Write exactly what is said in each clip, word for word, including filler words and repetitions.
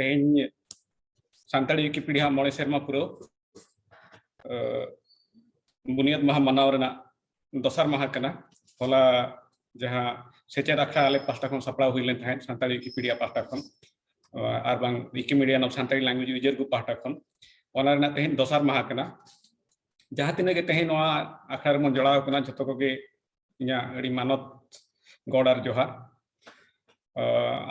ᱛᱮᱦᱮᱧ ᱥᱟᱱᱛᱟᱲᱤ ᱣᱤᱠᱤᱯᱤᱰᱤᱭᱟ ᱢᱚᱬᱮ ᱥᱮᱨᱢᱟ ᱯᱩᱨᱟᱹᱣ ᱵᱩᱱᱤᱭᱟᱹᱫ ᱢᱟᱦᱟ ᱢᱟᱱᱟᱣ ᱨᱮᱱᱟᱜ ᱫᱚᱥᱟᱨ ᱢᱟᱦᱟ ᱠᱟᱱᱟ᱾ ᱦᱚᱞᱟ ᱡᱟᱦᱟᱸ ᱥᱮᱪᱮᱫ ᱟᱠᱷᱲᱟ ᱟᱞᱮ ᱯᱟᱦᱴᱟ ᱠᱷᱚᱱ ᱥᱟᱯᱲᱟᱣ ᱦᱩᱭ ᱞᱮᱱ ᱛᱟᱦᱮᱸᱫ ᱥᱟᱱᱛᱟᱲᱤ ᱣᱤᱠᱤᱯᱤᱰᱤᱭᱟ ᱯᱟᱦᱴᱟ ᱠᱷᱚᱱ, ᱟᱨ ᱵᱟᱝ Wikimedia of Santali Language User Group ᱯᱟᱦᱴᱟ ᱠᱷᱚᱱ, ᱚᱱᱟ ᱨᱮᱱᱟᱜ ᱛᱮᱦᱮᱧ ᱫᱚᱥᱟᱨ ᱢᱟᱦᱟ ᱠᱟᱱᱟ᱾ ᱡᱟᱦᱟᱸ ᱛᱤᱱᱟᱹᱜ ᱜᱮ ᱛᱮᱦᱮᱧ ᱱᱚᱣᱟ ᱟᱠᱷᱲᱟ ᱨᱮᱵᱚᱱ ᱡᱚᱲᱟᱣ ᱠᱟᱱᱟ, ᱡᱚᱛᱚ ᱠᱚᱜᱮ ᱤᱧᱟᱹᱜ ᱟᱹᱰᱤ ᱢᱟᱱᱚᱛ ᱜᱚᱰ ᱟᱨ ᱡᱚᱦᱟᱨ᱾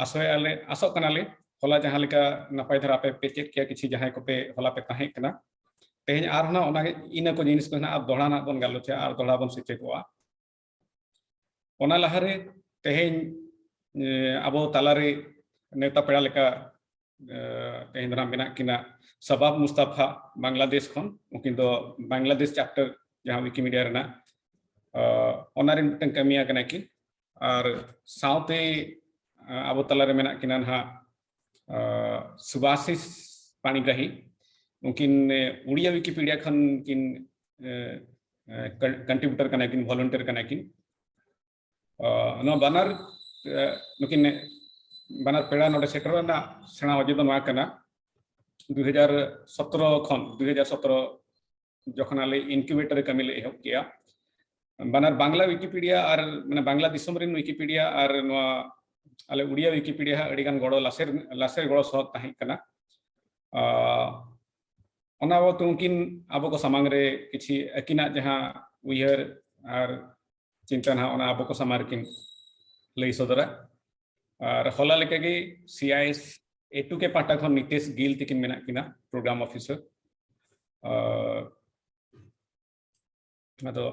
ᱟᱥᱚᱭᱮᱫᱼᱟ ᱞᱮ, ᱟᱥᱚᱜ ᱠᱟᱱᱟᱞᱮ, ᱦᱚᱞᱟ ᱡᱟᱦᱟᱸ ᱞᱮᱠᱟ ᱱᱟᱯᱟᱭ ᱫᱷᱟᱨᱟ ᱟᱯᱮ ᱯᱮ ᱪᱮᱫ ᱠᱮᱭᱟ, ᱠᱤᱪᱷᱩ ᱡᱟᱦᱟᱸᱭ ᱠᱚᱯᱮ ᱦᱚᱞᱟ ᱯᱮ ᱛᱟᱦᱮᱸ ᱠᱟᱱᱟ, ᱛᱮᱦᱮᱧ ᱟᱨᱦᱚᱸ ᱚᱱᱟ ᱤᱱᱟᱹ ᱠᱚ ᱡᱤᱱᱤᱥ ᱠᱚ ᱦᱮᱱᱟᱜᱼᱟ, ᱟᱨ ᱫᱚᱦᱲᱟ ᱱᱟᱜ ᱵᱚᱱ ᱜᱟᱞᱚᱪᱟ ᱟᱨ ᱫᱚᱦᱲᱟ ᱵᱚᱱ ᱥᱮᱪᱮᱫᱚᱜᱼᱟ᱾ ᱚᱱᱟ ᱞᱟᱦᱟᱨᱮ ᱛᱮᱦᱮᱧ ᱟᱵᱚ ᱛᱟᱞᱟᱨᱮ ᱱᱮᱣᱛᱟ ᱯᱮᱲᱟ ᱞᱮᱠᱟ ᱛᱮᱦᱮᱧ ᱫᱚ ᱱᱟᱜ ᱢᱮᱱᱟᱜ ᱠᱤᱱᱟ ᱥᱟᱵᱟᱵ ᱢᱩᱥᱛᱟᱯᱷᱟ ᱵᱟᱝᱞᱟᱫᱮᱥ ᱠᱷᱚᱱ᱾ ᱩᱱᱠᱤᱱ ᱫᱚ ᱵᱟᱝᱞᱟᱫᱮᱥ ᱪᱮᱯᱴᱟᱨ ᱡᱟᱦᱟᱸ ᱣᱤᱠᱤᱢᱤᱰᱤᱭᱟ ᱨᱮᱱᱟᱜ, ᱚᱱᱟ ᱨᱮᱱ ᱢᱤᱫᱴᱟᱝ ᱠᱟᱹᱢᱤᱭᱟ ᱠᱟᱱᱟ ᱠᱤᱱ᱾ ᱟᱨ ᱥᱟᱶᱛᱮ ᱟᱵᱚ ᱛᱟᱞᱟᱨᱮ ᱢᱮᱱᱟᱜ ᱠᱤᱱᱟ ᱱᱟᱦᱟᱜ ᱥᱩᱵᱷᱟᱥᱤᱥ ᱯᱟᱬᱤᱜᱨᱟᱦᱤ᱾ ᱩᱱᱠᱤᱱ ᱩᱲᱤᱭᱟ ᱣᱤᱠᱤᱯᱤᱰᱤᱭᱟ ᱠᱷᱚᱱ ᱠᱤᱱ ᱠᱚᱱᱴᱨᱤᱵᱤᱭᱩᱴᱟᱨ ᱠᱟᱱᱟ ᱠᱤᱱ, ᱵᱷᱚᱞᱩᱱᱴᱤᱭᱟᱨ ᱠᱟᱱᱟ ᱠᱤᱱ᱾ ᱱᱚᱣᱟ ᱵᱟᱱᱟᱨ ᱱᱩᱠᱤᱱ ᱵᱟᱱᱟᱨ ᱯᱮᱲᱟ ᱱᱚᱰᱮ ᱥᱮᱴᱮᱨ ᱨᱮᱱᱟᱜ ᱥᱮᱬᱟ ᱚᱡᱮ ᱫᱚ ᱱᱚᱣᱟ ᱠᱟᱱᱟ, ᱫᱩ ᱦᱟᱡᱟᱨ ᱥᱚᱛᱨᱚ ᱠᱷᱚᱱ, ᱫᱩ ᱦᱟᱡᱟᱨ ᱥᱚᱛᱨᱚ ᱡᱚᱠᱷᱚᱱ ᱟᱞᱮ ᱤᱱᱠᱩᱵᱮᱴᱚᱨ ᱨᱮ ᱠᱟᱹᱢᱤ ᱞᱮ ᱮᱦᱚᱵ ᱠᱮᱜᱼᱟ, ᱵᱟᱱᱟᱨ ᱵᱟᱝᱞᱟ ᱣᱤᱠᱤᱯᱤᱰᱤᱭᱟ ᱟᱨ, ᱢᱟᱱᱮ, ᱵᱟᱝᱞᱟ ᱫᱤᱥᱚᱢ ᱨᱮᱱ ᱣᱤᱠᱤᱯᱤᱰᱤᱭᱟ ᱟᱨ ᱱᱚᱣᱟ ᱟᱞᱮ ᱩᱲᱤᱭᱟ ᱣᱤᱠᱤᱯᱤᱰᱤᱭᱟ ᱦᱟᱸᱜ ᱟᱹᱰᱤ ᱜᱟᱱ ᱜᱚᱲᱚ ᱞᱟᱥᱮᱨ, ᱞᱟᱥᱮᱨ ᱜᱚᱲᱚ ᱥᱚᱦᱚᱫ ᱛᱟᱦᱮᱸ ᱠᱟᱱᱟ᱾ ᱚᱱᱟ ᱵᱟᱵᱚᱛ ᱩᱱᱠᱤᱱ ᱟᱵᱚ ᱠᱚ ᱥᱟᱢᱟᱝ ᱨᱮ ᱠᱤᱪᱷᱤ ᱟᱹᱠᱤᱱᱟᱜ ᱡᱟᱦᱟᱸ ᱩᱭᱦᱟᱹᱨ ᱟᱨ ᱪᱤᱱᱛᱟᱹ ᱱᱟᱦᱟᱜ, ᱚᱱᱟ ᱟᱵᱚ ᱠᱚ ᱥᱟᱢᱟᱝ ᱨᱮᱠᱤᱱ ᱞᱟᱹᱭ ᱥᱚᱫᱚᱨᱟ᱾ ᱟᱨ ᱦᱚᱞᱟ ᱞᱮᱠᱟᱜᱮ ᱥᱤ ᱟᱭ ᱮᱥ ᱮ ᱴᱩ ᱠᱮ ᱯᱟᱦᱴᱟ ᱠᱷᱚᱱ ᱱᱤᱛᱮᱥ ᱜᱤᱞ ᱛᱤᱠᱤᱱ ᱢᱮᱱᱟᱜ ᱠᱤᱱᱟ, ᱯᱨᱳᱜᱨᱟᱢ ᱚᱯᱷᱤᱥᱟᱨ᱾ ᱟᱫᱚ,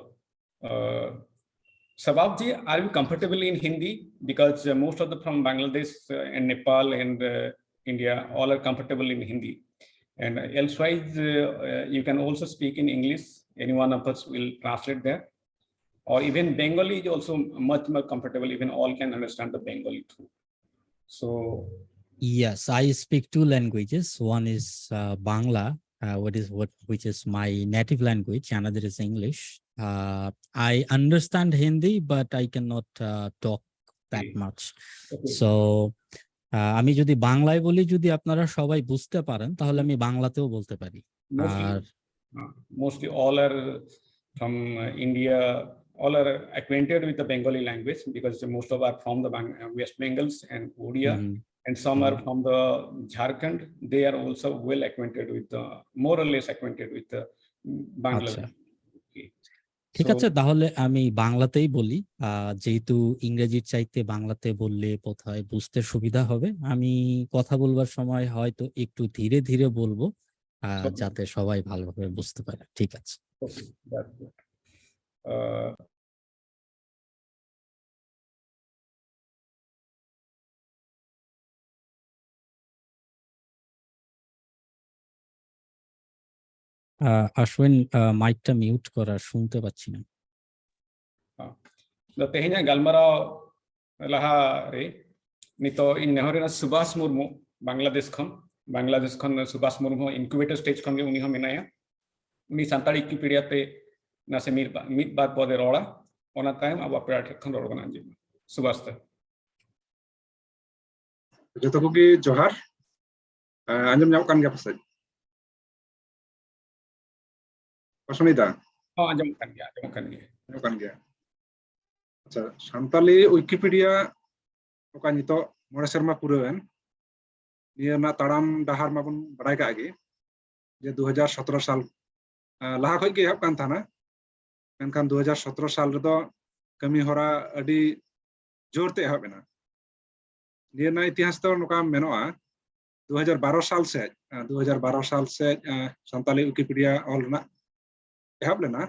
Shabab ji, are you comfortable in Hindi? Because most of the from Bangladesh and Nepal and India, all are comfortable in Hindi. And elsewise, you can also speak in English. Any one of us will translate there. Or even Bengali is also much more comfortable. Even all can understand the Bengali too. So yes, I speak two languages. One is Bangla, what is what which is my native language. Another is English. I understand Hindi, but I cannot talk that much. So আহ, আমি যদি বাংলায় বলি, যদি আপনারা সবাই বুঝতে পারেন, তাহলে আমি বাংলাতেও বলতে পারি। Mostly, R uh, mostly all are from uh, India, all are acquainted with the Bengali language because most of are from the Bang- uh, West Bengals and Odia, hmm, and some are hmm. from the Jharkhand. They are also well acquainted with the, more or less acquainted with the mm, Bangla আচ্ছা। language. Okay. ঠিক So, আছে, তাহলে আমি বাংলাতেই বলি। আহ, যেহেতু ইংরেজির চাইতে বাংলাতে বললে বোধহয় বুঝতে সুবিধা হবে, আমি কথা বলবার সময় হয়তো একটু ধীরে ধীরে বলবো, আহ, so- যাতে সবাই ভালোভাবে বুঝতে পারে। ঠিক আছে। Okay, that's good. Uh, আহ, আশ্বিন, আহ, মাইকটা মিউট করা, শুনতে পাচ্ছি না। ᱟᱫᱚ ᱛᱮᱦᱮᱧᱟᱜ ᱜᱟᱞᱢᱟᱨᱟᱣ ᱞᱟᱦᱟ ᱨᱮ ᱱᱤᱛᱚᱜ ᱤᱧ ᱱᱮᱦᱚᱨ ᱮᱱᱟ ᱥᱩᱵᱷᱟᱥ ᱢᱩᱨᱢᱩ, ᱵᱟᱝᱞᱟᱫᱮᱥ ᱠᱷᱚᱱ᱾ ᱵᱟᱝᱞᱟᱫᱮᱥ ᱠᱷᱚᱱ ᱥᱩᱵᱷᱟᱥ ᱢᱩᱨᱢᱩ ᱦᱚᱸ incubator stage ᱠᱷᱚᱱ ᱜᱮ ᱩᱱᱤ ᱦᱚᱸ ᱢᱮᱱᱟᱭᱟ᱾ ᱩᱱᱤ ᱥᱟᱱᱛᱟᱲᱤ ᱣᱤᱠᱤᱯᱤᱰᱤᱭᱟ ᱛᱮ ᱱᱟᱥᱮ ᱢᱤᱫ ᱵᱟ- ᱢᱤᱫ ᱵᱟᱨ ᱯᱚᱫᱮ ᱨᱚᱲᱟ, ᱚᱱᱟ ᱛᱟᱭᱚᱢ ᱟᱵᱚ ᱟᱯᱮ ᱴᱷᱮᱱ ᱠᱷᱚᱱ ᱨᱚᱲ ᱵᱚᱱ ᱟᱸᱡᱚᱢᱟ᱾ ᱥᱩᱵᱷᱟᱥ ᱛᱮ᱾ ᱡᱚᱛᱚ ᱠᱚᱜᱮ ᱡᱚᱦᱟᱨ᱾ ᱟᱸᱡᱚᱢ ᱧᱟᱢᱚᱜ ᱠᱟᱱ ᱜᱮᱭᱟ ᱯᱟᱥᱮᱡ? ᱯᱟᱥᱚᱱᱤᱫᱟ? ᱦᱚᱸ, ᱟᱸᱡᱚᱢᱚᱜ ᱠᱟᱱ ᱜᱮᱭᱟ, ᱟᱸᱡᱚᱢᱚᱜ ᱠᱟᱱ ᱜᱮᱭᱟ᱾ ᱟᱸᱡᱚᱢᱚᱜ ᱠᱟᱱ ᱜᱮᱭᱟ᱾ ᱟᱪᱪᱷᱟ, ᱥᱟᱱᱛᱟᱞᱤ ᱣᱤᱠᱤᱯᱤᱰᱤᱭᱟ ᱚᱠᱟ ᱱᱤᱛᱚᱜ ᱢᱚᱬᱮ ᱥᱮᱨᱢᱟ ᱯᱩᱨᱟᱹᱣᱮᱱ, ᱱᱤᱭᱟᱹ ᱨᱮᱱᱟᱜ ᱛᱟᱲᱟᱢ ᱰᱟᱦᱟᱨ ᱢᱟᱵᱚᱱ ᱵᱟᱲᱟᱭ ᱠᱟᱜ ᱜᱮ, ᱡᱮ ᱫᱩ ᱦᱟᱡᱟᱨ ᱥᱚᱛᱨᱚ ᱥᱟᱞ, ᱟᱸ, ᱞᱟᱦᱟ ᱠᱷᱚᱡ ᱜᱮ ᱮᱦᱚᱵ ᱠᱟᱱ ᱛᱟᱦᱮᱱᱟ, ᱢᱮᱱᱠᱷᱟᱱ ᱫᱩ ᱦᱟᱡᱟᱨ ᱥᱚᱛᱨᱚ ᱥᱟᱞ ᱨᱮᱫᱚ ᱠᱟᱹᱢᱤ ᱦᱚᱨᱟ ᱟᱹᱰᱤ ᱡᱳᱨ ᱛᱮ ᱮᱦᱚᱵ ᱮᱱᱟ᱾ ᱱᱤᱭᱟᱹ ᱨᱮᱱᱟᱜ ᱤᱛᱤᱦᱟᱥ ᱫᱚ ᱱᱚᱝᱠᱟ ᱢᱮᱱᱚᱜᱼᱟ, ᱫᱩ ᱦᱟᱡᱟᱨ ᱵᱟᱨᱚ ᱥᱟᱞ ᱥᱮᱫ, ᱟᱸ, ᱫᱩ ᱦᱟᱡᱟᱨ ᱵᱟᱨᱚ ᱥᱟᱞ ᱥᱮᱫ, ᱟᱸ, ᱥᱟᱱᱛᱟᱞᱤ ᱣᱤᱠᱤᱯᱤᱰᱤᱭᱟ ᱚᱞ ᱨᱮᱱᱟᱜ ᱮᱦᱚᱵ ᱞᱮᱱᱟ᱾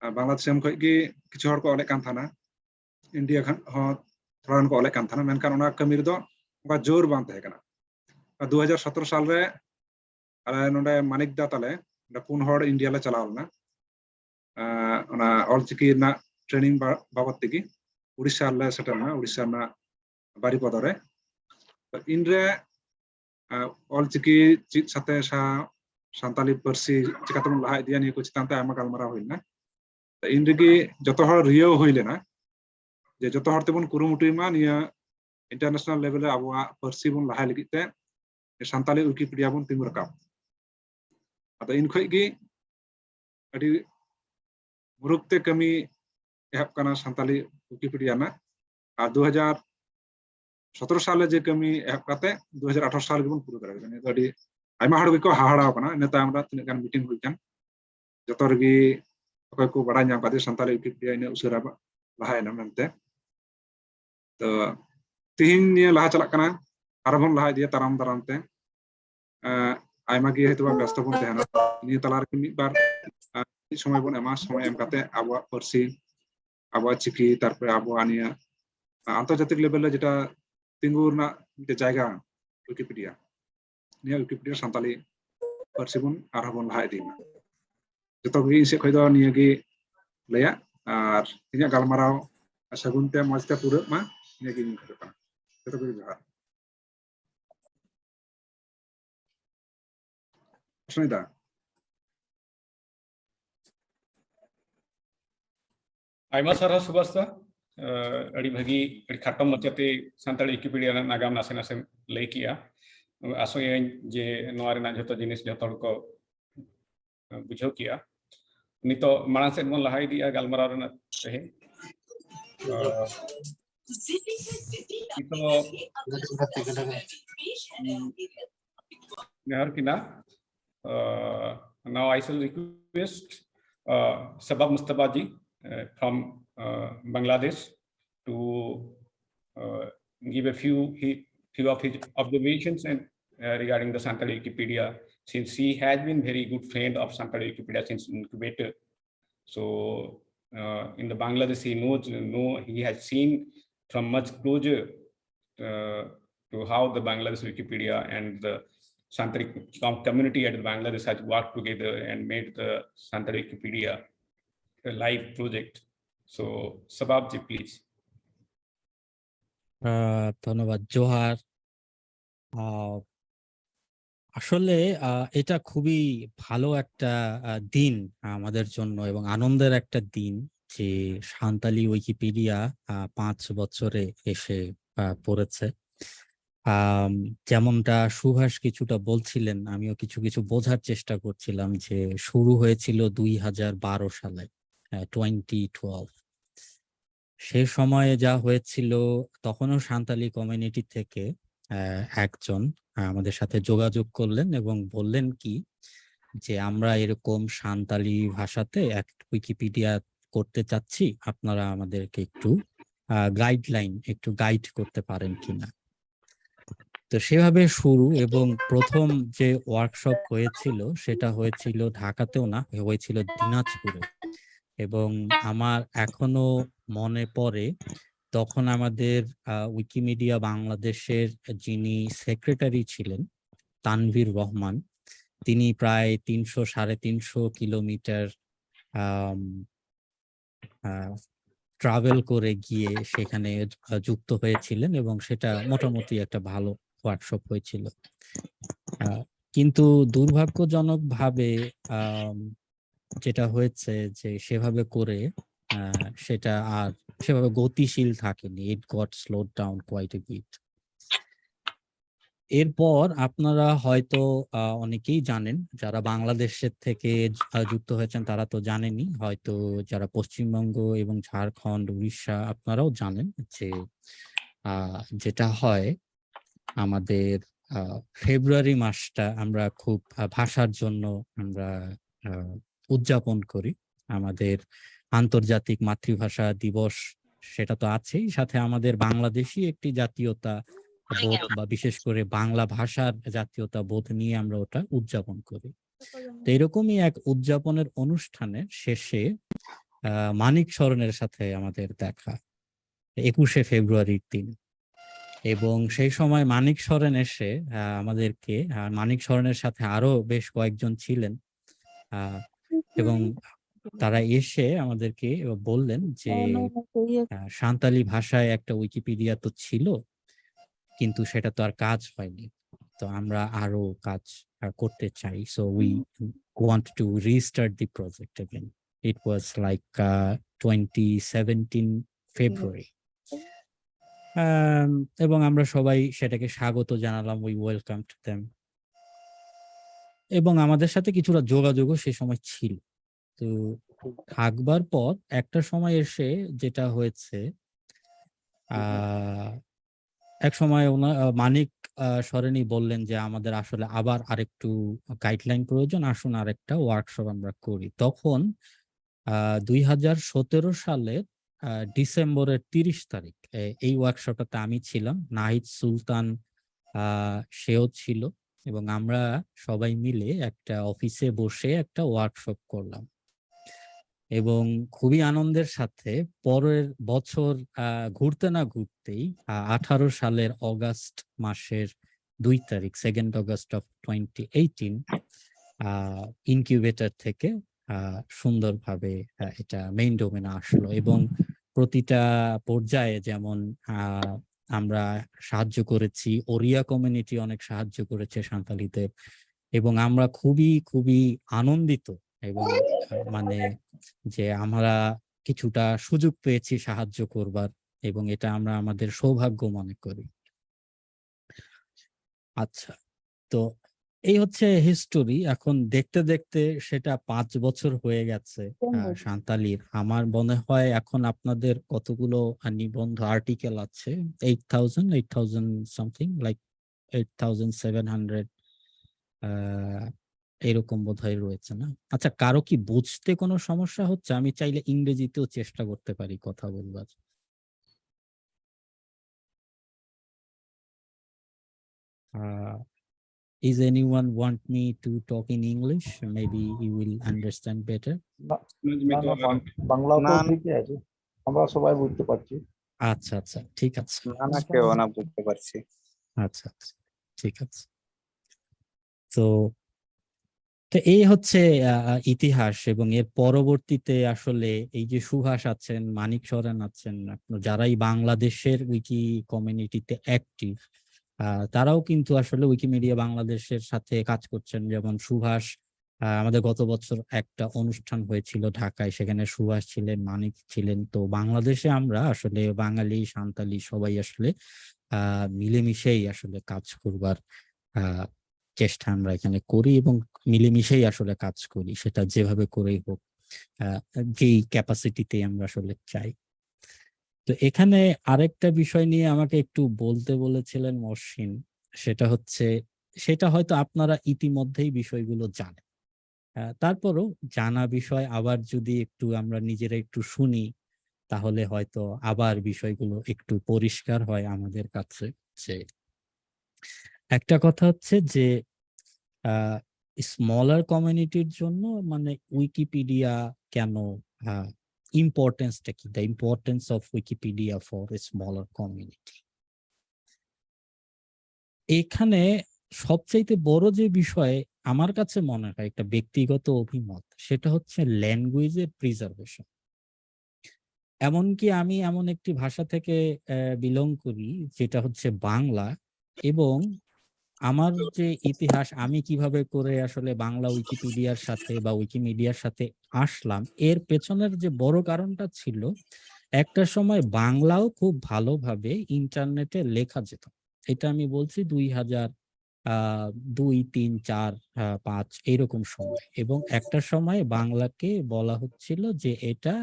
ᱟᱨ ᱵᱟᱝᱞᱟ ᱫᱤᱥᱚᱢ ᱠᱷᱚᱡ ᱜᱮ ᱠᱤᱪᱷᱩ ᱦᱚᱲ ᱠᱚ ᱚᱞᱮᱫ ᱠᱟᱱ ᱛᱟᱦᱮᱱᱟ, ᱤᱱᱰᱤᱭᱟ ᱠᱷᱚᱱ ᱦᱚᱸ ᱛᱷᱚᱲᱟ ᱜᱟᱱ ᱠᱚ ᱚᱞᱮᱫ ᱠᱟᱱ ᱛᱟᱦᱮᱱᱟ, ᱢᱮᱱᱠᱷᱟᱱ ᱚᱱᱟ ᱠᱟᱹᱢᱤ ᱨᱮᱫᱚ ᱚᱱᱠᱟ ᱡᱳᱨ ᱵᱟᱝ ᱛᱟᱦᱮᱸ ᱠᱟᱱᱟ᱾ ᱟᱨ ᱫᱩ ᱦᱟᱡᱟᱨ ᱥᱚᱛᱨᱚ ᱥᱟᱞ ᱨᱮ ᱟᱞᱮ ᱱᱚᱰᱮ ᱢᱟᱱᱤᱠ ᱫᱟ ᱛᱟᱞᱮ, ᱚᱸᱰᱮ ᱯᱩᱱ ᱦᱚᱲ ᱤᱱᱰᱤᱭᱟ ᱞᱮ ᱪᱟᱞᱟᱣ ᱞᱮᱱᱟ᱾ ᱟᱸ, ᱚᱱᱟ ᱚᱞᱪᱤᱠᱤ ᱨᱮᱱᱟᱜ ᱴᱨᱮᱱᱤᱝ ᱵᱟ- ᱵᱟᱵᱚᱫ ᱛᱮᱜᱮ ᱩᱲᱤᱥᱥᱟ ᱨᱮᱞᱮ ᱥᱮᱴᱮᱨ ᱞᱮᱱᱟ, ᱩᱲᱤᱥᱥᱟ ᱨᱮᱱᱟᱜ ᱵᱟᱨᱤᱯᱚᱫᱚ ᱨᱮ᱾ ᱛᱚ ᱤᱱᱨᱮ, ᱟᱸ, ᱚᱞᱪᱤᱠᱤ ᱪᱮᱫ ᱥᱟᱛᱮ ᱥᱟ- ᱥᱟᱱᱛᱟᱞᱤ ᱯᱟᱹᱨᱥᱤ ᱪᱤᱠᱟᱛᱮᱵᱚᱱ ᱞᱟᱦᱟ ᱤᱫᱤᱭᱟ, ᱱᱤᱭᱟᱹ ᱠᱚ ᱪᱮᱛᱟᱱ ᱛᱮ ᱟᱭᱢᱟ ᱜᱟᱞᱢᱟᱨᱟᱣ ᱦᱩᱭ ᱞᱮᱱᱟ᱾ ᱛᱚ ᱤᱱ ᱨᱮᱜᱮ ᱡᱚᱛᱚ ᱦᱚᱲ ᱨᱤᱭᱟᱹᱣ ᱦᱩᱭ ᱞᱮᱱᱟ ᱡᱮ ᱡᱚᱛᱚ ᱦᱚᱲ ᱛᱮᱵᱚᱱ ᱠᱩᱨᱩᱢᱩᱴᱩᱭ ᱢᱟ ᱱᱤᱭᱟᱹ international level ᱨᱮ ᱟᱵᱚᱣᱟᱜ ᱯᱟᱹᱨᱥᱤ ᱵᱚᱱ ᱞᱟᱦᱟᱭ ᱞᱟᱹᱜᱤᱫ ᱛᱮ ᱥᱟᱱᱛᱟᱞᱤ ᱣᱤᱠᱤᱯᱤᱰᱤᱭᱟ ᱵᱚᱱ ᱛᱤᱸᱜᱩ ᱨᱟᱠᱟᱵ᱾ ᱟᱫᱚ ᱤᱱ ᱠᱷᱚᱡ ᱜᱮ ᱟᱹᱰᱤ ᱢᱩᱨᱩᱠ ᱛᱮ ᱠᱟᱹᱢᱤ ᱮᱦᱚᱵ ᱠᱟᱱᱟ ᱥᱟᱱᱛᱟᱞᱤ ᱣᱤᱠᱤᱯᱤᱰᱤᱭᱟ ᱨᱮᱱᱟᱜ᱾ ᱟᱨ ᱫᱩ ᱦᱟᱡᱟᱨ ᱥᱚᱛᱨᱚ ᱥᱟᱞ ᱨᱮ ᱡᱮ ᱠᱟᱹᱢᱤ ᱮᱦᱚᱵ ᱠᱟᱛᱮ ᱫᱩ ᱦᱟᱡᱟᱨ ᱟᱴᱷᱟᱨᱚ ᱥᱟᱞ ᱜᱮᱵᱚᱱ ᱯᱩᱨᱟᱹᱣ ᱫᱟᱲᱮ ᱠᱟᱫᱟ᱾ ᱱᱤᱭᱟᱹ ᱫᱚ ᱟᱹᱰᱤ ᱟᱭᱢᱟ ᱦᱚᱲ ᱜᱮᱠᱚ ᱦᱟᱦᱟᱲᱟᱣ ᱠᱟᱱᱟ᱾ ᱤᱱᱟᱹ ᱛᱟᱭᱚᱢ ᱨᱮ ᱛᱤᱱᱟᱹᱜ ᱜᱟᱱ ᱢᱤᱴᱤᱝ ᱦᱩᱭ ᱠᱟᱱ, ᱡᱚᱛᱚ ᱨᱮᱜᱮ ᱚᱠᱚᱭ ᱠᱚ ᱵᱟᱲᱟᱭ ᱧᱟᱢ ᱠᱟᱫᱟ ᱥᱟᱱᱛᱟᱞᱤ ᱣᱤᱠᱤᱯᱤᱰᱤᱭᱟ ᱤᱱᱟᱹᱜ ᱩᱥᱟᱹᱨᱟ ᱞᱟᱦᱟᱭᱮᱱᱟ ᱢᱮᱱᱛᱮ᱾ ᱛᱚ ᱛᱤᱦᱤᱧ ᱱᱤᱭᱟᱹ ᱞᱟᱦᱟ ᱪᱟᱞᱟᱜ ᱠᱟᱱᱟ, ᱟᱨᱦᱚᱸ ᱵᱚᱱ ᱞᱟᱦᱟ ᱤᱫᱤᱭᱟ ᱛᱟᱲᱟᱢ ᱫᱟᱨᱟᱢ ᱛᱮ᱾ ᱟᱸ, ᱟᱭᱢᱟ ᱜᱮ ᱦᱚᱭᱛᱳ ᱵᱟ ᱵᱮᱥᱛᱚ ᱵᱚᱱ ᱛᱟᱦᱮᱱᱟ, ᱱᱤᱭᱟᱹ ᱛᱟᱞᱟ ᱨᱮ ᱢᱤᱫ ᱵᱟᱨ, ᱟᱸ, ᱥᱚᱢᱚᱭ ᱵᱚᱱ ᱮᱢᱟ, ᱥᱚᱢᱚᱭ ᱮᱢ ᱠᱟᱛᱮ ᱟᱵᱚᱣᱟᱜ ᱯᱟᱹᱨᱥᱤ, ᱟᱵᱚᱣᱟᱜ ᱪᱤᱠᱤ, ᱛᱟᱨᱯᱚᱨᱮ ᱟᱵᱚᱣᱟᱜ ᱱᱤᱭᱟᱹ, ᱟᱸ, ᱟᱱᱛᱚᱨᱡᱟᱛᱤᱠ ᱞᱮᱵᱮᱞ ᱨᱮ ᱡᱮᱴᱟ ᱛᱤᱸᱜᱩ ᱨᱮᱱᱟᱜ ᱢᱤᱫᱴᱮᱡ ᱡᱟᱭᱜᱟ ᱣᱤᱠᱤᱯᱤᱰᱤᱭᱟ, ᱱᱤᱭᱟᱹ ᱣᱤᱠᱤᱯᱤᱰᱤᱭᱟ ᱥᱟᱱᱛᱟᱞᱤ ᱯᱟᱹᱨᱥᱤ ᱵᱚᱱ ᱟᱨᱦᱚᱸ ᱵᱚᱱ ᱞᱟᱦᱟ ᱤᱫᱤ ᱢᱟ᱾ ᱡᱚᱛᱚ ᱜᱮ ᱤᱧ ᱥᱮᱫ ᱠᱷᱚᱱ ᱫᱚ ᱱᱤᱭᱟᱹ ᱜᱮ ᱞᱟᱹᱭᱟ, ᱟᱨ ᱤᱧᱟᱹᱜ ᱜᱟᱞᱢᱟᱨᱟᱣ ᱥᱟᱹᱜᱩᱱ ᱛᱮ ᱢᱚᱸᱡᱽ ᱛᱮ ᱯᱩᱨᱟᱹᱜ ᱢᱟ, ᱱᱤᱭᱟᱹ ᱜᱮ ᱤᱧ ᱠᱷᱚᱡᱚᱜ ᱠᱟᱱᱟ᱾ ᱡᱚᱛᱚ ᱠᱚᱜᱮ ᱡᱚᱦᱟᱨ᱾ ᱥᱩᱱᱤᱛᱟ᱾ ᱟᱭᱢᱟ ᱥᱟᱨᱦᱟᱣ ᱥᱩᱵᱷᱟᱥ ᱫᱟ᱾ ᱟᱹᱰᱤ ᱵᱷᱟᱹᱜᱤ, ᱟᱹᱰᱤ ᱠᱷᱟᱴᱚ ᱢᱟᱪᱷᱟᱛᱮ ᱥᱟᱱᱛᱟᱲᱤ ᱣᱤᱠᱤᱯᱤᱰᱤᱭᱟ ᱨᱮᱱᱟᱜ ᱱᱟᱜᱟᱢ ᱱᱟᱥᱮ ᱱᱟᱥᱮᱢ ᱞᱟᱹᱭ ᱠᱮᱜᱼᱟ᱾ ᱟᱥᱚᱜ ᱟᱹᱧ ᱡᱮ ᱱᱚᱣᱟ ᱨᱮᱱᱟᱜ ᱡᱷᱚᱛᱚ ᱡᱤᱱᱤᱥ ᱡᱷᱚᱛᱚ ᱦᱚᱲ ᱠᱚ ᱵᱩᱡᱷᱟᱹᱣ ᱠᱮᱜᱼᱟ᱾ ᱱᱤᱛᱚᱜ ᱢᱟᱲᱟᱝ ᱥᱮᱫ ᱵᱚᱱ ᱞᱟᱦᱟ ᱤᱫᱤᱜᱼᱟ ᱜᱟᱞᱢᱟᱨᱟᱣ ᱨᱮᱱᱟᱜ ᱛᱮᱦᱮᱧ᱾ ᱱᱤᱛᱚᱜ ᱡᱚᱦᱟᱨ ᱠᱤᱱᱟ᱾ Uh, now I shall request uh, Sabab Mustafa ji uh, from uh, Bangladesh to uh, give a few he, few of his observations and uh, regarding the Santali Wikipedia, since he has been very good friend of Santali Wikipedia since incubator. So uh, in the Bangladesh, he knows, know, he has seen from much closer uh, to how the Bangladesh Wikipedia and the Santali com- community at Bangladesh has worked together and made the Santali Wikipedia a live project. So, Sabab ji, please. আহ, ধন্যবাদ। জোহার। আহ, আসলে আহ, এটা খুবই ভালো একটা আহ, দিন আমাদের জন্য এবং আনন্দের একটা দিন যে সান্তালি উইকিপিডিয়া আহ, পাঁচ বছরে এসে আহ, পড়েছে। আম, যেমনটা সুভাষ কিছুটা বলছিলেন, আমিও কিছু কিছু বোঝার চেষ্টা করছিলাম যে শুরু হয়েছিল দুই হাজার বারো সালে, টোয়েন্টি টুয়েলভ। সে সময়ে যা হয়েছিল, তখনও সাঁওতালি কমিউনিটি থেকে আহ, একজন আমাদের সাথে যোগাযোগ করলেন এবং বললেন কি যে আমরা এরকম সাঁওতালি ভাষাতে এক উইকিপিডিয়া করতে চাচ্ছি, আপনারা আমাদেরকে একটু গাইডলাইন, একটু গাইড করতে পারেন কিনা। তো সেভাবে শুরু, এবং প্রথম যে ওয়ার্কশপ হয়েছিল সেটা হয়েছিল ঢাকাতেও না, হয়েছিল দিনাজপুরে। এবং আমার এখনো মনে পড়ে, তখন আমাদের আহ, উইকিমিডিয়া বাংলাদেশের যিনি সেক্রেটারি ছিলেন, তানভীর রহমান, তিনি প্রায় তিনশো সাড়ে তিনশো কিলোমিটার ট্রাভেল করে গিয়ে সেখানে আহ, যুক্ত হয়েছিলেন এবং সেটা মোটামুটি একটা ভালো ওয়ার্কশপ হয়েছিল। আহ, কিন্তু দুর্ভাগ্যজনকভাবে আম, যেটা হয়েছে যে সেভাবে করে আহ, সেটা আর সেভাবে গতিশীল থাকেনি। It got slowed down quite a bit. এরপর আপনারা হয়তো আহ, অনেকেই জানেন, যারা বাংলাদেশের থেকে য- আহ, যুক্ত হয়েছেন তারা তো জানেনই, হয়তো যারা পশ্চিমবঙ্গ এবং ঝাড়খণ্ড, উড়িষ্যা, আপনারাও জানেন যে আহ, যেটা হয় আমাদের আহ, ফেব্রুয়ারি মাসটা আমরা খুব আহ, ভাষার জন্য আমরা আহ, উদযাপন করি। আমাদের আন্তর্জাতিক মাতৃভাষা দিবস, সেটা তো আছেই, সাথে আমাদের বাংলাদেশি একটি জাতীয়তা বোধ বা বিশেষ করে বাংলা ভাষার জাতীয়তা বোধ নিয়ে আমরা ওটা উদযাপন করি। তো এরকমই এক উদযাপনের অনুষ্ঠানের শেষে আহ, মানিক সরণের সাথে আমাদের দেখা একুশে ফেব্রুয়ারির দিন। এবং সেই সময় মানিক সরণ এসে আহ, আমাদেরকে, আর মানিক সরণের সাথে আরো বেশ কয়েকজন ছিলেন, আহ, এবং তারা এসে আমাদেরকে বললেন যে আহ, সাঁওতালি ভাষায় একটা উইকিপিডিয়া তো ছিল, কিন্তু সেটা তো আর কাজ হয়নি। তো আমরা আরো কাজ আহ, করতে চাই। So we want to restart the project again. It was like uh, twenty seventeen February. আম, এবং আমরা সবাই সেটাকে স্বাগত জানালাম, we welcomed them। এবং আমাদের সাথে কিছুটা যোগাযোগও সে সময় ছিল। তো থাকবার পর একটা সময় এসে যেটা হয়েছে, আহ এক সময় ওনা- আহ, মানিক আহ, সরেনি বললেন যে আমাদের আসলে আবার আরেকটু গাইডলাইন প্রয়োজন, আসুন আরেকটা ওয়ার্কশপ আমরা করি। তখন আহ দুই হাজার সতেরো সালের আহ, ডিসেম্বরের তিরিশ তারিখ এ- এই ওয়ার্কশপটাতে আমি ছিলাম, নাহিদ সুলতান আহ সেও ছিল, এবং আমরা সবাই মিলে একটা অফিসে বসে একটা ওয়ার্কশপ করলাম। এবং খুবই আনন্দের সাথে পরের বছর আহ, ঘুরতে না ঘুরতেই আহ, আঠারো সালের অগাস্ট মাসের দুই তারিখ, second August of twenty eighteen, incubator থেকে আহ, সুন্দরভাবে আহ, এটা মেইন ডোমেনে আসলো। এবং প্রতিটা পর্যায়ে যেমন আহ, আমরা সাহায্য করেছি, ওড়িয়া কমিউনিটি অনেক সাহায্য করেছে সাঁওতালিদের, এবং আমরা খুবই খুবই আনন্দিত এবং আহ, মানে যে আমরা কিছুটা সুযোগ পেয়েছি সাহায্য করবার, এবং এটা আমরা আমাদের সৌভাগ্য মনে করি। আচ্ছা, তো এই হচ্ছে হিস্টোরি। এখন দেখতে দেখতে সেটা পাঁচ বছর হয়ে গেছে আহ, সাঁওতালির। আমার মনে হয় এখন আপনাদের কতগুলো আহ, নিবন্ধ, আর্টিকেল আছে, eight thousand, eight thousand something, like eight thousand seven hundred এরকম বোধহয় রয়েছে, না? আচ্ছা, কারো কি বুঝতে কোনো সমস্যা হচ্ছে? আমি চাইলে ইংরেজিতেও চেষ্টা করতে পারি কথা বলবার। Uh, is anyone want me to talk in English? Maybe you will understand better. না, না, না, বাং- বাংলাও তো না, না। ঠিকই আছে, আমরা সবাই বুঝতে পারছি। আচ্ছা, আচ্ছা, ঠিক আছে। না, না, কেউ না, বুঝতে পারছি। আচ্ছা, আচ্ছা, ঠিক আছে। তো তো এই হচ্ছে আহ, ইতিহাস। এবং এর পরবর্তীতে আসলে এই যে সুভাষ আছেন, মানিক সরেন আছেন, আপনার যারাই বাংলাদেশের উইকি কমিউনিটিতে অ্যাক্টিভ, তারাও কিন্তু আসলে উইকিমিডিয়া বাংলাদেশের সাথে কাজ করছেন। যেমন সুভাষ আহ, আমাদের গত বছর একটা অনুষ্ঠান হয়েছিল ঢাকায়, সেখানে সুভাষ ছিলেন, মানিক ছিলেন। তো বাংলাদেশে আমরা আসলে বাঙালি, সান্তালি সবাই আসলে আহ মিলেমিশেই আসলে কাজ করবার আহ চেষ্টা আমরা এখানে করি এবং মিলেমিশেই আসলে কাজ করি, সেটা যেভাবে করেই হোক, আহ, যেই ক্যাপাসিটিতে আমরা আসলে চাই। তো এখানে আরেকটা বিষয় নিয়ে আমাকে একটু বলতে বলেছিলেন মহসিন, সেটা হচ্ছে, সেটা হয়তো আপনারা ইতিমধ্যেই বিষয়গুলো জানেন। আহ, তারপরও জানা বিষয় আবার যদি একটু আমরা নিজেরা একটু শুনি, তাহলে হয়তো আবার বিষয়গুলো একটু পরিষ্কার হয় আমাদের কাছে। যে একটা কথা হচ্ছে যে আহ স্মলার কমিউনিটির জন্য মানে উইকিপিডিয়া কেন, ইম্পর্টেন্সটা কি, the importance of Wikipedia for a smaller community। এখানে সবচাইতে বড় যে বিষয় আমার কাছে মনে হয়, একটা ব্যক্তিগত অভিমত, সেটা হচ্ছে ল্যাঙ্গুয়েজের প্রিজার্ভেশন। এমনকি আমি এমন একটি ভাষা থেকে বিলং করি, যেটা হচ্ছে বাংলা, এবং আমার যে ইতিহাস, আমি কিভাবে করে আসলে বাংলা উইকিপিডিয়ার সাথে বা উইকিমিডিয়ার সাথে আসলাম, এর পেছনের যে বড় কারণটা ছিল, একটা সময় বাংলাও খুব ভালোভাবে ইন্টারনেটে লেখা যেত। এটা আমি বলছি দুই হাজার আহ দুই, তিন, চার, আহ, পাঁচ এইরকম সময়। এবং একটা সময় বাংলাকে বলা হচ্ছিল যে এটা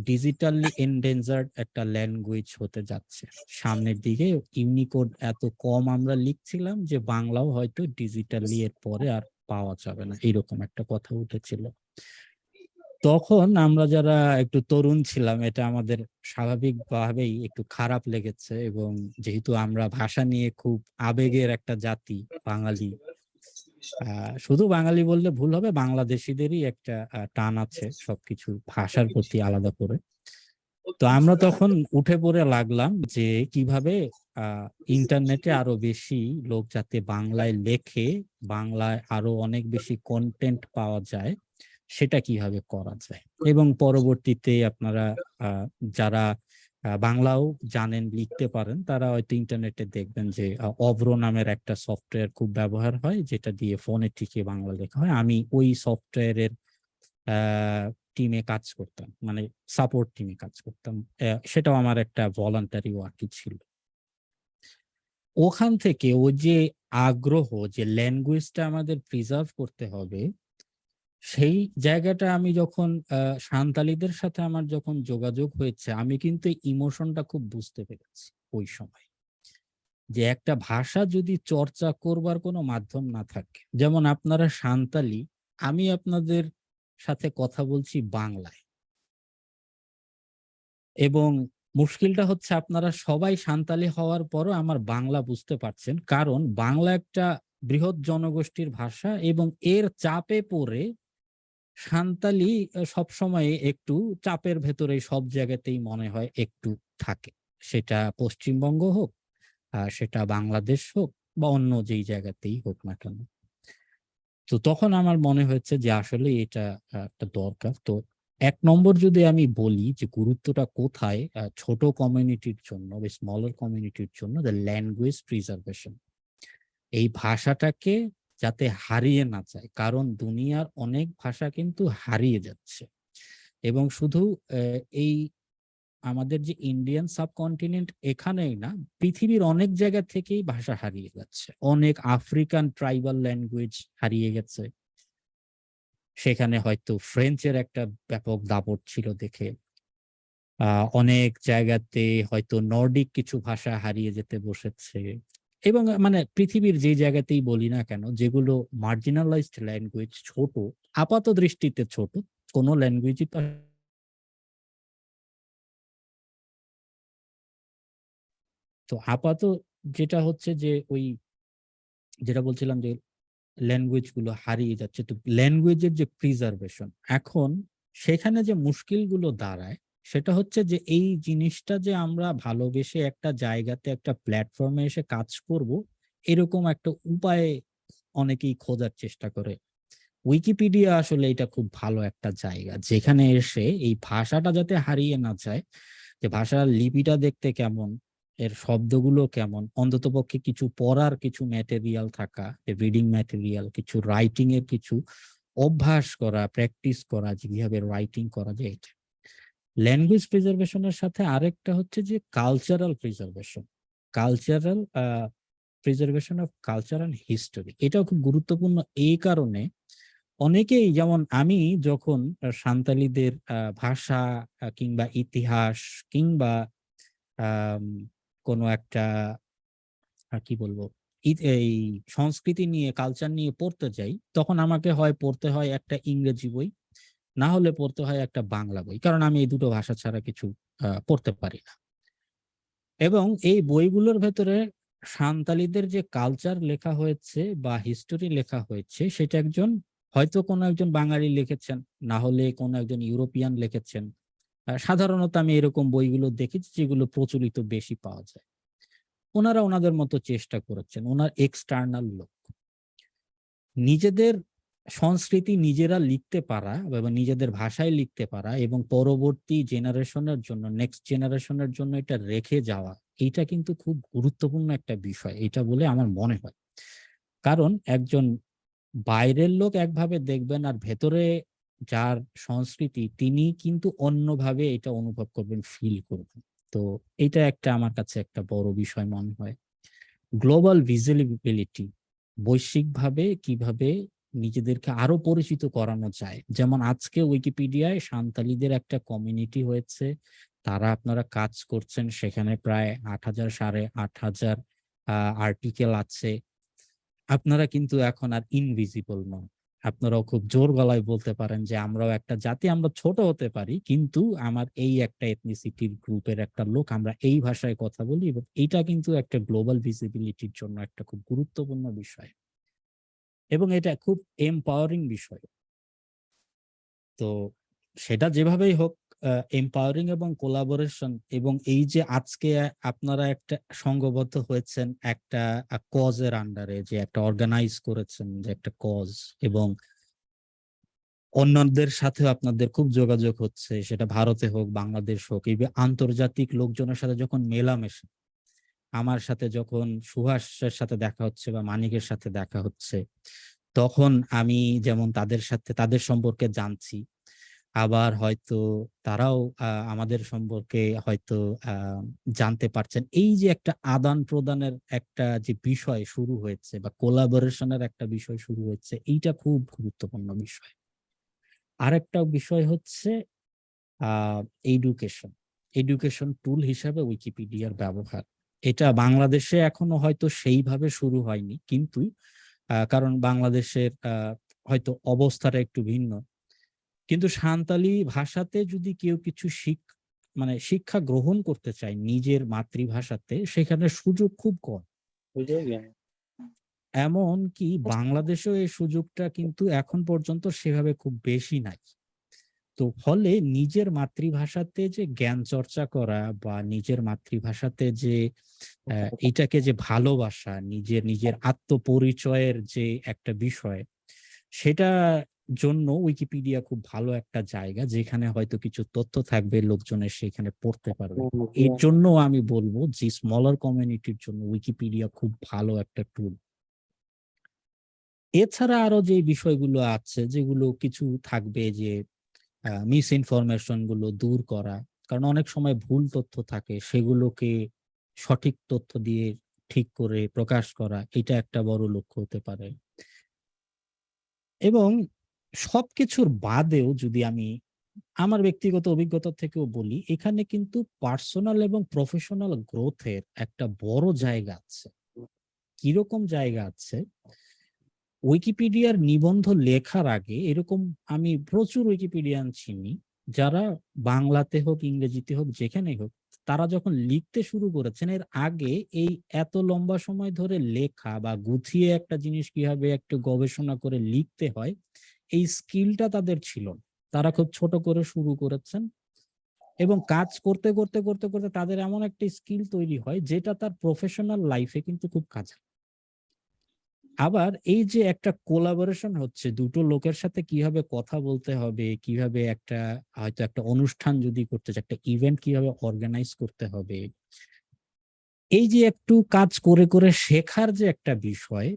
ডিজিটালি এন্ডেঞ্জার্ড একটা ল্যাঙ্গুয়েজ হতে যাচ্ছে। সামনের দিকে ইউনিকোড এত কম আমরা লিখছিলাম যে বাংলাও হয়তো ডিজিটালি এর পরে আর পাওয়া যাবে না, এইরকম একটা কথা উঠেছিল। তখন আমরা যারা একটু তরুণ ছিলাম, এটা আমাদের স্বাভাবিকভাবেই একটু খারাপ লেগেছে। এবং যেহেতু আমরা ভাষা নিয়ে খুব আবেগের একটা জাতি বাঙালি, আহ, শুধু বাঙালি বললে ভুল হবে, বাংলাদেশিদেরই একটা আহ, টান আছে সবকিছু ভাষার প্রতি আলাদা করে। তো আমরা তখন উঠে পড়ে লাগলাম যে কিভাবে আহ ইন্টারনেটে আরো বেশি লোক যাতে বাংলায় লেখে, বাংলায় আরো অনেক বেশি কন্টেন্ট পাওয়া যায়, সেটা কিভাবে করা যায়। এবং পরবর্তীতে আপনারা আহ, যারা আহ, বাংলাও জানেন, লিখতে পারেন, তারা হয়তো ইন্টারনেটে দেখবেন যে আহ, অভ্র নামের একটা সফটওয়্যার খুব ব্যবহার হয়, যেটা দিয়ে ফোনেটিকে বাংলা লেখা হয়। আমি ওই সফটওয়্যারের টিমে কাজ করতাম, মানে সাপোর্ট টিমে কাজ করতাম। আহ, সেটাও আমার একটা ভলান্টারি ওয়ার্কই ছিল। ওখান থেকে ওই যে আগ্রহ, যে ল্যাঙ্গুয়েজটা আমাদের প্রিজার্ভ করতে হবে, সেই জায়গাটা আমি যখন আহ, সাঁওতালিদের সাথে আমার যখন যোগাযোগ হয়েছে, আমি কিন্তু ইমোশনটা খুব বুঝতে পেরেছি ওই সময়, যে একটা ভাষা যদি চর্চা করবার কোনো মাধ্যম না থাকে, যেমন আপনারা সাঁওতালি, আমি আপনাদের সাথে কথা বলছি বাংলায়, এবং মুশকিলটা হচ্ছে আপনারা সবাই সাঁওতালি হওয়ার পরও আমার বাংলা বুঝতে পারছেন, কারণ বাংলা একটা বৃহৎ জনগোষ্ঠীর ভাষা এবং এর চাপে পড়ে সাঁওতালি আহ, সবসময় একটু চাপের ভেতরে সব জায়গাতেই মনে হয় একটু থাকে, সেটা পশ্চিমবঙ্গ হোক, আহ, সেটা বাংলাদেশ হোক বা অন্য যেই জায়গাতেই হোক না কেন। তো তখন আমার মনে হয়েছে যে আসলে এটা আহ, একটা দরকার। তো এক নম্বর যদি আমি বলি যে গুরুত্বটা কোথায় আহ, ছোট কমিউনিটির জন্য বা স্মলার কমিউনিটির জন্য, দ্য ল্যাঙ্গুয়েজ প্রিজার্ভেশন। এই ভাষাটাকে যাতে হারিয়ে না যায়, কারণ দুনিয়ার অনেক ভাষা কিন্তু হারিয়ে যাচ্ছে। এবং শুধু আহ, এই আমাদের যে ইন্ডিয়ান সাবকন্টিনেন্ট এখানেই না, পৃথিবীর অনেক জায়গা থেকেই ভাষা হারিয়ে যাচ্ছে। অনেক আফ্রিকান ট্রাইবাল ল্যাঙ্গুয়েজ হারিয়ে গেছে, সেখানে হয়তো ফ্রেঞ্চের একটা ব্যাপক দাপট ছিল দেখে। আহ, অনেক জায়গাতে হয়তো নর্ডিক কিছু ভাষা হারিয়ে যেতে বসেছে। এবং মানে পৃথিবীর যে জায়গাতেই বলি না কেন, যেগুলো মার্জিনালাইজড ল্যাঙ্গুয়েজ, ছোট, আপাত দৃষ্টিতে ছোট, কোনো ল্যাঙ্গুয়েজই তো তো আপাত যেটা হচ্ছে যে ওই যেটা বলছিলাম যে ল্যাঙ্গুয়েজ গুলো হারিয়ে যাচ্ছে, তো ল্যাঙ্গুয়েজের যে প্রিজার্ভেশন, এখন সেখানে যে মুশকিলগুলো দাঁড়ায় সেটা হচ্ছে যে এই জিনিসটা যে আমরা ভালোবেসে একটা জায়গাতে একটা প্ল্যাটফর্মে এসে কাজ করব, এরকম একটা উপায় অনেকেই খোঁজার চেষ্টা করে। উইকিপিডিয়া আসলে এটা খুব ভালো একটা জায়গা, যেখানে এসে এই ভাষাটা যাতে হারিয়ে না যায়, যে ভাষার লিপিটা দেখতে কেমন, এর শব্দগুলো কেমন, অন্তত পক্ষে কিছু পড়ার কিছু ম্যাটেরিয়াল থাকা, যে রিডিং ম্যাটেরিয়াল, কিছু রাইটিং এর কিছু অভ্যাস করা, প্র্যাকটিস করা, যে কিভাবে রাইটিং করা যায় এটা। ল্যাঙ্গুয়েজ প্রিজার্ভেশনের সাথে আরেকটা হচ্ছে যে cultural preservation, cultural preservation of culture and history, এটাও খুব গুরুত্বপূর্ণ। এই কারণে অনেকেই, যেমন আমি যখন সাঁওতালিদের আহ, ভাষা আহ, কিংবা ইতিহাস কিংবা আম, কোনো একটা আহ, কি বলবো, ই- এই সংস্কৃতি নিয়ে, কালচার নিয়ে পড়তে যাই, তখন আমাকে হয় পড়তে হয় একটা ইংরেজি বই, না হলে পড়তে হয় একটা বাংলা বই, কারণ আমি এই দুটো ভাষা ছাড়া কিছু আহ, পড়তে পারি না। এবং এই বইগুলোর ভেতরে সাঁওতালিদের যে কালচার লেখা হয়েছে বা হিস্টোরি লেখা হয়েছে, সেটা একজন, হয়তো কোনো একজন বাঙালি লিখেছেন, না হলে কোনো একজন ইউরোপিয়ান লিখেছেন। আহ, সাধারণত আমি এরকম বইগুলো দেখেছি যেগুলো প্রচলিত বেশি পাওয়া যায়। ওনারা ওনাদের মতো চেষ্টা করেছেন, ওনার এক্সটার্নাল লোক। নিজেদের সংস্কৃতি নিজেরা লিখতে পারা এবং নিজেদের ভাষায় লিখতে পারা এবং পরবর্তী জেনারেশনের জন্য, নেক্সট জেনারেশনের জন্য এটা রেখে যাওয়া, এটা কিন্তু খুব গুরুত্বপূর্ণ একটা বিষয়, এটা বলে আমার মনে হয়। কারণ একজন বাইরের লোক একভাবে দেখবেন, আর ভেতরে যার সংস্কৃতি, তিনি কিন্তু অন্যভাবে এটা অনুভব করবেন, ফিল করবেন। তো এটা একটা আমার কাছে একটা বড় বিষয় মনে হয়। গ্লোবাল ভিজিবিলিটি, বৈশ্বিকভাবে কিভাবে নিজেদেরকে আরো পরিচিত করানো যায়। যেমন আজকে উইকিপিডিয়ায় সাঁওতালিদের একটা কমিউনিটি হয়েছে, তারা আপনারা কাজ করছেন, সেখানে প্রায় আট হাজার, সাড়ে আট হাজার আর্টিকেল আছে। আপনারা কিন্তু এখন আর ইনভিজিবল নন। আপনারাও খুব জোর গলায় বলতে পারেন যে আমরাও একটা জাতি, আমরা ছোট হতে পারি, কিন্তু আমার এই একটা এথনিসিটির গ্রুপের একটা লোক, আমরা এই ভাষায় কথা বলি, এবং এটা কিন্তু একটা গ্লোবাল ভিজিবিলিটির জন্য একটা খুব গুরুত্বপূর্ণ বিষয়, এবং এটা খুব এম্পাওয়ারিং বিষয়। তো সেটা যেভাবেই হোক, এম্পাওয়ারিং এবং কোলাবোরেশন, এবং এই যে আজকে আপনারা একটা সংঘবদ্ধ হয়েছেন একটা কজের আন্ডারে, যে একটা অর্গানাইজ করেছেন, যে একটা কজ, এবং অন্যদের সাথেও আপনাদের খুব যোগাযোগ হচ্ছে, সেটা ভারতে হোক, বাংলাদেশ হোক, এই আন্তর্জাতিক লোকজনের সাথে যখন মেলামেশা, আমার সাথে যখন সুহাসের সাথে দেখা হচ্ছে বা মানিকের সাথে দেখা হচ্ছে, তখন আমি যেমন তাদের সাথে, তাদের সম্পর্কে জানছি, আবার হয়তো তারাও আহ, আমাদের সম্পর্কে হয়তো আহ, জানতে পারছেন। এই যে একটা আদান প্রদানের একটা যে বিষয় শুরু হয়েছে বা কোলাবোরেশনের একটা বিষয় শুরু হয়েছে, এইটা খুব গুরুত্বপূর্ণ বিষয়। আরেকটা বিষয় হচ্ছে আহ এডুকেশন, এডুকেশন টুল হিসাবে উইকিপিডিয়ার ব্যবহার। এটা বাংলাদেশে এখনো হয়তো সেইভাবে শুরু হয়নি, কিন্তু আহ, কারণ বাংলাদেশের আহ, হয়তো অবস্থাটা একটু ভিন্ন, কিন্তু সাঁওতালি ভাষাতে যদি কেউ কিছু শিখ মানে শিক্ষা গ্রহণ করতে চায় নিজের মাতৃভাষাতে, সেখানে সুযোগ খুব কম। বুঝে গেল। এমন কি বাংলাদেশেও এই সুযোগটা কিন্তু এখন পর্যন্ত সেভাবে খুব বেশি নাই। তো ফলে নিজের মাতৃভাষাতে যে জ্ঞান চর্চা করা বা নিজের মাতৃভাষাতে যে আহ, এটাকে যে ভালোবাসা, নিজের নিজের আত্মপরিচয়ের যে একটা বিষয়, সেটা জন্য উইকিপিডিয়া খুব ভালো একটা জায়গা, যেখানে হয়তো কিছু তথ্য থাকবে, লোকজনের সেখানে পড়তে পারবে। এর জন্য আমি বলবো যে স্মলার কমিউনিটির জন্য উইকিপিডিয়া খুব ভালো একটা টুল। এছাড়া আরো যে বিষয়গুলো আছে, যেগুলো কিছু থাকবে যে মিস ইনফরমেশন গুলো দূর করা, কারণ অনেক সময় ভুল তথ্য থাকে, সেগুলোকে সঠিক তথ্য দিয়ে ঠিক করে প্রকাশ করা, এটা একটা বড় লক্ষ্য হতে পারে। এবং সবকিছুর বাদেও যদি আমি আমার ব্যক্তিগত অভিজ্ঞতা থেকেও বলি, এখানে কিন্তু পার্সোনাল এবং প্রফেশনাল গ্রোথের একটা বড় জায়গা আছে। কিরকম জায়গা আছে? উইকিপিডিয়ার নিবন্ধ লেখার আগে এরকম আমি প্রচুর উইকিপিডিয়ান চিনি, যারা বাংলাতে হোক, ইংরেজিতে হোক, যেখানেই হোক, তারা যখন লিখতে শুরু করেছেন, এর আগে এই এত লম্বা সময় ধরে লেখা বা গুছিয়ে একটা জিনিস কিভাবে একটু গবেষণা করে লিখতে হয়, এই স্কিলটা তাদের ছিল না। তারা খুব ছোট করে শুরু করেছেন এবং কাজ করতে করতে করতে করতে তাদের এমন একটা স্কিল তৈরি হয়, যেটা তার প্রফেশনাল লাইফে কিন্তু খুব কাজে লাগে। আবার এই যে একটা কোলাবোরেশন হচ্ছে, দুটো লোকের সাথে কিভাবে কথা বলতে হবে, কিভাবে একটা, হয়তো একটা অনুষ্ঠান যদি করতে চায়, একটা ইভেন্ট কিভাবে অর্গানাইজ করতে হবে, এই যে একটু কাজ করে করে শেখার যে একটা বিষয়,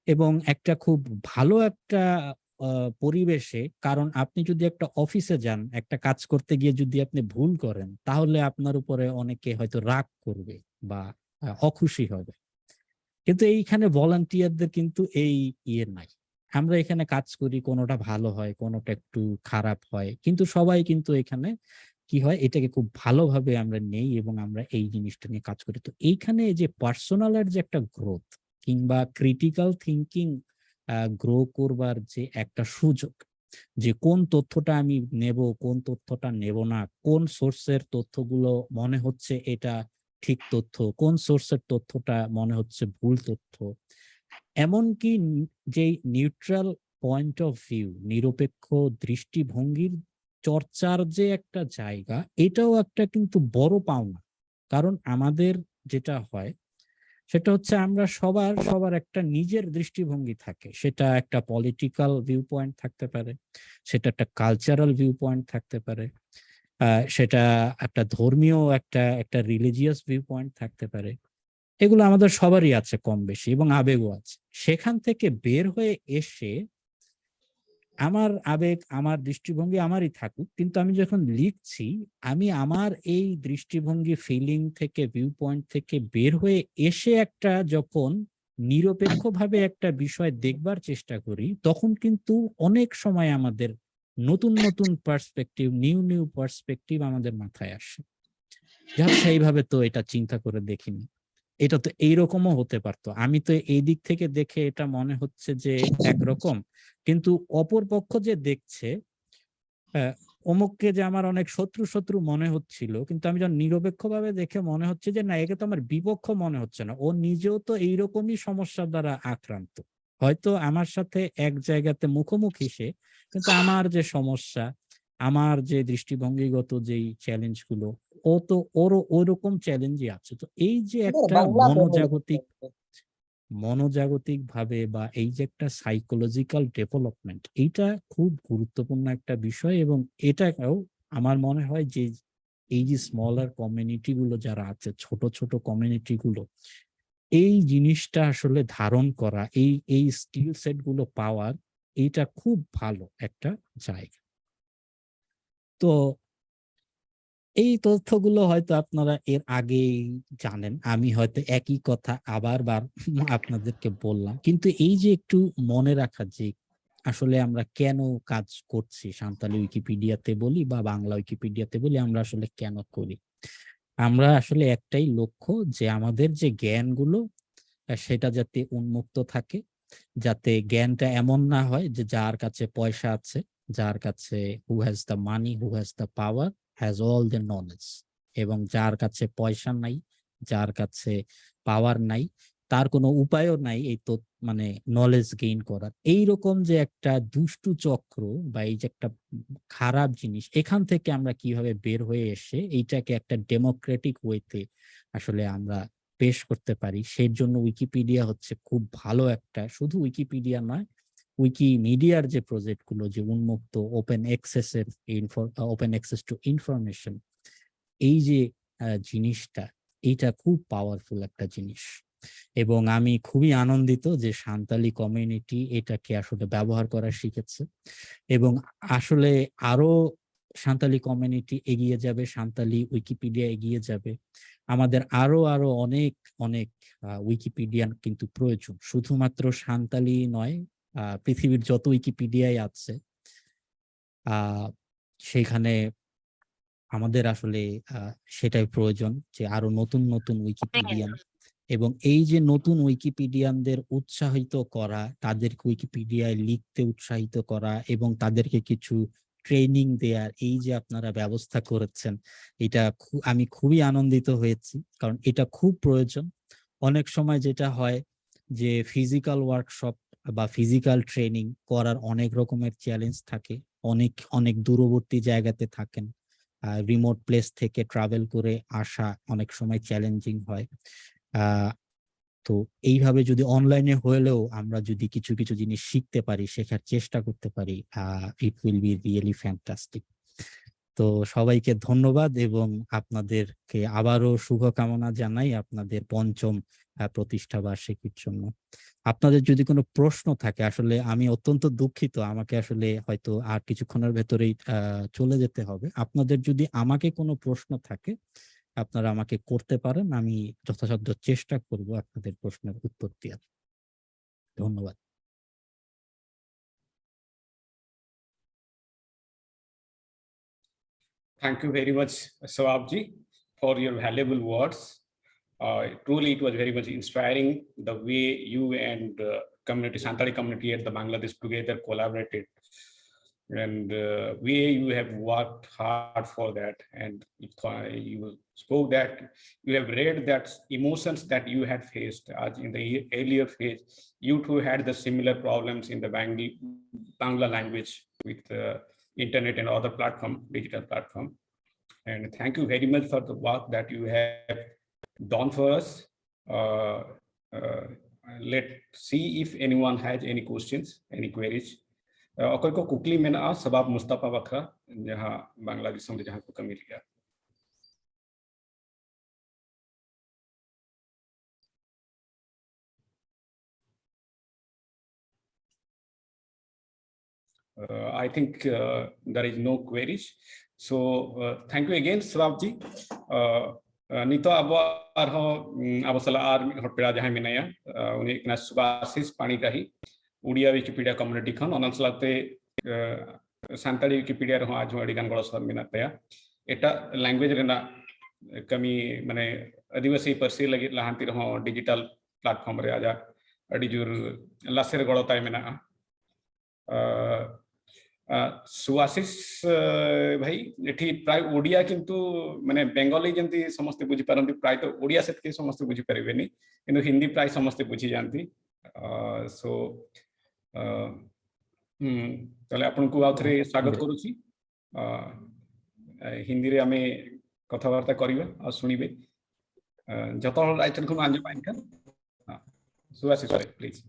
এবং একটা খুব ভালো একটা আহ, পরিবেশে, কারণ আপনি যদি একটা অফিসে যান, একটা কাজ করতে গিয়ে যদি আপনি ভুল করেন, তাহলে আপনার উপরে অনেকে হয়তো রাগ করবে বা আহ, অখুশি হবে। কিন্তু এইখানে ভলান্টিয়ারদের কিন্তু এই ইয়ে নাই। আমরা এখানে কাজ করি, কোনোটা ভালো হয়, কোনোটা একটু খারাপ হয়, কিন্তু সবাই কিন্তু এখানে কি হয়, এটাকে খুব ভালোভাবে আমরা নেই এবং আমরা এই জিনিসটা নিয়ে কাজ করি। তো এইখানে এই যে পার্সোনালের যে একটা গ্রোথ কিংবা ক্রিটিক্যাল থিঙ্কিং গ্রো করবার যে একটা সুযোগ, যে কোন তথ্যটা আমি নেব, কোন তথ্যটা নেব না, কোন সোর্সের তথ্যগুলো মনে হচ্ছে এটা ঠিক তথ্য, কোন সোর্সের তথ্যটা মনে হচ্ছে ভুল তথ্য, এমনকি নি- যেই নিউট্রাল পয়েন্ট অফ ভিউ, নিরপেক্ষ দৃষ্টিভঙ্গির চর্চার যে একটা জায়গা, এটাও একটা কিন্তু বড় পাওনা। কারণ আমাদের যেটা হয়, সেটা হচ্ছে আমরা সবার সবার একটা নিজের দৃষ্টিভঙ্গি থাকে। সেটা একটা পলিটিক্যাল ভিউ পয়েন্ট থাকতে পারে, সেটা একটা কালচারাল ভিউ পয়েন্ট থাকতে পারে, আহ, সেটা একটা ধর্মীয়, একটা একটা রিলিজিয়াস ভিউ পয়েন্ট থাকতে পারে। এগুলো আমাদের সবারই আছে কম বেশি, এবং আবেগও আছে। সেখান থেকে বের হয়ে এসে আমার আবেগ, আমার দৃষ্টিভঙ্গি আমারই থাকুক, কিন্তু আমি যখন লিখছি, আমি আমার এই দৃষ্টিভঙ্গি, ফিলিং থেকে, ভিউ পয়েন্ট থেকে বের হয়ে এসে একটা যখন নিরপেক্ষভাবে একটা বিষয় দেখবার চেষ্টা করি, তখন কিন্তু অনেক সময় আমাদের নতুন নতুন পার্সপেক্টিভ, নিউ নিউ পার্সপেক্টিভ আমাদের মাথায় আসে, যে আচ্ছা, এইভাবে তো এটা চিন্তা করে দেখিনি, এটা তো এইরকমও হতে পারতো। আমি তো এই দিক থেকে দেখে এটা মনে হচ্ছে যে একরকম, কিন্তু অপর পক্ষ যে দেখছে, আহ, অমুককে যে আমার অনেক শত্রু শত্রু মনে হচ্ছিল, কিন্তু আমি যখন নিরপেক্ষভাবে দেখে মনে হচ্ছে যে না, একে তো আমার বিপক্ষ মনে হচ্ছে না, ও নিজেও তো এইরকমই সমস্যা দ্বারা আক্রান্ত। হয়তো আমার সাথে এক জায়গাতে মুখোমুখি সে, কিন্তু আমার যে সমস্যা, আমার যে দৃষ্টিভঙ্গিগত যেই চ্যালেঞ্জগুলো, ও তো ওরও ওরকম চ্যালেঞ্জই আছে। তো এই যে একটা মনোজাগতিক মনোজাগতিক ভাবে বা এই যে একটা সাইকোলজিক্যাল ডেভেলপমেন্ট, এইটা খুব গুরুত্বপূর্ণ একটা বিষয়। এবং এটাও আমার মনে হয় যে এই যে স্মলার কমিউনিটি গুলো যারা আছে, ছোট ছোট কমিউনিটি গুলো, এই জিনিসটা আসলে ধারণ করা, এই এই স্কিল সেট গুলো পাওয়ার, এইটা খুব ভালো একটা জায়গা। তো এই তথ্যগুলো হয়তো আপনারা এর আগেই জানেন, আমি হয়তো একই কথা আবার বার আপনাদেরকে বললাম, কিন্তু এই যে একটু মনে রাখা যে আসলে আমরা কেন কাজ করছি, সাঁওতালি উইকিপিডিয়াতে বলি বা বাংলা উইকিপিডিয়াতে বলি, আমরা আসলে কেন করি? আমরা আসলে একটাই লক্ষ্য যে আমাদের যে জ্ঞানগুলো, আহ, সেটা যাতে উন্মুক্ত থাকে, যাতে জ্ঞানটা এমন না হয় যে যার কাছে পয়সা আছে, যার কাছে, who has the money, who has the power, has all the knowledge, এবং যার কাছে পয়সা নাই, যার কাছে পাওয়ার নাই, তার কোনো উপায়ও নাই এই তো, মানে, নলেজ গেইন করার। এইরকম যে একটা দুষ্টু চক্র বা এই যে একটা খারাপ জিনিস, এখান থেকে আমরা কিভাবে বের হয়ে এসে এইটাকে একটা ডেমোক্রেটিক ওয়েতে আসলে আমরা পেশ করতে পারি, সেই জন্য উইকিপিডিয়া হচ্ছে খুব ভালো একটা, শুধু উইকিপিডিয়া নয়, উইকিমিডিয়ার যে প্রজেক্ট গুলো, যে উন্মুক্ত ওপেন অ্যাক্সেসের, ওপেন অ্যাক্সেস টু ইনফরমেশন, এই যে আহ, জিনিসটা, এইটা খুব পাওয়ারফুল একটা জিনিস। এবং আমি খুবই আনন্দিত যে সাঁওতালি কমিউনিটি এটাকে আসলে ব্যবহার করা শিখেছে। এবং আসলে আরো সাঁওতালি কমিউনিটি এগিয়ে যাবে, সাঁওতালি উইকিপিডিয়া এগিয়ে যাবে। আমাদের আরো আরো অনেক অনেক আহ, উইকিপিডিয়ান কিন্তু প্রয়োজন, শুধুমাত্র সাঁওতালি নয়, আহ, পৃথিবীর যত উইকিপিডিয়াই আছে, আহ, সেইখানে আমাদের আসলে আহ, সেটাই প্রয়োজন যে আরো নতুন নতুন উইকিপিডিয়ান। এবং এই যে নতুন উইকিপিডিয়ানদের উৎসাহিত করা, তাদেরকে উইকিপিডিয়ায় লিখতে উৎসাহিত করা এবং তাদেরকে কিছু ট্রেনিং দেয়ার এই যে আপনারা ব্যবস্থা করেছেন, এটা খু- আমি খুবই আনন্দিত হয়েছি, কারণ এটা খুব প্রয়োজন। অনেক সময় যেটা হয় যে ফিজিক্যাল ওয়ার্কশপ বা ফিজিক্যাল ট্রেনিং করার অনেক রকমের চ্যালেঞ্জ থাকে, অনেক অনেক দূরবর্তী জায়গাতে থাকেন, রিমোট প্লেস থেকে ট্রাভেল করে আসা অনেক সময় চ্যালেঞ্জিং হয়। আহ, তো এইভাবে যদি অনলাইনে হলেও আমরা যদি কিছু কিছু জিনিস শিখতে পারি, শেখার চেষ্টা করতে পারি, আহ, it will be really fantastic. তো সবাইকে ধন্যবাদ এবং আপনাদেরকে আবারও শুভকামনা জানাই আপনাদের পঞ্চম আহ, প্রতিষ্ঠা বার্ষিকীর জন্য। আপনাদের যদি কোনো প্রশ্ন থাকে, আসলে আমি অত্যন্ত দুঃখিত, আমাকে আসলে হয়তো আর কিছুক্ষণের ভেতরেই আহ, চলে যেতে হবে। আপনাদের যদি আমাকে কোনো প্রশ্ন থাকে, আপনারা আমাকে করতে পারেন, আমি যথাসাধ্য চেষ্টা করব আপনাদের প্রশ্নের উত্তর দেওয়ার। ধন্যবাদ। Thank you very much, Swabji, for your valuable words. Uh, truly, it was very much inspiring the way you and uh, community, Santali community at the Bangladesh together collaborated. And uh, way you have worked hard for that, and you, th- you spoke that you have read that emotions that you had faced as in the e- earlier phase. You too had the similar problems in the Bangla, Bangla language with the internet and other platform, digital platform. And thank you very much for the work that you have done for us. Uh, uh, let's see if anyone has any questions, any queries. Uh, ᱚᱠᱚᱭ ᱠᱚ ᱠᱩᱠᱞᱤ ᱢᱮᱱᱟᱜᱼᱟ ᱥᱟᱵᱟᱵ Mustafa ᱵᱟᱠᱷᱨᱟ, ᱡᱟᱦᱟᱸ ᱵᱟᱝᱞᱟᱫᱮᱥ ᱫᱤᱥᱚᱢ ᱨᱮ ᱡᱟᱦᱟᱸ ᱠᱚ ᱠᱟᱹᱢᱤ ᱞᱮᱜᱼᱟ? Uh, I think uh, there is no queries. So uh, thank you again, Swabji. Uh, uh, ᱱᱤᱛᱚᱜ ᱟᱵᱚ ᱟᱨᱦᱚᱸ ᱩᱢ, ᱟᱵᱚ ᱥᱟᱞᱟᱜ ᱟᱨ ᱢᱤᱫ ᱦᱚᱲ ᱯᱮᱲᱟ ᱡᱟᱦᱟᱸᱭ ᱢᱮᱱᱟᱭᱟ, uh, ᱩᱱᱤ ᱦᱩᱭᱩᱜ ᱠᱟᱱᱟ ᱥᱩᱵᱟᱥᱤᱥ ᱯᱟᱬᱤᱜᱨᱟᱦᱤ, ᱩᱰᱤᱭᱟ ᱣᱤᱠᱤᱯᱤᱰᱤᱭᱟ ᱠᱚᱢᱤᱭᱩᱱᱤᱴᱤ ᱠᱷᱚᱱ᱾ ᱚᱱᱟ ᱥᱟᱞᱟᱜ ᱛᱮ uh, ᱥᱟᱱᱛᱟᱲᱤ ᱣᱤᱠᱤᱯᱤᱰᱤᱭᱟ ᱨᱮᱦᱚᱸ ᱟᱡ ᱦᱚᱸ ᱟᱹᱰᱤ ᱜᱟᱱ ᱜᱚᱲᱚ ᱥᱚᱯᱚᱦᱚᱫ ᱢᱮᱱᱟᱜ ᱛᱟᱭᱟ᱾ ᱮᱴᱟᱜ ᱞᱮᱝᱜᱩᱭᱮᱡᱽ ᱨᱮᱱᱟᱜ ᱠᱟᱹᱢᱤ, ᱢᱟᱱᱮ ᱟᱹᱫᱤᱵᱟᱹᱥᱤ ᱯᱟᱹᱨᱥᱤ ᱞᱟᱹᱜᱤᱫ ᱞᱟᱦᱟᱱᱛᱤ ᱨᱮᱦᱚᱸ ᱰᱤᱡᱤᱴᱟᱞ ᱯᱞᱟᱴᱯᱷᱚᱨᱢ ᱨᱮ ᱟᱡᱟᱜ ᱟᱹᱰᱤ ᱡᱳᱨ ᱞᱟᱥᱮᱨ ᱜᱚᱲᱚ ᱛᱟᱭ ᱢᱮᱱᱟᱜᱼᱟ᱾ ᱟᱸ, ᱟᱸ, ᱥᱩᱵᱷᱟᱥᱤᱥ, ᱟᱸ, ᱵᱷᱟᱭ, ᱮᱴᱷᱤ ᱯᱨᱟᱭ ᱳᱰᱤᱭᱟ ᱠᱤᱱᱛᱩ, ᱢᱟᱱᱮ ᱵᱮᱝᱜᱚᱞᱤ ଯେମିତି ସମସ୍ତେ ବୁଝିପାରନ୍ତି, ପ୍ରାୟତଃ ଓଡ଼ିଆ ସେତିକି ସମସ୍ତେ ବୁଝିପାରିବେନି, କିନ୍ତୁ ହିନ୍ଦୀ ପ୍ରାୟ ସମସ୍ତେ ବୁଝିଯାଆନ୍ତି। ᱟᱸ, so, ᱟᱸ, ᱦᱩᱸ, ᱛᱟᱦᱞᱮ ᱟᱯᱱᱟᱝᱠᱩ ᱟᱣ ᱛᱷᱟᱨᱮ ᱥᱟᱜᱚᱛ ᱠᱚᱨᱩᱪᱷᱤ। ᱟᱸ, ᱦᱤᱱᱫᱤ ᱨᱮ ᱟᱢᱮ ᱠᱟᱛᱷᱟ ᱵᱟᱨᱛᱟ ᱠᱚᱨᱤᱵᱟ ᱟᱨ ᱥᱩᱱᱤᱵᱮ। ᱟᱸ, ᱡᱚᱛᱚ ᱦᱚᱲ ᱟᱡ ᱴᱷᱮᱱ ᱠᱷᱚᱱ ᱟᱸᱡᱚᱢᱟ ᱮᱱᱠᱷᱟᱱ। सुभाषिस भाई, प्लीज।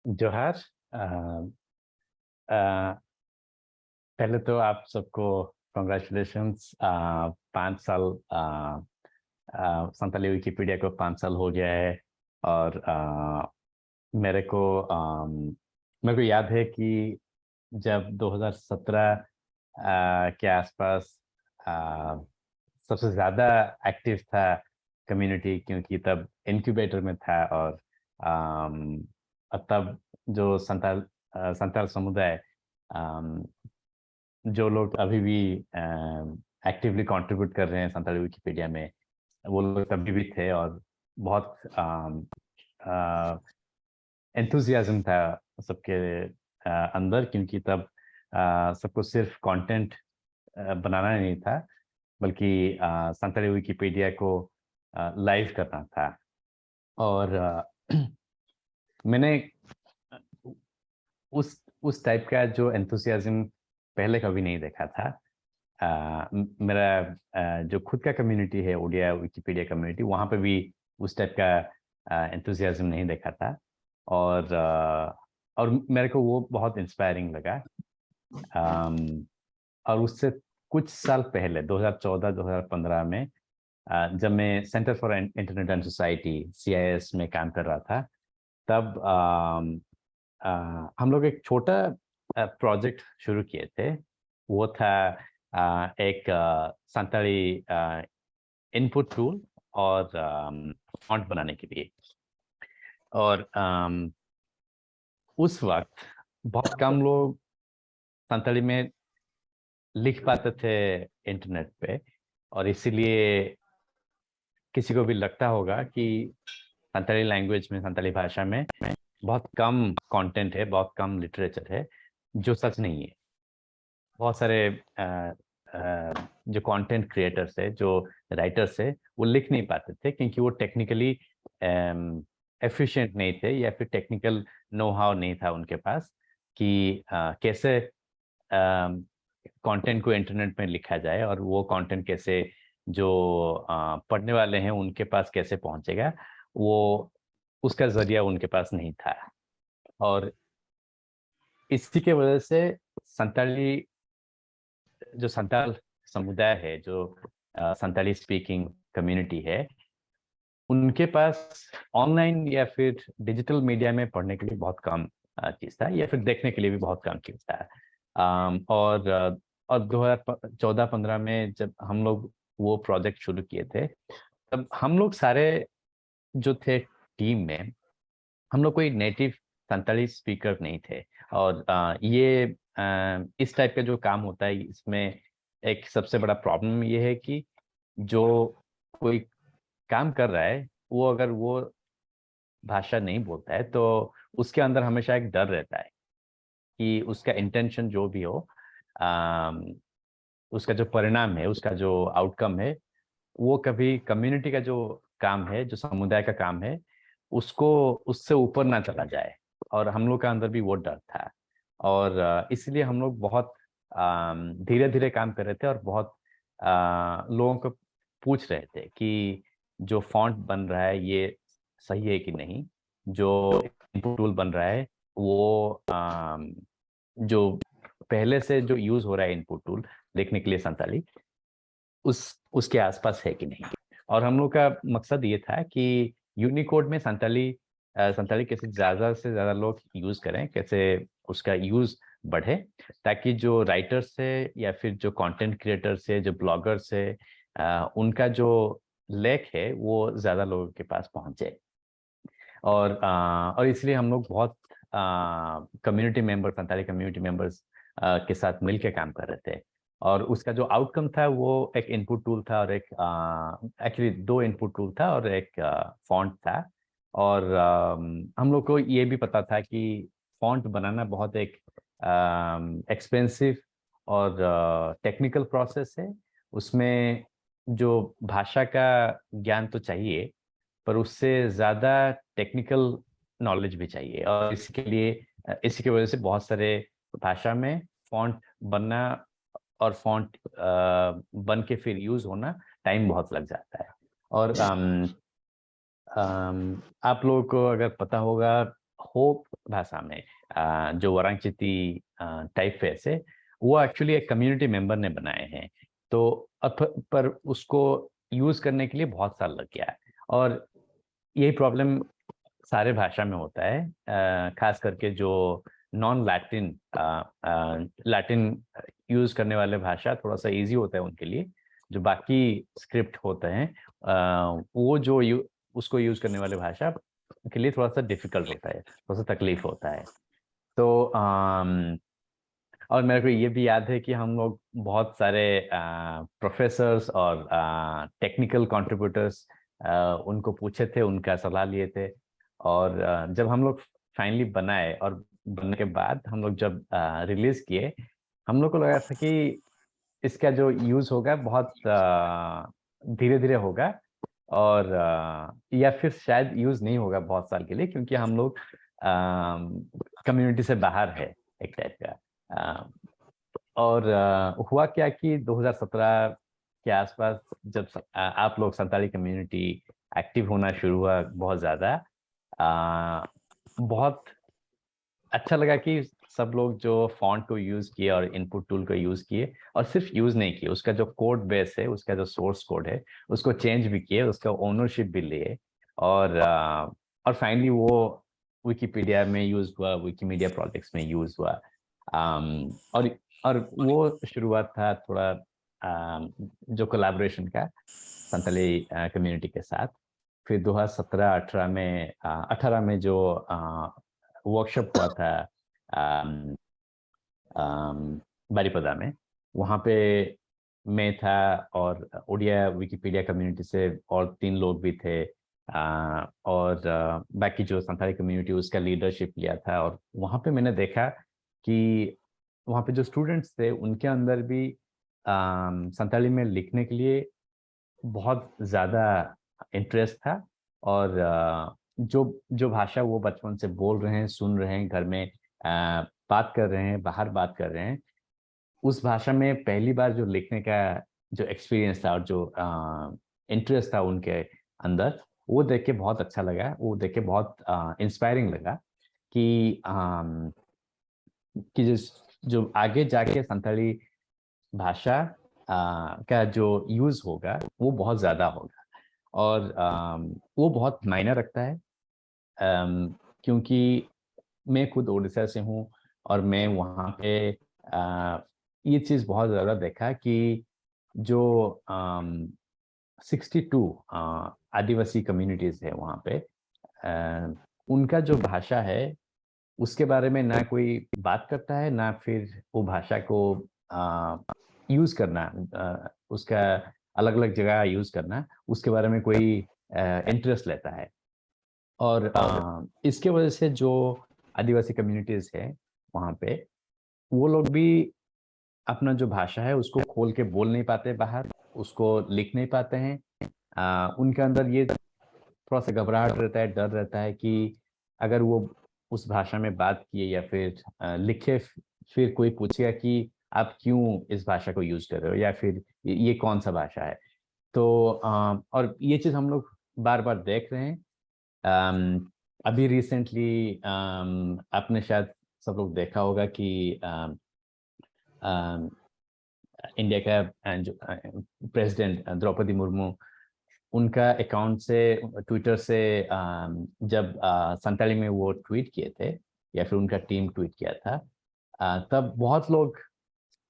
जोहार। अ, अ, पहले तो आप सबको कॉन्ग्रेचुलेशंस। पाँच साल, अ, अ, संताली विकिपीडिया को पाँच साल हो गया है। और अ, मेरे को अम, मेरे को याद है कि जब दो हज़ार सत्रह अ, के आसपास अ, सबसे ज्यादा एक्टिव था कम्युनिटी, क्योंकि तब इनक्यूबेटर में था। और अम, और तब जो संताल अ, संताल समुदाय, अम, जो लोग अभी भी एक्टिवली कंट्रीब्यूट कर रहे हैं संताली विकिपीडिया में, वो लोग तभी भी थे। और बहुत एंथुजियाज्म था सबके अ, अंदर, क्योंकि तब अ, सबको सिर्फ कंटेंट बनाना नहीं था, बल्कि अ, संताली विकिपीडिया को लाइव करना था। और अ, मैंने उस उस टाइप का जो एंथुसियाज्म पहले कभी नहीं देखा था। अ, म- मेरा अ, जो खुद का कम्युनिटी है, ओडिया विकिपीडिया कम्युनिटी, वहाँ पे भी उस टाइप का एंथुसियाज्म नहीं देखा था। और अ, और मेरे को वो बहुत इंस्पायरिंग लगा। अम, और उससे कुछ साल पहले, दो हज़ार चौदह दो हज़ार पन्द्रह में, अ, जब मैं centre for internet and society, CIS, में काम कर रहा था, तब अम, अ, हम लोग एक छोटा प्रोजेक्ट शुरू किए थे। वो था अ, एक अ, संताली इनपुट टूल और फॉन्ट बनाने के लिए। और अम, उस वक्त बहुत कम लोग संताली में लिख पाते थे इंटरनेट पे, और इसीलिए किसी को भी लगता होगा कि संताली लैंग्वेज में, संताली भाषा में बहुत कम कंटेंट है, बहुत कम लिटरेचर है, जो सच नहीं है। बहुत सारे अ, अ, जो कंटेंट क्रिएटर्स है, जो राइटर्स है, वो लिख नहीं पाते थे, क्योंकि वो टेक्निकली एफिशिएंट नहीं थे या फिर टेक्निकल नो हाउ नहीं था उनके पास कि अ, कैसे कंटेंट को इंटरनेट में लिखा जाए और वो कंटेंट कैसे जो अ, पढ़ने वाले हैं उनके पास कैसे पहुंचेगा। वो उसका जरिया उनके पास नहीं था। और इसी के वजह से संताली जो संताल समुदाय है, जो संताली स्पीकिंग कम्युनिटी है, उनके पास ऑनलाइन या फिर डिजिटल मीडिया में पढ़ने के लिए बहुत कम चीज था या फिर देखने के लिए भी बहुत कम चीज था। और और दो हज़ार चौदह पंद्रह में जब हम लोग वो प्रोजेक्ट शुरू किए थे, तब हम लोग सारे जो थे टीम में, हम लोग कोई नेटिव संताली स्पीकर नहीं थे। और ये इस टाइप का जो काम होता है, इसमें एक सबसे बड़ा प्रॉब्लम ये है कि जो कोई काम कर रहा है, वो अगर वो भाषा नहीं बोलता है, तो उसके अंदर हमेशा एक डर रहता है कि उसका इंटेंशन जो भी हो, उसका जो परिणाम है, उसका जो आउटकम है, वो कभी कम्युनिटी का जो काम है, जो समुदाय का काम है, उसको, उससे ऊपर ना चला जाए। और हम लोग का अंदर भी वो डर था, और इसलिए हम लोग बहुत धीरे धीरे काम कर रहे थे और बहुत लोगों को पूछ रहे थे कि जो फॉन्ट बन रहा है, ये सही है कि नहीं, जो इनपुट टूल बन रहा है, वो जो पहले से जो यूज हो रहा है इनपुट टूल लिखने के लिए संताली, उस उसके आसपास है कि नहीं। और हम लोग का मकसद ये था कि यूनिकोड में संताली संताली कैसे ज्यादा से ज्यादा लोग यूज करें, कैसे उसका यूज बढ़े, ताकि जो राइटर्स है या फिर जो कंटेंट क्रिएटर्स है, जो ब्लॉगर्स है, उनका जो लेख है, वो ज्यादा लोगों के पास पहुंचे। और और इसलिए हम लोग बहुत community member Santali community members के साथ मिलकर काम कर रहे थे। और उसका जो आउटकम था, वो एक इनपुट टूल था और एक एक्चुअली दो इनपुट टूल था और एक फॉन्ट था। और हम लोग को ये भी पता था कि फॉन्ट बनाना बहुत एक एक्सपेंसिव और टेक्निकल प्रोसेस है। उसमें जो भाषा का ज्ञान तो चाहिए, पर उससे ज्यादा टेक्निकल नॉलेज भी चाहिए। और इसी के लिए इसी की वजह से बहुत सारे भाषा में फॉन्ट बनना और फॉन्ट बन के फिर यूज होना टाइम बहुत लग जाता है। और अम, आप लोगों को अगर पता होगा, होप भाषा में, अ, जो वरांगचिती, अ, टाइपफेस है, वो एक्चुअली एक कम्युनिटी मेंबर ने बनाए हैं। तो अप-, पर उसको यूज़ करने के लिए बहुत साल लग गया है। और यही प्रॉब्लम सारे भाषा में होता है, अ, खास करके जो नॉन लैटिन, अ, अ, लैटिन यूज़ करने वाले भाषा थोड़ा-सा ईज़ी होता है उनके लिए। जो बाकी स्क्रिप्ट होते हैं, अ, वो जो यू-, उसको यूज़ करने वाले भाषा के लिए थोड़ा-सा डिफिकल्ट होता है, थोड़ा-सा तकलीफ होता है। तो, अम, और मेरे को ये भी याद है कि हम लोग बहुत सारे, अ, प्रोफेसर्स और, अ, टेक्निकल कंट्रीब्यूटर्स, अ, उनको पूछे थे, उनका सलाह लिए थे। और, अ, जब हम लोग फाइनली बनाए और बनने के बाद हम लोग जब, अ, रिलीज़ किए, हम लोग को लगा था कि इसका जो यूज़ होगा बहुत, अ, धीरे-धीरे होगा और, अ, या फिर शायद यूज़ नहीं होगा बहुत साल के लिए, क्योंकि हम लोग, अ, कम्युनिटी से बाहर है एक टाइप का। अ, और, अ, हुआ क्या कि दो हज़ार सत्रह के आसपास जब स-, अ, आप लोग संताली कम्युनिटी एक्टिव होना शुरू हुआ बहुत ज़्यादा, अ, बहुत अच्छा लगा कि सब लोग जो फॉन्ट को यूज़ किए और इनपुट टूल को यूज़ किए, और सिर्फ यूज़ नहीं किए, उसका जो कोड बेस है, उसका जो सोर्स कोड है, उसको चेंज भी किए, उसका ओनरशिप भी लिए। और, अ, और फाइनली वो विकिपीडिया में यूज़ हुआ, विकिमीडिया प्रोजेक्ट्स में यूज़ हुआ। अम, और, और वो शुरुआत था थोड़ा, अम, जो कोलैबोरेशन का संताली, अ, कम्युनिटी के साथ। फिर दो हज़ार सत्रह अठारह में, अ, अठारह में जो, अ, वर्कशॉप हुआ था, अम, अम, बारिपदा में, वहाँ पे मैं था और उड़िया विकिपीडिया कम्युनिटी से और तीन लोग भी थे। अ, और, अ, बाकी जो संताली कम्युनिटी, उसका लीडरशिप लिया था, और वहाँ पे मैंने देखा कि वहाँ पे जो स्टूडेंट्स थे, उनके अंदर भी, अम, संताली में लिखने के लिए बहुत ज़्यादा इंटरेस्ट था। और, अ, जो, जो भाषा वो बचपन से बोल रहे हैं, सुन रहे हैं, घर में, अ, बात कर रहे हैं, बाहर बात कर रहे हैं, उस भाषा में पहली बार जो लिखने का जो एक्सपीरियंस था और जो, अ, इंटरेस्ट था उनके अंदर, वो देख के बहुत अच्छा लगा, वो देख के बहुत इंस्पायरिंग लगा कि अम, कि जिस जो आगे जाके संथाली भाषा अ, का जो यूज होगा वो बहुत ज्यादा होगा और अम, वो बहुत मायने रखता है। अम, क्योंकि मैं खुद उड़ीसा से हूँ और मैं वहाँ पे अ, ये चीज बहुत ज्यादा देखा कि जो सिक्सटी टू आदिवासी कम्युनिटीज है वहाँ पे, अ, उनका जो भाषा है उसके बारे में ना कोई बात करता है, ना फिर वो भाषा को यूज करना, अ, उसका अलग अलग जगह यूज करना, उसके बारे में कोई इंटरेस्ट लेता है। और अ, इसके वजह से जो आदिवासी कम्युनिटीज है वहाँ पे, वो लोग भी अपना जो भाषा है उसको खोल के बोल नहीं पाते बाहर, उसको लिख नहीं पाते हैं। अ, उनके अंदर ये थोड़ा सा घबराहट रहता है, डर रहता है कि अगर वो उस भाषा में बात किए या फिर अ, लिखे, फिर कोई पूछेगा कि आप क्यों इस भाषा को यूज कर रहे हो या फिर ये ये कौन सा भाषा है। तो अ, और ये चीज हम लोग बार बार देख रहे हैं। अम, अभी रिसेंटली आपने शायद सब लोग देखा होगा कि अम, अम, इंडिया का अ, जो प्रेसिडेंट द्रौपदी मुर्मू, उनका अकाउंट से, ट्विटर से अम, जब अ, संताली में वो ट्वीट किए थे या फिर उनका टीम ट्वीट किया था, अ, तब बहुत लोग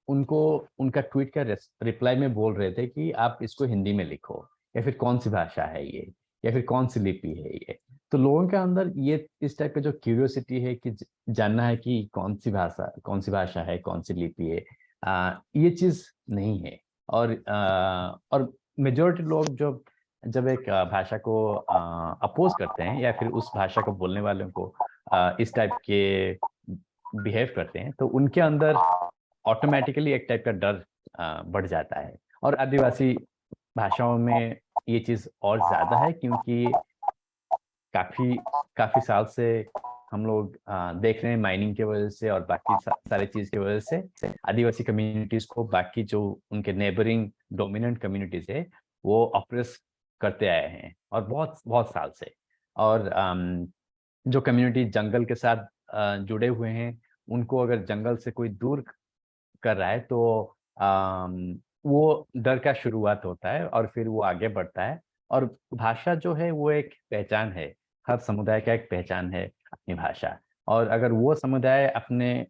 उनको उनका ट्वीट का रिप्लाई में बोल रहे थे कि आप इसको हिंदी में लिखो या फिर कौन सी भाषा है ये या फिर कौन सी लिपि है ये। तो लोगों के अंदर ये इस टाइप का जो क्यूरियोसिटी है कि ज- जानना है कि कौन सी भाषा कौन सी भाषा है, कौन सी लिपि है, आ, ये चीज नहीं है। और आ, और मेजोरिटी लोग जो जब एक आ, भाषा को अपोज करते हैं या फिर उस भाषा को बोलने वालों को आ, इस टाइप के बिहेव करते हैं तो उनके अंदर ऑटोमेटिकली एक टाइप का डर आ, बढ़ जाता है। और आदिवासी भाषाओं में ये चीज और ज्यादा है क्योंकि काफी काफी साल से हम लोग आ, देख रहे हैं, माइनिंग की वजह से और बाकी सा, सारे चीज की वजह से आदिवासी कम्युनिटीज को बाकी जो उनके नेबरिंग डोमिनेंट कम्युनिटीज है वो ऑप्रेस करते आए हैं, और बहुत बहुत साल से। और अम, जो कम्युनिटी जंगल के साथ अ, जुड़े हुए हैं, उनको अगर जंगल से कोई दूर कर रहा है, तो अम, वो डर का शुरुआत होता है और फिर वो आगे बढ़ता है। और भाषा जो है, वो एक पहचान है, हर समुदाय का एक पहचान है अपनी भाषा। और अगर वो समुदाय अपने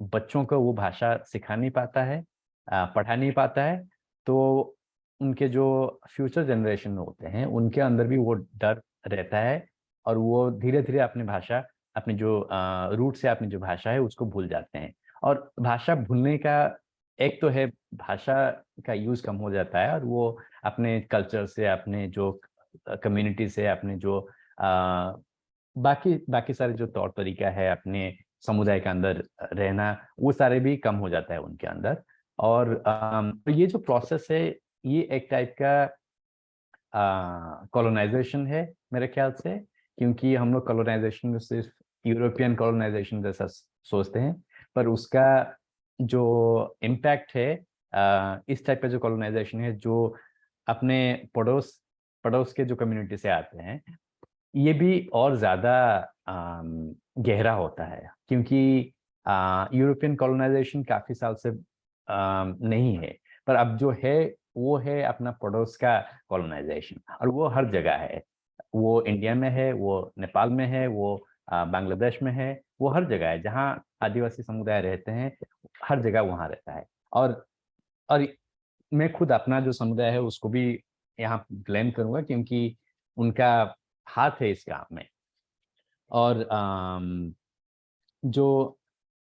बच्चों को वो भाषा सिखा नहीं पाता है, अ, पढ़ा नहीं पाता है, तो उनके जो फ्यूचर जनरेशन होते हैं, उनके अंदर भी वो डर रहता है और वो धीरे-धीरे अपनी भाषा, अपनी जो अ, रूट से अपनी जो भाषा है, उसको भूल जाते हैं। और भाषा भूलने का एक तो है, भाषा का यूज़ कम हो जाता है और वो अपने कल्चर से, अपने जो अ, कम्युनिटी से, अपने जो अ, बाकी, बाकी सारे जो तौर तरीका है अपने समुदाय के अंदर रहना, वो सारे भी कम हो जाता है उनके अंदर। और अम, तो ये जो प्रोसेस है, ये एक टाइप का कॉलोनाइजेशन है मेरे ख्याल से, क्योंकि हम लोग कॉलोनाइजेशन को सिर्फ यूरोपियन कॉलोनाइजेशन जैसा स- सोचते हैं, पर उसका जो इम्पैक्ट है, अ, इस टाइप का जो कॉलोनाइजेशन है, जो अपने पड़ोस पड़ोस के जो कम्युनिटी से आते हैं, ये भी और ज्यादा अम, गहरा होता है, क्योंकि यूरोपियन कॉलोनाइजेशन काफी साल से अम, नहीं है, पर अब जो है, वो है अपना पड़ोस का कॉलोनाइजेशन। और वो हर जगह है, वो इंडिया में है, वो नेपाल में है, वो अ, बांग्लादेश में है, वो हर जगह है। जहाँ आदिवासी समुदाय रहते हैं, हर जगह वहाँ रहता है। और और मैं खुद अपना जो समुदाय है, उसको भी यहाँ ब्लेम करूंगा, क्योंकि उनका हाथ है इस काम में। और अम, जो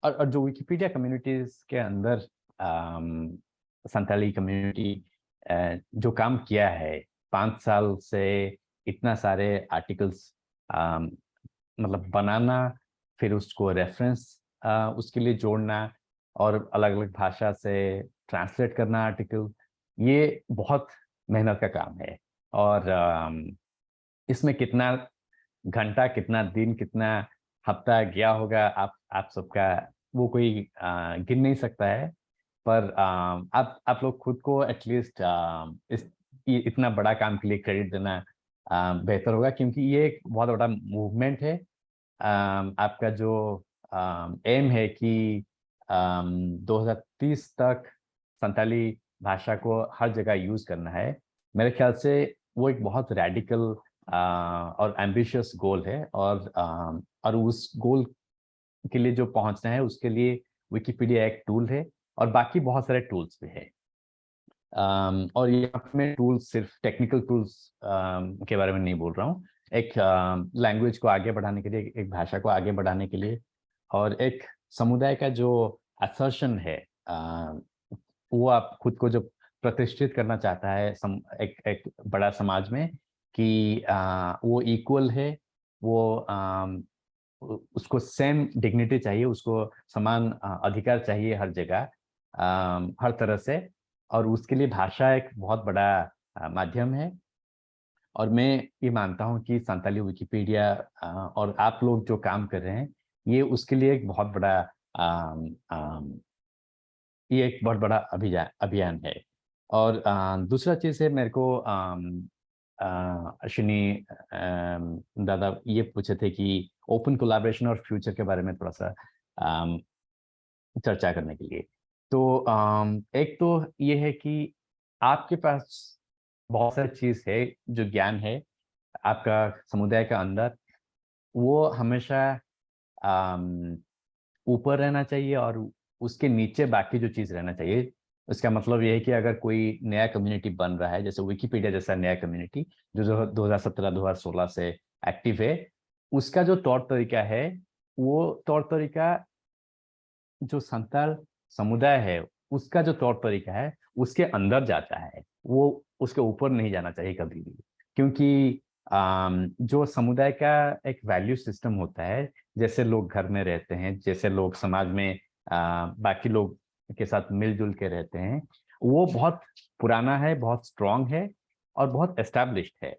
और, और जो विकिपीडिया कम्युनिटीज के अंदर अम, संताली कम्युनिटी जो काम किया है, पाँच साल से इतना सारे आर्टिकल्स मतलब बनाना, फिर उसको रेफरेंस उसके लिए जोड़ना, और अलग अलग भाषा से ट्रांसलेट करना आर्टिकल, ये बहुत मेहनत का काम है। और अम, इसमें कितना घंटा, कितना दिन, कितना हफ्ता गया होगा आप आप सबका, वो कोई अ, गिन नहीं सकता है। पर अ, आप आप लोग खुद को एटलीस्ट इस ये इतना बड़ा काम के लिए क्रेडिट देना अ, बेहतर होगा, क्योंकि ये एक बहुत बड़ा मूवमेंट है। अम, आपका जो एम है कि अम, दो हज़ार तीस तक संताली भाषा को हर जगह यूज करना है। मेरे ख्याल से वो एक बहुत रेडिकल और एम्बिशियस गोल है, और अम, और उस गोल के लिए जो पहुंचना है, उसके लिए विकिपीडिया एक टूल है, और बाकी बहुत सारे टूल्स भी है। अम, और यहाँ पे मैं टूल्स, सिर्फ टेक्निकल टूल्स के बारे में नहीं बोल रहा हूँ। एक लैंग्वेज को आगे बढ़ाने के लिए, एक भाषा को आगे बढ़ाने के लिए, और एक समुदाय का जो असर्शन है, अ, वो आप खुद को जो प्रतिष्ठित करना चाहता है सम, एक एक बड़ा समाज में, कि अ, वो इक्वल है, वो अम, उ- उसको सेम डिग्निटी चाहिए, उसको समान अ, अधिकार चाहिए हर जगह, अम, हर तरह से। और उसके लिए भाषा एक बहुत बड़ा अ, माध्यम है। और मैं ये मानता हूँ कि संताली विकिपीडिया अ, और आप लोग जो काम कर रहे हैं, ये उसके लिए एक बहुत बड़ा अम, अम, ये एक बहुत बड़ा अभियान अभियान है। और अ, दूसरा चीज है, मेरे को अम, अ, अश्विनी अम, दादा ये पूछे थे कि ओपन कोलैबोरेशन और फ्यूचर के बारे में थोड़ा सा अम, चर्चा करने के लिए। तो अम, एक तो ये है कि आपके पास बहुत सारी चीज है, जो ज्ञान है आपका समुदाय का अंदर, वो हमेशा अम, ऊपर रहना चाहिए और उसके नीचे बाकी जो चीज रहना चाहिए। इसका मतलब ये है कि अगर कोई नया कम्युनिटी बन रहा है, जैसे विकिपीडिया जैसा नया कम्युनिटी जो दो हज़ार सत्रह दो हज़ार सोलह से एक्टिव है, उसका जो तौर तरीका है, वो तौर तरीका जो संताल समुदाय है, उसका जो तौर तरीका है, उसके अंदर जाता है, वो उसके ऊपर नहीं जाना चाहिए कभी भी। क्योंकि अम, जो समुदाय का एक वैल्यू सिस्टम होता है, जैसे लोग घर में रहते हैं, जैसे लोग समाज में अ, बाकी लोग के साथ मिलजुल के रहते हैं, वो बहुत पुराना है, बहुत स्ट्रांग है और बहुत एस्टैब्लिश्ड है।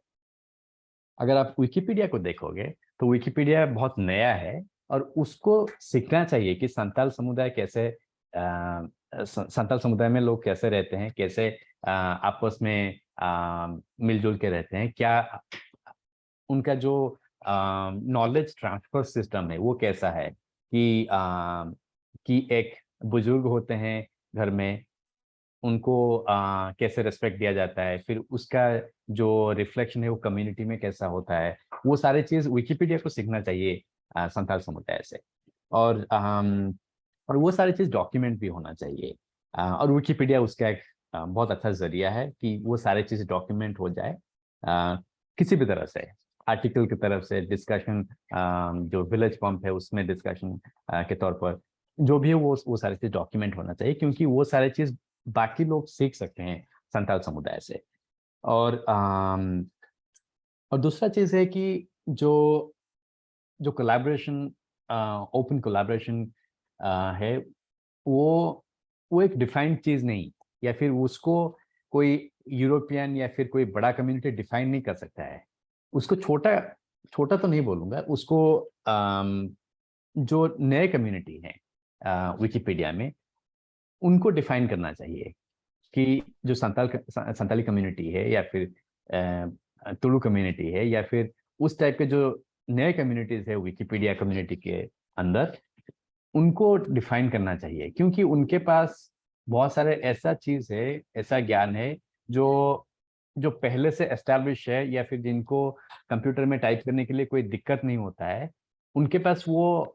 अगर आप विकिपीडिया को देखोगे, तो विकिपीडिया बहुत नया है और उसको सीखना चाहिए कि संताल समुदाय कैसे अ, स- संताल समुदाय में लोग कैसे रहते हैं, कैसे अ, आपस में मिलजुल के रहते हैं, क्या उनका जो नॉलेज ट्रांसफर सिस्टम है वो कैसा है, कि कि एक बुजुर्ग होते हैं घर में, उनको कैसे रिस्पेक्ट दिया जाता है, फिर उसका जो रिफ्लेक्शन है वो कम्युनिटी में कैसा होता है, वो सारे चीज विकिपीडिया को सीखना चाहिए संथाल समुदाय से। और और वो सारी चीज डॉक्यूमेंट भी होना चाहिए। और विकिपीडिया उसका एक बहुत अच्छा जरिया है कि वो सारे चीज डॉक्यूमेंट हो जाए किसी भी तरह से, आर्टिकल की तरफ से, डिस्कशन, जो विलेज पंप है उसमें डिस्कशन के तौर पर, जो भी है वो वो सारी चीज डॉक्यूमेंट होना चाहिए, क्योंकि वो सारी चीज बाकी लोग सीख सकते हैं संथाल समुदाय से। और और दूसरा चीज है कि जो जो कोलैबोरेशन, ओपन कोलैबोरेशन है, वो वो एक डिफाइंड चीज नहीं, या फिर उसको कोई यूरोपियन या फिर कोई बड़ा कम्युनिटी डिफाइन नहीं कर सकता है। उसको छोटा छोटा तो नहीं बोलूंगा, उसको जो नए कम्युनिटी हैं विकिपीडिया में, उनको डिफाइन करना चाहिए कि जो संताल संताली कम्युनिटी है या फिर तुलु कम्युनिटी है या फिर उस टाइप के जो नए कम्युनिटीज है विकिपीडिया कम्युनिटी के अंदर, उनको डिफाइन करना चाहिए, क्योंकि उनके पास बहुत सारे ऐसा चीज है, ऐसा ज्ञान है जो जो पहले से एस्टैब्लिश है या फिर जिनको कंप्यूटर में टाइप करने के लिए कोई दिक्कत नहीं होता है, उनके पास वो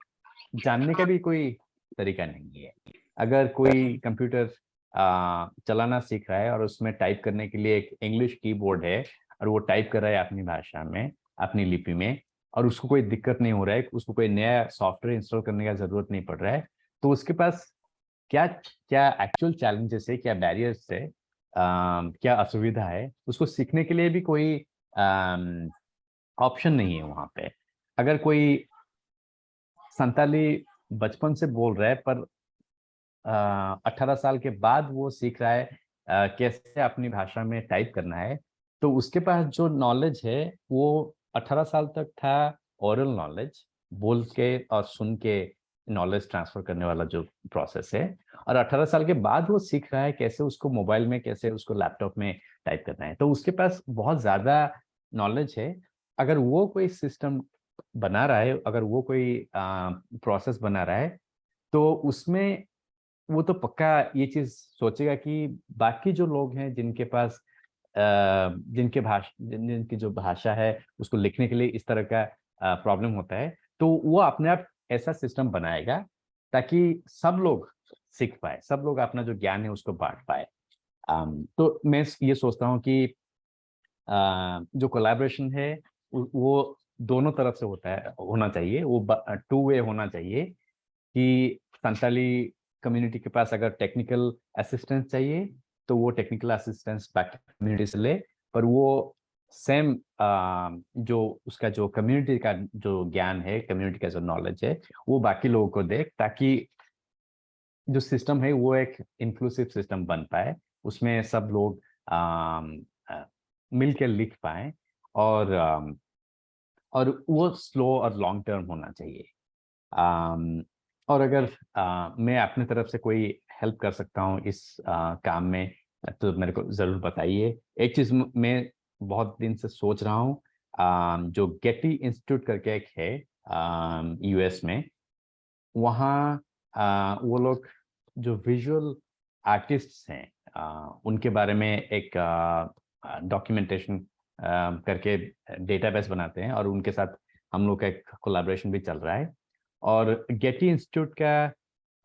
जानने का भी कोई तरीका नहीं है। अगर कोई कंप्यूटर चलाना सीख रहा है और उसमें टाइप करने के लिए एक इंग्लिश कीबोर्ड है और वो टाइप कर रहा है अपनी भाषा में, अपनी लिपि में, और उसको कोई दिक्कत नहीं हो रहा है, उसको कोई नया सॉफ्टवेयर इंस्टॉल करने का जरूरत नहीं पड़ रहा है, तो उसके पास क्या क्या एक्चुअल चैलेंजेस है, क्या बैरियर्स है, क्या असुविधा है, उसको सीखने के लिए भी कोई ऑप्शन नहीं है वहां पे। अगर कोई संताली बचपन से बोल रहा है पर अठारह साल के बाद वो सीख रहा है कैसे अपनी भाषा में टाइप करना है, तो उसके पास जो नॉलेज है वो अठारह साल तक था ओरल नॉलेज, बोल के और सुन के नॉलेज ट्रांसफर करने वाला जो प्रोसेस है, और अठारह साल के बाद वो सीख रहा है कैसे उसको मोबाइल में, कैसे उसको लैपटॉप में टाइप करना है। तो उसके पास बहुत ज्यादा नॉलेज है। अगर वो कोई सिस्टम बना रहा है, अगर वो कोई प्रोसेस बना रहा है, तो उसमें वो तो पक्का ये चीज सोचेगा कि बाकी जो लोग हैं जिनके पास अ, जिनके भाषा जिन, जिनकी जो भाषा है उसको लिखने के लिए इस तरह का प्रॉब्लम होता है, तो वो अपने आप ऐसा सिस्टम बनाएगा ताकि सब लोग सीख पाए, सब लोग अपना जो ज्ञान है उसको बांट पाए। अम, तो मैं ये सोचता हूँ कि अ, जो कोलैबोरेशन है उ- वो दोनों तरफ से होता है, होना चाहिए, वो टू वे होना चाहिए कि संताली कम्युनिटी के पास अगर टेक्निकल असिस्टेंस चाहिए तो वो टेक्निकल असिस्टेंस बाकी कम्युनिटी से ले, पर वो सेम जो उसका जो कम्युनिटी का जो ज्ञान है, कम्युनिटी का जो नॉलेज है, वो बाकी लोगों को दे, ताकि जो सिस्टम है वो एक इंक्लूसिव सिस्टम बन पाए, उसमें सब लोग अम, अ, मिलकर लिख पाए और अम, और वो स्लो और लॉन्ग टर्म होना चाहिए। अम, और अगर अ, मैं अपने तरफ से कोई हेल्प कर सकता हूँ इस अ, काम में, तो मेरे को जरूर बताइए। एक चीज म- मैं बहुत दिन से सोच रहा हूँ, अम, जो गेटी इंस्टीट्यूट करके एक है यूएस में, वहाँ अ, वो लोग जो विजुअल आर्टिस्ट हैं, अ, उनके बारे में एक डॉक्यूमेंटेशन करके डेटाबेस बनाते हैं, और उनके साथ हम लोग का एक कोलैबोरेशन भी चल रहा है। और गेटी इंस्टीट्यूट का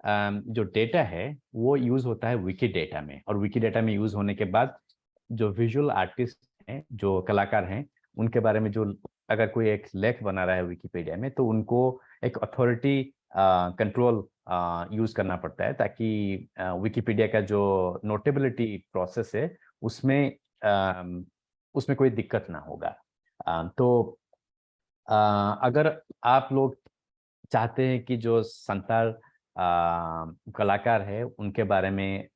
अम, जो डेटा है वो यूज होता है विकी डेटा में, और विकी डेटा में यूज होने के बाद जो विजुअल आर्टिस्ट हैं, जो कलाकार हैं, उनके बारे में जो अगर कोई एक लेख बना रहा है विकिपीडिया में, तो उनको एक अथॉरिटी कंट्रोल यूज करना पड़ता है, ताकि विकिपीडिया का जो नोटेबिलिटी प्रोसेस है उसमें अम, उसमें कोई दिक्कत ना होगा। अ, तो अ, अगर आप लोग चाहते हैं कि जो संताल अ, कलाकार है उनके बारे में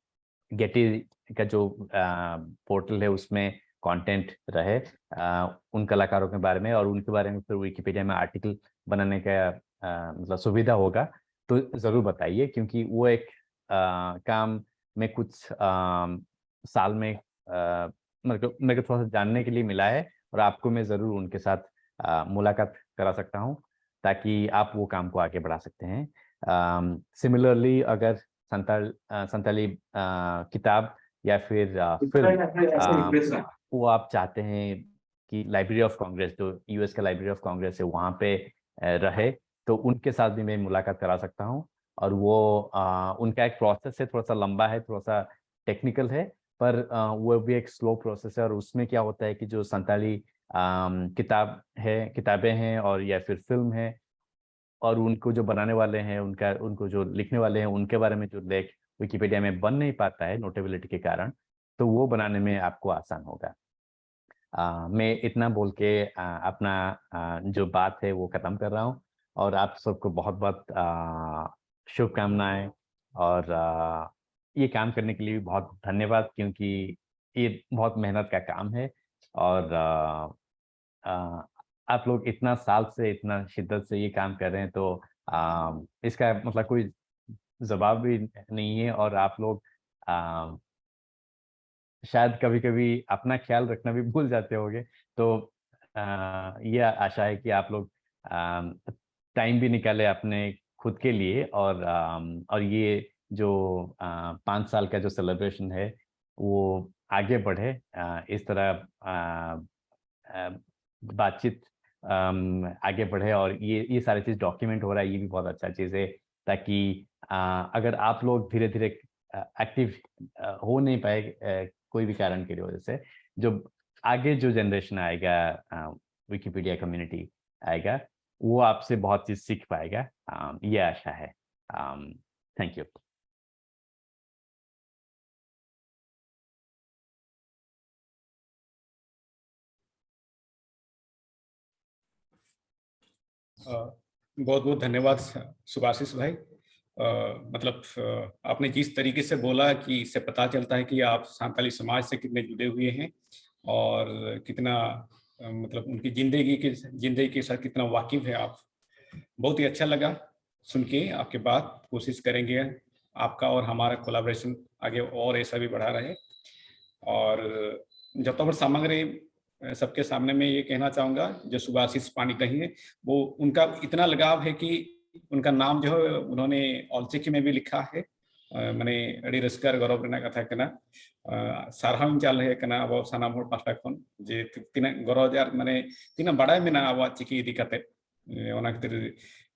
गेटी का जो पोर्टल है उसमें कंटेंट रहे अ, उन कलाकारों के बारे में, और उनके बारे में फिर विकिपीडिया में आर्टिकल बनाने का अ, मतलब सुविधा होगा, तो जरूर बताइए, क्योंकि वो एक अ, काम मैं कुछ अ, साल में अ, मेरे को मेरे को थोड़ा सा जानने के लिए मिला है, और आपको मैं जरूर उनके साथ अ, मुलाकात करा सकता हूँ, ताकि आप वो काम को आगे बढ़ा सकते हैं। सिमिलरली, अगर संताल अ, संताली अ, किताब या फिर अ, फिल्म अ, वो आप चाहते हैं कि लाइब्रेरी ऑफ कांग्रेस, जो यूएस का लाइब्रेरी ऑफ कांग्रेस है, वहाँ पे अ, रहे, तो उनके साथ भी मैं मुलाकात करा सकता हूँ। और वो अ, उनका एक प्रोसेस है, थोड़ा सा लंबा है, थोड़ा सा टेक्निकल है, पर अ, वो भी एक स्लो प्रोसेस है। और उसमें क्या होता है कि जो संताली अम, किताब है, किताबें हैं और या फिर फिल्म है, और उनको जो बनाने वाले हैं, उनका उनको जो लिखने वाले हैं, उनके बारे में जो लेख विकिपीडिया में बन नहीं पाता है नोटेबिलिटी के कारण, तो वो बनाने में आपको आसान होगा। अ, मैं इतना बोल के अ, अपना अ, जो बात है वो खत्म कर रहा हूँ, और आप सबको बहुत बहुत अ, शुभकामनाएं, और अ, ये काम करने के लिए भी बहुत धन्यवाद, क्योंकि ये बहुत मेहनत का काम है। और अ, अ, आप लोग इतना साल से, इतना शिद्दत से ये काम कर रहे हैं, तो अ, इसका मतलब कोई जवाब भी नहीं है। और आप लोग अ, शायद कभी-कभी अपना ख्याल रखना भी भूल जाते होंगे। तो अ, ये आशा है कि आप लोग अ, टाइम भी निकालें अपने खुद के लिए, और अम, और ये जो अ, पाँच साल का जो सेलिब्रेशन है, वो आगे बढ़े। अ, इस तरह अ, अ, बातचीत अम, आगे बढ़े, और ये ये सारी चीज़ डॉक्यूमेंट हो रहा है, ये भी बहुत अच्छा चीज़ है, ताकि अ, अगर आप लोग धीरे-धीरे अ, एक्टिव अ, हो नहीं पाए अ, कोई भी कारण की वजह से, जो आगे जो जनरेशन आएगा अ, विकिपीडिया कम्युनिटी आएगा, वो आपसे बहुत चीज़ सीख पाएगा। अ, ये आशा है। अम, थैंक यू। अ, बहुत बहुत धन्यवाद सुभाषिस भाई। अ, मतलब अ, आपने जिस तरीके से बोला कि इससे पता चलता है कि आप संताली समाज से कितने जुड़े हुए हैं और कितना अ, मतलब उनकी जिंदगी के जिंदगी के साथ कितना वाकिफ है आप। बहुत ही अच्छा लगा सुन के आपके बात। कोशिश करेंगे आपका और हमारा कोलैबोरेशन आगे और ऐसा भी बढ़ा रहे। और ᱡᱚᱛᱚ ᱦᱚᱲ ᱥᱟᱢᱟᱝ ᱨᱮ, सबके सामने में ये कहना चाहूंगा, जो सुभाषिस पाणिग्रही है, वो, उनका इतना लगाव है कि उनका नाम जो है उन्होंने ऑलचिकी में भी लिखा है। ᱢᱟᱱᱮ ᱟᱹᱰᱤ ᱨᱟᱹᱥᱠᱟᱹ ᱟᱨ ᱜᱚᱨᱚᱵᱽ ᱨᱮᱱᱟᱜ ᱠᱟᱛᱷᱟ ᱠᱟᱱᱟ᱾ ᱥᱟᱨᱦᱟᱣ ᱤᱧ ᱪᱟᱞ ᱟᱯᱮ ᱠᱟᱱᱟ ᱟᱵᱚ ᱥᱟᱱᱟᱢ ᱦᱚᱲ ᱯᱟᱦᱴᱟ ᱠᱷᱚᱱ, ᱡᱮ ᱛᱤᱱᱟᱹᱜ ᱜᱚᱨᱚᱡᱽ ᱟᱨ ᱢᱟᱱᱮ ᱛᱤᱱᱟᱹᱜ ᱵᱟᱲᱟᱭ ᱢᱮᱱᱟᱜᱼᱟ ᱟᱵᱚᱣᱟᱜ ᱪᱤᱠᱤ ᱤᱫᱤ ᱠᱟᱛᱮ᱾ ᱚᱱᱟ ᱠᱷᱟᱹᱛᱤᱨ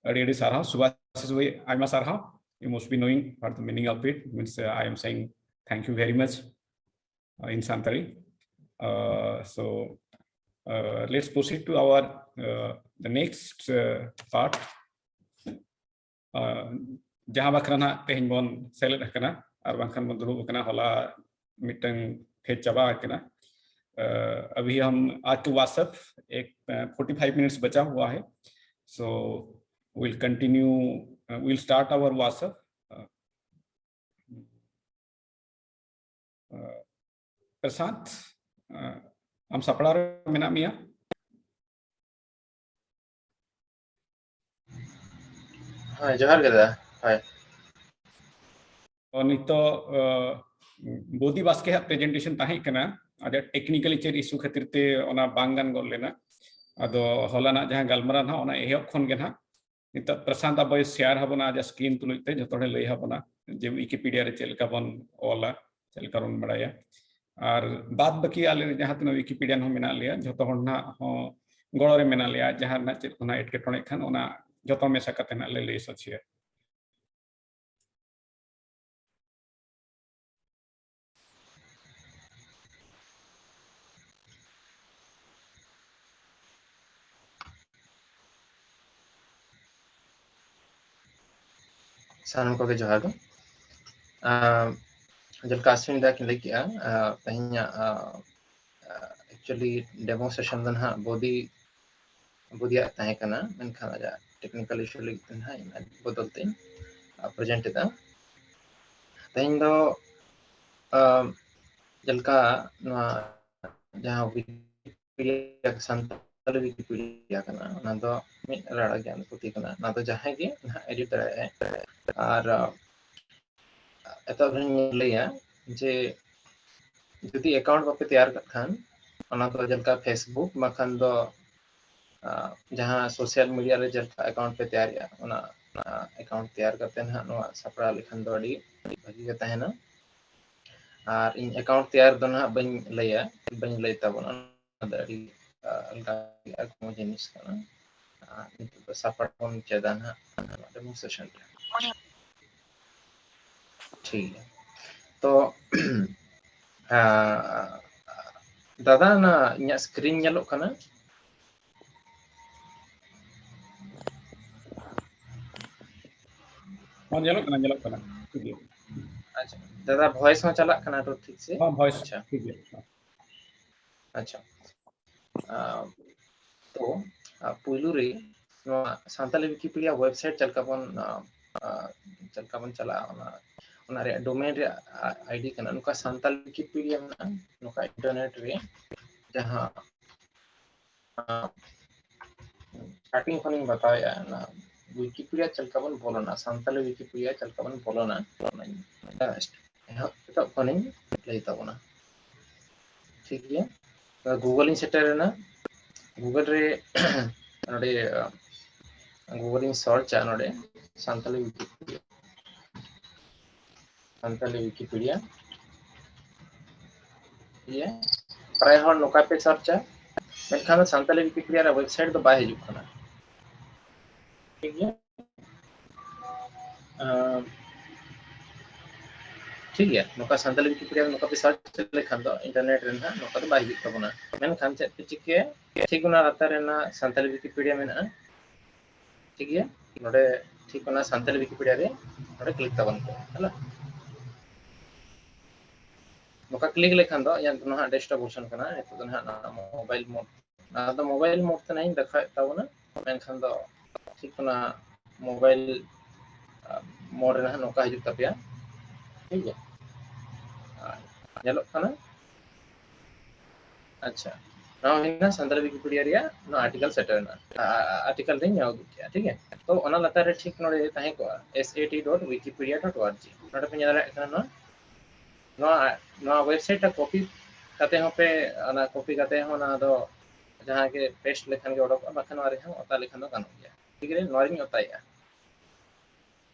ᱟᱹᱰᱤ ᱟᱹᱰᱤ ᱥᱟᱨᱦᱟᱣ ᱥᱩᱵᱷᱟᱥᱤᱥ ᱵᱷᱟᱹᱭ, ᱟᱭᱢᱟ ᱥᱟᱨᱦᱟᱣ᱾ You must be knowing what the meaning of it means. Uh, I am saying thank you very much, uh, in Santali. Uh, so uh, let's proceed to our uh, the next uh, part. Uh, ᱡᱟᱦᱟᱸ ᱵᱟᱠᱷᱨᱟ ᱱᱟᱜ ᱛᱮᱦᱮᱧ ᱵᱚᱱ ᱥᱮᱞᱮᱫ ᱟᱠᱟᱱᱟ ᱟᱨ ᱵᱟᱝᱠᱷᱟᱱ ᱵᱚᱱ ᱫᱩᱲᱩᱵ ᱟᱠᱟᱱᱟ, ᱦᱚᱞᱟ ᱢᱤᱫᱴᱟᱝ ᱯᱷᱮᱡᱽ ᱪᱟᱵᱟ ᱟᱠᱟᱱᱟ᱾ Uh, अभी हम आज तो वासफ एक फोर्टी फाइव मिनट्स बचा हुआ है। So we'll continue, uh, we'll start our Wasaf. Uh, Prashant, ᱟᱢ ᱥᱟᱯᱲᱟᱣ ᱨᱮ ᱢᱮᱱᱟᱜ ᱢᱮᱭᱟ? ᱦᱳᱭ, ᱡᱚᱦᱟᱨ ᱜᱮ ᱫᱟᱫᱟ᱾ ᱦᱳᱭ᱾ ᱛᱚ, ᱱᱤᱛᱚᱜ ᱵᱳᱫᱤ ᱵᱟᱥᱠᱮ ᱦᱟᱜ ᱯᱨᱮᱡᱮᱱᱴᱮᱥᱚᱱ ᱛᱟᱦᱮᱸ ᱠᱟᱱᱟ, ᱟᱡᱟᱜ ᱴᱮᱠᱱᱤᱠᱟᱞᱤ ᱪᱮᱫ ᱤᱥᱩ ᱠᱷᱟᱹᱛᱤᱨ ᱛᱮ ᱚᱱᱟ ᱵᱟᱝ ᱜᱟᱱ ᱜᱚᱫ ᱞᱮᱱᱟ᱾ ᱟᱫᱚ ᱦᱚᱞᱟᱱᱟᱜ ᱡᱟᱦᱟᱸ ᱜᱟᱞᱢᱟᱨᱟᱣ ᱱᱟᱦᱟᱜ, ᱚᱱᱟ ᱮᱦᱚᱵ ᱠᱷᱚᱱ ᱜᱮ ᱱᱟᱦᱟᱜ ᱱᱤᱛᱚᱜ ᱯᱨᱚᱥᱟᱱᱛ ᱟᱵᱚᱭ ᱥᱮᱭᱟᱨ ᱟᱵᱚᱱᱟ, ᱟᱡᱟᱜ ᱥᱠᱨᱤᱱ ᱛᱩᱞᱩᱡ ᱛᱮ ᱡᱚᱛᱚ ᱦᱚᱲᱮ ᱞᱟᱹᱭ ᱟᱵᱚᱱᱟ ᱡᱮ ᱣᱤᱠᱤᱯᱤᱰᱤᱭᱟ ᱨᱮ ᱪᱮᱫ ᱞᱮᱠᱟ ᱵᱚᱱ ᱚᱞᱟ, ᱪᱮᱫ ᱞᱮᱠᱟ ᱵᱚᱱ ᱵᱟᱲᱟᱭᱟ᱾ ᱟᱨ ᱵᱟᱫ ᱵᱟᱹᱠᱤ ᱟᱞᱮ ᱡᱟᱦᱟᱸ ᱛᱤᱱᱟᱹᱜ ᱣᱤᱠᱤᱯᱤᱰᱤᱭᱟᱱ ᱦᱚᱸ ᱢᱮᱱᱟᱜ ᱞᱮᱭᱟ, ᱡᱚᱛᱚ ᱦᱚᱲ ᱱᱟᱦᱟᱜ ᱦᱚᱸ ᱜᱚᱲᱚ ᱨᱮ ᱢᱮᱱᱟᱜ ᱞᱮᱭᱟ᱾ ᱡᱟᱦᱟᱸ ᱨᱮᱱᱟᱜ ᱪᱮᱫ ᱠᱚ ᱱᱟᱦᱟᱜ ᱮᱴᱠᱮᱴᱚᱬᱮᱜ ᱠᱷᱟᱱ, ᱚᱱᱟ ᱡᱚᱛᱚ ᱢᱮᱥᱟ ᱠᱟᱛᱮ ᱱᱟᱦᱟᱜ ᱞᱮ ᱞᱟᱹᱭ ᱥᱚᱡᱷᱮᱭᱟ᱾ ᱥᱟᱱᱟᱢ ᱠᱚᱜᱮ ᱡᱚᱦᱟᱨ ᱜᱮ᱾ ᱟᱸ, ᱡᱮᱞᱮᱠᱟ ᱟᱥᱣᱤᱱ ᱫᱟ ᱠᱤᱱ ᱞᱟᱹᱭ ᱠᱮᱜᱼᱟ, ᱟᱸ, ᱛᱮᱦᱮᱧᱟᱜ, ᱟᱸ, actually demo session ᱫᱚ ᱱᱟᱦᱟᱜ ᱵᱳᱫᱤ, ᱵᱳᱫᱤᱭᱟᱜ ᱛᱟᱦᱮᱸ ᱠᱟᱱᱟ, ᱢᱮᱱᱠᱷᱟᱱ ᱟᱡᱟᱜ technical issue ᱞᱟᱹᱜᱤᱫ ᱛᱮ ᱱᱟᱦᱟᱜ ᱤᱧ ᱵᱚᱫᱚᱞ ᱛᱮᱧ, ᱟᱸ, present ᱮᱫᱟ᱾ ᱛᱮᱦᱮᱧ ᱫᱚ, ᱟᱸ, ᱡᱮᱞᱮᱠᱟ ᱱᱚᱣᱟ ᱡᱟᱦᱟᱸ ᱣᱤᱠᱤᱯᱤᱰᱤᱭᱟ, ᱥᱟᱱᱛᱟᱲᱤ ᱣᱤᱠᱤᱯᱤᱰᱤᱭᱟ ᱠᱟᱱᱟ, ᱚᱱᱟ ᱫᱚ ᱢᱤᱫ ᱨᱟᱲᱟ ᱜᱮᱭᱟᱱ ᱯᱩᱛᱷᱤ ᱠᱟᱱᱟ᱾ ᱚᱱᱟ ᱫᱚ ᱡᱟᱦᱟᱸᱭ ᱜᱮ ᱱᱟᱦᱟᱜ edit ᱫᱟᱲᱮᱭᱟᱜᱼᱟᱭ᱾ ᱟᱨ, ᱟᱸ, ᱮᱛᱚᱦᱚᱵ ᱨᱮᱧ ᱞᱟᱹᱭᱟ ᱡᱮ ᱡᱩᱫᱤ ᱮᱠᱟᱣᱩᱱᱴ ᱵᱟᱯᱮ ᱛᱮᱭᱟᱨ ᱠᱟᱜ ᱠᱷᱟᱱ, ᱚᱱᱟ ᱫᱚ ᱡᱮᱞᱮᱠᱟ ᱯᱷᱮᱥᱵᱩᱠ ᱵᱟᱠᱷᱟᱱ ᱫᱚ ᱟᱸ, ᱡᱟᱦᱟᱸ ᱥᱳᱥᱟᱞ ᱢᱤᱰᱤᱭᱟ ᱨᱮ ᱡᱮᱞᱮᱠᱟ ᱮᱠᱟᱣᱩᱱᱴ ᱯᱮ ᱛᱮᱭᱟᱨᱮᱜᱼᱟ, ᱚᱱᱟ ᱮᱠᱟᱣᱩᱱᱴ ᱛᱮᱭᱟᱨ ᱠᱟᱛᱮ ᱱᱟᱦᱟᱜ ᱱᱚᱣᱟ ᱥᱟᱯᱲᱟᱣ ᱞᱮᱠᱷᱟᱱ ᱫᱚ ᱟᱹᱰᱤ, ᱟᱹᱰᱤ ᱵᱷᱟᱹᱜᱤ ᱜᱮ ᱛᱟᱦᱮᱱᱟ᱾ ᱟᱨ ᱤᱧ ᱮᱠᱟᱣᱩᱱᱴ ᱛᱮᱭᱟᱨ ᱫᱚ ᱱᱟᱦᱟᱜ ᱵᱟᱹᱧ ᱞᱟᱹᱭᱟ, ᱵᱟᱹᱧ ᱞᱟᱹᱭ ᱛᱟᱵᱚᱱᱟ, ᱚᱱᱟ ᱫᱚ ᱟᱹᱰᱤ, ᱟᱸ, ᱟᱞᱜᱟ ᱜᱮᱭᱟ, ᱠᱳᱱᱳ ᱡᱤᱱᱤᱥ ᱠᱟᱱᱟ᱾ ᱟᱨ ᱱᱤᱛᱚᱜ ᱫᱚ ᱥᱟᱯᱲᱟᱣ ᱵᱚᱱ ᱪᱮᱫᱟ ᱱᱟᱦᱟᱜ ᱰᱮᱢᱳᱱᱥᱴᱨᱮᱥᱚᱱ ᱨᱮ᱾ ᱴᱷᱤᱠ ᱜᱮᱭᱟ᱾ ᱛᱚ, ᱟᱸ, ᱫᱟᱫᱟ, ᱚᱱᱟ ᱤᱧᱟᱹᱜ ᱥᱠᱨᱤᱱ ᱧᱮᱞᱚᱜ ᱠᱟᱱᱟ? ᱦᱚᱸ, ᱧᱮᱞᱚᱜ ᱠᱟᱱᱟ, ᱧᱮᱞᱚᱜ ᱠᱟᱱᱟ᱾ ᱴᱷᱤᱠ ᱜᱮᱭᱟ᱾ ᱟᱪᱪᱷᱟ, ᱫᱟᱫᱟ, ᱵᱷᱚᱭᱮᱥ ᱦᱚᱸ ᱪᱟᱞᱟᱜ ᱠᱟᱱᱟ ᱛᱚ ᱴᱷᱤᱠ ᱥᱮ? ᱦᱚᱸ, ᱵᱷᱚᱭᱮᱥ ᱟᱪᱪᱷᱟ᱾ ᱴᱷᱤᱠ ᱜᱮᱭᱟ᱾ ᱟᱪᱪᱷᱟ᱾ ᱟᱸ, ᱛᱚ, ᱟᱸ, ᱯᱩᱭᱞᱩ ᱨᱮ ᱱᱚᱣᱟ ᱥᱟᱱᱛᱟᱞᱤ ᱣᱤᱠᱤᱯᱤᱰᱤᱭᱟ ᱣᱮᱵᱥᱟᱭᱤᱴ ᱪᱮᱫ ᱞᱮᱠᱟ ᱵᱚᱱ, ᱟᱸ, ᱟᱸ, ᱪᱮᱫ ᱞᱮᱠᱟ ᱵᱚᱱ ᱪᱟᱞᱟᱜᱼᱟ, ᱚᱱᱟ, ᱚᱱᱟ ᱨᱮᱭᱟᱜ ᱰᱳᱢᱮᱱ ᱨᱮᱭᱟᱜ, ᱟ-, ᱟᱭᱰᱤ ᱠᱟᱱᱟ᱾ ᱱᱚᱝᱠᱟ ᱥᱟᱱᱛᱟᱞᱤ ᱣᱤᱠᱤᱯᱤᱰᱤᱭᱟ ᱢᱮᱱᱟᱜᱼᱟ, ᱱᱚᱝᱠᱟ ᱤᱱᱴᱟᱨᱱᱮᱴ ᱨᱮ ᱡᱟᱦᱟᱸ, ᱟᱸ, ᱥᱴᱟᱨᱴᱤᱝ ᱠᱷᱚᱱᱤᱧ ᱵᱟᱛᱟᱣᱮᱫᱼᱟ, ᱚᱱᱟ ᱣᱤᱠᱤᱯᱤᱰᱤᱭᱟ ᱪᱮᱫ ᱞᱮᱠᱟ ᱵᱚᱱ ᱵᱚᱞᱚᱱᱟ, ᱥᱟᱱᱛᱟᱞᱤ ᱣᱤᱠᱤᱯᱤᱰᱤᱭᱟ ᱪᱮᱫ ᱞᱮᱠᱟ ᱵᱚᱱ ᱵᱚᱞᱚᱱᱟ, ᱚᱱᱟᱧ, ᱟᱸ, ᱮᱦᱚᱵ ᱮᱛᱚᱦᱚᱵ ᱠᱷᱚᱱᱤᱧ ᱞᱟᱹᱭ ᱛᱟᱵᱚᱱᱟ᱾ ᱴᱷᱤᱠ ᱜᱮᱭᱟ, ᱛᱚ, ᱜᱩᱜᱚᱞ ᱤᱧ ᱥᱮᱴᱮᱨ ᱮᱱᱟ᱾ ᱜᱩᱜᱚᱞ ᱨᱮ ᱱᱚᱰᱮ, ᱟᱸ, ᱜᱩᱜᱚᱞ ᱤᱧ ᱥᱟᱨᱪᱟ ᱱᱚᱰᱮ ᱥᱟᱱᱛᱟᱞᱤ ᱣᱤᱠᱤᱯᱤᱰᱤᱭᱟ, ᱥᱟᱱᱛᱟᱞᱤ ᱣᱤᱠᱤᱯᱤᱰᱤᱭᱟ᱾ ᱴᱷᱤᱠ ᱜᱮᱭᱟ, ᱯᱨᱟᱭ ᱦᱚᱲ ᱱᱚᱝᱠᱟ ᱯᱮ ᱥᱟᱨᱪᱟ, ᱢᱮᱱᱠᱷᱟᱱ ᱫᱚ ᱥᱟᱱᱛᱟᱞᱤ ᱣᱤᱠᱤᱯᱤᱰᱤᱭᱟ ᱨᱮᱭᱟᱜ ᱣᱮᱵᱥᱟᱭᱤᱴ ᱫᱚ ᱵᱟᱭ ᱦᱤᱡᱩᱜ ᱠᱟᱱᱟ᱾ ᱴᱷᱤᱠ ᱜᱮᱭᱟ, ᱟᱸ, ᱴᱷᱤᱠ ᱜᱮᱭᱟ, ᱱᱚᱝᱠᱟ ᱥᱟᱱᱛᱟᱞᱤ ᱣᱤᱠᱤᱯᱤᱰᱤᱭᱟ ᱱᱚᱝᱠᱟ ᱯᱮ ᱥᱟᱨᱪ ᱞᱮᱠᱷᱟᱱ ᱫᱚ ᱤᱱᱴᱟᱨᱱᱮᱴ ᱨᱮ ᱱᱟᱦᱟᱜ ᱱᱚᱝᱠᱟ ᱫᱚ ᱵᱟᱭ ᱦᱤᱡᱩᱜ ᱛᱟᱵᱚᱱᱟ᱾ ᱢᱮᱱᱠᱷᱟᱱ ᱪᱮᱫ ᱯᱮ ᱪᱤᱠᱟᱹᱭᱟ, ᱴᱷᱤᱠ ᱚᱱᱟ ᱞᱟᱛᱟᱨ ᱨᱮᱱᱟᱜ ᱥᱟᱱᱛᱟᱞᱤ ᱣᱤᱠᱤᱯᱤᱰᱤᱭᱟ ᱢᱮᱱᱟᱜᱼᱟ᱾ ᱴᱷᱤᱠ ᱜᱮᱭᱟ, ᱱᱚᱰᱮ ᱴᱷᱤᱠ ᱚᱱᱟ ᱥᱟᱱᱛᱟᱞᱤ ᱣᱤᱠᱤᱯᱤᱰᱤᱭᱟ ᱨᱮ ᱱᱚᱰᱮ ᱠᱞᱤᱠ ᱛᱟᱵᱚᱱ ᱯᱮ, ᱦᱮᱸ᱾ ᱱᱚᱝᱠᱟ ᱠᱞᱤᱠ ᱞᱮᱠᱷᱟᱱ ᱫᱚ ᱤᱧᱟᱹᱜ ᱱᱟᱦᱟᱜ ᱰᱮᱥᱠᱴᱚᱯ ᱚᱯᱥᱚᱱ ᱠᱟᱱᱟ᱾ ᱱᱤᱛᱚᱜ ᱫᱚ ᱱᱟᱦᱟᱜ ᱱᱚᱣᱟ ᱢᱳᱵᱟᱭᱤᱞ ᱢᱳᱰ, ᱱᱚᱣᱟ ᱫᱚ ᱢᱳᱵᱟᱭᱤᱞ ᱢᱳᱰ ᱛᱮ ᱱᱟᱦᱟᱜ ᱤᱧ ᱫᱮᱠᱷᱟᱣᱮᱫ ᱛᱟᱵᱚᱱᱟ, ᱢᱮᱱᱠᱷᱟᱱ ᱫᱚ ᱴᱷᱤᱠ ᱚᱱᱟ ᱢᱳᱵᱟᱭᱤᱞ, ᱟ, ᱢᱳᱰ ᱨᱮ ᱱᱟᱦᱟᱜ ᱱᱚᱝᱠᱟ ᱦᱤᱡᱩᱜ ᱛᱟᱯᱮᱭᱟ, ᱴᱷᱤᱠ ᱜᱮᱭᱟ᱾ ᱟᱨ ᱧᱮᱞᱚᱜ ᱠᱟᱱᱟ, ᱟᱪᱪᱷᱟ, ᱱᱚᱣᱟ ᱦᱩᱭᱱᱟ ᱥᱟᱱᱛᱟᱲᱤ ᱣᱤᱠᱤᱯᱤᱰᱤᱭᱟ ᱨᱮᱭᱟᱜ ᱱᱚᱣᱟ ᱟᱨᱴᱤᱠᱮᱞ ᱥᱮᱴᱮᱨ ᱮᱱᱟ, ᱟ-, ᱟ-, ᱟᱨᱴᱤᱠᱮᱞ ᱨᱤᱧ ᱧᱮᱞ ᱩᱫᱩᱜ ᱠᱮᱫᱟ, ᱴᱷᱤᱠ ᱜᱮᱭᱟ᱾ ᱛᱚ ᱚᱱᱟ ᱞᱟᱛᱟᱨ ᱨᱮ ᱴᱷᱤᱠ ᱱᱚᱰᱮ ᱛᱟᱦᱮᱸ ᱠᱚᱜᱼᱟ, S A T dot wikipedia dot org, ᱱᱚᱰᱮ ᱯᱮ ᱧᱮᱞ ᱫᱟᱲᱮᱭᱟᱜ ᱠᱟᱱᱟ ᱱᱚᱣᱟ᱾ ᱱᱚᱣᱟ ᱱᱚᱣᱟ ᱣᱮᱵᱥᱟᱭᱤᱴ ᱨᱮ ᱠᱚᱯᱤ ᱠᱟᱛᱮ ᱦᱚᱸ ᱯᱮ, ᱚᱱᱟ ᱠᱚᱯᱤ ᱠᱟᱛᱮ ᱦᱚᱸ ᱚᱱᱟ ᱫᱚ ᱡᱟᱦᱟᱸ ᱜᱮ ᱯᱮᱥᱴ ᱞᱮᱠᱷᱟᱱ ᱜᱮ ᱚᱰᱚᱠᱚᱜᱼᱟ, ᱵᱟᱠᱷᱟᱱ ᱱᱚᱣᱟ ᱨᱮᱦᱚᱸ ᱚᱛᱟ ᱞᱮᱠᱷᱟᱱ ᱫᱚ ᱜᱟᱱᱚᱜ ᱜᱮᱭᱟ᱾ ᱴᱷᱤᱠ ᱜᱮᱭᱟ, ᱱᱚᱣᱟ ᱨᱤᱧ ᱚᱛᱟᱭᱮᱜᱼᱟ,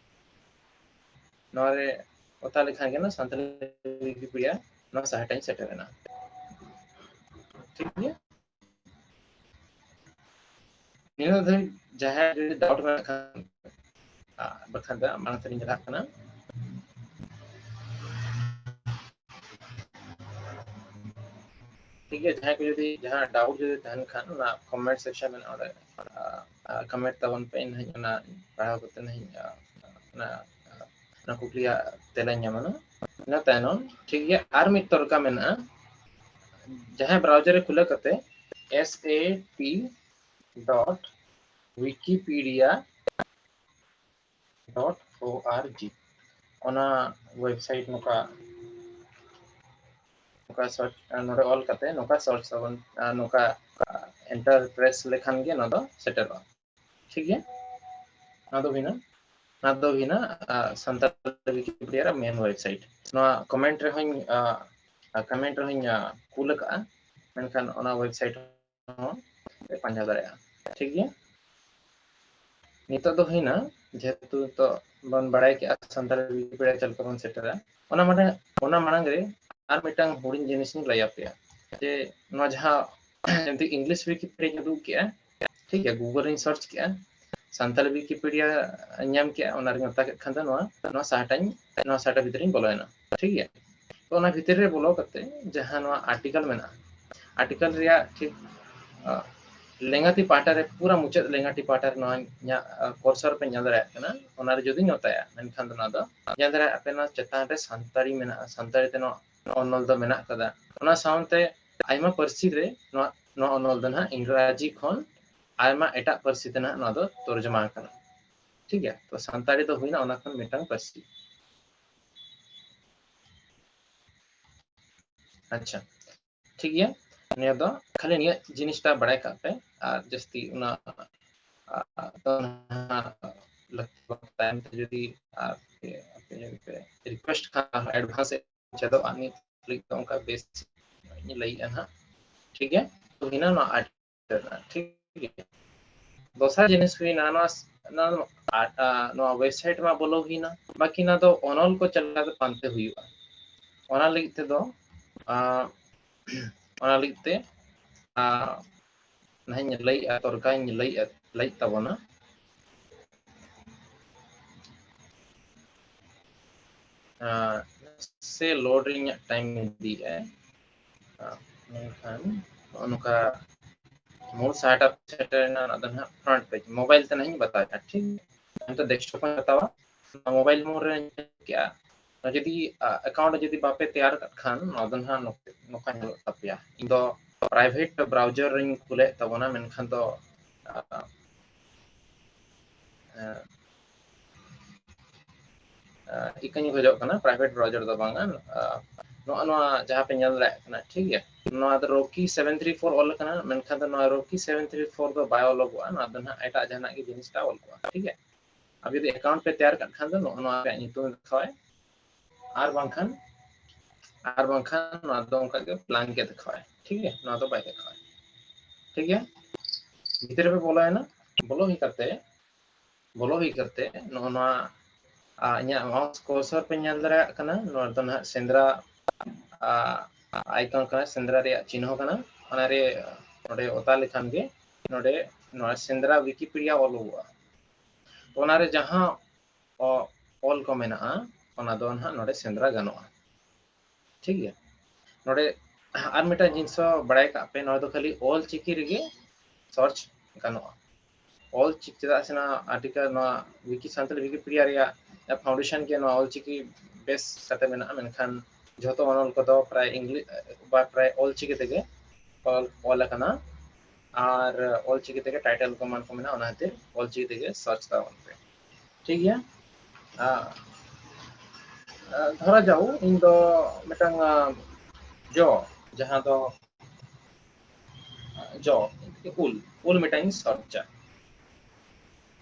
ᱱᱚᱣᱟ ᱨᱮ ᱚᱛᱟ ᱞᱮᱠᱷᱟᱱ ᱜᱮ ᱱᱚᱣᱟ ᱥᱟᱱᱛᱟᱲᱤ ᱣᱤᱠᱤᱯᱤᱰᱤᱭᱟ ᱱᱚᱣᱟ ᱥᱟᱦᱟᱴᱟᱧ ᱥᱮᱴᱮᱨ ᱮᱱᱟ᱾ ᱴᱷᱤᱠ ᱜᱮᱭᱟ, ᱱᱤᱱᱟᱹᱜ ᱫᱷᱟᱹᱵᱤᱡ ᱡᱟᱦᱟᱸᱭ ᱡᱩᱫᱤ ᱰᱟᱣᱩᱴ ᱢᱮᱱᱟᱜ ᱠᱷᱟᱱ, ᱟᱨ ᱵᱟᱠᱷᱟᱱ ᱫᱚ ᱢᱟᱲᱟᱝ ᱥᱮᱫ ᱤᱧ ᱪᱟᱞᱟᱜ ᱠᱟᱱᱟ᱾ ᱴᱷᱤᱠ ᱜᱮᱭᱟ, ᱡᱟᱦᱟᱸᱭ ᱠᱚ ᱡᱩᱫᱤ ᱡᱟᱦᱟᱸ ᱰᱟᱣᱩᱴ ᱡᱩᱫᱤ ᱛᱟᱦᱮᱱ ᱠᱷᱟᱱ, ᱚᱱᱟ ᱠᱚᱢᱮᱱᱴ ᱥᱮᱠᱥᱚᱱ ᱢᱮᱱᱟᱜᱼᱟ, ᱚᱸᱰᱮ ᱠᱚᱢᱮᱱᱴ ᱛᱟᱵᱚᱱ ᱯᱮ, ᱤᱧ ᱦᱟᱸᱜ ᱚᱱᱟ ᱯᱟᱲᱦᱟᱣ ᱠᱟᱛᱮ ᱦᱟᱸᱜ ᱚᱱᱟ, ᱚᱱᱟ ᱠᱩᱠᱞᱤᱭᱟᱜ ᱛᱮᱞᱟᱧ ᱧᱟᱢᱟ᱾ ᱤᱱᱟᱹ ᱛᱟᱭᱱᱚᱢ ᱴᱷᱤᱠ ᱜᱮᱭᱟ, ᱟᱨ ᱢᱤᱫ ᱛᱚᱨᱠᱟ ᱢᱮᱱᱟᱜᱼᱟ, ᱡᱟᱦᱟᱸᱭ ᱵᱨᱟᱣᱡᱟᱨ ᱨᱮ ᱠᱷᱩᱞᱟᱹᱣ ᱠᱟᱛᱮ S A P dot wikipedia dot org, ᱚᱱᱟ ᱣᱮᱵᱥᱟᱭᱤᱴ ᱱᱚᱝᱠᱟ ᱱᱚᱝᱠᱟ ᱥᱟᱨᱪ, ᱱᱚᱰᱮ ᱚᱞ ᱠᱟᱛᱮ ᱱᱚᱝᱠᱟ ᱥᱟᱨᱪ ᱟᱵᱚᱱ, ᱱᱚᱝᱠᱟ ᱮᱱᱴᱟᱨ ᱯᱨᱮᱥ ᱞᱮᱠᱷᱟᱱ ᱜᱮ ᱱᱚᱣᱟ ᱫᱚ ᱥᱮᱴᱮᱨᱚᱜᱼᱟ᱾ ᱴᱷᱤᱠ ᱜᱮᱭᱟ, ᱱᱚᱣᱟ ᱫᱚ ᱦᱩᱭᱱᱟ, ᱱᱚᱣᱟ ᱫᱚ ᱦᱩᱭᱱᱟ ᱥᱟᱱᱛᱟᱲ ᱣᱤᱠᱤᱯᱤᱰᱤᱭᱟ ᱨᱮᱭᱟᱜ ᱢᱮᱱ ᱣᱮᱵᱥᱟᱭᱤᱴ᱾ ᱱᱚᱣᱟ ᱠᱚᱢᱮᱱᱴ ᱨᱮᱦᱚᱸᱧ, ᱠᱚᱢᱮᱱᱴ ᱨᱮᱦᱚᱸᱧ ᱠᱩᱞ ᱟᱠᱟᱫᱼᱟ, ᱢᱮᱱᱠᱷᱟᱱ ᱚᱱᱟ ᱣᱮᱵᱥᱟᱭᱤᱴ ᱦᱚᱸ ᱯᱮ ᱯᱟᱸᱡᱟ ᱫᱟᱲᱮᱭᱟᱜᱼᱟ᱾ ᱴᱷᱤᱠ ᱜᱮᱭᱟ, ᱱᱤᱛᱚᱜ ᱫᱚ ᱦᱩᱭᱱᱟ, ᱡᱮᱦᱮᱛᱩ ᱱᱤᱛᱚᱜ ᱵᱚᱱ ᱵᱟᱲᱟᱭ ᱠᱮᱜᱼᱟ ᱥᱟᱱᱛᱟᱲᱤ ᱣᱤᱠᱤᱯᱤᱰᱤᱭᱟ ᱪᱮᱫ ᱞᱮᱠᱟ ᱵᱚᱱ ᱥᱮᱴᱮᱨᱟ, ᱚᱱᱟ ᱢᱟᱲᱟᱝ, ᱚᱱᱟ ᱢᱟᱲᱟᱝ ᱨᱮ ᱟᱨ ᱢᱤᱫᱴᱟᱝ ᱦᱩᱰᱤᱧ ᱡᱤᱱᱤᱥ ᱤᱧ ᱞᱟᱹᱭ ᱟᱯᱮᱭᱟ, ᱡᱮ ᱱᱚᱣᱟ ᱡᱟᱦᱟᱸ ᱡᱩᱫᱤ ᱤᱝᱞᱤᱥ ᱣᱤᱠᱤᱯᱤᱰᱤᱭᱟᱧ ᱩᱫᱩᱜ ᱠᱮᱜᱼᱟ, ᱴᱷᱤᱠ ᱜᱮᱭᱟ, ᱜᱩᱜᱚᱞ ᱨᱤᱧ ᱥᱟᱨᱪ ᱠᱮᱜᱼᱟ, ᱥᱟᱱᱛᱟᱲᱤ ᱣᱤᱠᱤᱯᱤᱰᱤᱭᱟ ᱧᱟᱢ ᱠᱮᱜᱼᱟ, ᱚᱱᱟ ᱨᱤᱧ ᱚᱛᱟ ᱠᱮᱫ ᱠᱷᱟᱱ ᱫᱚ ᱱᱚᱣᱟ, ᱱᱚᱣᱟ ᱥᱟᱦᱟᱴᱟᱧ, ᱱᱚᱣᱟ ᱥᱟᱦᱟᱴᱟ ᱵᱷᱤᱛᱨᱤᱧ ᱵᱚᱞᱚᱭᱮᱱᱟ᱾ ᱴᱷᱤᱠ ᱜᱮᱭᱟ, ᱛᱚ ᱚᱱᱟ ᱵᱷᱤᱛᱤᱨ ᱨᱮ ᱵᱚᱞᱚ ᱠᱟᱛᱮ ᱡᱟᱦᱟᱸ ᱱᱚᱣᱟ ᱟᱨᱴᱤᱠᱟᱞ ᱢᱮᱱᱟᱜᱼᱟ, ᱟᱨᱴᱤᱠᱟᱞ ᱨᱮᱭᱟᱜ ᱴᱷᱤᱠ ᱞᱮᱸᱜᱟᱛᱤ ᱯᱟᱦᱴᱟ ᱨᱮ, ᱯᱩᱨᱟᱹ ᱢᱩᱪᱟᱹᱫ ᱞᱮᱸᱜᱟᱛᱤ ᱯᱟᱦᱴᱟ ᱨᱮ ᱱᱚᱣᱟ ᱤᱧᱟᱹᱜ ᱠᱚᱨᱥᱚᱨ ᱯᱮ ᱧᱮᱞ ᱫᱟᱲᱮᱭᱟᱜ ᱠᱟᱱᱟ, ᱚᱱᱟ ᱨᱮ ᱡᱩᱫᱤᱧ ᱚᱛᱟᱭᱟ, ᱢᱮᱱᱠᱷᱟᱱ ᱫᱚ ᱱᱚᱣᱟ ᱫᱚ ᱧᱮᱞ ᱫᱟᱲᱮᱭᱟᱜ ᱯᱮ, ᱱᱚᱣᱟ ᱪᱮᱛᱟᱱ ᱨᱮ ᱥᱟᱱᱛᱟᱲᱤ ᱢᱮᱱᱟᱜᱼᱟ, ᱥᱟᱱᱛᱟᱲᱤ ᱛᱮ ᱱᱚᱣᱟ ᱚᱱᱚᱞ ᱫᱚ ᱢᱮᱱᱟᱜ ᱠᱟᱫᱟ᱾ ᱚᱱᱟ ᱥᱟᱶᱛᱮ ᱟᱭᱢᱟ ᱯᱟᱹᱨᱥᱤ ᱨᱮ ᱱᱚᱣᱟ, ᱱᱚᱣᱟ ᱚᱱᱚᱞ ᱫᱚ ᱱᱟᱦᱟᱜ ᱤᱝᱨᱟᱡᱤ ᱠᱷᱚᱱ ᱟᱭᱢᱟ ᱮᱴᱟᱜ ᱯᱟᱹᱨᱥᱤ ᱛᱮ ᱱᱟᱦᱟᱜ ᱱᱚᱣᱟ ᱫᱚ ᱛᱚᱨᱡᱚᱢᱟ ᱟᱠᱟᱱᱟ᱾ ᱴᱷᱤᱠ ᱜᱮᱭᱟ, ᱛᱚ ᱥᱟᱱᱛᱟᱲᱤ ᱫᱚ ᱦᱩᱭᱱᱟ ᱚᱱᱟ ᱠᱷᱚᱱ ᱢᱤᱫᱴᱟᱝ ᱯᱟᱹᱨᱥᱤ᱾ ᱟᱪᱪᱷᱟ, ᱴᱷᱤᱠ ᱜᱮᱭᱟ, ᱱᱤᱭᱟᱹ ᱫᱚ ᱠᱷᱟᱹᱞᱤ ᱱᱤᱭᱟᱹ ᱡᱤᱱᱤᱥᱴᱟ ᱵᱟᱲᱟᱭ ᱠᱟᱜ ᱯᱮ, ᱟᱨ ᱡᱟᱹᱥᱛᱤ ᱚᱱᱟ, ᱟ, ᱛᱟᱭᱚᱢ ᱛᱮ ᱡᱩᱫᱤ ᱟᱨ ᱟᱯᱮ ᱡᱩᱫᱤ ᱯᱮ ᱨᱤᱠᱩᱭᱮᱥᱴ ᱠᱷᱟᱱ ᱮᱰᱵᱷᱟᱱᱥ ᱪᱮᱫᱚᱜᱼᱟ, ᱱᱤᱛ ᱞᱟᱹᱜᱤᱫ ᱫᱚ ᱚᱱᱠᱟ ᱵᱮᱥ ᱤᱧ ᱞᱟᱹᱭᱮᱜᱼᱟ ᱱᱟᱦᱟᱜ, ᱴᱷᱤᱠ ᱜᱮᱭᱟ? ᱛᱚ ᱦᱩᱭᱱᱟ ᱱᱚᱣᱟ ᱟᱹᱰᱤ ᱨᱮᱱᱟᱜ, ᱴᱷᱤᱠ ᱜᱮᱭᱟ? ᱫᱚᱥᱟᱨ ᱡᱤᱱᱤᱥ ᱦᱩᱭᱱᱟ ᱱᱚᱣᱟ, ᱱᱚᱣᱟ, ᱟ, ᱟ, ᱱᱚᱣᱟ website ᱢᱟ ᱵᱚᱞᱚ ᱦᱩᱭᱱᱟ, ᱵᱟᱠᱤ ᱱᱚᱣᱟ ᱫᱚ ᱚᱱᱚᱞ ᱠᱚ ᱪᱟᱞᱟᱣ ᱠᱟᱛᱮ ᱯᱟᱱᱛᱮ ᱦᱩᱭᱩᱜᱼᱟ᱾ ᱚᱱᱟ ᱞᱟᱹᱜᱤᱫ ᱛᱮᱫᱚ, ᱟ, ᱚᱱᱟ ᱞᱟᱹᱜᱤᱫ ᱛᱮ, ᱟ, ᱱᱟᱦᱟᱜ ᱤᱧ ᱞᱟᱹᱭᱮᱜᱼᱟ, ᱛᱚᱨᱠᱟᱧ ᱞᱟᱹᱭᱮᱜᱼᱟ, ᱞᱟᱹᱭᱮᱫ ᱛᱟᱵᱚᱱᱟ᱾ ᱟ, ᱥᱮ load ᱨᱮ ᱤᱧᱟᱹᱜ time ᱤᱫᱤᱭᱮᱜᱼᱟᱭ᱾ ᱟ, ᱢᱮᱱᱠᱷᱟᱱ ᱱᱚᱜᱼᱚ ᱱᱚᱝᱠᱟ ᱢᱩᱞ ᱥᱟᱦᱴᱟ ᱥᱮᱴᱮᱨ ᱮᱱᱟ, ᱚᱱᱟ ᱫᱚ ᱱᱟᱦᱟᱜ front page, mobile ᱛᱮ ᱱᱟᱦᱟᱜ ᱤᱧ ᱵᱟᱛᱟᱣᱮᱫᱼᱟ, ᱴᱷᱤᱠ? ᱱᱤᱛᱚᱜ desktop ᱤᱧ ᱵᱟᱛᱟᱣᱟ, mobile mode ᱨᱮ ᱧᱮᱞ ᱠᱮᱜᱼᱟ᱾ ᱡᱩᱫᱤ, ᱟ, account ᱡᱩᱫᱤ ᱵᱟᱯᱮ ᱛᱮᱭᱟᱨ ᱠᱟᱜ ᱠᱷᱟᱱ, ᱱᱚᱣᱟ ᱫᱚ ᱱᱟᱦᱟᱜ ᱱᱚᱝᱠᱟ ᱧᱮᱞᱚᱜ ᱛᱟᱯᱮᱭᱟ᱾ ᱤᱧ ᱫᱚ private browser ᱨᱤᱧ ᱠᱷᱩᱞᱮᱫ ᱛᱟᱵᱚᱱᱟ, ᱢᱮᱱᱠᱷᱟᱱ ᱫᱚ, ᱟ, ᱟ, ᱟ, ᱤᱠᱟᱹᱧ ᱠᱷᱚᱡᱚᱜ ᱠᱟᱱᱟ, private browser ᱫᱚ ᱵᱟᱝᱟ᱾ ᱟ, ᱱᱚᱜᱼᱚ ᱱᱚᱣᱟ ᱡᱟᱦᱟᱸ ᱯᱮ ᱧᱮᱞ ᱫᱟᱲᱮᱭᱟᱜ ᱠᱟᱱᱟ, ᱴᱷᱤᱠ ᱜᱮᱭᱟ? ᱱᱚᱣᱟ ᱫᱚ Rocky seven three four ᱚᱞ ᱟᱠᱟᱱᱟ, ᱢᱮᱱᱠᱷᱟᱱ ᱫᱚ ᱱᱚᱣᱟ Rocky seven three four ᱫᱚ ᱵᱟᱭ ᱚᱞᱚᱜᱚᱜᱼᱟ, ᱱᱚᱣᱟ ᱫᱚ ᱱᱟᱦᱟᱜ ᱮᱴᱟᱜ ᱡᱟᱦᱟᱱᱟᱜ ᱜᱮ ᱡᱤᱱᱤᱥᱴᱟ ᱚᱞ ᱠᱚᱜᱼᱟ, ᱴᱷᱤᱠ ᱜᱮᱭᱟ? ᱟᱯᱮ ᱡᱩᱫᱤ account ᱯᱮ ᱛᱮᱭᱟᱨ ᱠᱟᱜ ᱠᱷᱟᱱ ᱫᱚ ᱱᱚᱜᱼᱚ ᱱᱚᱣᱟ ᱨᱮᱭᱟᱜ ᱧᱩᱛᱩᱢ ᱫᱮᱠᱷᱟᱣᱟᱭ, ᱟᱨ ᱵᱟᱝᱠᱷᱟᱱ, ᱟᱨ ᱵᱟᱝᱠᱷᱟᱱ ᱱᱚᱣᱟ ᱫᱚ ᱚᱱᱠᱟ ᱜᱮ blank ᱜᱮ ᱫᱮᱠᱷᱟᱣᱟᱭ, ᱴᱷᱤᱠ ᱜᱮᱭᱟ? ᱱᱚᱣᱟ ᱫᱚ ᱵᱟᱭ ᱫᱮᱠᱷᱟᱣᱟᱭ, ᱴᱷᱤᱠ ᱜᱮᱭᱟ? ᱵᱷᱤᱛᱨᱤ ᱨᱮᱯᱮ ᱵᱚᱞᱚᱭᱮᱱᱟ, ᱵᱚᱞᱚ ᱦᱩᱭ ᱠᱟᱛᱮ, ᱵᱚᱞᱚ ᱦᱩᱭ ᱠᱟᱛᱮ ᱱᱚᱜᱼᱚ ᱱᱚᱣᱟ, ᱟ, ᱤᱧᱟᱹᱜ mouse cursor ᱯᱮ ᱧᱮᱞ ᱫᱟᱲᱮᱭᱟᱜ ᱠᱟᱱᱟ, ᱱᱚᱣᱟ ᱫᱚ ᱱᱟᱦᱟᱜ ᱥᱮᱸᱫᱽᱨᱟ, ᱟ, icon ᱠᱟᱱᱟ, ᱥᱮᱸᱫᱽᱨᱟ ᱨᱮᱭᱟᱜ ᱪᱤᱱᱦᱟᱹ ᱠᱟᱱᱟ᱾ ᱚᱱᱟᱨᱮ ᱱᱚᱰᱮ ᱚᱛᱟ ᱞᱮᱠᱷᱟᱱ ᱜᱮ ᱱᱚᱰᱮ ᱱᱚᱣᱟ ᱥᱮᱸᱫᱽᱨᱟ Wikipedia ᱚᱞᱚᱜᱚᱜᱼᱟ᱾ ᱛᱚ ᱚᱱᱟᱨᱮ ᱡᱟᱦᱟᱸ ᱚ-, ᱚᱞ ᱠᱚ ᱢᱮᱱᱟᱜᱼᱟ, ᱚᱱᱟ ᱫᱚ ᱱᱟᱦᱟᱜ ᱱᱚᱰᱮ ᱥᱮᱸᱫᱽᱨᱟ ᱜᱟᱱᱚᱜᱼᱟ᱾ ᱴᱷᱤᱠ ᱜᱮᱭᱟ? ᱱᱚᱰᱮ ᱟᱨ ᱢᱤᱫᱴᱟᱝ ᱡᱤᱱᱤᱥ ᱦᱚᱸ ᱵᱟᱲᱟᱭ ᱠᱟᱜ ᱯᱮ, ᱱᱚᱰᱮ ᱫᱚ ᱠᱷᱟᱹᱞᱤ ᱚᱞ ᱪᱤᱠᱤ ᱨᱮᱜᱮ search ᱜᱟᱱᱚᱜᱼᱟ᱾ ᱚᱞ ᱪᱤᱠᱤ, ᱪᱮᱫᱟᱜ ᱥᱮ ᱱᱚᱣᱟ article, ᱱᱚᱣᱟ Wiki, ᱥᱟᱱᱛᱟᱲᱤ Wikipedia ᱨᱮᱭᱟᱜ foundation ᱜᱮ ᱱᱚᱣᱟ ᱚᱞ ᱪᱤᱠᱤ ᱵᱮᱥ ᱠᱟᱛᱮ ᱢᱮᱱᱟᱜᱼᱟ, ᱢᱮᱱᱠᱷᱟᱱ ᱡᱷᱚᱛᱚ ᱚᱱᱚᱞ ᱠᱚᱫᱚ ᱯᱨᱟᱭ English ᱵᱟ ᱯᱨᱟᱭ ᱚᱞ ᱪᱤᱠᱤ ᱛᱮᱜᱮ ᱚᱞ, ᱚᱞ ᱟᱠᱟᱱᱟ᱾ ᱟᱨ ᱚᱞ ᱪᱤᱠᱤ ᱛᱮᱜᱮ title ᱠᱚ ᱮᱢᱟᱱ ᱠᱚ ᱢᱮᱱᱟᱜᱼᱟ, ᱚᱱᱟ ᱠᱷᱟᱹᱛᱤᱨ ᱚᱞ ᱪᱤᱠᱤ ᱛᱮᱜᱮ search ᱛᱟᱵᱚᱱ ᱯᱮ᱾ ᱴᱷᱤᱠ ᱜᱮᱭᱟ? ᱟ, ᱟ, ᱫᱷᱚᱨᱟ ᱡᱟᱣ ᱤᱧ ᱫᱚ ᱢᱤᱫᱴᱟᱝ, ᱟ, ᱡᱚ, ᱡᱟᱦᱟᱸ ᱫᱚ, ᱟ, ᱡᱚ, ᱩᱞ, ᱩᱞ ᱢᱤᱫᱴᱟᱝ ᱤᱧ search ᱟ᱾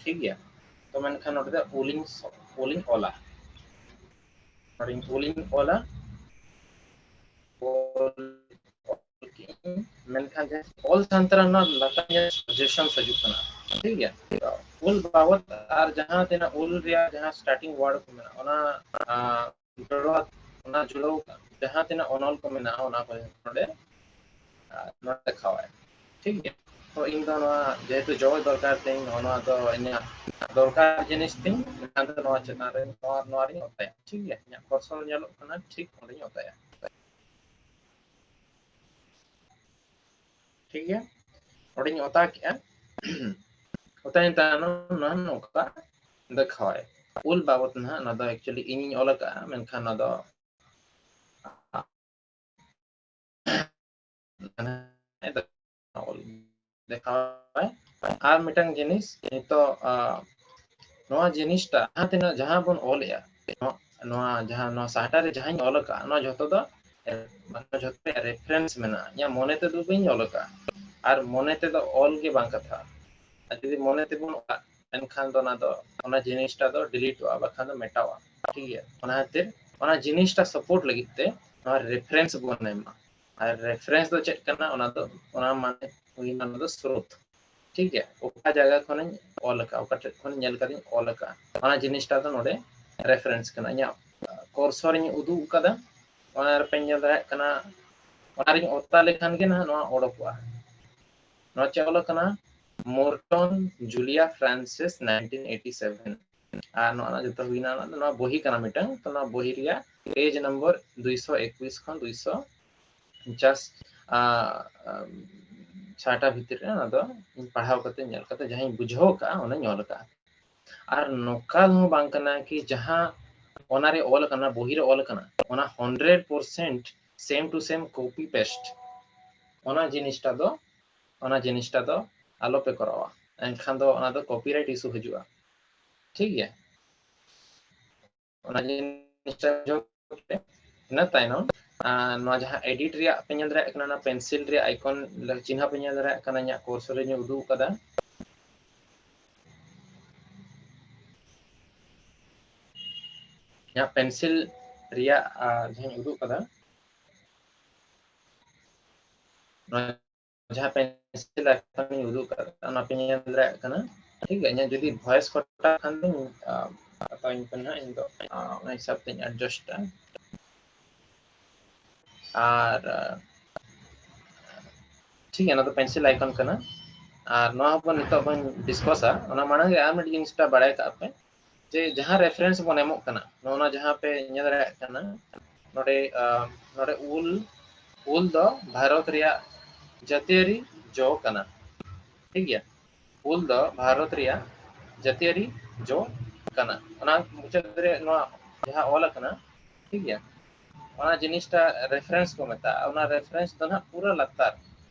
ᱴᱷᱤᱠ ᱜᱮᱭᱟ? ᱛᱚ ᱢᱮᱱᱠᱷᱟᱱ ᱱᱚᱰᱮ ᱫᱚ ᱩᱞᱤᱧ ᱥᱚ-, ᱩᱞᱤᱧ ᱚᱞᱟ᱾ ᱱᱚᱰᱮ ᱩᱞᱤᱧ ᱚᱞᱟ, ᱚᱞ ᱠᱮᱜᱼᱟᱹᱧ, ᱢᱮᱱᱠᱷᱟᱱ ᱡᱟᱦᱟᱸ ᱚᱞ ᱥᱟᱱᱛᱟᱲ ᱨᱮᱱᱟᱜ ᱞᱟᱛᱟᱨ ᱨᱮ suggestion ᱦᱤᱡᱩᱜ ᱠᱟᱱᱟ, ᱴᱷᱤᱠ ᱜᱮᱭᱟ? ᱩᱞ ᱵᱟᱵᱚᱛ ᱟᱨ ᱡᱟᱦᱟᱸ ᱛᱤᱱᱟᱹᱜ ᱩᱞ ᱨᱮᱭᱟᱜ ᱡᱟᱦᱟᱸ starting word ᱠᱚ ᱢᱮᱱᱟᱜᱼᱟ, ᱚᱱᱟ, ᱟᱸ, ᱡᱚᱲᱟᱣ, ᱚᱱᱟ ᱡᱩᱲᱟᱹᱣ ᱡᱟᱦᱟᱸ ᱛᱤᱱᱟᱹᱜ ᱚᱱᱚᱞ ᱠᱚ ᱢᱮᱱᱟᱜᱼᱟ, ᱚᱱᱟ ᱠᱚ ᱱᱚᱰᱮ, ᱟᱸ, ᱱᱚᱰᱮ ᱫᱮᱠᱷᱟᱣᱟᱭ, ᱴᱷᱤᱠ ᱜᱮᱭᱟ? ᱛᱚ ᱤᱧ ᱫᱚ ᱱᱚᱣᱟ ᱡᱮᱦᱮᱛᱩ ᱡᱚ ᱫᱚᱨᱠᱟᱨ ᱛᱤᱧ, ᱱᱚᱣᱟ, ᱱᱚᱣᱟ ᱫᱚ ᱤᱧᱟᱹᱜ ᱫᱚᱨᱠᱟᱨ ᱡᱤᱱᱤᱥ ᱛᱤᱧ, ᱢᱮᱱᱠᱷᱟᱱ ᱫᱚ ᱱᱚᱣᱟ ᱪᱮᱛᱟᱱ ᱨᱮ, ᱱᱚᱣᱟ, ᱱᱚᱣᱟ ᱨᱤᱧ ᱚᱛᱟᱭᱟ, ᱴᱷᱤᱠ ᱜᱮᱭᱟ? ᱤᱧᱟᱹᱜ ᱠᱚᱨᱥᱚᱱ ᱧᱮᱞᱚᱜ ᱠᱟᱱᱟ, ᱴᱷᱤᱠ ᱚᱸᱰᱮᱧ ᱚᱛᱟᱭᱟ᱾ ᱴᱷᱤᱠ ᱜᱮᱭᱟ, ᱚᱸᱰᱮᱧ ᱚᱛᱟ ᱠᱮᱜᱼᱟ᱾ ᱚᱛᱟᱭᱮᱱ ᱛᱟᱭᱱᱚᱢ ᱱᱚᱣᱟ ᱱᱚᱝᱠᱟ ᱫᱮᱠᱷᱟᱣᱟᱭ᱾ ᱩᱞ ᱵᱟᱵᱚᱛ ᱱᱟᱦᱟᱜ ᱱᱚᱣᱟ ᱫᱚ actually ᱤᱧᱤᱧ ᱚᱞ ᱟᱠᱟᱫᱼᱟ, ᱢᱮᱱᱠᱷᱟᱱ ᱱᱚᱣᱟ ᱫᱚ ᱚᱞ ᱫᱮᱠᱷᱟᱣᱟᱭ᱾ ᱟᱨ ᱢᱤᱫᱴᱟᱝ ᱡᱤᱱᱤᱥ ᱱᱤᱛᱚᱜ, ᱟ, ᱱᱚᱣᱟ ᱡᱤᱱᱤᱥᱴᱟ ᱡᱟᱦᱟᱸ ᱛᱤᱱᱟᱹᱜ, ᱡᱟᱦᱟᱸ ᱵᱚᱱ ᱚᱞᱮᱜᱼᱟ, ᱱᱚᱣᱟ, ᱱᱚᱣᱟ ᱡᱟᱦᱟᱸ ᱱᱚᱣᱟ ᱥᱟᱦᱴᱟ ᱨᱮ ᱡᱟᱦᱟᱸᱧ ᱚᱞ ᱟᱠᱟᱫᱼᱟ, ᱱᱚᱣᱟ ᱡᱷᱚᱛᱚ ᱫᱚ, ᱮ, ᱢᱟᱱᱮ ᱡᱷᱚᱛᱚ ᱨᱮᱭᱟᱜ reference ᱢᱮᱱᱟᱜᱼᱟ᱾ ᱤᱧᱟᱹᱜ ᱢᱚᱱᱮ ᱛᱮᱫᱚ ᱵᱟᱹᱧ ᱚᱞ ᱟᱠᱟᱫᱼᱟ, ᱟᱨ ᱢᱚᱱᱮ ᱛᱮᱫᱚ ᱚᱞ ᱜᱮ ᱵᱟᱝ ᱠᱟᱛᱷᱟ᱾ ᱟᱨ ᱡᱩᱫᱤ ᱢᱚᱱᱮ ᱛᱮᱵᱚᱱ ᱚᱞᱟ, ᱮᱱᱠᱷᱟᱱ ᱫᱚ ᱚᱱᱟ ᱫᱚ, ᱚᱱᱟ ᱡᱤᱱᱤᱥᱴᱟ ᱫᱚ ᱰᱤᱞᱤᱴᱚᱜᱼᱟ, ᱵᱟᱠᱷᱟᱱ ᱫᱚ ᱢᱮᱴᱟᱣᱟ, ᱴᱷᱤᱠ ᱜᱮᱭᱟ? ᱚᱱᱟ ᱠᱷᱟᱹᱛᱤᱨ ᱚᱱᱟ ᱡᱤᱱᱤᱥᱴᱟ support ᱞᱟᱹᱜᱤᱫ ᱛᱮ ᱱᱚᱣᱟ reference ᱵᱚᱱ ᱮᱢᱟ᱾ ᱟᱨ reference ᱫᱚ ᱪᱮᱫ ᱠᱟᱱᱟ? ᱚᱱᱟ ᱫᱚ, ᱚᱱᱟ ᱢᱟᱱᱮ ᱦᱩᱭᱱᱟ ᱚᱱᱟ ᱫᱚ ᱥᱨᱳᱛ, ᱴᱷᱤᱠ ᱜᱮᱭᱟ? ᱚᱠᱟ ᱡᱟᱭᱜᱟ ᱠᱷᱚᱱᱤᱧ ᱚᱞ ᱟᱠᱟᱫᱼᱟ, ᱚᱠᱟ ᱴᱷᱮᱱ ᱠᱷᱚᱱ ᱧᱮᱞ ᱠᱟᱛᱮᱧ ᱚᱞ ᱟᱠᱟᱫᱼᱟ, ᱚᱱᱟ ᱡᱤᱱᱤᱥᱴᱟ ᱫᱚ ᱱᱚᱰᱮ reference ᱠᱟᱱᱟ᱾ ᱤᱧᱟᱹᱜ ᱠᱚᱨᱥᱚᱨ ᱤᱧ ᱩᱫᱩᱜ ᱟᱠᱟᱫᱟ, ᱚᱱᱟ ᱨᱮᱯᱮ ᱧᱮᱞ ᱫᱟᱲᱮᱭᱟᱜ ᱠᱟᱱᱟ, ᱚᱱᱟ ᱨᱤᱧ ᱚᱛᱟ ᱞᱮᱠᱷᱟᱱ ᱜᱮ ᱱᱟᱦᱟᱜ ᱱᱚᱣᱟ ᱚᱰᱚᱠᱚᱜᱼᱟ᱾ ᱱᱚᱣᱟ ᱪᱮᱫ ᱚᱞ ᱟᱠᱟᱱᱟ? Morton Julia Frances nineteen eighty seven᱾ ᱟᱨ ᱱᱚᱣᱟ ᱡᱚᱛᱚ ᱦᱩᱭᱱᱟ, ᱱᱚᱣᱟ ᱵᱚᱦᱤ ᱠᱟᱱᱟ ᱢᱤᱫᱴᱟᱝ, ᱛᱚ ᱱᱚᱣᱟ ᱵᱚᱦᱤ ᱨᱮᱭᱟᱜ page number ᱫᱩᱭᱥᱚ ᱮᱠᱩᱥ ᱠᱷᱚᱱ ᱫᱩᱭᱥᱚ ᱯᱚᱧᱪᱟᱥ, ᱟ, ᱟ, ᱪᱷᱟᱴᱟ ᱵᱷᱤᱛᱤᱨ ᱨᱮ ᱚᱱᱟ ᱫᱚ ᱤᱧ ᱯᱟᱲᱦᱟᱣ ᱠᱟᱛᱮ, ᱧᱮᱞ ᱠᱟᱛᱮ ᱡᱟᱦᱟᱸᱧ ᱵᱩᱡᱷᱟᱹᱣ ᱠᱟᱜᱼᱟ, ᱚᱱᱟᱧ ᱚᱞ ᱠᱟᱜᱼᱟ᱾ ᱟᱨ ᱱᱚᱝᱠᱟ ᱦᱚᱸ ᱵᱟᱝ ᱠᱟᱱᱟ ᱠᱤ ᱡᱟᱦᱟᱸ ᱚᱱᱟᱨᱮ ᱚᱞ ᱠᱟᱱᱟ, ᱵᱚᱦᱤ ᱨᱮ ᱚᱞ ᱠᱟᱱᱟ, ᱚᱱᱟ hundred percent same to same copy paste, ᱚᱱᱟ ᱡᱤᱱᱤᱥᱴᱟ ᱫᱚ, ᱚᱱᱟ ᱡᱤᱱᱤᱥᱴᱟ ᱫᱚ ᱟᱞᱚᱯᱮ ᱠᱚᱨᱟᱣᱟ, ᱮᱱᱠᱷᱟᱱ ᱫᱚ ᱚᱱᱟ ᱫᱚ copyright issue ᱦᱤᱡᱩᱜᱼᱟ, ᱴᱷᱤᱠ ᱜᱮᱭᱟ? ᱚᱱᱟ ᱡᱤᱱᱤᱥᱴᱟ ᱵᱩᱡᱷᱟᱹᱣ ᱯᱮ᱾ ᱤᱱᱟᱹ ᱛᱟᱭᱱᱚᱢ, ᱟᱨ ᱱᱚᱣᱟ ᱡᱟᱦᱟᱸ edit ᱨᱮᱭᱟᱜ ᱯᱮ ᱧᱮᱞ ᱫᱟᱲᱮᱭᱟᱜ ᱠᱟᱱᱟ, ᱚᱱᱟ pencil ᱨᱮᱭᱟᱜ icon ᱪᱤᱱᱦᱟᱹ ᱯᱮ ᱧᱮᱞ ᱫᱟᱲᱮᱭᱟᱜ ᱠᱟᱱᱟ, ᱤᱧᱟᱹᱜ ᱠᱚᱨᱥᱚᱨ ᱨᱮ ᱤᱧ ᱩᱫᱩᱜ ᱟᱠᱟᱫᱟ᱾ ᱤᱧᱟᱹᱜ pencil ᱨᱮᱭᱟᱜ, ᱟᱨ, ᱡᱟᱦᱟᱸᱧ ᱩᱫᱩᱜ ᱟᱠᱟᱫᱟ, ᱱᱚᱣᱟ ᱡᱟᱦᱟᱸ pencil icon ᱤᱧ ᱩᱫᱩᱜ ᱠᱟᱫᱟ, ᱚᱱᱟ ᱯᱮ ᱧᱮᱞ ᱫᱟᱲᱮᱭᱟᱜ ᱠᱟᱱᱟ᱾ ᱴᱷᱤᱠ ᱜᱮᱭᱟ, ᱤᱧᱟᱹᱜ ᱡᱩᱫᱤ voice ᱠᱚᱴᱟ ᱠᱷᱟᱱ ᱫᱚᱧ, ᱟ, ᱦᱟᱛᱟᱣ ᱤᱧ ᱯᱮ ᱱᱟᱦᱟᱜ, ᱤᱧ ᱫᱚ, ᱟ, ᱚᱱᱟ ᱦᱤᱥᱟᱹᱵ ᱛᱤᱧ adjustᱟ᱾ ᱟᱨ, ᱟ, ᱴᱷᱤᱠ ᱜᱮᱭᱟ, ᱚᱱᱟ ᱫᱚ pencil icon ᱠᱟᱱᱟ᱾ ᱟᱨ ᱱᱚᱣᱟ ᱦᱚᱸᱵᱚᱱ ᱱᱤᱛᱚᱜ ᱵᱚᱱ discussᱟ᱾ ᱚᱱᱟ ᱢᱟᱲᱟᱝ ᱨᱮ ᱟᱨ ᱢᱤᱫᱴᱤᱡ ᱡᱤᱱᱤᱥᱴᱟ ᱵᱟᱲᱟᱭ ᱠᱟᱜ ᱯᱮ, ᱡᱮ ᱡᱟᱦᱟᱸ reference ᱵᱚᱱ ᱮᱢᱚᱜ ᱠᱟᱱᱟ, ᱱᱚᱜᱼᱚ ᱱᱚᱣᱟ ᱡᱟᱦᱟᱸ ᱯᱮ ᱧᱮᱞ ᱫᱟᱲᱮᱭᱟᱜ ᱠᱟᱱᱟ, ᱱᱚᱰᱮ, ᱟ, ᱱᱚᱰᱮ ᱩᱞ, ᱩᱞ ᱫᱚ ᱵᱷᱟᱨᱚᱛ ᱨᱮᱭᱟᱜ ᱡᱟᱹᱛᱤᱭᱟᱹᱨᱤ ᱡᱚ ᱠᱟᱱᱟ᱾ ᱴᱷᱤᱠ ᱜᱮᱭᱟ, ᱩᱞ ᱫᱚ ᱵᱷᱟᱨᱚᱛ ᱨᱮᱭᱟᱜ ᱡᱟᱹᱛᱤᱭᱟᱹᱨᱤ ᱡᱚ ᱠᱟᱱᱟ᱾ ᱚᱱᱟ ᱢᱩᱪᱟᱹᱫ ᱨᱮ ᱱᱚᱣᱟ ᱡᱟᱦᱟᱸ ᱚᱞ ᱟᱠᱟᱱᱟ, ᱴᱷᱤᱠ ᱜᱮᱭᱟ, ᱚᱱᱟ ᱡᱤᱱᱤᱥᱴᱟ reference ᱠᱚ ᱢᱮᱛᱟᱜᱼᱟ᱾ ᱚᱱᱟ reference ᱫᱚ ᱱᱟᱦᱟᱜ ᱯᱩᱨᱟᱹ ᱞᱟᱛᱟᱨ,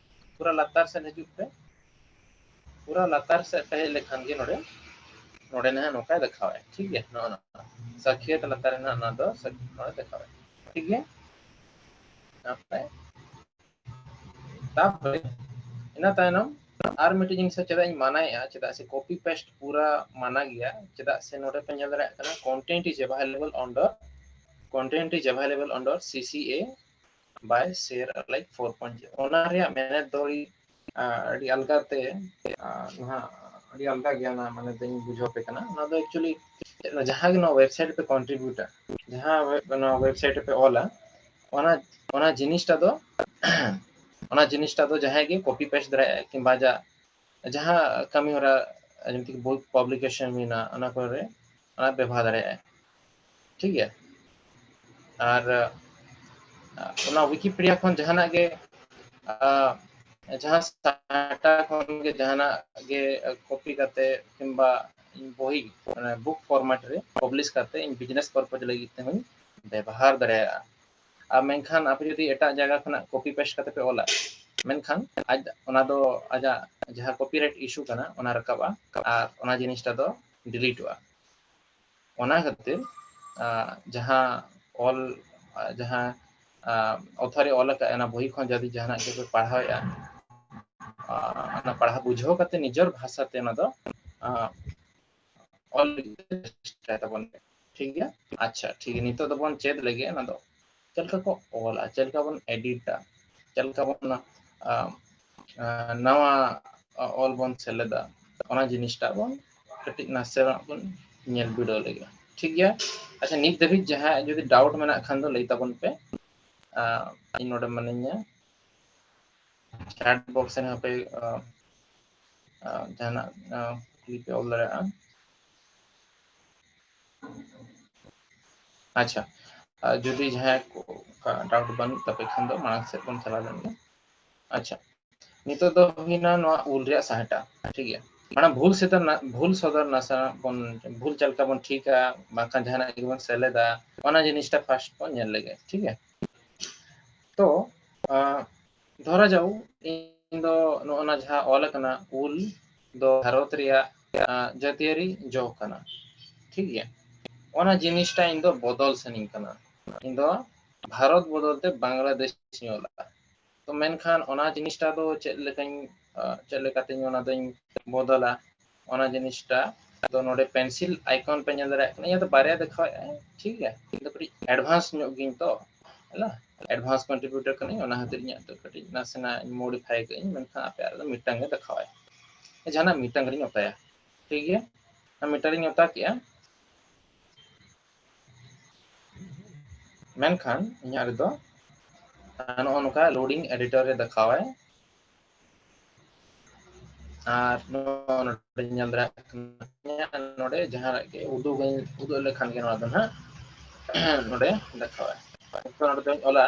ᱯᱩᱨᱟᱹ ᱞᱟᱛᱟᱨ ᱥᱮᱫ ᱦᱤᱡᱩᱜ ᱯᱮ᱾ ᱯᱩᱨᱟᱹ ᱞᱟᱛᱟᱨ ᱥᱮᱫ ᱯᱮ ᱦᱮᱡ ᱞᱮᱠᱷᱟᱱ ᱜᱮ ᱱᱚᱰᱮ, ᱱᱚᱰᱮ ᱱᱟᱦᱟᱜ ᱱᱚᱝᱠᱟᱭ ᱫᱮᱠᱷᱟᱣᱟᱭ, ᱴᱷᱤᱠ ᱜᱮᱭᱟ᱾ ᱱᱚᱜᱼᱚ ᱱᱚᱣᱟ ᱥᱟᱹᱠᱷᱭᱟᱹᱛ ᱞᱟᱛᱟᱨ ᱨᱮ ᱱᱟᱦᱟᱜ ᱱᱚᱣᱟ ᱫᱚ ᱥᱟᱹᱠᱷᱭᱟᱹᱛ ᱱᱚᱰᱮ ᱫᱮᱠᱷᱟᱣᱟᱭ, ᱴᱷᱤᱠ ᱜᱮᱭᱟ᱾ ᱱᱟᱯᱟᱭ᱾ ᱛᱟᱯᱚᱨᱮ ᱤᱱᱟᱹ ᱛᱟᱭᱱᱚᱢ ᱟᱨ ᱢᱤᱫᱴᱮᱱ ᱡᱤᱱᱤᱥ ᱪᱮᱫᱟᱜ ᱤᱧ ᱢᱟᱱᱟᱭᱮᱫᱼᱟ, ᱪᱮᱫᱟᱜ ᱥᱮ copy paste ᱯᱩᱨᱟᱹ ᱢᱟᱱᱟ ᱜᱮᱭᱟ, ᱪᱮᱫᱟᱜ ᱥᱮ ᱱᱚᱰᱮ ᱯᱮ ᱧᱮᱞ ᱫᱟᱲᱮᱭᱟᱜ ᱠᱟᱱᱟ, content is available under, content is available under C C A by share alike four point zero᱾ ᱚᱱᱟ ᱨᱮᱭᱟᱜ ᱢᱮᱱᱮᱛ ᱫᱚ ᱟᱹᱰᱤ, ᱟ, ᱟᱹᱰᱤ ᱟᱞᱜᱟ ᱛᱮ, ᱟ, ᱱᱟᱦᱟᱜ ᱟᱹᱰᱤ ᱟᱞᱜᱟ ᱜᱮᱭᱟ, ᱚᱱᱟ ᱢᱟᱱᱮ ᱫᱚᱧ ᱵᱩᱡᱷᱟᱹᱣ ᱯᱮ ᱠᱟᱱᱟ᱾ ᱚᱱᱟ ᱫᱚ actually ᱡᱟᱦᱟᱸ ᱜᱮ ᱱᱚᱣᱟ website ᱨᱮᱯᱮ contributeᱟ, ᱡᱟᱦᱟᱸ web-, ᱱᱚᱣᱟ website ᱨᱮᱯᱮ ᱚᱞᱟ, ᱚᱱᱟ, ᱚᱱᱟ ᱡᱤᱱᱤᱥᱴᱟ ᱫᱚ, ᱚᱱᱟ ᱡᱤᱱᱤᱥᱴᱟ ᱫᱚ ᱡᱟᱦᱟᱸᱭ ᱜᱮ copy paste ᱫᱟᱲᱮᱭᱟᱜᱼᱟ, ᱠᱤᱝᱵᱟ ᱟᱡᱟᱜ ᱡᱟᱦᱟᱸ ᱠᱟᱹᱢᱤ ᱦᱚᱨᱟ, ᱡᱮᱢᱛᱤ ᱠᱤ book publication ᱦᱩᱭᱱᱟ, ᱚᱱᱟ ᱠᱚᱨᱮ ᱚᱱᱟ ᱵᱮᱵᱚᱦᱟᱨ ᱫᱟᱲᱮᱭᱟᱜᱼᱟᱭ, ᱴᱷᱤᱠ ᱜᱮᱭᱟ᱾ ᱟᱨ, ᱟ, ᱚᱱᱟ Wikipedia ᱠᱷᱚᱱ ᱡᱟᱦᱟᱱᱟᱜ ᱜᱮ, ᱟ, ᱡᱟᱦᱟᱸ ᱥᱟᱦᱴᱟ ᱠᱷᱚᱱ ᱜᱮ ᱡᱟᱦᱟᱱᱟᱜ ᱜᱮ copy ᱠᱟᱛᱮ ᱠᱤᱝᱵᱟ ᱵᱚᱦᱤ, ᱢᱟᱱᱮ book format ᱨᱮ publish ᱠᱟᱛᱮ ᱤᱧ business purpose ᱞᱟᱹᱜᱤᱫ ᱛᱮᱦᱚᱸᱧ ᱵᱮᱵᱚᱦᱟᱨ ᱫᱟᱲᱮᱭᱟᱜᱼᱟ᱾ ᱟᱨ ᱢᱮᱱᱠᱷᱟᱱ ᱟᱯᱮ ᱡᱩᱫᱤ ᱮᱴᱟᱜ ᱡᱟᱭᱜᱟ ᱠᱷᱚᱱᱟᱜ copy paste ᱠᱟᱛᱮ ᱯᱮ ᱚᱞᱟ, ᱢᱮᱱᱠᱷᱟᱱ ᱟᱡ, ᱚᱱᱟ ᱫᱚ ᱟᱡᱟᱜ ᱡᱟᱦᱟᱸ copyright issue ᱠᱟᱱᱟ, ᱚᱱᱟ ᱨᱟᱠᱟᱵᱼᱟ ᱟᱨ ᱚᱱᱟ ᱡᱤᱱᱤᱥᱴᱟ ᱫᱚ deleteᱚᱜᱼᱟ᱾ ᱚᱱᱟ ᱠᱷᱟᱹᱛᱤᱨ, ᱟ, ᱡᱟᱦᱟᱸ ᱚᱞ, ᱟ, ᱡᱟᱦᱟᱸ, ᱟ, author ᱮ ᱚᱞ ᱟᱠᱟᱫ, ᱚᱱᱟ ᱵᱚᱦᱤ ᱠᱷᱚᱱ ᱡᱩᱫᱤ ᱡᱟᱦᱟᱱᱟᱜ ᱜᱮᱯᱮ ᱯᱟᱲᱦᱟᱣᱮᱫᱼᱟ, ᱟ, ᱚᱱᱟ ᱯᱟᱲᱦᱟᱣ ᱵᱩᱡᱷᱟᱹᱣ ᱠᱟᱛᱮ ᱱᱤᱡᱮᱨ ᱵᱷᱟᱥᱟᱛᱮ ᱚᱱᱟ ᱫᱚ, ᱟ, ᱚᱞ ᱞᱟᱹᱜᱤᱫ ᱪᱮᱥᱴᱟᱭ ᱛᱟᱵᱚᱱ ᱯᱮ᱾ ᱴᱷᱤᱠ ᱜᱮᱭᱟ? ᱟᱪᱪᱷᱟ, ᱴᱷᱤᱠ ᱜᱮᱭᱟ, ᱱᱤᱛᱚᱜ ᱫᱚᱵᱚᱱ ᱪᱮᱫ ᱞᱮᱜᱮ ᱚᱱᱟ ᱫᱚ ᱪᱮᱫ ᱞᱮᱠᱟ ᱠᱚ ᱚᱞᱟ, ᱪᱮᱫ ᱞᱮᱠᱟ ᱵᱚᱱ editᱟ, ᱪᱮᱫ ᱞᱮᱠᱟ ᱵᱚᱱ ᱚᱱᱟ ᱟᱸ, ᱟᱸ, ᱱᱟᱣᱟ ᱚᱞ ᱵᱚᱱ ᱥᱮᱞᱮᱫᱟ, ᱚᱱᱟ ᱡᱤᱱᱤᱥᱴᱟᱜ ᱵᱚᱱ ᱠᱟᱹᱴᱤᱡ ᱱᱟᱥᱮᱱᱟᱜ ᱵᱚᱱ ᱧᱮᱞ ᱵᱤᱰᱟᱹᱣ ᱞᱮᱜᱮ᱾ ᱴᱷᱤᱠ ᱜᱮᱭᱟ? ᱟᱪᱪᱷᱟ, ᱱᱤᱛ ᱫᱷᱟᱹᱵᱤᱡ ᱡᱟᱦᱟᱸᱭᱟᱜ ᱡᱩᱫᱤ ᱰᱟᱣᱩᱴ ᱢᱮᱱᱟᱜ ᱠᱷᱟᱱ ᱫᱚ ᱞᱟᱹᱭ ᱛᱟᱵᱚᱱ ᱯᱮ᱾ ᱟᱸ, ᱤᱧ ᱱᱚᱰᱮ ᱢᱤᱱᱟᱹᱧᱟ, ᱪᱮᱴ ᱵᱚᱠᱥ ᱨᱮ ᱦᱟᱯᱮ, ᱟᱸ, ᱟᱸ, ᱡᱟᱦᱟᱱᱟᱜ, ᱟᱸ, ᱠᱩᱠᱞᱤ ᱯᱮ ᱚᱞ ᱫᱟᱲᱮᱭᱟᱜᱼᱟ᱾ ᱟᱪᱪᱷᱟ, ᱟᱨ ᱡᱩᱫᱤ ᱡᱟᱦᱟᱸᱭ ᱠᱚ ᱚᱱᱠᱟ ᱰᱟᱣᱩᱴ ᱵᱟᱹᱱᱩᱜ ᱛᱟᱯᱮ ᱠᱷᱟᱱ ᱫᱚ ᱢᱟᱲᱟᱝ ᱥᱮᱫ ᱵᱚᱱ ᱪᱟᱞᱟᱣ ᱞᱮᱱ ᱜᱮ᱾ ᱟᱪᱪᱷᱟ, ᱱᱤᱛᱚᱜ ᱫᱚ ᱦᱩᱭᱱᱟ ᱱᱚᱣᱟ ᱩᱞ ᱨᱮᱭᱟᱜ ᱥᱟᱦᱴᱟ, ᱴᱷᱤᱠ ᱜᱮᱭᱟ? ᱚᱱᱟ ᱵᱷᱩᱞ ᱥᱚᱫᱚᱨ ᱱᱟ-, ᱵᱷᱩᱞ ᱥᱚᱫᱚᱨ ᱱᱟᱥᱮᱱᱟᱜ ᱵᱚᱱ, ᱵᱷᱩᱞ ᱪᱮᱫ ᱞᱮᱠᱟ ᱵᱚᱱ ᱴᱷᱤᱠᱟ, ᱵᱟᱝᱠᱷᱟᱱ ᱡᱟᱦᱟᱱᱟᱜ ᱜᱮᱵᱚᱱ ᱥᱮᱞᱮᱫᱟ, ᱚᱱᱟ ᱡᱤᱱᱤᱥᱴᱟ ᱯᱷᱟᱥᱴ ᱵᱚᱱ ᱧᱮᱞ ᱞᱮᱜᱮ, ᱴᱷᱤᱠ ᱜᱮᱭᱟ? ᱛᱚ, ᱟᱸ, ᱫᱷᱚᱨᱟ ᱡᱟᱣ ᱤᱧ ᱫᱚ ᱱᱚᱜᱼᱚ ᱱᱟ ᱡᱟᱦᱟᱸ ᱚᱞ ᱟᱠᱟᱱᱟ ᱩᱞ ᱫᱚ ᱵᱷᱟᱨᱚᱛ ᱨᱮᱭᱟᱜ, ᱟᱸ, ᱡᱟᱹᱛᱤᱭᱟᱹᱨᱤ ᱡᱚ ᱠᱟᱱᱟ, ᱴᱷᱤᱠ ᱜᱮᱭᱟ? ᱚᱱᱟ ᱡᱤᱱᱤᱥᱴᱟ ᱤᱧ ᱫᱚ ᱵᱚᱫᱚᱞ ᱥᱟᱱᱟᱧ ᱠᱟᱱᱟ᱾ ᱤᱧ ᱫᱚ ᱵᱷᱟᱨᱚᱛ ᱵᱚᱫᱚᱞ ᱛᱮ ᱵᱟᱝᱞᱟᱫᱮᱥ ᱤᱧ ᱚᱞᱟ᱾ ᱛᱚ ᱢᱮᱱᱠᱷᱟᱱ ᱚᱱᱟ ᱡᱤᱱᱤᱥᱴᱟ ᱫᱚ ᱪᱮᱫ ᱞᱮᱠᱟᱧ, ᱟᱸ, ᱪᱮᱫ ᱞᱮᱠᱟᱛᱤᱧ ᱚᱱᱟ ᱫᱚᱧ ᱵᱚᱫᱚᱞᱟ? ᱚᱱᱟ ᱡᱤᱱᱤᱥᱴᱟ ᱫᱚ ᱱᱚᱰᱮ ᱯᱮᱱᱥᱤᱞ ᱟᱭᱠᱚᱱ ᱯᱮ ᱧᱮᱞ ᱫᱟᱲᱮᱭᱟᱜ ᱠᱟᱱᱟ, ᱤᱧᱟᱹᱜ ᱫᱚ ᱵᱟᱨᱭᱟ ᱫᱮᱠᱷᱟᱣᱮᱫᱼᱟ, ᱴᱷᱤᱠ ᱜᱮᱭᱟ? ᱤᱧ ᱫᱚ ᱠᱟᱹᱴᱤᱡ ᱮᱰᱵᱷᱟᱱᱥ ᱧᱚᱜ ᱜᱤᱭᱟᱹᱧ ᱛᱚ, ᱦᱮᱸ, ᱮᱰᱵᱷᱟᱱᱥ ᱠᱚᱱᱴᱨᱤᱵᱤᱭᱩᱴᱟᱨ ᱠᱟᱹᱱᱟᱹᱧ, ᱚᱱᱟ ᱠᱷᱟᱹᱛᱤᱨ ᱤᱧᱟᱹᱜ ᱫᱚ ᱠᱟᱹᱴᱤᱡ ᱱᱟᱥᱮᱱᱟᱜ ᱤᱧ ᱢᱚᱰᱤᱯᱷᱟᱭ ᱠᱟᱜ ᱟᱹᱧ, ᱢᱮᱱᱠᱷᱟᱱ ᱟᱯᱮᱭᱟᱜ ᱫᱚ ᱢᱤᱫᱴᱟᱝ ᱜᱮ ᱫᱮᱠᱷᱟᱣᱟᱭ, ᱡᱟᱦᱟᱱᱟᱜ ᱢᱤᱫᱴᱟᱝ ᱨᱤᱧ ᱚᱛᱟᱭᱟ, ᱴᱷᱤᱠ ᱜᱮᱭᱟ? ᱟᱨ ᱢᱤᱫᱴᱟᱝ ᱨᱤᱧ ᱚᱛᱟ ᱠᱮᱜᱼᱟ, ᱢᱮᱱᱠᱷᱟᱱ ᱤᱧᱟᱹᱜ ᱨᱮᱫᱚ ᱱᱚᱜᱼᱚ ᱱᱚᱝᱠᱟ ᱞᱳᱰᱤᱝ ᱮᱰᱤᱴᱚᱨ ᱨᱮ ᱫᱮᱠᱷᱟᱣᱟᱭ᱾ ᱟᱨ ᱱᱚᱜᱼᱚ ᱱᱚᱰᱮ ᱧᱮᱞ ᱫᱟᱲᱮᱭᱟᱜ ᱠᱟᱱᱟ, ᱱᱚᱰᱮ ᱡᱟᱦᱟᱱᱟᱜ ᱜᱮ ᱩᱫᱩᱜ, ᱩᱫᱩᱜ ᱞᱮᱠᱷᱟᱱ ᱜᱮ ᱱᱚᱣᱟ ᱫᱚ ᱱᱟᱦᱟᱜ ᱱᱚᱰᱮ ᱫᱮᱠᱷᱟᱣᱟᱭ᱾ ᱱᱤᱛᱚᱜ ᱱᱚᱰᱮ ᱫᱚᱧ ᱚᱞᱟ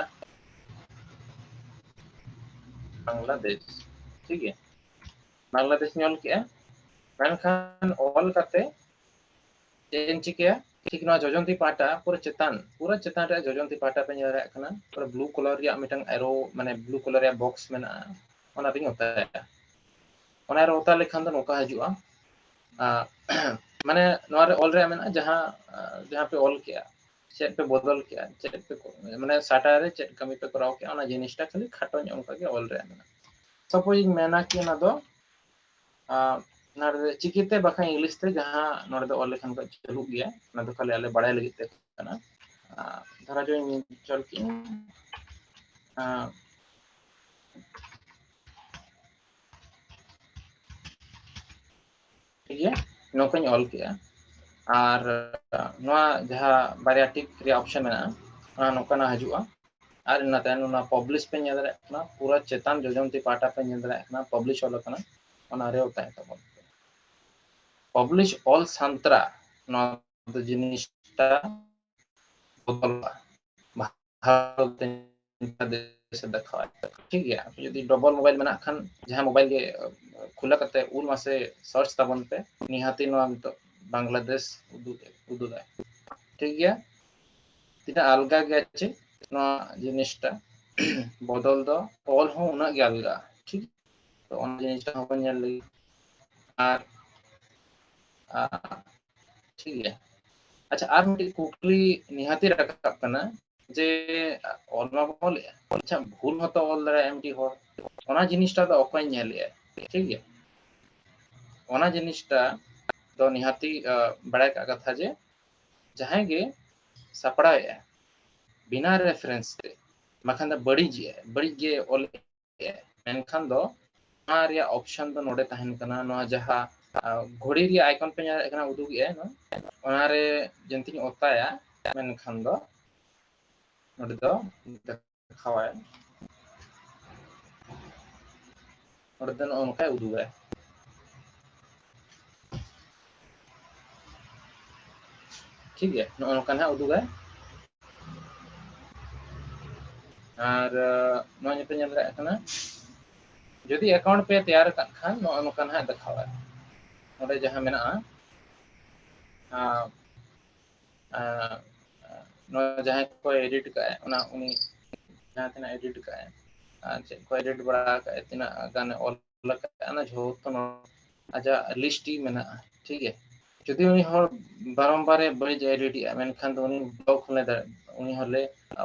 ᱵᱟᱝᱞᱟᱫᱮᱥ, ᱴᱷᱤᱠ ᱜᱮᱭᱟ? ᱵᱟᱝᱞᱟᱫᱮᱥ ᱤᱧ ᱚᱞ ᱠᱮᱜᱼᱟ, ᱢᱮᱱᱠᱷᱟᱱ ᱚᱞ ᱠᱟᱛᱮ ᱪᱮᱫ ᱮᱢ ᱪᱤᱠᱟᱹᱭᱟ? ᱴᱷᱤᱠ ᱱᱚᱣᱟ ᱡᱚᱡᱚᱱᱛᱤ ᱯᱟᱦᱴᱟ ᱯᱩᱨᱟᱹ ᱪᱮᱛᱟᱱ, ᱯᱩᱨᱟᱹ ᱪᱮᱛᱟᱱ ᱨᱮᱭᱟᱜ ᱡᱚᱡᱚᱱᱛᱤ ᱯᱟᱦᱴᱟ ᱯᱮ ᱧᱮᱞ ᱫᱟᱲᱮᱭᱟᱜ ᱠᱟᱱᱟ, ᱯᱩᱨᱟᱹ ᱵᱞᱩ ᱠᱟᱞᱟᱨ ᱨᱮᱭᱟᱜ ᱢᱤᱫᱴᱟᱝ ᱮᱨᱳ, ᱢᱟᱱᱮ ᱵᱞᱩ ᱠᱟᱞᱟᱨ ᱨᱮᱭᱟᱜ ᱵᱚᱠᱥ ᱢᱮᱱᱟᱜᱼᱟ, ᱚᱱᱟ ᱨᱮᱧ ᱚᱛᱟᱭᱟ᱾ ᱚᱱᱟ ᱨᱮ ᱚᱛᱟ ᱞᱮᱠᱷᱟᱱ ᱫᱚ ᱱᱚᱝᱠᱟ ᱦᱤᱡᱩᱜᱼᱟ, ᱟᱸ, ᱢᱟᱱᱮ ᱱᱚᱣᱟ ᱨᱮ ᱚᱞ ᱨᱮᱭᱟᱜ ᱢᱮᱱᱟᱜᱼᱟ ᱡᱟᱦᱟᱸ, ᱟᱸ, ᱡᱟᱦᱟᱸ ᱯᱮ ᱚᱞ ᱠᱮᱜᱼᱟ, ᱪᱮᱫ ᱯᱮ ᱵᱚᱫᱚᱞ ᱠᱮᱜᱼᱟ, ᱪᱮᱫ ᱯᱮ ᱠᱚ-, ᱢᱟᱱᱮ ᱥᱟᱦᱴᱟ ᱨᱮ ᱪᱮᱫ ᱠᱟᱹᱢᱤ ᱯᱮ ᱠᱚᱨᱟᱣ ᱠᱮᱜᱼᱟ, ᱚᱱᱟ ᱡᱤᱱᱤᱥᱴᱟ ᱠᱷᱟᱹᱞᱤ ᱠᱷᱟᱴᱚ ᱧᱚᱜ ᱚᱱᱠᱟ ᱜᱮ ᱚᱞ ᱨᱮᱭᱟᱜ ᱢᱮᱱᱟᱜᱼᱟ᱾ ᱥᱟᱯᱳᱡᱽ ᱤᱧ ᱢᱮᱱᱟ ᱠᱤ ᱚᱱᱟ ᱫᱚ, ᱟᱸ, ᱚᱱᱟ ᱨᱮ ᱪᱤᱠᱤᱛᱮ ᱵᱟᱠᱷᱟᱱ ᱤᱝᱞᱤᱥ ᱛᱮ ᱡᱟᱦᱟᱸ ᱱᱚᱰᱮ ᱫᱚ ᱚᱞ ᱞᱮᱠᱷᱟᱱ ᱠᱚ ᱪᱟᱹᱞᱩᱜ ᱜᱮᱭᱟ, ᱚᱱᱟ ᱫᱚ ᱠᱷᱟᱹᱞᱤ ᱟᱞᱮ ᱵᱟᱲᱟᱭ ᱞᱟᱹᱜᱤᱫ ᱛᱮ ᱠᱟᱱᱟ᱾ ᱟᱸ, ᱫᱷᱚᱨᱟ ᱡᱚ ᱤᱧ ᱚᱞ ᱠᱮᱜᱼᱟᱹᱧ, ᱟᱸ, ᱤᱭᱟᱹ ᱱᱚᱝᱠᱟᱧ ᱚᱞ ᱠᱮᱜᱼᱟ᱾ ᱟᱨ ᱱᱚᱣᱟ ᱡᱟᱦᱟᱸ ᱵᱟᱨᱭᱟ ᱴᱤᱠ ᱨᱮᱭᱟᱜ ᱚᱯᱥᱮᱱ ᱢᱮᱱᱟᱜᱼᱟ, ᱚᱱᱟ ᱱᱚᱝᱠᱟᱱᱟᱜ ᱦᱤᱡᱩᱜᱼᱟ᱾ ᱟᱨ ᱤᱱᱟᱹ ᱛᱟᱭᱚᱢ ᱚᱱᱟ ᱯᱟᱵᱽᱞᱤᱥ ᱯᱮ ᱧᱮᱞ ᱫᱟᱲᱮᱭᱟᱜ ᱠᱟᱱᱟ, ᱯᱩᱨᱟᱹ ᱪᱮᱛᱟᱱ ᱡᱚᱡᱚᱢ ᱛᱤ ᱯᱟᱦᱴᱟ ᱯᱮ ᱧᱮᱞ ᱫᱟᱲᱮᱭᱟᱜ ᱠᱟᱱᱟ, ᱯᱟᱵᱽᱞᱤᱥ ᱚᱞ ᱟᱠᱟᱱᱟ, ᱚᱱᱟ ᱨᱮ ᱚᱛᱟᱭ ᱛᱟᱵᱚᱱ ᱯᱮ᱾ ᱯᱟᱵᱽᱞᱤᱥ ᱚᱞ ᱥᱟᱱᱛᱨᱟ, ᱱᱚᱣᱟ ᱫᱚ ᱡᱤᱱᱤᱥᱴᱟ ᱵᱚᱫᱚᱞᱚᱜᱼᱟ᱾ ᱵᱷᱟᱨᱚᱛ ᱫᱮᱥ ᱮ ᱫᱮᱠᱷᱟᱣᱟᱭ᱾ ᱴᱷᱤᱠ ᱜᱮᱭᱟ, ᱟᱯᱮ ᱡᱩᱫᱤ ᱰᱚᱵᱚᱞ ᱢᱳᱵᱟᱭᱤᱞ ᱢᱮᱱᱟᱜ ᱠᱷᱟᱱ, ᱡᱟᱦᱟᱸ ᱢᱳᱵᱟᱭᱤᱞ ᱜᱮ ᱠᱷᱩᱞᱟᱹ ᱠᱟᱛᱮ ᱩᱞ ᱢᱟᱥᱮ ᱥᱟᱨᱪ ᱛᱟᱵᱚᱱ ᱯᱮ, ᱱᱤᱦᱟᱹᱛᱤ ᱱᱚᱣᱟ ᱱᱤᱛᱚᱜ ᱵᱟᱝᱞᱟᱫᱮᱥ ᱩᱫᱩᱜ ᱩᱫᱩᱜᱟᱭ᱾ ᱴᱷᱤᱠ ᱜᱮᱭᱟ, ᱛᱤᱱᱟᱹᱜ ᱟᱞᱜᱟ ᱜᱮᱭᱟ ᱪᱮ ᱱᱚᱣᱟ ᱡᱤᱱᱤᱥᱴᱟ ᱵᱚᱫᱚᱞ ᱫᱚ, ᱚᱞ ᱦᱚᱸ ᱩᱱᱟᱹᱜ ᱜᱮ ᱟᱞᱜᱟ᱾ ᱴᱷᱤᱠ, ᱛᱚ ᱚᱱᱟ ᱡᱤᱱᱤᱥᱴᱟ ᱦᱚᱸᱵᱚᱱ ᱧᱮᱞ ᱞᱮᱜᱮ᱾ ᱟᱨ ᱟᱨ, ᱴᱷᱤᱠ ᱜᱮᱭᱟ᱾ ᱟᱪᱪᱷᱟ, ᱟᱨ ᱢᱤᱫᱴᱤᱡ ᱠᱩᱠᱞᱤ ᱱᱤᱦᱟᱹᱛᱤ ᱨᱟᱠᱟᱵ ᱠᱟᱱᱟ ᱡᱮ ᱚᱞ ᱢᱟ ᱵᱚᱱ ᱚᱞᱮᱜᱼᱟ, ᱟᱪᱪᱷᱟ, ᱵᱷᱩᱞ ᱦᱚᱸᱛᱚ ᱚᱞ ᱫᱟᱲᱮᱭᱟᱜᱼᱟ ᱢᱤᱫᱴᱤᱡ ᱦᱚᱲ, ᱚᱱᱟ ᱡᱤᱱᱤᱥᱴᱟ ᱫᱚ ᱚᱠᱚᱭ ᱧᱮᱞᱮᱜᱼᱟ? ᱴᱷᱤᱠ ᱜᱮᱭᱟ, ᱚᱱᱟ ᱡᱤᱱᱤᱥᱴᱟ ᱫᱚ ᱱᱤᱦᱟᱹᱛᱤ ᱵᱟᱲᱟᱭ ᱠᱟᱜ ᱠᱟᱛᱷᱟ ᱡᱮ ᱡᱟᱦᱟᱸᱭ ᱜᱮ ᱥᱟᱯᱲᱟᱣᱮᱜᱼᱟ ᱵᱤᱱᱟ ᱨᱮᱯᱷᱟᱨᱮᱱᱥ ᱛᱮ, ᱵᱟᱠᱷᱟᱱ ᱫᱚ ᱵᱟᱹᱲᱤᱡ ᱜᱮ ᱵᱟᱹᱲᱤᱡ ᱜᱮ ᱚᱞ ᱢᱮᱱᱠᱷᱟᱱ ᱫᱚ ᱚᱱᱟ ᱨᱮᱭᱟᱜ ᱚᱯᱥᱮᱱ ᱫᱚ ᱱᱚᱰᱮ ᱛᱟᱦᱮᱱ ᱠᱟᱱᱟ᱾ ᱱᱚᱣᱟ ᱡᱟᱦᱟᱸ ᱜᱷᱚᱲᱤ ᱨᱮᱭᱟᱜ ᱟᱭᱠᱚᱱ ᱯᱮ ᱧᱮᱞ ᱫᱟᱲᱮᱭᱟᱜ ᱠᱟᱱᱟ, ᱩᱫᱩᱜ ᱮᱫᱟᱭ, ᱚᱱᱟᱨᱮ ᱡᱩᱫᱤᱧ ᱚᱛᱟᱭᱟ, ᱢᱮᱱᱠᱷᱟᱱ ᱫᱚ ᱱᱚᱰᱮ ᱫᱚ ᱫᱮᱠᱷᱟᱣᱟᱭ, ᱱᱚᱰᱮ ᱫᱚ ᱱᱚᱜᱼᱚ ᱱᱚᱝᱠᱟᱭ ᱩᱫᱩᱜᱟᱭ᱾ ᱴᱷᱤᱠ ᱜᱮᱭᱟ, ᱱᱚᱜᱼᱚ ᱱᱚᱝᱠᱟ ᱱᱟᱦᱟᱜ ᱩᱫᱩᱜᱟᱭ᱾ ᱟᱨ ᱱᱚᱣᱟ ᱧᱮᱞ ᱯᱮ ᱧᱮᱞ ᱫᱟᱲᱮᱭᱟᱜ ᱠᱟᱱᱟ, ᱡᱩᱫᱤ ᱮᱠᱟᱣᱩᱱᱴ ᱯᱮ ᱛᱮᱭᱟᱨ ᱟᱠᱟᱫ ᱠᱷᱟᱱ ᱱᱚᱜᱼᱚ ᱱᱚᱝᱠᱟ ᱱᱟᱦᱟᱜ ᱫᱮᱠᱷᱟᱣᱟᱭ᱾ ᱱᱚᱰᱮ ᱡᱟᱦᱟᱸ ᱢᱮᱱᱟᱜᱼᱟ, ᱱᱚᱣᱟ ᱡᱟᱦᱟᱸᱭ ᱠᱚ ᱮᱰᱤᱴ ᱠᱟᱜᱼᱟᱭ, ᱚᱱᱟ ᱩᱱᱤ ᱡᱟᱦᱟᱸ ᱛᱤᱱᱟᱹᱜ ᱮᱰᱤᱴ ᱠᱟᱜᱼᱟᱭ, ᱟᱨ ᱪᱮᱫ ᱠᱚ ᱮᱰᱤᱴ ᱵᱟᱲᱟ ᱠᱟᱜᱼᱟᱭ, ᱛᱤᱱᱟᱹᱜ ᱜᱟᱱᱮ ᱚᱞ ᱟᱠᱟᱫᱼᱟ, ᱚᱱᱟ ᱡᱷᱚᱛᱚ ᱟᱡᱟᱜ ᱞᱤᱥᱴ ᱨᱮ ᱢᱮᱱᱟᱜᱼᱟ᱾ ᱴᱷᱤᱠ ᱜᱮᱭᱟ, ᱡᱩᱫᱤ ᱩᱱᱤ ᱦᱚᱲ ᱵᱟᱨᱚᱢᱵᱟᱨᱮ ᱵᱟᱹᱲᱤᱡ ᱮ ᱮᱰᱤᱴᱮᱜᱼᱟ, ᱢᱮᱱᱠᱷᱟᱱ ᱫᱚ ᱩᱱᱤ ᱵᱞᱚᱠ ᱦᱚᱸᱞᱮ ᱫᱟᱲᱮ-, ᱩᱱᱤ ᱦᱚᱸᱞᱮ,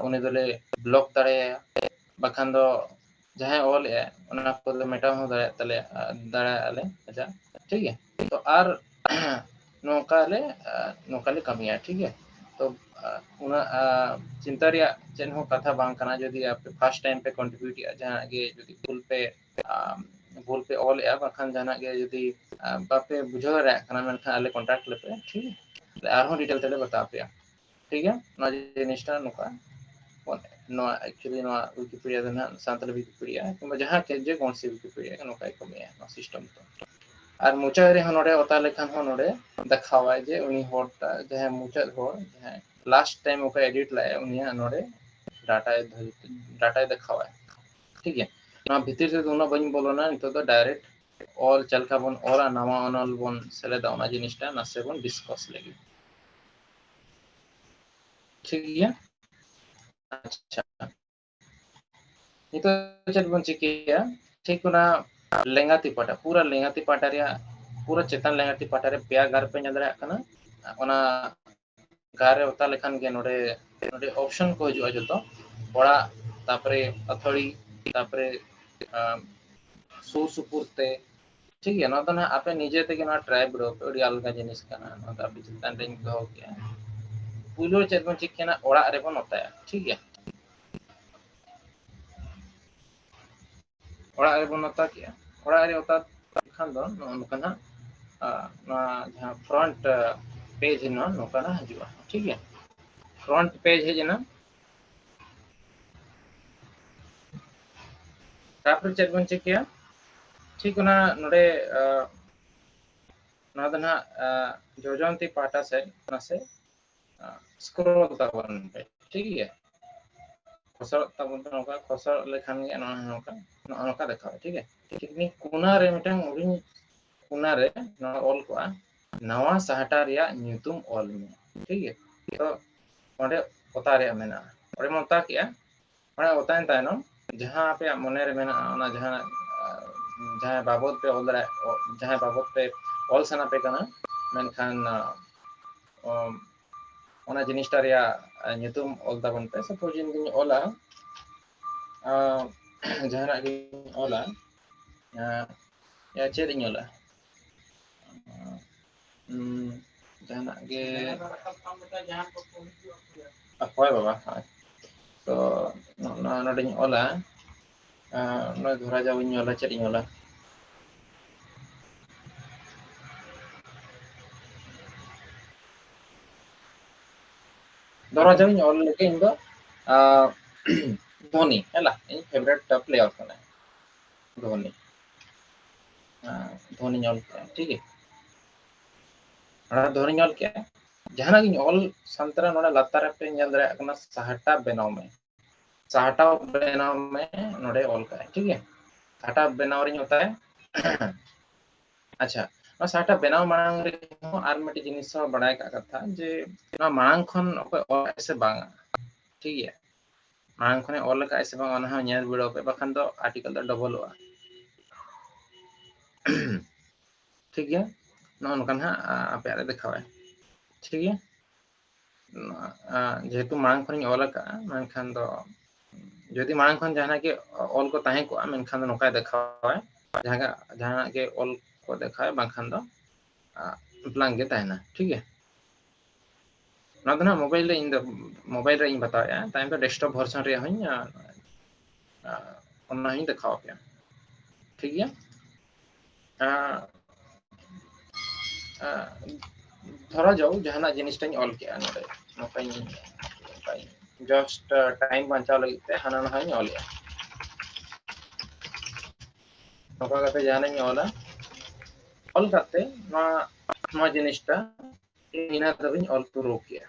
ᱩᱱᱤ ᱫᱚᱞᱮ ᱵᱞᱚᱠ ᱫᱟᱲᱮᱭᱟᱭᱟ᱾ ᱵᱟᱠᱷᱟᱱ ᱫᱚ ᱡᱟᱦᱟᱸᱭ ᱚᱞᱮᱜᱼᱟᱭ, ᱚᱱᱟ ᱠᱚᱫᱚ ᱢᱮᱴᱟᱣ ᱦᱚᱸ ᱫᱟᱲᱮᱭᱟᱜ ᱛᱟᱞᱮᱭᱟ, ᱫᱟᱲᱮᱭᱟᱜᱼᱟ ᱞᱮ ᱟᱡᱟᱜ᱾ ᱴᱷᱤᱠ ᱜᱮᱭᱟ, ᱛᱚ ᱟᱨ ᱱᱚᱝᱠᱟ ᱞᱮ, ᱱᱚᱝᱠᱟ ᱞᱮ ᱠᱟᱹᱢᱤᱭᱟ᱾ ᱴᱷᱤᱠ ᱜᱮᱭᱟ, ᱛᱚ ᱩᱱᱟᱹᱜ ᱪᱤᱱᱛᱟᱹ ᱨᱮᱭᱟᱜ ᱪᱮᱫ ᱦᱚᱸ ᱠᱟᱛᱷᱟ ᱵᱟᱝ ᱠᱟᱱᱟ᱾ ᱡᱩᱫᱤ ᱟᱯᱮ ᱯᱷᱟᱥᱴ ᱴᱟᱭᱤᱢ ᱯᱮ ᱠᱚᱱᱴᱨᱤᱵᱤᱭᱩᱴᱮᱜᱼᱟ, ᱡᱟᱦᱟᱱᱟᱜ ᱜᱮ ᱡᱩᱫᱤ ᱵᱷᱩᱞ ᱯᱮ ᱵᱷᱩᱞ ᱯᱮ ᱚᱞᱮᱜᱼᱟ, ᱵᱟᱝᱠᱷᱟᱱ ᱡᱟᱦᱟᱱᱟᱜ ᱜᱮ ᱡᱩᱫᱤ ᱵᱟᱯᱮ ᱵᱩᱡᱷᱟᱹᱣ ᱫᱟᱲᱮᱭᱟᱜ ᱠᱟᱱᱟ, ᱢᱮᱱᱠᱷᱟᱱ ᱟᱞᱮ ᱠᱚᱱᱴᱟᱠᱴ ᱞᱮᱯᱮ, ᱴᱷᱤᱠ ᱜᱮᱭᱟ? ᱟᱨᱦᱚᱸ ᱰᱤᱴᱮᱞ ᱛᱮᱞᱮ ᱵᱟᱛᱟᱣ ᱯᱮᱭᱟ, ᱴᱷᱤᱠ ᱜᱮᱭᱟ? ᱱᱚᱣᱟ ᱡᱤᱱᱤᱥᱴᱟ ᱱᱚᱝᱠᱟ, ᱱᱚᱣᱟ ᱮᱠᱪᱩᱭᱮᱞᱤ ᱱᱚᱣᱟ ᱣᱤᱠᱤᱯᱤᱰᱤᱭᱟ ᱫᱚ ᱱᱟᱦᱟᱜ ᱥᱟᱱᱛᱟᱲᱤ ᱣᱤᱠᱤᱯᱤᱰᱤᱭᱟ ᱠᱤᱝᱵᱟ ᱡᱟᱦᱟᱸ ᱡᱮ ᱠᱳᱱᱥᱤ ᱣᱤᱠᱤᱯᱤᱰᱤᱭᱟ ᱱᱚᱝᱠᱟᱭ ᱠᱟᱹᱢᱤᱭᱟ ᱱᱚᱣᱟ ᱥᱤᱥᱴᱮᱢ ᱫᱚ᱾ ᱟᱨ ᱢᱚᱪᱟ ᱨᱮᱦᱚᱸ ᱱᱚᱰᱮ ᱚᱛᱟ ᱞᱮᱠᱷᱟᱱ ᱦᱚᱸ ᱱᱚᱰᱮ ᱫᱮᱠᱷᱟᱣᱟᱭ ᱡᱮ ᱩᱱᱤ ᱦᱚᱲᱴᱟ ᱡᱟᱦᱟᱸᱭ ᱢᱩᱪᱟᱹᱫ ᱦᱚᱲ ᱡᱟᱦᱟᱸᱭ ᱞᱟᱥᱴ ᱴᱟᱭᱤᱢ ᱚᱠᱚᱭ ᱮᱰᱤᱴ ᱞᱮᱫᱟᱭ ᱩᱱᱤᱭᱟᱜ ᱱᱚᱰᱮ ᱰᱟᱴᱟᱭ ᱰᱟᱴᱟᱭ ᱫᱮᱠᱷᱟᱣᱟᱭ, ᱴᱷᱤᱠ ᱜᱮᱭᱟ? ᱱᱚᱣᱟ ᱵᱷᱤᱛᱤᱨ ᱨᱮᱫᱚ ᱩᱱᱟᱹᱜ ᱵᱟᱹᱧ ᱵᱚᱞᱚᱱᱟ, ᱱᱤᱛᱚᱜ ᱫᱚ ᱰᱟᱭᱨᱮᱠᱴ ᱚᱞ ᱪᱮᱫ ᱞᱮᱠᱟ ᱵᱚᱱ ᱚᱞᱟ, ᱱᱟᱣᱟ ᱚᱱᱚᱞ ᱵᱚᱱ ᱥᱮᱞᱮᱫᱟ, ᱚᱱᱟ ᱡᱤᱱᱤᱥᱴᱟ ᱱᱟᱥᱮ ᱵᱚᱱ ᱰᱤᱥᱠᱟᱥ ᱞᱮᱜᱮ, ᱴᱷᱤᱠ ᱜᱮᱭᱟ? ᱟᱪᱪᱷᱟ, ᱱᱤᱛᱚᱜ ᱪᱮᱫ ᱵᱚᱱ ᱪᱤᱠᱟᱹᱭᱟ? ᱴᱷᱤᱠ ᱚᱱᱟ ᱞᱮᱸᱜᱟ ᱛᱤ ᱯᱟᱦᱴᱟ, ᱯᱩᱨᱟᱹ ᱞᱮᱸᱜᱟ ᱛᱤ ᱯᱟᱦᱴᱟ ᱨᱮᱭᱟᱜ, ᱯᱩᱨᱟᱹ ᱪᱮᱛᱟᱱ ᱞᱮᱸᱜᱟ ᱛᱤ ᱯᱟᱦᱴᱟ ᱨᱮ ᱯᱮᱭᱟ ᱜᱟᱨ ᱯᱮ ᱧᱮᱞ ᱫᱟᱲᱮᱭᱟᱜ ᱠᱟᱱᱟ, ᱚᱱᱟ ᱜᱟᱨ ᱨᱮ ᱚᱛᱟ ᱞᱮᱠᱷᱟᱱ ᱜᱮ ᱱᱚᱰᱮ, ᱱᱚᱰᱮ ᱚᱯᱥᱚᱱ ᱠᱚ ᱦᱤᱡᱩᱜᱼᱟ ᱡᱚᱛᱚ, ᱚᱲᱟᱜ, ᱛᱟᱯᱚᱨᱮ ᱟᱹᱛᱷᱟᱹᱲᱤ, ᱛᱟᱯᱚᱨᱮ, ᱟᱢ, ᱥᱩᱨ ᱥᱩᱯᱩᱨ ᱛᱮ, ᱴᱷᱤᱠ ᱜᱮᱭᱟ? ᱱᱚᱣᱟ ᱫᱚ ᱱᱟᱦᱟᱜ ᱟᱯᱮ ᱱᱤᱡᱮ ᱛᱮᱜᱮ ᱱᱚᱣᱟ ᱴᱨᱟᱭ ᱵᱤᱰᱟᱹᱣ ᱯᱮ, ᱟᱹᱰᱤ ᱟᱞᱜᱟ ᱡᱤᱱᱤᱥ ᱠᱟᱱᱟ᱾ ᱱᱚᱣᱟ ᱫᱚ ᱟᱯᱮ ᱪᱮᱛᱟᱱ ᱨᱮᱧ ᱫᱚᱦᱚ ᱠᱮᱜᱼᱟ᱾ ᱯᱩᱭᱞᱩ ᱨᱮ ᱪᱮᱫ ᱵᱚᱱ ᱪᱮᱫ ᱠᱟᱱᱟ? ᱚᱲᱟᱜ ᱨᱮᱵᱚᱱ ᱚᱛᱟᱭᱟ, ᱴᱷᱤᱠ ᱜᱮᱭᱟ? ᱚᱲᱟᱜ ᱨᱮᱵᱚᱱ ᱚᱛᱟ ᱠᱮᱜᱼᱟ᱾ ᱚᱲᱟᱜ ᱨᱮ ᱚᱛᱟ ᱠᱷᱟᱱ ᱫᱚ ᱱᱚᱜᱼᱚ ᱱᱚᱝᱠᱟ ᱱᱟᱦᱟᱜ, ᱟ, ᱱᱚᱣᱟ ᱡᱟᱦᱟᱸ ᱯᱷᱨᱚᱱᱴ, ᱟ, ᱯᱮᱡᱽ ᱱᱚᱣᱟ ᱱᱚᱝᱠᱟ ᱱᱟᱦᱟᱜ ᱦᱤᱡᱩᱜᱼᱟ, ᱴᱷᱤᱠ ᱜᱮᱭᱟ? ᱯᱷᱨᱚᱱᱴ ᱯᱮᱡᱽ ᱦᱮᱡ ᱮᱱᱟ᱾ ᱛᱟᱨᱯᱚᱨᱮ ᱪᱮᱫ ᱵᱚᱱ ᱪᱤᱠᱟᱹᱭᱟ? ᱴᱷᱤᱠ ᱚᱱᱟ ᱱᱚᱰᱮ, ᱟ, ᱱᱚᱣᱟ ᱫᱚ ᱱᱟᱦᱟᱜ, ᱟ, ᱡᱚᱡᱚᱢ ᱛᱤ ᱯᱟᱦᱴᱟ ᱥᱮᱫ ᱱᱟᱥᱮ, ᱟ, ᱥᱠᱨᱚᱞ ᱛᱟᱵᱚᱱ ᱯᱮ, ᱴᱷᱤᱠ ᱜᱮᱭᱟ? ᱠᱷᱚᱥᱚᱲᱚᱜ ᱛᱟᱵᱚᱱ ᱯᱮ, ᱱᱚᱝᱠᱟ ᱠᱷᱚᱥᱚᱲᱚᱜ ᱞᱮᱠᱷᱟᱱ ᱜᱮ ᱱᱚᱣᱟ ᱱᱚᱝᱠᱟ, ᱱᱚᱜᱼᱚ ᱱᱚᱝᱠᱟ ᱫᱮᱠᱷᱟᱣᱟ, ᱴᱷᱤᱠ ᱜᱮᱭᱟ? ᱴᱷᱤᱠ ᱱᱤᱭᱟᱹ ᱠᱚᱱᱟ ᱨᱮ ᱢᱤᱫᱴᱟᱝ ᱦᱩᱰᱤᱧ ᱠᱚᱱᱟ ᱨᱮ ᱱᱚᱣᱟ ᱚᱞ ᱠᱚᱜᱼᱟ, ᱱᱟᱣᱟ ᱥᱟᱦᱴᱟ ᱨᱮᱭᱟᱜ ᱧᱩᱛᱩᱢ ᱚᱞ ᱢᱮ, ᱴᱷᱤᱠ ᱜᱮᱭᱟ? ᱛᱚ ᱚᱸᱰᱮ ᱚᱛᱟ ᱨᱮᱭᱟᱜ ᱢᱮᱱᱟᱜᱼᱟ, ᱚᱸᱰᱮ ᱚᱛᱟ ᱠᱮᱜᱼᱟ᱾ ᱚᱱᱟ ᱚᱛᱟᱭᱮᱱ ᱛᱟᱭᱱᱚᱢ ᱡᱟᱦᱟᱸ ᱟᱯᱮᱭᱟᱜ ᱢᱚᱱᱮ ᱨᱮ ᱢᱮᱱᱟᱜᱼᱟ, ᱚᱱᱟ ᱡᱟᱦᱟᱸ, ᱟ, ᱡᱟᱦᱟᱸ ᱵᱟᱵᱚᱫ ᱯᱮ ᱚᱞ ᱫᱟᱲᱮᱭᱟᱜ, ᱚ, ᱡᱟᱦᱟᱸ ᱵᱟᱵᱚᱫ ᱯᱮ ᱚᱞ ᱥᱟᱱᱟ ᱯᱮ ᱠᱟᱱᱟ, ᱢᱮᱱᱠᱷᱟᱱ, ᱟ, ᱚ, ᱚᱱᱟ ᱡᱤᱱᱤᱥᱴᱟ ᱨᱮᱭᱟᱜ, ᱟ, ᱧᱩᱛᱩᱢ ᱚᱞ ᱛᱟᱵᱚᱱ ᱯᱮ᱾ ᱥᱟᱯᱳᱡᱽ ᱤᱧ ᱫᱩᱧ ᱚᱞᱟ, ᱟ, ᱡᱟᱦᱟᱱᱟᱜ ᱜᱤᱧ ᱚᱞᱟ, ᱟ, ᱭᱟ, ᱪᱮᱫ ᱤᱧ ᱚᱞᱟ? ᱩᱸ, ᱡᱟᱦᱟᱱᱟᱜ ᱜᱮ᱾ ᱦᱳᱭ ᱵᱟᱵᱟ, ᱦᱳᱭ᱾ ᱛᱚ, ᱱᱚ-, ᱱᱚᱣᱟ ᱱᱚᱰᱮᱧ ᱚᱞᱟ, ᱱᱚᱜᱼᱚᱭ ᱫᱷᱚᱨᱟ ᱡᱟᱣ ᱤᱧ ᱚᱞᱟ, ᱪᱮᱫ ᱤᱧ ᱚᱞᱟ? ᱫᱷᱚᱨᱟ ᱡᱟᱣ ᱤᱧ ᱚᱞ ᱞᱮᱜᱮ ᱤᱧ ᱫᱚ, ᱟᱸ, ᱫᱷᱚᱱᱤ, ᱦᱮᱞᱟ, ᱤᱧ favourite player ᱠᱟᱱᱟᱭ ᱫᱷᱚᱱᱤ᱾ ᱟᱸ, ᱫᱷᱚᱱᱤᱧ ᱚᱞ ᱠᱮᱜᱼᱟ, ᱴᱷᱤᱠ ᱜᱮᱭᱟ? ᱚᱱᱟ ᱫᱷᱚᱱᱤᱧ ᱚᱞ ᱠᱮᱜᱼᱟ᱾ ᱡᱟᱦᱟᱱᱟᱜ ᱜᱤᱧ ᱚᱞ ᱥᱟᱱᱛᱟᱲ, ᱱᱚᱰᱮ ᱞᱟᱛᱟᱨ ᱨᱮᱯᱮ ᱧᱮᱞ ᱫᱟᱲᱮᱭᱟᱜ ᱠᱟᱱᱟ, ᱥᱟᱦᱴᱟ ᱵᱮᱱᱟᱣ ᱢᱮ, ᱥᱟᱦᱴᱟ ᱵᱮᱱᱟᱣ ᱢᱮ, ᱱᱚᱰᱮ ᱚᱞ ᱠᱟᱜᱼᱟᱭ, ᱴᱷᱤᱠ ᱜᱮᱭᱟ? ᱥᱟᱦᱴᱟ ᱵᱮᱱᱟᱣ ᱨᱤᱧ ᱚᱛᱟᱭᱟ᱾ ᱟᱪᱪᱷᱟ, ᱱᱚᱣᱟ ᱥᱟᱦᱴᱟ ᱵᱮᱱᱟᱣ ᱢᱟᱲᱟᱝ ᱨᱮᱦᱚᱸ ᱟᱨ ᱢᱤᱫᱴᱮᱡ ᱡᱤᱱᱤᱥ ᱦᱚᱸ ᱵᱟᱲᱟᱭ ᱠᱟᱜ ᱠᱟᱛᱷᱟ, ᱡᱮ ᱱᱚᱣᱟ ᱢᱟᱲᱟᱝ ᱠᱷᱚᱱ ᱚᱠᱚᱭ ᱚᱞ ᱥᱮ ᱵᱟᱝᱟ, ᱴᱷᱤᱠ ᱜᱮᱭᱟ? ᱢᱟᱲᱟᱝ ᱠᱷᱚᱱᱮ ᱚᱞ ᱟᱠᱟᱫ ᱥᱮ ᱵᱟᱝ, ᱚᱱᱟ ᱦᱚᱸ ᱧᱮᱞ ᱵᱤᱰᱟᱹᱣ ᱯᱮ, ᱵᱟᱠᱷᱟᱱ ᱫᱚ article ᱫᱚ ᱰᱚᱵᱚᱞᱚᱜᱼᱟ᱾ ᱴᱷᱤᱠ ᱜᱮᱭᱟ, ᱱᱚᱜᱼᱚ ᱱᱚᱝᱠᱟ ᱱᱟᱦᱟᱜ, ᱟ, ᱟᱯᱮᱭᱟᱜ ᱨᱮ ᱫᱮᱠᱷᱟᱣᱟᱭ᱾ ᱴᱷᱤᱠ ᱜᱮᱭᱟ, ᱱᱚᱣᱟ, ᱟ, ᱡᱮᱦᱮᱛᱩ ᱢᱟᱲᱟᱝ ᱠᱷᱚᱱᱤᱧ ᱚᱞ ᱟᱠᱟᱫᱼᱟ, ᱢᱮᱱᱠᱷᱟᱱ ᱫᱚ ᱡᱩᱫᱤ ᱢᱟᱲᱟᱝ ᱠᱷᱚᱱ ᱡᱟᱦᱟᱱᱟᱜ ᱜᱮ ᱚᱞ ᱠᱚ ᱛᱟᱦᱮᱸ ᱠᱚᱜᱼᱟ, ᱢᱮᱱᱠᱷᱟᱱ ᱫᱚ ᱱᱚᱝᱠᱟᱭ ᱫᱮᱠᱷᱟᱣᱟᱭ, ᱡᱟᱦᱟᱸ, ᱡᱟᱦᱟᱱᱟᱜ ᱜᱮ ᱚᱞ ᱠᱚ ᱫᱮᱠᱷᱟᱣᱟᱭ, ᱵᱟᱝᱠᱷᱟᱱ ᱫᱚ, ᱟ, blank ᱜᱮ ᱛᱟᱦᱮᱱᱟ᱾ ᱴᱷᱤᱠ ᱜᱮᱭᱟ, ᱱᱚᱣᱟ ᱫᱚ ᱱᱟᱦᱟᱜ mobile ᱨᱮ ᱤᱧ ᱫᱚ, mobile ᱨᱮ ᱤᱧ ᱵᱟᱛᱟᱣᱮᱫᱼᱟ, ᱛᱟᱭᱚᱢ ᱛᱮ desktop version ᱨᱮᱭᱟᱜ ᱦᱚᱸᱧ, ᱟ, ᱟ, ᱚᱱᱟ ᱦᱚᱸᱧ ᱫᱮᱠᱷᱟᱣ ᱟᱯᱮᱭᱟ᱾ ᱴᱷᱤᱠ ᱜᱮᱭᱟ? ᱟ, ᱟ, ᱫᱷᱚᱨᱟ ᱡᱟᱣ ᱡᱟᱦᱟᱱᱟᱜ ᱡᱤᱱᱤᱥᱴᱟᱧ ᱚᱞ ᱠᱮᱜᱼᱟ ᱱᱚᱰᱮ, ᱱᱚᱝᱠᱟᱧ, ᱱᱚᱝᱠᱟᱧ just, ᱟ, time ᱵᱟᱧᱪᱟᱣ ᱞᱟᱹᱜᱤᱫ ᱛᱮ ᱦᱟᱱᱟ ᱱᱟᱦᱟᱧ ᱚᱞᱮᱜᱼᱟ᱾ ᱱᱚᱝᱠᱟ ᱠᱟᱛᱮ ᱡᱟᱦᱟᱱᱟᱜ ᱤᱧ ᱚᱞᱟ, ᱚᱞ ᱠᱟᱛᱮ ᱱᱚᱣᱟ, ᱱᱚᱣᱟ ᱡᱤᱱᱤᱥᱴᱟ ᱤᱱᱟᱹ ᱫᱷᱟᱹᱵᱤᱡ ᱚᱞ ᱯᱩᱨᱟᱹᱣ ᱠᱮᱜᱼᱟ᱾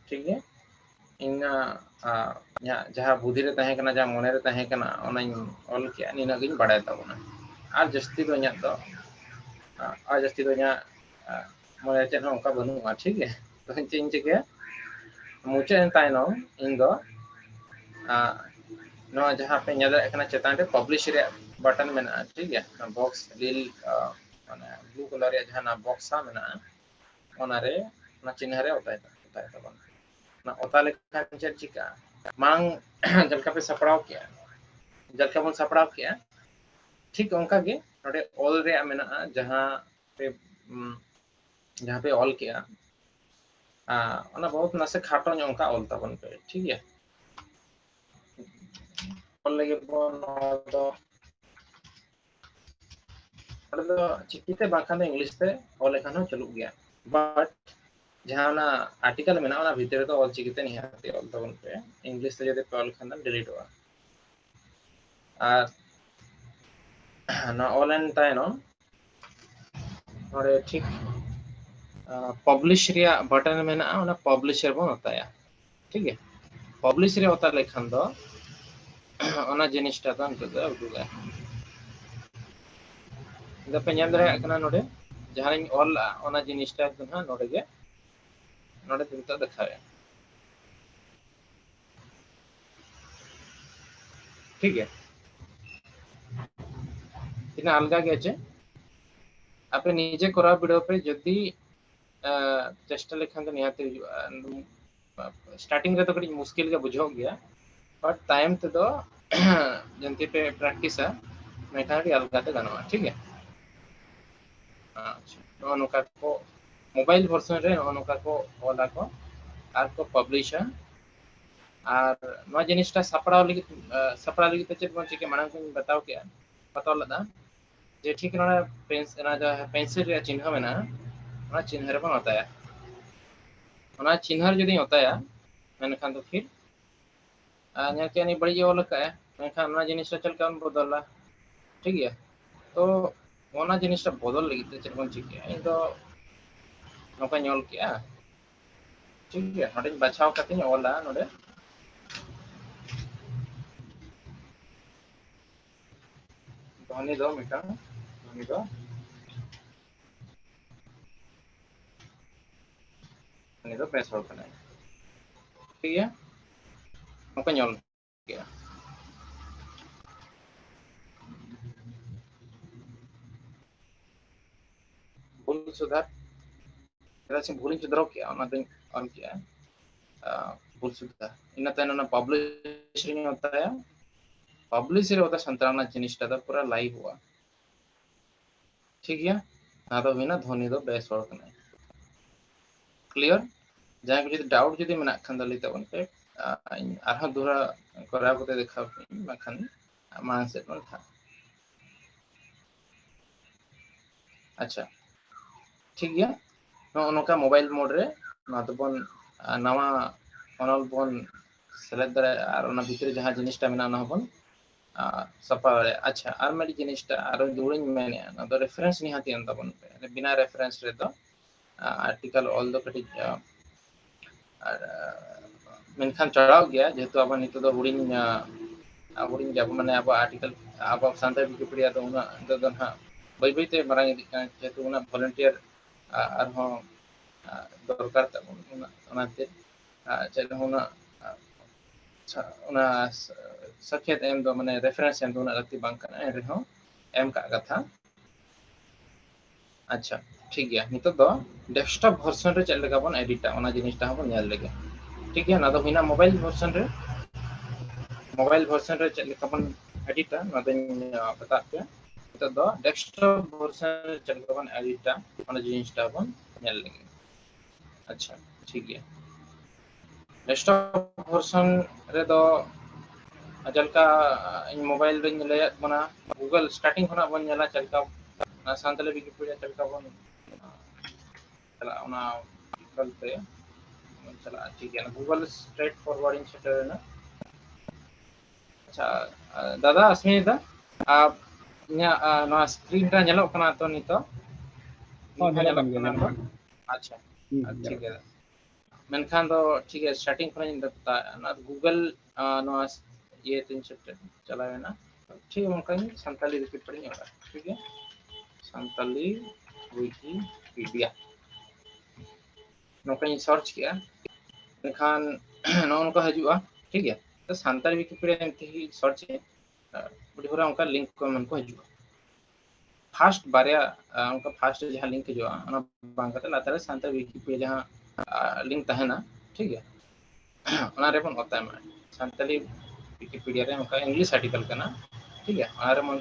ᱴᱷᱤᱠ ᱜᱮᱭᱟ? ᱤᱧᱟᱹᱜ, ᱟ, ᱤᱧᱟᱹᱜ ᱡᱟᱦᱟᱸ ᱵᱩᱫᱷᱤ ᱨᱮ ᱛᱟᱦᱮᱸ ᱠᱟᱱᱟ, ᱡᱟᱦᱟᱸ ᱢᱚᱱᱮ ᱨᱮ ᱛᱟᱦᱮᱸ ᱠᱟᱱᱟ, ᱚᱱᱟᱧ ᱚᱞ ᱠᱮᱜᱼᱟ, ᱱᱤᱱᱟᱹᱜ ᱜᱤᱧ ᱵᱟᱲᱟᱭ ᱛᱟᱵᱚᱱᱟ᱾ ᱟᱨ ᱡᱟᱹᱥᱛᱤ ᱫᱚ ᱤᱧᱟᱹᱜ ᱫᱚ, ᱟ, ᱟᱨ ᱡᱟᱹᱥᱛᱤ ᱫᱚ ᱤᱧᱟᱹᱜ, ᱟ, ᱢᱚᱱᱮ ᱨᱮ ᱪᱮᱫ ᱦᱚᱸ ᱚᱱᱠᱟ ᱵᱟᱹᱱᱩᱜᱼᱟ, ᱴᱷᱤᱠ ᱜᱮᱭᱟ? ᱛᱚ ᱪᱮᱫ ᱤᱧ ᱪᱤᱠᱟᱹᱭᱟ? ᱢᱩᱪᱟᱹᱫ ᱮᱱ ᱛᱟᱭᱱᱚᱢ ᱤᱧ ᱫᱚ, ᱟ, ᱱᱚᱣᱟ ᱡᱟᱦᱟᱸ ᱯᱮ ᱧᱮᱞ ᱫᱟᱲᱮᱭᱟᱜ ᱠᱟᱱᱟ ᱪᱮᱛᱟᱱ ᱨᱮ publish ᱨᱮᱭᱟᱜ button ᱢᱮᱱᱟᱜᱼᱟ, ᱴᱷᱤᱠ ᱜᱮᱭᱟ? ᱚᱱᱟ box ᱞᱤᱞ, ᱟ, ᱢᱟᱱᱮ blue colour ᱨᱮᱭᱟᱜ ᱡᱟᱦᱟᱸ ᱚᱱᱟ box ᱥᱟᱶ ᱢᱮᱱᱟᱜᱼᱟ, ᱚᱱᱟᱨᱮ ᱚᱱᱟ ᱪᱤᱱᱦᱟᱹ ᱨᱮ ᱚᱛᱟᱭ ᱛᱟ-, ᱚᱛᱟᱭ ᱛᱟᱵᱚᱱ᱾ ᱚᱱᱟ ᱚᱛᱟ ᱞᱮᱠᱷᱟᱱ ᱪᱮᱫ ᱪᱤᱠᱟᱹᱜᱼᱟ? ᱢᱟᱲᱟᱝ ᱡᱮᱞᱮᱠᱟ ᱯᱮ ᱥᱟᱯᱲᱟᱣ ᱠᱮᱜᱼᱟ, ᱡᱮᱞᱮᱠᱟ ᱵᱚᱱ ᱥᱟᱯᱲᱟᱣ ᱠᱮᱜᱼᱟ, ᱴᱷᱤᱠ ᱚᱱᱠᱟ ᱜᱮ ᱱᱚᱰᱮ ᱚᱞ ᱨᱮᱭᱟᱜ ᱢᱮᱱᱟᱜᱼᱟ, ᱡᱟᱦᱟᱸ ᱯᱮ, ᱩᱢ, ᱡᱟᱦᱟᱸ ᱯᱮ ᱚᱞ ᱠᱮᱜᱼᱟ, ᱟ, ᱚᱱᱟ ᱵᱚᱦᱩᱛ ᱱᱟᱥᱮ ᱠᱷᱟᱴᱚ ᱧᱚᱜ ᱚᱱᱠᱟ ᱚᱞ ᱛᱟᱵᱚᱱ ᱯᱮ, ᱴᱷᱤᱠ ᱜᱮᱭᱟ? ᱚᱞ ᱞᱟᱹᱜᱤᱫ ᱵᱚᱱ ᱱᱚᱣᱟ ᱫᱚ, ᱱᱚᱰᱮ ᱫᱚ ᱪᱤᱠᱤᱛᱮ ᱵᱟᱝᱠᱷᱟᱱ ᱫᱚ ᱤᱝᱞᱤᱥ ᱛᱮ ᱚᱞ ᱞᱮᱠᱷᱟᱱ ᱦᱚᱸ ᱪᱟᱹᱞᱩᱜ ᱜᱮᱭᱟ, but ᱡᱟᱦᱟᱸ ᱚᱱᱟ ᱟᱨᱴᱤᱠᱮᱞ ᱢᱮᱱᱟᱜᱼᱟ ᱚᱱᱟ ᱵᱷᱤᱛᱤᱨ ᱨᱮᱫᱚ ᱚᱞ ᱪᱤᱠᱤᱛᱮ ᱱᱤᱦᱟᱹᱛ ᱚᱞ ᱛᱟᱵᱚᱱ ᱯᱮ, ᱤᱝᱞᱤᱥ ᱛᱮ ᱡᱩᱫᱤ ᱯᱮ ᱚᱞ ᱠᱷᱟᱱ ᱫᱚ ᱰᱤᱞᱤᱴᱚᱜᱼᱟ᱾ ᱟᱨ ᱱᱚᱣᱟ ᱚᱞ ᱮᱱ ᱛᱟᱭᱱᱚᱢ ᱱᱚᱰᱮ ᱴᱷᱤᱠ ᱯᱟᱵᱽᱞᱤᱥ ᱨᱮᱭᱟᱜ ᱵᱟᱴᱚᱱ ᱢᱮᱱᱟᱜᱼᱟ, ᱚᱱᱟ ᱯᱟᱵᱽᱞᱤᱥ ᱨᱮᱵᱚᱱ ᱚᱛᱟᱭᱟ᱾ ᱴᱷᱤᱠ ᱜᱮᱭᱟ, ᱯᱟᱵᱽᱞᱤᱥ ᱨᱮ ᱚᱛᱟ ᱞᱮᱠᱷᱟᱱ ᱫᱚ ᱚᱱᱟ ᱡᱤᱱᱤᱥᱴᱟ ᱫᱚ ᱱᱤᱛᱚᱜ ᱫᱚ ᱩᱫᱩᱜᱟ᱾ ᱟᱫᱚ ᱯᱮ ᱧᱮᱞ ᱫᱟᱲᱮᱭᱟᱜ ᱠᱟᱱᱟ ᱱᱚᱰᱮ ᱡᱟᱦᱟᱸᱧ ᱚᱞ ᱞᱟᱜᱼᱟ ᱚᱱᱟ ᱡᱤᱱᱤᱥᱴᱟ ᱫᱚ ᱱᱟᱦᱟᱜ ᱱᱚᱰᱮ ᱜᱮ, ᱱᱚᱰᱮ ᱱᱤᱛᱚᱜ ᱫᱮᱠᱷᱟᱣᱮᱫᱼᱟ᱾ ᱴᱷᱤᱠ ᱜᱮᱭᱟ, ᱛᱤᱱᱟᱹᱜ ᱟᱞᱜᱟ ᱜᱮᱭᱟ ᱪᱮ? ᱟᱯᱮ ᱱᱤᱡᱮ ᱠᱚᱨᱟᱣ ᱵᱤᱰᱟᱹᱣ ᱯᱮ, ᱡᱩᱫᱤ ᱟᱸ, ᱪᱮᱥᱴᱟ ᱞᱮᱠᱷᱟᱱ ᱫᱚ ᱱᱤᱦᱟᱹᱛ ᱦᱩᱭᱩᱜᱼᱟ᱾ ᱥᱴᱟᱨᱴᱤᱝ ᱨᱮᱫᱚ ᱠᱟᱹᱴᱤᱡ ᱢᱩᱥᱠᱤᱞ ᱜᱮ ᱵᱩᱡᱷᱟᱹᱜ ᱜᱮᱭᱟ, but ᱛᱟᱭᱚᱢ ᱛᱮᱫᱚ ᱡᱟᱹᱱᱛᱤ ᱯᱮ ᱯᱨᱮᱠᱴᱤᱥᱟ, ᱢᱮᱱᱠᱷᱟᱱ ᱟᱹᱰᱤ ᱟᱞᱜᱟ ᱛᱮ ᱜᱟᱱᱚᱜᱼᱟ᱾ ᱴᱷᱤᱠ ᱜᱮᱭᱟ, ᱟᱪᱪᱷᱟ, ᱱᱚᱜᱼᱚ ᱱᱚᱝᱠᱟ ᱠᱚ ᱢᱳᱵᱟᱭᱤᱞ ᱵᱷᱟᱨᱥᱚᱱ ᱨᱮ ᱱᱚᱜᱼᱚ ᱱᱚᱝᱠᱟ ᱠᱚ ᱚᱞᱟ ᱠᱚ ᱟᱨ ᱠᱚ ᱯᱟᱵᱽᱞᱤᱥᱟ᱾ ᱟᱨ ᱱᱚᱣᱟ ᱡᱤᱱᱤᱥᱴᱟ ᱥᱟᱯᱲᱟᱣ ᱞᱟᱹᱜᱤᱫ, ᱟᱸ, ᱥᱟᱯᱲᱟᱣ ᱞᱟᱹᱜᱤᱫ ᱛᱮ ᱪᱮᱫ ᱵᱚᱱ ᱪᱤᱠᱟᱹᱭᱟ? ᱢᱟᱲᱟᱝ ᱠᱷᱚᱱ ᱵᱟᱛᱟᱣ ᱠᱮᱫᱼᱟ, ᱵᱟᱛᱟᱣ ᱞᱮᱫᱟ ᱡᱮ ᱴᱷᱤᱠ ᱱᱚᱰᱮ ᱯᱮᱱᱥ-, ᱚᱱᱟ ᱡᱟᱦᱟᱸ ᱯᱮᱱᱥᱤᱞ ᱨᱮᱭᱟᱜ ᱪᱤᱱᱦᱟᱹ ᱢᱮᱱᱟᱜᱼᱟ, ᱚᱱᱟ ᱪᱤᱱᱦᱟᱹ ᱨᱮᱵᱚᱱ ᱚᱛᱟᱭᱟ᱾ ᱚᱱᱟ ᱪᱤᱱᱦᱟᱹ ᱨᱮ ᱡᱩᱫᱤᱧ ᱚᱛᱟᱭᱟ, ᱢᱮᱱᱠᱷᱟᱱ ᱫᱚ ᱯᱷᱤᱨ, ᱟᱨ ᱧᱮᱞ ᱠᱮᱜᱼᱟ ᱱᱤᱭᱟᱹ ᱵᱟᱹᱲᱤᱡ ᱮ ᱚᱞ ᱟᱠᱟᱫᱼᱟ, ᱢᱮᱱᱠᱷᱟᱱ ᱚᱱᱟ ᱡᱤᱱᱤᱥ ᱨᱮ ᱪᱮᱫ ᱞᱮᱠᱟ ᱵᱚᱱ ᱵᱚᱫᱚᱞᱟ? ᱴᱷᱤᱠ ᱜᱮᱭᱟ, ᱛᱚ ᱚᱱᱟ ᱡᱤᱱᱤᱥᱴᱟ ᱵᱚᱫᱚᱞ ᱞᱟᱹᱜᱤᱫ ᱛᱮ ᱪᱮᱫ ᱵᱚᱱ ᱪᱤᱠᱟᱹᱭᱟ? ᱤᱧ ᱫᱚ ᱱᱚᱝᱠᱟᱧ ᱚᱞ ᱠᱮᱜᱼᱟ, ᱴᱷᱤᱠ ᱜᱮᱭᱟ, ᱱᱚᱰᱮᱧ ᱵᱟᱪᱷᱟᱣ ᱠᱟᱛᱮᱧ ᱚᱞᱟ ᱱᱚᱰᱮ᱾ ᱫᱷᱚᱱᱤ ᱫᱚ ᱢᱤᱫᱴᱟᱝ, ᱫᱷᱚᱱᱤ ᱫᱚ ᱩᱱᱤ ᱫᱚ ᱵᱮᱥ ᱦᱚᱲ ᱠᱟᱱᱟᱭ᱾ ᱴᱷᱤᱠ ᱜᱮᱭᱟ, ᱱᱚᱝᱠᱟ ᱧᱮᱞ ᱠᱮᱜᱼᱟ᱾ ᱵᱷᱩᱞ ᱥᱩᱫᱷᱟᱨ, ᱪᱮᱫᱟᱜ ᱥᱮ ᱵᱷᱩᱞᱤᱧ ᱥᱩᱫᱷᱨᱟᱹᱣ ᱠᱮᱜᱼᱟ, ᱚᱱᱟ ᱫᱚᱧ ᱚᱞ ᱠᱮᱜᱼᱟ, ᱟᱸ, ᱵᱷᱩᱞ ᱥᱩᱫᱷᱟᱨ᱾ ᱤᱱᱟᱹ ᱛᱟᱭᱱᱚᱢ ᱚᱱᱟ ᱯᱟᱵᱽᱞᱤᱥ ᱨᱤᱧ ᱚᱛᱟᱭᱟ, ᱯᱟᱵᱽᱞᱤᱥ ᱨᱮ ᱚᱛᱟ ᱥᱟᱱᱛᱟᱲ ᱨᱮᱱᱟᱜ ᱡᱤᱱᱤᱥᱴᱟ ᱫᱚ ᱯᱩᱨᱟᱹ ᱞᱟᱭᱤᱵᱷᱚᱜᱼᱟ᱾ ᱴᱷᱤᱠ ᱜᱮᱭᱟ, ᱱᱚᱣᱟ ᱫᱚ ᱦᱩᱭᱱᱟ ᱫᱷᱚᱱᱤ ᱫᱚ ᱵᱮᱥ ᱦᱚᱲ ᱠᱟᱱᱟᱭ᱾ ᱠᱞᱤᱭᱟᱨ? ᱡᱟᱦᱟᱸᱭ ᱠᱚ ᱡᱩᱫᱤ ᱰᱟᱣᱩᱴ ᱡᱩᱫᱤ ᱢᱮᱱᱟᱜ ᱠᱷᱟᱱ ᱫᱚ ᱞᱟᱹᱭ ᱛᱟᱵᱚᱱ ᱯᱮ, ᱟᱨᱦᱚᱸ ᱫᱚᱦᱲᱟ ᱠᱚᱨᱟᱣ ᱠᱟᱛᱮ ᱫᱮᱠᱷᱟᱣ ᱯᱮ, ᱵᱟᱝᱠᱷᱟᱱ ᱢᱟᱲᱟᱝ ᱥᱮᱫ ᱵᱚᱱ ᱞᱟᱦᱟᱜᱼᱟ᱾ ᱟᱪᱪᱷᱟ, ᱴᱷᱤᱠ ᱜᱮᱭᱟ᱾ ᱱᱚᱜᱼᱚ ᱱᱚᱝᱠᱟ mobile mode ᱨᱮ ᱱᱚᱣᱟ ᱫᱚᱵᱚᱱ, ᱱᱟᱣᱟ ᱚᱱᱚᱞ ᱵᱚᱱ ᱥᱮᱞᱮᱫ ᱫᱟᱲᱮᱭᱟᱜᱼᱟ ᱟᱨ ᱚᱱᱟ ᱵᱷᱤᱛᱨᱤ ᱨᱮ ᱡᱟᱦᱟᱸ ᱡᱤᱱᱤᱥᱴᱟ ᱢᱮᱱᱟᱜᱼᱟ, ᱚᱱᱟ ᱦᱚᱸᱵᱚᱱ ᱥᱟᱯᱷᱟ ᱫᱟᱲᱮᱭᱟᱜᱼᱟ᱾ ᱟᱪᱪᱷᱟ, ᱟᱨ ᱢᱤᱫᱴᱤᱡ ᱡᱤᱱᱤᱥᱴᱟ ᱟᱨᱚ ᱫᱩᱦᱲᱟᱹᱧ ᱢᱮᱱᱮᱫᱼᱟ, ᱚᱱᱟ ᱫᱚ reference ᱱᱤᱦᱟᱹᱛ ᱮᱢ ᱛᱟᱵᱚᱱ ᱯᱮ᱾ ᱵᱤᱱᱟ reference ᱨᱮᱫᱚ ᱟᱨᱴᱤᱠᱮᱞ ᱚᱞ ᱫᱚ ᱠᱟᱹᱴᱤᱡ, ᱟᱨ, ᱢᱮᱱᱠᱷᱟᱱ ᱪᱟᱲᱟᱣ ᱜᱮᱭᱟ, ᱡᱮᱦᱮᱛᱩ ᱟᱵᱚ ᱱᱤᱛᱚᱜ ᱫᱚ ᱦᱩᱰᱤᱧ, ᱦᱩᱰᱤᱧ ᱜᱮᱭᱟ ᱵᱚ, ᱢᱟᱱᱮ ᱟᱵᱚ ᱟᱨᱴᱤᱠᱮᱞ, ᱟᱵᱚ ᱥᱟᱱᱛᱟᱲᱤ ᱣᱤᱠᱤᱯᱤᱰᱤᱭᱟ ᱫᱚ ᱩᱱᱟᱹᱜ ᱱᱤᱛᱚᱜ ᱫᱚ ᱱᱟᱦᱟᱜ ᱵᱟᱹᱭ ᱵᱟᱹᱭᱛᱮ ᱢᱟᱨᱟᱝ ᱤᱫᱤᱜ ᱠᱟᱱᱟ, ᱡᱮᱦᱮᱛᱩ ᱩᱱᱟᱹᱜ volunteer ᱟᱨᱦᱚᱸ ᱫᱚᱨᱠᱟᱨ ᱛᱟᱵᱚᱱ, ᱚᱱᱟ, ᱚᱱᱟᱛᱮ ᱪᱮᱫ ᱦᱚᱸ ᱩᱱᱟᱹᱜ ᱚᱱᱟ ᱥᱟᱠᱷᱭᱟᱛ ᱮᱢ ᱫᱚ, ᱢᱟᱱᱮ reference ᱮᱢ ᱫᱚ ᱩᱱᱟᱹᱜ ᱞᱟᱹᱠᱛᱤ ᱵᱟᱝ ᱠᱟᱱᱟ, ᱮᱱ ᱨᱮᱦᱚᱸ ᱮᱢ ᱠᱟᱜ ᱠᱟᱛᱷᱟ᱾ ᱟᱪᱪᱷᱟ, ᱴᱷᱤᱠ ᱜᱮᱭᱟ, ᱱᱤᱛᱚᱜ ᱫᱚ desktop version ᱨᱮ ᱪᱮᱫ ᱞᱮᱠᱟ ᱵᱚᱱ editᱟ, ᱚᱱᱟ ᱡᱤᱱᱤᱥᱴᱟ ᱦᱚᱸ ᱵᱚᱱ ᱧᱮᱞ ᱞᱮᱜᱮ᱾ ᱴᱷᱤᱠ ᱜᱮᱭᱟ, ᱚᱱᱟ ᱫᱚ ᱦᱩᱭᱱᱟ mobile version ᱨᱮ᱾ Mobile version ᱨᱮ ᱪᱮᱫ ᱞᱮᱠᱟ ᱵᱚᱱ editᱟ, ᱚᱱᱟ ᱫᱚᱧ ᱢᱮᱛᱟᱫ ᱯᱮᱭᱟ᱾ ᱱᱤᱛᱚᱜ ᱫᱚ desktop version ᱨᱮ ᱪᱮᱫ ᱞᱮᱠᱟ ᱵᱚᱱ editᱟ, ᱚᱱᱟ ᱡᱤᱱᱤᱥᱴᱟ ᱵᱚᱱ ᱧᱮᱞ ᱞᱮᱜᱮ᱾ ᱟᱪᱪᱷᱟ, ᱴᱷᱤᱠ ᱜᱮᱭᱟ᱾ Desktop version ᱨᱮᱫᱚ ᱡᱮᱞᱮᱠᱟ ᱤᱧ mobile ᱨᱮᱧ ᱞᱟᱹᱭᱟᱫ ᱵᱚᱱᱟ, Google starting ᱠᱷᱚᱱᱟᱜ ᱵᱚᱱ ᱧᱮᱞᱟ ᱪᱮᱫ ᱞᱮᱠᱟ ᱥᱟᱱᱛᱟᱲᱤ ᱣᱤᱠᱤᱯᱤᱰᱤᱭᱟ ᱪᱮᱫ ᱞᱮᱠᱟ ᱵᱚᱱ ᱪᱟᱞᱟᱜᱼᱟ, ᱚᱱᱟ ᱵᱚᱞᱛᱮ ᱵᱚᱱ ᱪᱟᱞᱟᱜᱼᱟ᱾ ᱴᱷᱤᱠ ᱜᱮᱭᱟ, Google straight forward ᱤᱧ ᱥᱮᱴᱮᱨ ᱮᱱᱟ᱾ ᱟᱪᱪᱷᱟ, ᱫᱟᱫᱟ ᱟᱥᱢᱤ ᱫᱟ, ᱤᱧᱟᱹᱜ ᱱᱚᱣᱟ screen ᱨᱮ ᱧᱮᱞᱚᱜ ᱠᱟᱱᱟ ᱛᱚ ᱱᱤᱛᱚᱜ? ᱦᱚᱸ, ᱧᱮᱞᱚᱜ ᱠᱟᱱ ᱜᱮᱭᱟ, ᱧᱮᱞᱚᱜ ᱠᱟᱱ ᱜᱮᱭᱟ᱾ ᱟᱪᱪᱷᱟ, ᱦᱩᱸ, ᱴᱷᱤᱠ ᱜᱮᱭᱟ᱾ ᱢᱮᱱᱠᱷᱟᱱ ᱫᱚ ᱴᱷᱤᱠ ᱜᱮᱭᱟ, starting ᱠᱷᱚᱱᱟᱜ ᱤᱧ ᱫᱚ ᱱᱚᱣᱟ Google, ᱱᱚᱣᱟ ᱤᱭᱟᱹ ᱛᱤᱧ ᱪᱟᱞᱟᱣ ᱮᱱᱟ, ᱴᱷᱤᱠ ᱚᱱᱠᱟᱧ ᱥᱟᱱᱛᱟᱲᱤ ᱣᱤᱠᱤᱯᱤᱰᱤᱭᱟᱧ ᱚᱞᱟ, ᱴᱷᱤᱠ ᱜᱮᱭᱟ, ᱥᱟᱱᱛᱟᱲᱤ ᱣᱤᱠᱤᱯᱤᱰᱤᱭᱟ ᱱᱚᱝᱠᱟᱧ search ᱠᱮᱜᱼᱟ, ᱮᱱᱠᱷᱟᱱ ᱱᱚᱜᱼᱚ ᱱᱚᱝᱠᱟ ᱦᱤᱡᱩᱜᱼᱟ, ᱴᱷᱤᱠ ᱜᱮᱭᱟ᱾ ᱛᱚ ᱥᱟᱱᱛᱟᱲᱤ ᱣᱤᱠᱤᱯᱤᱰᱤᱭᱟ ᱮᱱᱛᱮ search ᱟᱹᱰᱤ ᱦᱚᱲ ᱚᱱᱠᱟ link ᱠᱚ ᱮᱢᱟᱱ ᱠᱚ ᱦᱤᱡᱩᱜᱼᱟ᱾ First ᱵᱟᱨᱭᱟ, ᱚᱱᱠᱟ first ᱨᱮ ᱡᱟᱦᱟᱸ link ᱦᱤᱡᱩᱜᱼᱟ, ᱚᱱᱟ ᱵᱟᱝ ᱠᱟᱛᱮ ᱞᱟᱛᱟᱨ ᱨᱮ ᱥᱟᱱᱛᱟᱲᱤ ᱣᱤᱠᱤᱯᱤᱰᱤᱭᱟ ᱡᱟᱦᱟᱸ link ᱛᱟᱦᱮᱱᱟ, ᱴᱷᱤᱠ ᱜᱮᱭᱟ, ᱚᱱᱟ ᱨᱮᱵᱚᱱ ᱚᱛᱟ ᱮᱢᱟ᱾ ᱥᱟᱱᱛᱟᱲᱤ ᱣᱤᱠᱤᱯᱤᱰᱤᱭᱟ ᱨᱮ ᱚᱱᱠᱟ English article ᱠᱟᱱᱟ, ᱴᱷᱤᱠ ᱜᱮᱭᱟ, ᱚᱱᱟ ᱨᱮᱵᱚᱱ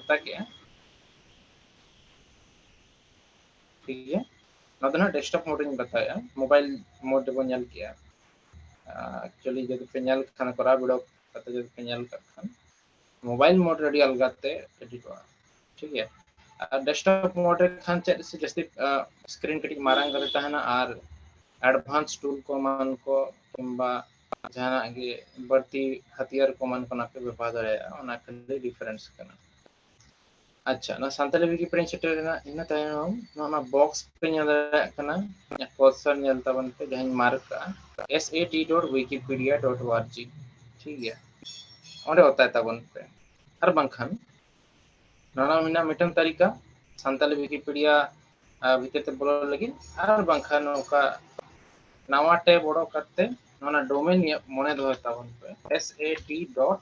ᱚᱛᱟ ᱠᱮᱜᱼᱟ᱾ ᱴᱷᱤᱠ ᱜᱮᱭᱟ, ᱱᱚᱣᱟ ᱫᱚ ᱱᱟᱦᱟᱜ desktop mode ᱨᱮᱧ ᱵᱟᱛᱟᱣᱮᱜᱼᱟ, mobile mode ᱨᱮᱵᱚᱱ ᱧᱮᱞ ᱠᱮᱜᱼᱟ᱾ ᱮᱠᱪᱩᱭᱮᱞᱤ ᱡᱩᱫᱤ ᱯᱮ ᱧᱮᱞ ᱠᱷᱟᱱ, ᱠᱚᱨᱟᱣ ᱵᱤᱰᱟᱹᱣ ᱠᱟᱛᱮ ᱡᱩᱫᱤ ᱯᱮ ᱧᱮᱞ ᱠᱟᱜ ᱠᱷᱟᱱ, ᱢᱳᱵᱟᱭᱤᱞ ᱢᱳᱰ ᱨᱮ ᱟᱹᱰᱤ ᱟᱞᱜᱟ ᱛᱮ ᱮᱰᱤᱴᱚᱜᱼᱟ, ᱴᱷᱤᱠ ᱜᱮᱭᱟ᱾ ᱟᱨ ᱰᱮᱥᱠᱴᱚᱯ ᱢᱳᱰ ᱨᱮ ᱠᱷᱟᱱ ᱪᱮᱫ ᱥᱮ ᱡᱟᱹᱥᱛᱤ ᱥᱠᱨᱤᱱ ᱠᱟᱹᱴᱤᱡ ᱢᱟᱨᱟᱝ ᱠᱟᱛᱮ ᱛᱟᱦᱮᱱᱟ, ᱟᱨ ᱮᱰᱵᱷᱟᱱᱥ ᱴᱩᱞ ᱠᱚ ᱮᱢᱟᱱ ᱠᱚ ᱠᱤᱝᱵᱟ ᱡᱟᱦᱟᱱᱟᱜ ᱜᱮ ᱵᱟᱹᱲᱛᱤ ᱦᱟᱹᱛᱤᱭᱟᱹᱨ ᱠᱚ ᱮᱢᱟᱱ ᱠᱚ ᱚᱱᱟ ᱯᱮ ᱵᱮᱵᱚᱦᱟᱨ ᱫᱟᱲᱮᱭᱟᱜᱼᱟ᱾ ᱚᱱᱟ ᱠᱷᱟᱹᱞᱤ ᱰᱤᱯᱷᱟᱨᱮᱱᱥ ᱠᱟᱱᱟ᱾ ᱟᱪᱪᱷᱟ, ᱚᱱᱟ ᱥᱟᱱᱛᱟᱲᱤ ᱣᱤᱠᱤᱯᱤᱰᱤᱭᱟ ᱥᱮᱴᱮᱨ ᱨᱮᱱᱟᱜ ᱤᱱᱟᱹ ᱛᱟᱭᱚᱢ ᱱᱚᱣᱟ, ᱱᱚᱣᱟ ᱵᱚᱠᱥ ᱯᱮ ᱧᱮᱞ ᱫᱟᱲᱮᱭᱟᱜ ᱠᱟᱱᱟ, ᱤᱧᱟᱹᱜ ᱠᱚᱨᱥᱚᱨ ᱧᱮᱞ ᱛᱟᱵᱚᱱ ᱯᱮ, ᱡᱟᱦᱟᱸᱧ ᱢᱟᱨᱠ ᱠᱟᱜᱼᱟ, S A T dot wikipedia dot org, ᱴᱷᱤᱠ ᱜᱮᱭᱟ, ᱚᱸᱰᱮ ᱚᱛᱟᱭ ᱛᱟᱵᱚᱱ ᱯᱮ᱾ ᱟᱨ ᱵᱟᱝᱠᱷᱟᱱ ᱱᱚᱣᱟ ᱢᱮᱱᱟᱜ ᱢᱤᱫᱴᱟᱝ ᱛᱟᱹᱨᱤᱠᱟ, ᱥᱟᱱᱛᱟᱲᱤ ᱣᱤᱠᱤᱯᱤᱰᱤᱭᱟ ᱟᱨ ᱵᱷᱤᱛᱤᱨ ᱛᱮ ᱵᱚᱞᱚ ᱞᱟᱹᱜᱤᱫ, ᱟᱨ ᱵᱟᱝᱠᱷᱟᱱ ᱱᱚᱝᱠᱟ ᱱᱟᱣᱟ ᱴᱮᱵ ᱚᱰᱚᱠ ᱠᱟᱛᱮ ᱱᱚᱣᱟ ᱰᱳᱢᱮᱱ ᱢᱚᱱᱮ ᱫᱚᱦᱚᱭ ᱛᱟᱵᱚᱱ ᱯᱮ, S A T dot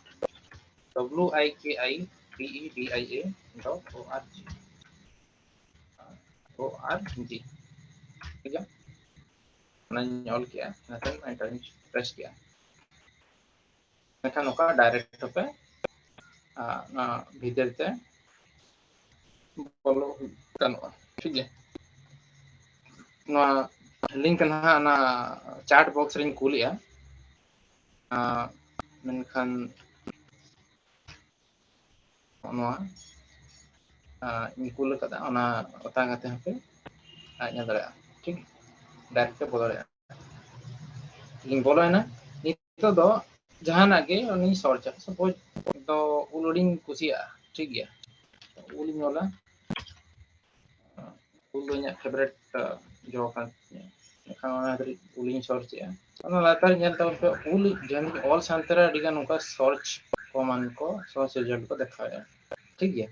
W I K I P E D I A dot O R G, O R G, ᱴᱷᱤᱠ ᱜᱮᱭᱟ᱾ ᱚᱱᱟᱧ ᱚᱞ ᱠᱮᱜᱼᱟ, ᱤᱱᱟᱹ ᱛᱟᱭᱚᱢ ᱮᱱᱴᱟᱨ ᱤᱧ ᱯᱨᱮᱥ ᱠᱮᱜᱼᱟ᱾ ᱮᱱᱠᱷᱟᱱ ᱱᱚᱝᱠᱟ ᱰᱟᱭᱨᱮᱠᱴ ᱦᱚᱸᱯᱮ, ᱟᱨ ᱚᱱᱟ ᱵᱷᱤᱛᱤᱨ ᱛᱮ ᱵᱚᱞᱚ ᱜᱟᱱᱚᱜᱼᱟ, ᱴᱷᱤᱠ ᱜᱮᱭᱟ᱾ ᱱᱚᱣᱟ ᱞᱤᱝᱠ ᱱᱟᱦᱟᱜ ᱚᱱᱟ ᱪᱟᱴ ᱵᱚᱠᱥ ᱨᱤᱧ ᱠᱩᱞᱮᱜᱼᱟ, ᱟᱨ ᱢᱮᱱᱠᱷᱟᱱ ᱱᱚᱣᱟ, ᱟᱨ ᱤᱧ ᱠᱩᱞ ᱠᱟᱫᱟ, ᱚᱱᱟ ᱚᱛᱟ ᱠᱟᱛᱮ ᱦᱚᱸᱯᱮ ᱟᱡ ᱧᱮᱞ ᱫᱟᱲᱮᱭᱟᱜᱼᱟ, ᱴᱷᱤᱠ, ᱰᱟᱭᱨᱮᱠᱴ ᱯᱮ ᱵᱚᱞᱚ ᱫᱟᱲᱮᱭᱟᱜᱼᱟ᱾ ᱤᱧ ᱵᱚᱞᱚᱭᱮᱱᱟ᱾ ᱱᱤᱛᱚᱜ ᱫᱚ ᱡᱟᱦᱟᱱᱟᱜ ᱜᱮ ᱩᱱᱤᱧ ᱥᱟᱨᱪᱟ, ᱥᱟᱯᱳᱡᱽ ᱫᱚ ᱩᱞ ᱟᱹᱰᱤᱧ ᱠᱩᱥᱤᱭᱟᱜᱼᱟ, ᱴᱷᱤᱠ ᱜᱮᱭᱟ, ᱩᱞᱤᱧ ᱚᱞᱟ, ᱩᱞ ᱫᱚ ᱤᱧᱟᱹᱜ ᱯᱷᱮᱵᱟᱨᱮᱴ ᱡᱚ ᱠᱟᱱ ᱛᱤᱧᱟᱹ, ᱮᱱᱠᱷᱟᱱ ᱚᱱᱟ ᱠᱷᱟᱹᱛᱤᱨ ᱩᱞᱤᱧ ᱥᱟᱨᱪᱮᱜᱼᱟ᱾ ᱚᱱᱟ ᱞᱟᱛᱟᱨ ᱧᱮᱞ ᱛᱟᱵᱚᱱ ᱯᱮ, ᱩᱞ ᱡᱟᱦᱟᱸ ᱚᱞ ᱥᱟᱱᱛᱟᱲ ᱟᱹᱰᱤᱜᱟᱱ ᱱᱚᱝᱠᱟ ᱥᱟᱨᱪ ᱠᱚᱢᱟᱱ ᱠᱚ, ᱥᱟᱨᱪ ᱨᱮᱡᱟᱞᱴ ᱠᱚ ᱫᱮᱠᱷᱟᱣᱮᱫᱼᱟ, ᱴᱷᱤᱠ ᱜᱮᱭᱟ᱾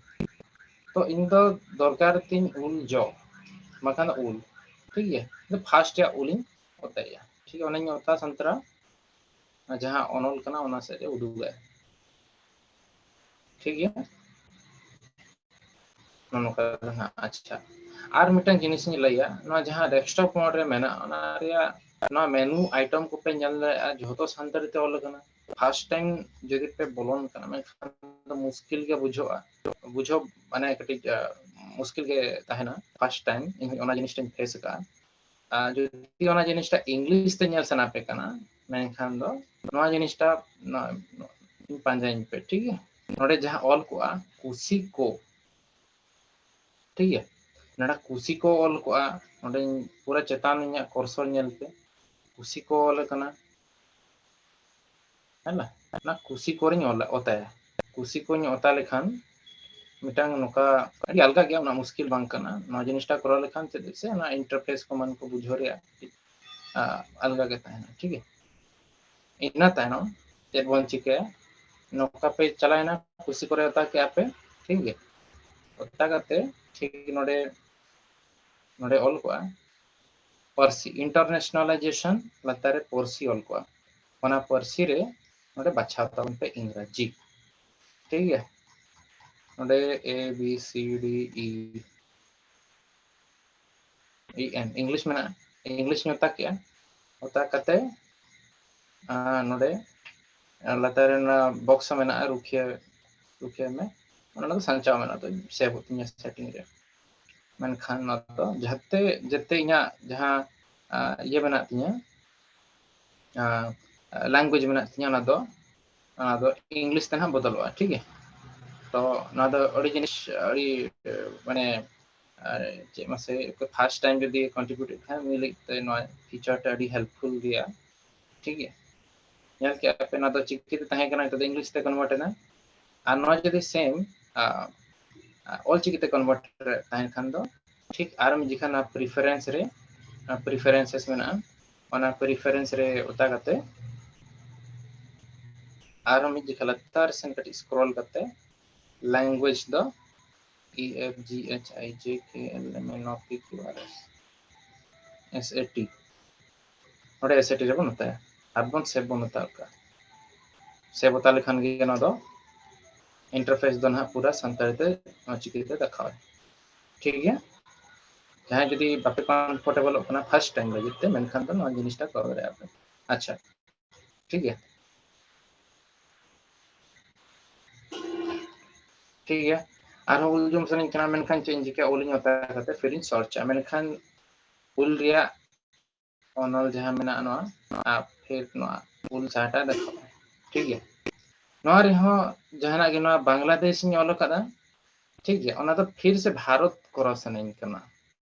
ᱛᱚ ᱤᱧ ᱫᱚ ᱫᱚᱨᱠᱟᱨ ᱛᱤᱧ ᱩᱞ ᱡᱚ, ᱵᱟᱠᱷᱟᱱ ᱫᱚ ᱩᱞ, ᱴᱷᱤᱠ ᱜᱮᱭᱟ᱾ ᱯᱷᱟᱥᱴ ᱨᱮᱭᱟᱜ ᱩᱞᱤᱧ ᱚᱛᱟᱭᱮᱜᱼᱟ, ᱴᱷᱤᱠ ᱜᱮᱭᱟ, ᱚᱱᱟᱧ ᱚᱛᱟ ᱥᱟᱱᱛᱟᱲᱟ, ᱡᱟᱦᱟᱸ ᱚᱱᱚᱞ ᱠᱟᱱᱟ ᱚᱱᱟ ᱥᱮᱫ ᱨᱮ ᱩᱫᱩᱜᱟᱭ, ᱴᱷᱤᱠ ᱜᱮᱭᱟ᱾ ᱱᱚᱜᱼᱚ ᱱᱚᱝᱠᱟ ᱫᱚ ᱦᱟᱸᱜ᱾ ᱟᱪᱪᱷᱟ, ᱟᱨ ᱢᱤᱫᱴᱟᱝ ᱡᱤᱱᱤᱥ ᱤᱧ ᱞᱟᱹᱭᱟ, ᱱᱚᱣᱟ ᱡᱟᱦᱟᱸ ᱰᱮᱥᱠᱴᱚᱯ ᱢᱳᱰ ᱨᱮ ᱢᱮᱱᱟᱜᱼᱟ, ᱚᱱᱟ ᱨᱮᱭᱟᱜ ᱱᱚᱣᱟ ᱢᱮᱱᱩ ᱟᱭᱴᱮᱢ ᱠᱚᱯᱮ ᱧᱮᱞ ᱫᱟᱲᱮᱭᱟᱜᱼᱟ, ᱡᱷᱚᱛᱚ ᱥᱟᱱᱛᱟᱲᱤ ᱛᱮ ᱚᱞ ᱟᱠᱟᱱᱟ᱾ ᱯᱷᱟᱥᱴ ᱴᱟᱭᱤᱢ ᱡᱩᱫᱤ ᱯᱮ ᱵᱚᱞᱚᱱ ᱠᱟᱱᱟ, ᱢᱮᱱᱠᱷᱟᱱ ᱫᱚ ᱢᱩᱥᱠᱤᱞ ᱜᱮ ᱵᱩᱡᱷᱟᱹᱜᱼᱟ, ᱵᱩᱡᱷᱟᱹᱣ ᱢᱟᱱᱮ ᱠᱟᱹᱴᱤᱡ, ᱟᱸ, ᱢᱩᱥᱠᱤᱞ ᱜᱮ ᱛᱟᱦᱮᱱᱟ᱾ ᱯᱷᱟᱥᱴ ᱴᱟᱭᱤᱢ ᱤᱧ ᱚᱱᱟ ᱡᱤᱱᱤᱥᱴᱟᱧ ᱯᱷᱮᱥ ᱟᱠᱟᱫᱼᱟ᱾ ᱟᱨ ᱡᱩᱫᱤ ᱚᱱᱟ ᱡᱤᱱᱤᱥᱴᱟ ᱤᱝᱞᱤᱥ ᱛᱮ ᱧᱮᱞ ᱥᱟᱱᱟ ᱯᱮ ᱠᱟᱱᱟ, ᱢᱮᱱᱠᱷᱟᱱ ᱫᱚ ᱱᱚᱣᱟ ᱡᱤᱱᱤᱥᱴᱟ ᱱᱚᱣᱟ, ᱱᱚᱣᱟ ᱯᱟᱸᱡᱟᱧ ᱯᱮ, ᱴᱷᱤᱠ ᱜᱮᱭᱟ? ᱱᱚᱰᱮ ᱡᱟᱦᱟᱸ ᱚᱞ ᱠᱚᱜᱼᱟ ᱠᱩᱥᱤ ᱠᱚ, ᱴᱷᱤᱠ ᱜᱮᱭᱟ? ᱱᱚᱰᱮ ᱠᱩᱥᱤ ᱠᱚ ᱚᱞ ᱠᱚᱜᱼᱟ, ᱱᱚᱰᱮᱧ ᱯᱩᱨᱟᱹ ᱪᱮᱛᱟᱱ ᱤᱧᱟᱹᱜ ᱠᱚᱨᱥᱚᱨ ᱧᱮᱞ ᱯᱮ, ᱠᱩᱥᱤ ᱠᱚ ᱚᱞ ᱟᱠᱟᱱᱟ, ᱦᱮᱸ ᱱᱟ? ᱚᱱᱟ ᱠᱩᱥᱤ ᱠᱚᱨᱮᱧ ᱚᱞᱟ, ᱚᱛᱟᱭᱟ᱾ ᱠᱩᱥᱤ ᱠᱚᱧ ᱚᱛᱟ ᱞᱮᱠᱷᱟᱱ ᱢᱤᱫᱴᱟᱝ ᱱᱚᱝᱠᱟ ᱟᱹᱰᱤ ᱟᱞᱜᱟ ᱜᱮᱭᱟ, ᱩᱱᱟᱹᱜ ᱢᱩᱥᱠᱤᱞ ᱵᱟᱝ ᱠᱟᱱᱟ᱾ ᱱᱚᱣᱟ ᱡᱤᱱᱤᱥᱴᱟ ᱠᱚᱨᱟᱣ ᱞᱮᱠᱷᱟᱱ ᱪᱮᱫᱟᱜ ᱥᱮ ᱚᱱᱟ interface ᱠᱚ ᱢᱟᱱ ᱠᱚ ᱵᱩᱡᱷᱟᱹᱣ ᱨᱮᱭᱟᱜ ᱠᱟᱹᱴᱤᱡ, ᱟ, ᱟᱞᱜᱟ ᱜᱮ ᱛᱟᱦᱮᱱᱟ, ᱴᱷᱤᱠ ᱜᱮᱭᱟ? ᱤᱱᱟᱹ ᱛᱟᱭᱱᱚᱢ ᱪᱮᱫ ᱵᱚᱱ ᱪᱤᱠᱟᱹᱭᱟ, ᱱᱚᱝᱠᱟ ᱯᱮ ᱪᱟᱞᱟᱣᱮᱱᱟ, ᱠᱩᱥᱤ ᱠᱚᱨᱮ ᱚᱛᱟ ᱠᱮᱜᱼᱟ ᱯᱮ, ᱴᱷᱤᱠ ᱜᱮᱭᱟ? ᱚᱛᱟ ᱠᱟᱛᱮ ᱴᱷᱤᱠ ᱱᱚᱰᱮ, ᱱᱚᱰᱮ ᱚᱞ ᱠᱚᱜᱼᱟ ᱯᱟᱹᱨᱥᱤ, internationalization ᱞᱟᱛᱟᱨ ᱨᱮ ᱯᱟᱹᱨᱥᱤ ᱚᱞ ᱠᱚᱜᱼᱟ᱾ ᱚᱱᱟ ᱯᱟᱹᱨᱥᱤ ᱨᱮ ᱱᱚᱰᱮ ᱵᱟᱪᱷᱟᱣ ᱛᱟᱵᱚᱱ ᱯᱮ ᱤᱝᱨᱟᱡᱤ, ᱴᱷᱤᱠ ᱜᱮᱭᱟ? ᱱᱚᱰᱮ A B C D E, E N, English ᱢᱮᱱᱟᱜᱼᱟ, English ᱤᱧ ᱚᱛᱟ ᱠᱮᱜᱼᱟ᱾ ᱚᱛᱟ ᱠᱟᱛᱮ, ᱟᱨ ᱱᱚᱰᱮ ᱞᱟᱛᱟᱨ ᱨᱮ ᱚᱱᱟ box ᱦᱚᱸ ᱢᱮᱱᱟᱜᱼᱟ, ᱨᱩᱠᱷᱤᱭᱟᱹ, ᱨᱩᱠᱷᱤᱭᱟᱹ ᱢᱮ, ᱚᱱᱟ ᱫᱚ ᱥᱟᱧᱪᱟᱣ ᱢᱮᱱᱟᱜᱼᱟ, ᱛᱚ save ᱛᱤᱧᱟᱹ setting ᱨᱮ᱾ ᱢᱮᱱᱠᱷᱟᱱ ᱱᱚᱣᱟ ᱫᱚ ᱡᱟᱛᱮ, ᱡᱟᱛᱮ ᱤᱧᱟᱹᱜ ᱡᱟᱦᱟᱸ, ᱟ, ᱤᱭᱟᱹ ᱢᱮᱱᱟᱜ ᱛᱤᱧᱟᱹ, ᱟ, language ᱢᱮᱱᱟᱜ ᱛᱤᱧᱟᱹ, ᱚᱱᱟ ᱫᱚ, ᱚᱱᱟ ᱫᱚ English ᱛᱮ ᱱᱟᱦᱟᱜ ᱵᱚᱫᱚᱞᱚᱜᱼᱟ, ᱴᱷᱤᱠ ᱜᱮᱭᱟ? ᱛᱚ ᱱᱚᱣᱟ ᱫᱚ ᱟᱹᱰᱤ ᱡᱤᱱᱤᱥ, ᱟᱹᱰᱤ, ᱢᱟᱱᱮ, ᱟᱨ ᱪᱮᱫ ᱢᱟᱥᱮ, first time ᱡᱩᱫᱤ contribute ᱮᱫ ᱠᱷᱟᱱ, ᱩᱱᱤ ᱞᱟᱹᱜᱤᱫ ᱛᱮ ᱱᱚᱣᱟ feature ᱴᱟ ᱟᱹᱰᱤ helpful ᱜᱮᱭᱟ, ᱴᱷᱤᱠ ᱜᱮᱭᱟ? ᱧᱮᱞ ᱠᱮᱜᱼᱟ ᱯᱮ, ᱱᱚᱣᱟ ᱫᱚ ᱪᱤᱠᱤ ᱛᱮ ᱛᱟᱦᱮᱸ ᱠᱟᱱᱟ, ᱱᱤᱛᱚᱜ ᱫᱚ English ᱛᱮ convert ᱮᱱᱟ᱾ ᱟᱨ ᱱᱚᱣᱟ ᱡᱩᱫᱤ same, ᱟ, ᱟ, ᱚᱞ ᱪᱤᱠᱤ ᱛᱮ convert ᱛᱟᱦᱮᱱ ᱠᱷᱟᱱ ᱫᱚ, ᱴᱷᱤᱠ ᱟᱨ ᱢᱤᱫ ᱡᱚᱠᱷᱟ ᱱᱚᱣᱟ preference ᱨᱮ, ᱟ, preferences ᱢᱮᱱᱟᱜᱼᱟ, ᱚᱱᱟ preference ᱨᱮ ᱚᱛᱟ ᱠᱟᱛᱮ ᱟᱨᱦᱚᱸ ᱢᱤᱫ ᱡᱚᱠᱷᱟ ᱞᱟᱛᱟᱨ ᱥᱮᱱ ᱠᱟᱹᱴᱤᱡ scroll ᱠᱟᱛᱮ language ᱫᱚ E F G H I J K L M N O P Q R S, S A T, ᱱᱚᱰᱮ S A T ᱨᱮᱵᱚᱱ ᱚᱛᱟᱭᱟ ᱟᱨ ᱵᱚᱱ save ᱵᱚᱱ ᱚᱛᱟ ᱠᱟᱜᱼᱟ᱾ Save ᱚᱛᱟ ᱞᱮᱠᱷᱟᱱ ᱜᱮ ᱱᱚᱣᱟ ᱫᱚ interface ᱫᱚ ᱱᱟᱦᱟᱜ ᱯᱩᱨᱟᱹ ᱥᱟᱱᱛᱟᱲᱤ ᱛᱮ ᱱᱚᱣᱟ ᱪᱤᱠᱤ ᱛᱮ ᱫᱮᱠᱷᱟᱣᱟᱭ, ᱴᱷᱤᱠ ᱜᱮᱭᱟ? ᱡᱟᱦᱟᱸᱭ ᱡᱩᱫᱤ ᱵᱟᱯᱮ comfortableᱚᱜ ᱠᱟᱱᱟ first time ᱞᱟᱹᱜᱤᱫ ᱛᱮ, ᱢᱮᱱᱠᱷᱟᱱ ᱫᱚ ᱱᱚᱣᱟ ᱡᱤᱱᱤᱥᱴᱟ ᱠᱚᱨᱟᱣ ᱫᱟᱲᱮᱭᱟᱜᱼᱟ ᱯᱮ᱾ ᱟᱪᱪᱷᱟ, ᱴᱷᱤᱠ ᱜᱮᱭᱟ? ᱴᱷᱤᱠ ᱜᱮᱭᱟ, ᱟᱨᱦᱚᱸ ᱩᱞ ᱡᱚᱢ ᱥᱟᱱᱟᱧ ᱠᱟᱱᱟ, ᱢᱮᱱᱠᱷᱟᱱ ᱪᱮᱫ ᱤᱧ ᱪᱤᱠᱟᱹᱭᱟ? ᱩᱞᱤᱧ ᱚᱛᱟ ᱠᱟᱛᱮ ᱯᱷᱤᱨᱤᱧ searchᱟ, ᱢᱮᱱᱠᱷᱟᱱ ᱩᱞ ᱨᱮᱭᱟᱜ ᱚᱱᱚᱞ ᱡᱟᱦᱟᱸ ᱢᱮᱱᱟᱜᱼᱟ ᱱᱚᱣᱟ, ᱟᱨ ᱯᱷᱤᱨ ᱱᱚᱣᱟ ᱩᱞ ᱥᱟᱦᱟᱴᱟ ᱫᱮᱠᱷᱟᱣ᱾ ᱴᱷᱤᱠ ᱜᱮᱭᱟ, ᱱᱚᱣᱟ ᱨᱮᱦᱚᱸ ᱡᱟᱦᱟᱱᱟᱜ ᱜᱮ, ᱱᱚᱣᱟ ᱵᱟᱝᱞᱟᱫᱮᱥ ᱤᱧ ᱚᱞ ᱟᱠᱟᱫᱟ, ᱴᱷᱤᱠ ᱜᱮᱭᱟ, ᱚᱱᱟ ᱫᱚ ᱯᱷᱤᱨ ᱥᱮ ᱵᱷᱟᱨᱚᱛ ᱠᱚᱨᱟᱣ ᱥᱟᱱᱟᱧ ᱠᱟᱱᱟ᱾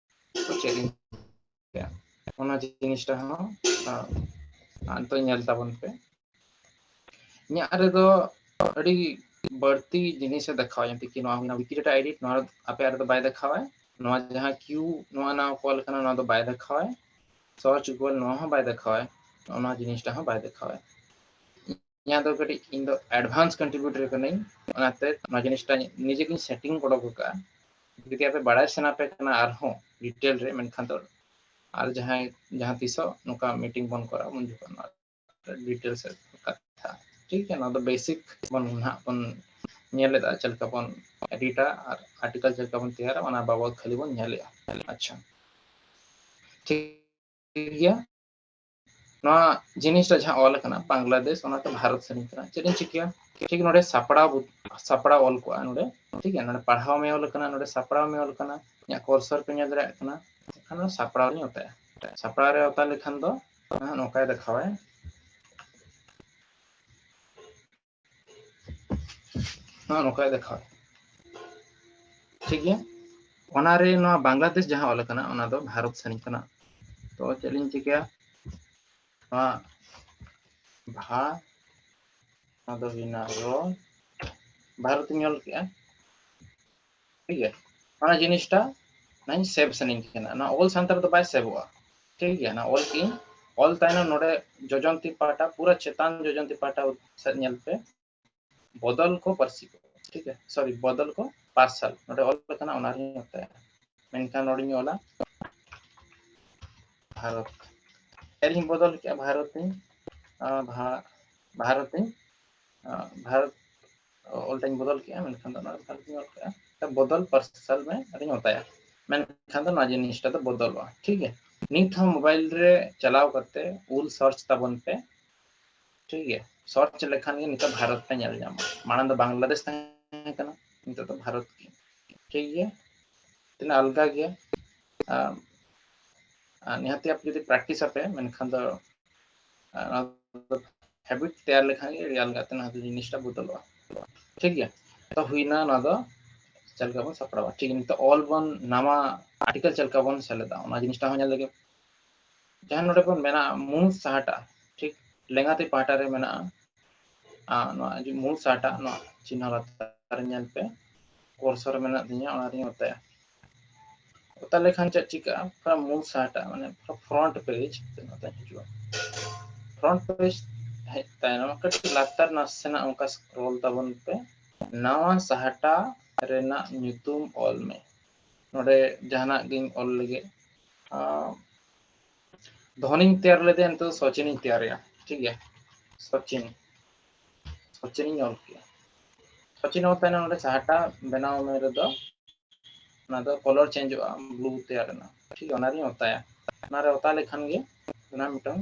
ᱛᱚ ᱪᱮᱫ ᱤᱧ ᱪᱤᱠᱟᱹᱭᱟ? ᱚᱱᱟ ᱡᱤᱱᱤᱥᱴᱟ ᱦᱚᱸ, ᱟᱸ, ᱟᱸ, ᱱᱤᱛᱚᱜ ᱧᱮᱞ ᱛᱟᱵᱚᱱ ᱯᱮ᱾ ᱤᱧᱟᱹᱜ ᱨᱮᱫᱚ ᱟᱹᱰᱤ ᱵᱟᱹᱲᱛᱤ ᱡᱤᱱᱤᱥᱮ ᱫᱮᱠᱷᱟᱣᱟ, ᱡᱮᱢᱛᱤ ᱠᱤ ᱱᱚᱣᱟ ᱦᱩᱭᱱᱟ ᱣᱤᱠᱤᱰᱮᱴᱟ ᱮᱰᱤᱴ, ᱱᱚᱣᱟ ᱟᱯᱮᱭᱟᱜ ᱨᱮᱫᱚ ᱵᱟᱭ ᱫᱮᱠᱷᱟᱣᱟᱭ᱾ ᱱᱚᱣᱟ ᱡᱟᱦᱟᱸ ᱠᱤᱭᱩ ᱱᱚᱣᱟ ᱱᱟᱣᱟ ᱠᱚᱞ ᱠᱟᱱᱟ, ᱱᱚᱣᱟ ᱫᱚ ᱵᱟᱭ ᱫᱮᱠᱷᱟᱣᱟᱭ᱾ ᱥᱟᱨᱪ ᱜᱩᱜᱚᱞ, ᱱᱚᱣᱟ ᱦᱚᱸ ᱵᱟᱭ ᱫᱮᱠᱷᱟᱣᱟᱭ, ᱚᱱᱟ ᱡᱤᱱᱤᱥᱴᱟ ᱦᱚᱸ ᱵᱟᱭ ᱫᱮᱠᱷᱟᱣᱟᱭ᱾ ᱤᱧᱟᱹᱜ ᱫᱚ ᱠᱟᱹᱴᱤᱡ, ᱤᱧ ᱫᱚ ᱮᱰᱵᱷᱟᱱᱥ ᱠᱚᱱᱴᱨᱤᱵᱤᱭᱩᱴᱟᱨ ᱠᱟᱹᱱᱟᱹᱧ, ᱚᱱᱟᱛᱮ ᱱᱚᱣᱟ ᱡᱤᱱᱤᱥᱴᱟ ᱱᱤᱡᱮ ᱜᱤᱧ ᱥᱮᱴᱤᱝ ᱚᱰᱚᱠ ᱟᱠᱟᱫᱼᱟ᱾ ᱡᱩᱫᱤ ᱟᱯᱮ ᱵᱟᱲᱟᱭ ᱥᱟᱱᱟ ᱯᱮ ᱠᱟᱱᱟ ᱟᱨᱦᱚᱸ ᱰᱤᱴᱮᱞ ᱨᱮ, ᱢᱮᱱᱠᱷᱟᱱ ᱫᱚ ᱟᱨ ᱡᱟᱦᱟᱸᱭ ᱡᱟᱦᱟᱸ ᱛᱤᱥᱚᱜ ᱱᱚᱝᱠᱟ ᱢᱤᱴᱤᱝ ᱵᱚᱱ ᱠᱚᱨᱟᱣᱟ, ᱩᱱ ᱡᱚᱠᱷᱚᱱ ᱱᱚᱣᱟ ᱰᱤᱴᱮᱞᱥ ᱠᱟᱛᱷᱟ, ᱴᱷᱤᱠ ᱜᱮᱭᱟ? ᱱᱚᱣᱟ ᱫᱚ ᱵᱮᱥᱤᱠ ᱵᱚᱱ ᱱᱟᱦᱟᱜ ᱵᱚᱱ ᱧᱮᱞ ᱮᱫᱟ, ᱪᱮᱫ ᱞᱮᱠᱟ ᱵᱚᱱ ᱮᱰᱤᱴᱟ ᱟᱨ ᱟᱨᱴᱤᱠᱮᱞ ᱪᱮᱫ ᱞᱮᱠᱟ ᱵᱚᱱ ᱛᱮᱭᱟᱨᱟ, ᱚᱱᱟ ᱵᱟᱵᱚᱫ ᱠᱷᱟᱹᱞᱤ ᱵᱚᱱ ᱧᱮᱞᱮᱫᱼᱟ᱾ ᱟᱪᱪᱷᱟ, ᱴᱷᱤᱠ ᱜᱮᱭᱟ᱾ ᱱᱚᱣᱟ ᱡᱤᱱᱤᱥᱴᱟ ᱡᱟᱦᱟᱸ ᱚᱞ ᱟᱠᱟᱱᱟ ᱵᱟᱝᱞᱟᱫᱮᱥ, ᱚᱱᱟᱛᱮ ᱵᱷᱟᱨᱚᱛ ᱥᱮᱱ ᱠᱟᱱᱟ᱾ ᱪᱮᱫ ᱤᱧ ᱪᱤᱠᱟᱹᱭᱟ? ᱴᱷᱤᱠ ᱱᱚᱰᱮ ᱥᱟᱯᱲᱟᱣ ᱵᱩ-, ᱥᱟᱯᱲᱟᱣ ᱚᱞ ᱠᱚᱜᱼᱟ ᱱᱚᱰᱮ, ᱴᱷᱤᱠ ᱜᱮᱭᱟ? ᱱᱚᱰᱮ ᱯᱟᱲᱦᱟᱣ ᱢᱮ ᱚᱞ ᱟᱠᱟᱱᱟ, ᱱᱚᱰᱮ ᱥᱟᱯᱲᱟᱣ ᱢᱮ ᱚᱞ ᱟᱠᱟᱱᱟ᱾ ᱤᱧᱟᱹᱜ ᱠᱚᱨᱥᱚᱨ ᱯᱮ ᱧᱮᱞ ᱫᱟᱲᱮᱭᱟᱜ ᱠᱟᱱᱟ᱾ ᱮᱱᱠᱷᱟᱱ ᱱᱚᱣᱟ ᱥᱟᱯᱲᱟᱣ ᱨᱤᱧ ᱚᱛᱟᱭᱟ᱾ ᱥᱟᱯᱲᱟᱣ ᱨᱮ ᱚᱛᱟ ᱞᱮᱠᱷᱟᱱ ᱫᱚ ᱱᱟᱦᱟᱜ ᱱᱚᱝᱠᱟᱭ ᱫᱮᱠᱷᱟᱣᱟᱭ᱾ ᱱᱚᱜᱼᱚ ᱱᱚᱝᱠᱟᱭ ᱫᱮᱠᱷᱟᱣᱟ᱾ ᱴᱷᱤᱠ ᱜᱮᱭᱟ, ᱚᱱᱟᱨᱮ ᱱᱚᱣᱟ ᱵᱟᱝᱞᱟᱫᱮᱥ ᱡᱟᱦᱟᱸ ᱚᱞ ᱟᱠᱟᱱᱟ, ᱚᱱᱟ ᱫᱚ ᱵᱷᱟᱨᱚᱛ ᱥᱮᱱ ᱠᱟᱱᱟ᱾ ᱛᱚ ᱪᱮᱫ ᱞᱤᱧ ᱪᱤᱠᱟᱹᱭᱟ? ᱱᱚᱣᱟ ᱵᱷᱟ, ᱱᱚᱣᱟ ᱫᱚ ᱦᱩᱭᱱᱟ ᱨᱚ, ᱵᱷᱟᱨᱚᱛ ᱤᱧ ᱚᱞ ᱠᱮᱜᱼᱟ᱾ ᱴᱷᱤᱠ ᱜᱮᱭᱟ, ᱚᱱᱟ ᱡᱤᱱᱤᱥᱴᱟ ᱚᱱᱟᱧ ᱥᱮᱵᱷ ᱥᱟᱱᱟᱧ ᱠᱟᱱᱟ᱾ ᱱᱚᱣᱟ ᱚᱞ ᱥᱟᱱᱛᱟᱲ ᱫᱚ ᱵᱟᱭ ᱥᱮᱵᱷᱚᱜᱼᱟ᱾ ᱴᱷᱤᱠ ᱜᱮᱭᱟ, ᱱᱚᱣᱟ ᱚᱞ ᱠᱮᱜᱼᱟᱹᱧ, ᱚᱞ ᱛᱟᱭᱱᱚᱢ ᱱᱚᱰᱮ ᱡᱚᱡᱚᱱᱛᱤ ᱯᱟᱦᱴᱟ, ᱯᱩᱨᱟᱹ ᱪᱮᱛᱟᱱ ᱡᱚᱡᱚᱱᱛᱤ ᱯᱟᱦᱴᱟ ᱥᱮᱫ ᱧᱮᱞ ᱯᱮ, ᱵᱚᱫᱚᱞ ᱠᱚ ᱯᱟᱹᱨᱥᱤ ᱠᱚ, ᱴᱷᱤᱠ ᱜᱮᱭᱟ, ᱥᱚᱨᱤ, ᱵᱚᱫᱚᱞ ᱠᱚ ᱯᱟᱨᱥᱟᱞ, ᱱᱚᱰᱮ ᱚᱞ ᱟᱠᱟᱱᱟ, ᱚᱱᱟ ᱨᱤᱧ ᱚᱛᱟᱭᱟ᱾ ᱢᱮᱱᱠᱷᱟᱱ ᱱᱚᱰᱮᱧ ᱚᱞᱟ ᱵᱷᱟᱨᱚᱛ, ᱮᱞ ᱤᱧ ᱵᱚᱫᱚᱞ ᱠᱮᱜᱼᱟ, ᱵᱷᱟᱨᱚᱛ ᱤᱧ, ᱟᱸ, ᱵᱷᱟ-, ᱵᱷᱟᱨᱚᱛ ᱤᱧ, ᱟᱸ, ᱵᱷᱟᱨᱚᱛ ᱚᱞᱴᱟᱧ ᱵᱚᱫᱚᱞ ᱠᱮᱜᱼᱟ, ᱢᱮᱱᱠᱷᱟᱱ ᱫᱚ ᱚᱱᱟ ᱵᱷᱟᱨᱚᱛ ᱤᱧ ᱚᱞ ᱠᱮᱜᱼᱟ᱾ ᱵᱚᱫᱚᱞ ᱯᱟᱨᱥᱟᱞ ᱢᱮ ᱟᱨᱤᱧ ᱚᱛᱟᱭᱟ, ᱢᱮᱱᱠᱷᱟᱱ ᱫᱚ ᱱᱚᱣᱟ ᱡᱤᱱᱤᱥᱴᱟ ᱫᱚ ᱵᱚᱫᱚᱞᱚᱜᱼᱟ᱾ ᱴᱷᱤᱠ ᱜᱮᱭᱟ, ᱱᱤᱛ ᱦᱚᱸ ᱢᱳᱵᱟᱭᱤᱞ ᱨᱮ ᱪᱟᱞᱟᱣ ᱠᱟᱛᱮ ᱩᱞ ᱥᱟᱨᱪ ᱛᱟᱵᱚᱱ ᱯᱮ᱾ ᱴᱷᱤᱠ ᱜᱮᱭᱟ, ᱥᱟᱨᱪ ᱞᱮᱠᱷᱟᱱ ᱜᱮ ᱱᱤᱛᱚᱜ ᱵᱷᱟᱨᱚᱛ ᱯᱮ ᱧᱮᱞ ᱧᱟᱢᱟ᱾ ᱢᱟᱲᱟᱝ ᱫᱚ ᱵᱟᱝᱞᱟᱫᱮᱥ ᱛᱟᱦᱮᱸ ᱠᱟᱱᱟ, ᱱᱤᱛᱚᱜ ᱫᱚ ᱵᱷᱟᱨᱚᱛ ᱜᱮ᱾ ᱴᱷᱤᱠ ᱜᱮᱭᱟ, ᱛᱤᱱᱟᱹᱜ ᱟᱞᱜᱟ ᱜᱮᱭᱟ᱾ ᱟᱢ, ᱟᱨ ᱱᱤᱦᱟᱹᱛᱤ ᱟᱯᱮ ᱡᱩᱫᱤ practice ᱟᱯᱮ, ᱢᱮᱱᱠᱷᱟᱱ ᱫᱚ, ᱟᱨ ᱚᱱᱟ ᱫᱚ habit ᱛᱮᱭᱟᱨ ᱞᱮᱠᱷᱟᱱ ᱜᱮ ᱟᱹᱰᱤ ᱟᱞᱜᱟ ᱛᱮ ᱱᱚᱣᱟ ᱫᱚ ᱡᱤᱱᱤᱥᱴᱟ ᱵᱚᱫᱚᱞᱚᱜᱼᱟ᱾ ᱴᱷᱤᱠ ᱜᱮᱭᱟ? ᱛᱚ ᱦᱩᱭᱱᱟ ᱱᱚᱣᱟ ᱫᱚ ᱪᱮᱫ ᱞᱮᱠᱟ ᱵᱚᱱ ᱥᱟᱯᱲᱟᱣᱟ᱾ ᱴᱷᱤᱠ, ᱱᱤᱛᱚᱜ all ᱵᱚᱱ ᱱᱟᱣᱟ article ᱪᱮᱫ ᱞᱮᱠᱟ ᱵᱚᱱ ᱥᱮᱞᱮᱫᱟ, ᱚᱱᱟ ᱡᱤᱱᱤᱥᱴᱟ ᱦᱚᱸ ᱧᱮᱞ ᱞᱮᱜᱮ᱾ ᱡᱟᱦᱟᱸ ᱱᱚᱰᱮ ᱵᱚᱱ ᱢᱮᱱᱟ ᱢᱩᱬ ᱥᱟᱦᱟᱴᱟ, ᱴᱷᱤᱠ ᱞᱮᱸᱜᱟᱛᱤ ᱯᱟᱦᱴᱟ ᱨᱮ ᱢᱮᱱᱟᱜᱼᱟ, ᱟᱨ ᱱᱚᱣᱟ ᱡᱮ ᱢᱩᱬ ᱥᱟᱦᱟᱴᱟ, ᱱᱚᱣᱟ ᱪᱤᱱᱦᱟᱹ ᱞᱟᱛᱟᱨ ᱨᱮ ᱧᱮᱞ ᱯᱮ, cursor ᱢᱮᱱᱟᱜ ᱛᱤᱧᱟ, ᱚᱱᱟ ᱨᱤᱧ ᱚᱛᱟᱭᱟ᱾ ᱚᱛᱟ ᱞᱮᱠᱷᱟᱱ ᱪᱮᱫ ᱪᱤᱠᱟᱹᱜᱼᱟ? ᱛᱷᱚᱲᱟ ᱢᱩᱬ ᱥᱟᱦᱟᱴᱟ, ᱢᱟᱱᱮ front page ᱱᱚᱛᱮ ᱦᱤᱡᱩᱜᱼᱟ᱾ Front page ᱦᱮᱡ ᱛᱟᱭᱱᱚᱢ ᱠᱟᱹᱴᱤᱡ ᱞᱟᱛᱟᱨ ᱱᱟᱥᱮᱱᱟᱜ ᱚᱱᱠᱟ scroll ᱛᱟᱵᱚᱱ ᱯᱮ, ᱱᱟᱣᱟ ᱥᱟᱦᱟᱴᱟ ᱨᱮᱱᱟᱜ ᱧᱩᱛᱩᱢ ᱚᱞ ᱢᱮ᱾ ᱱᱚᱰᱮ ᱡᱟᱦᱟᱱᱟᱜ ᱜᱤᱧ ᱚᱞ ᱞᱮᱜᱮ, ᱟᱸ, ᱫᱷᱚᱱᱤᱧ ᱛᱮᱭᱟᱨ ᱞᱮᱫᱮᱭᱟ, ᱱᱤᱛᱚᱜ ᱫᱚ ᱥᱚᱪᱤᱱᱤᱧ ᱛᱮᱭᱟᱨᱮᱭᱟ᱾ ᱴᱷᱤᱠ ᱜᱮᱭᱟ, ᱥᱚᱪᱤᱱ, ᱥᱚᱪᱤᱱᱤᱧ ᱚᱞ ᱠᱮᱜᱼᱟ᱾ ᱥᱚᱪᱤᱱ ᱚᱞ ᱛᱟᱭᱱᱚᱢ ᱱᱚᱰᱮ ᱥᱟᱦᱟᱴᱟ ᱵᱮᱱᱟᱣ ᱢᱮ ᱨᱮᱫᱚ ᱚᱱᱟ ᱫᱚ colour changeᱚᱜᱼᱟ, blue ᱛᱮᱭᱟᱨ ᱮᱱᱟ᱾ ᱴᱷᱤᱠ ᱜᱮᱭᱟ, ᱚᱱᱟ ᱨᱤᱧ ᱚᱛᱟᱭᱟ᱾ ᱚᱱᱟᱨᱮ ᱚᱛᱟ ᱞᱮᱠᱷᱟᱱ ᱜᱮ ᱚᱱᱟ ᱢᱤᱫᱴᱟᱝ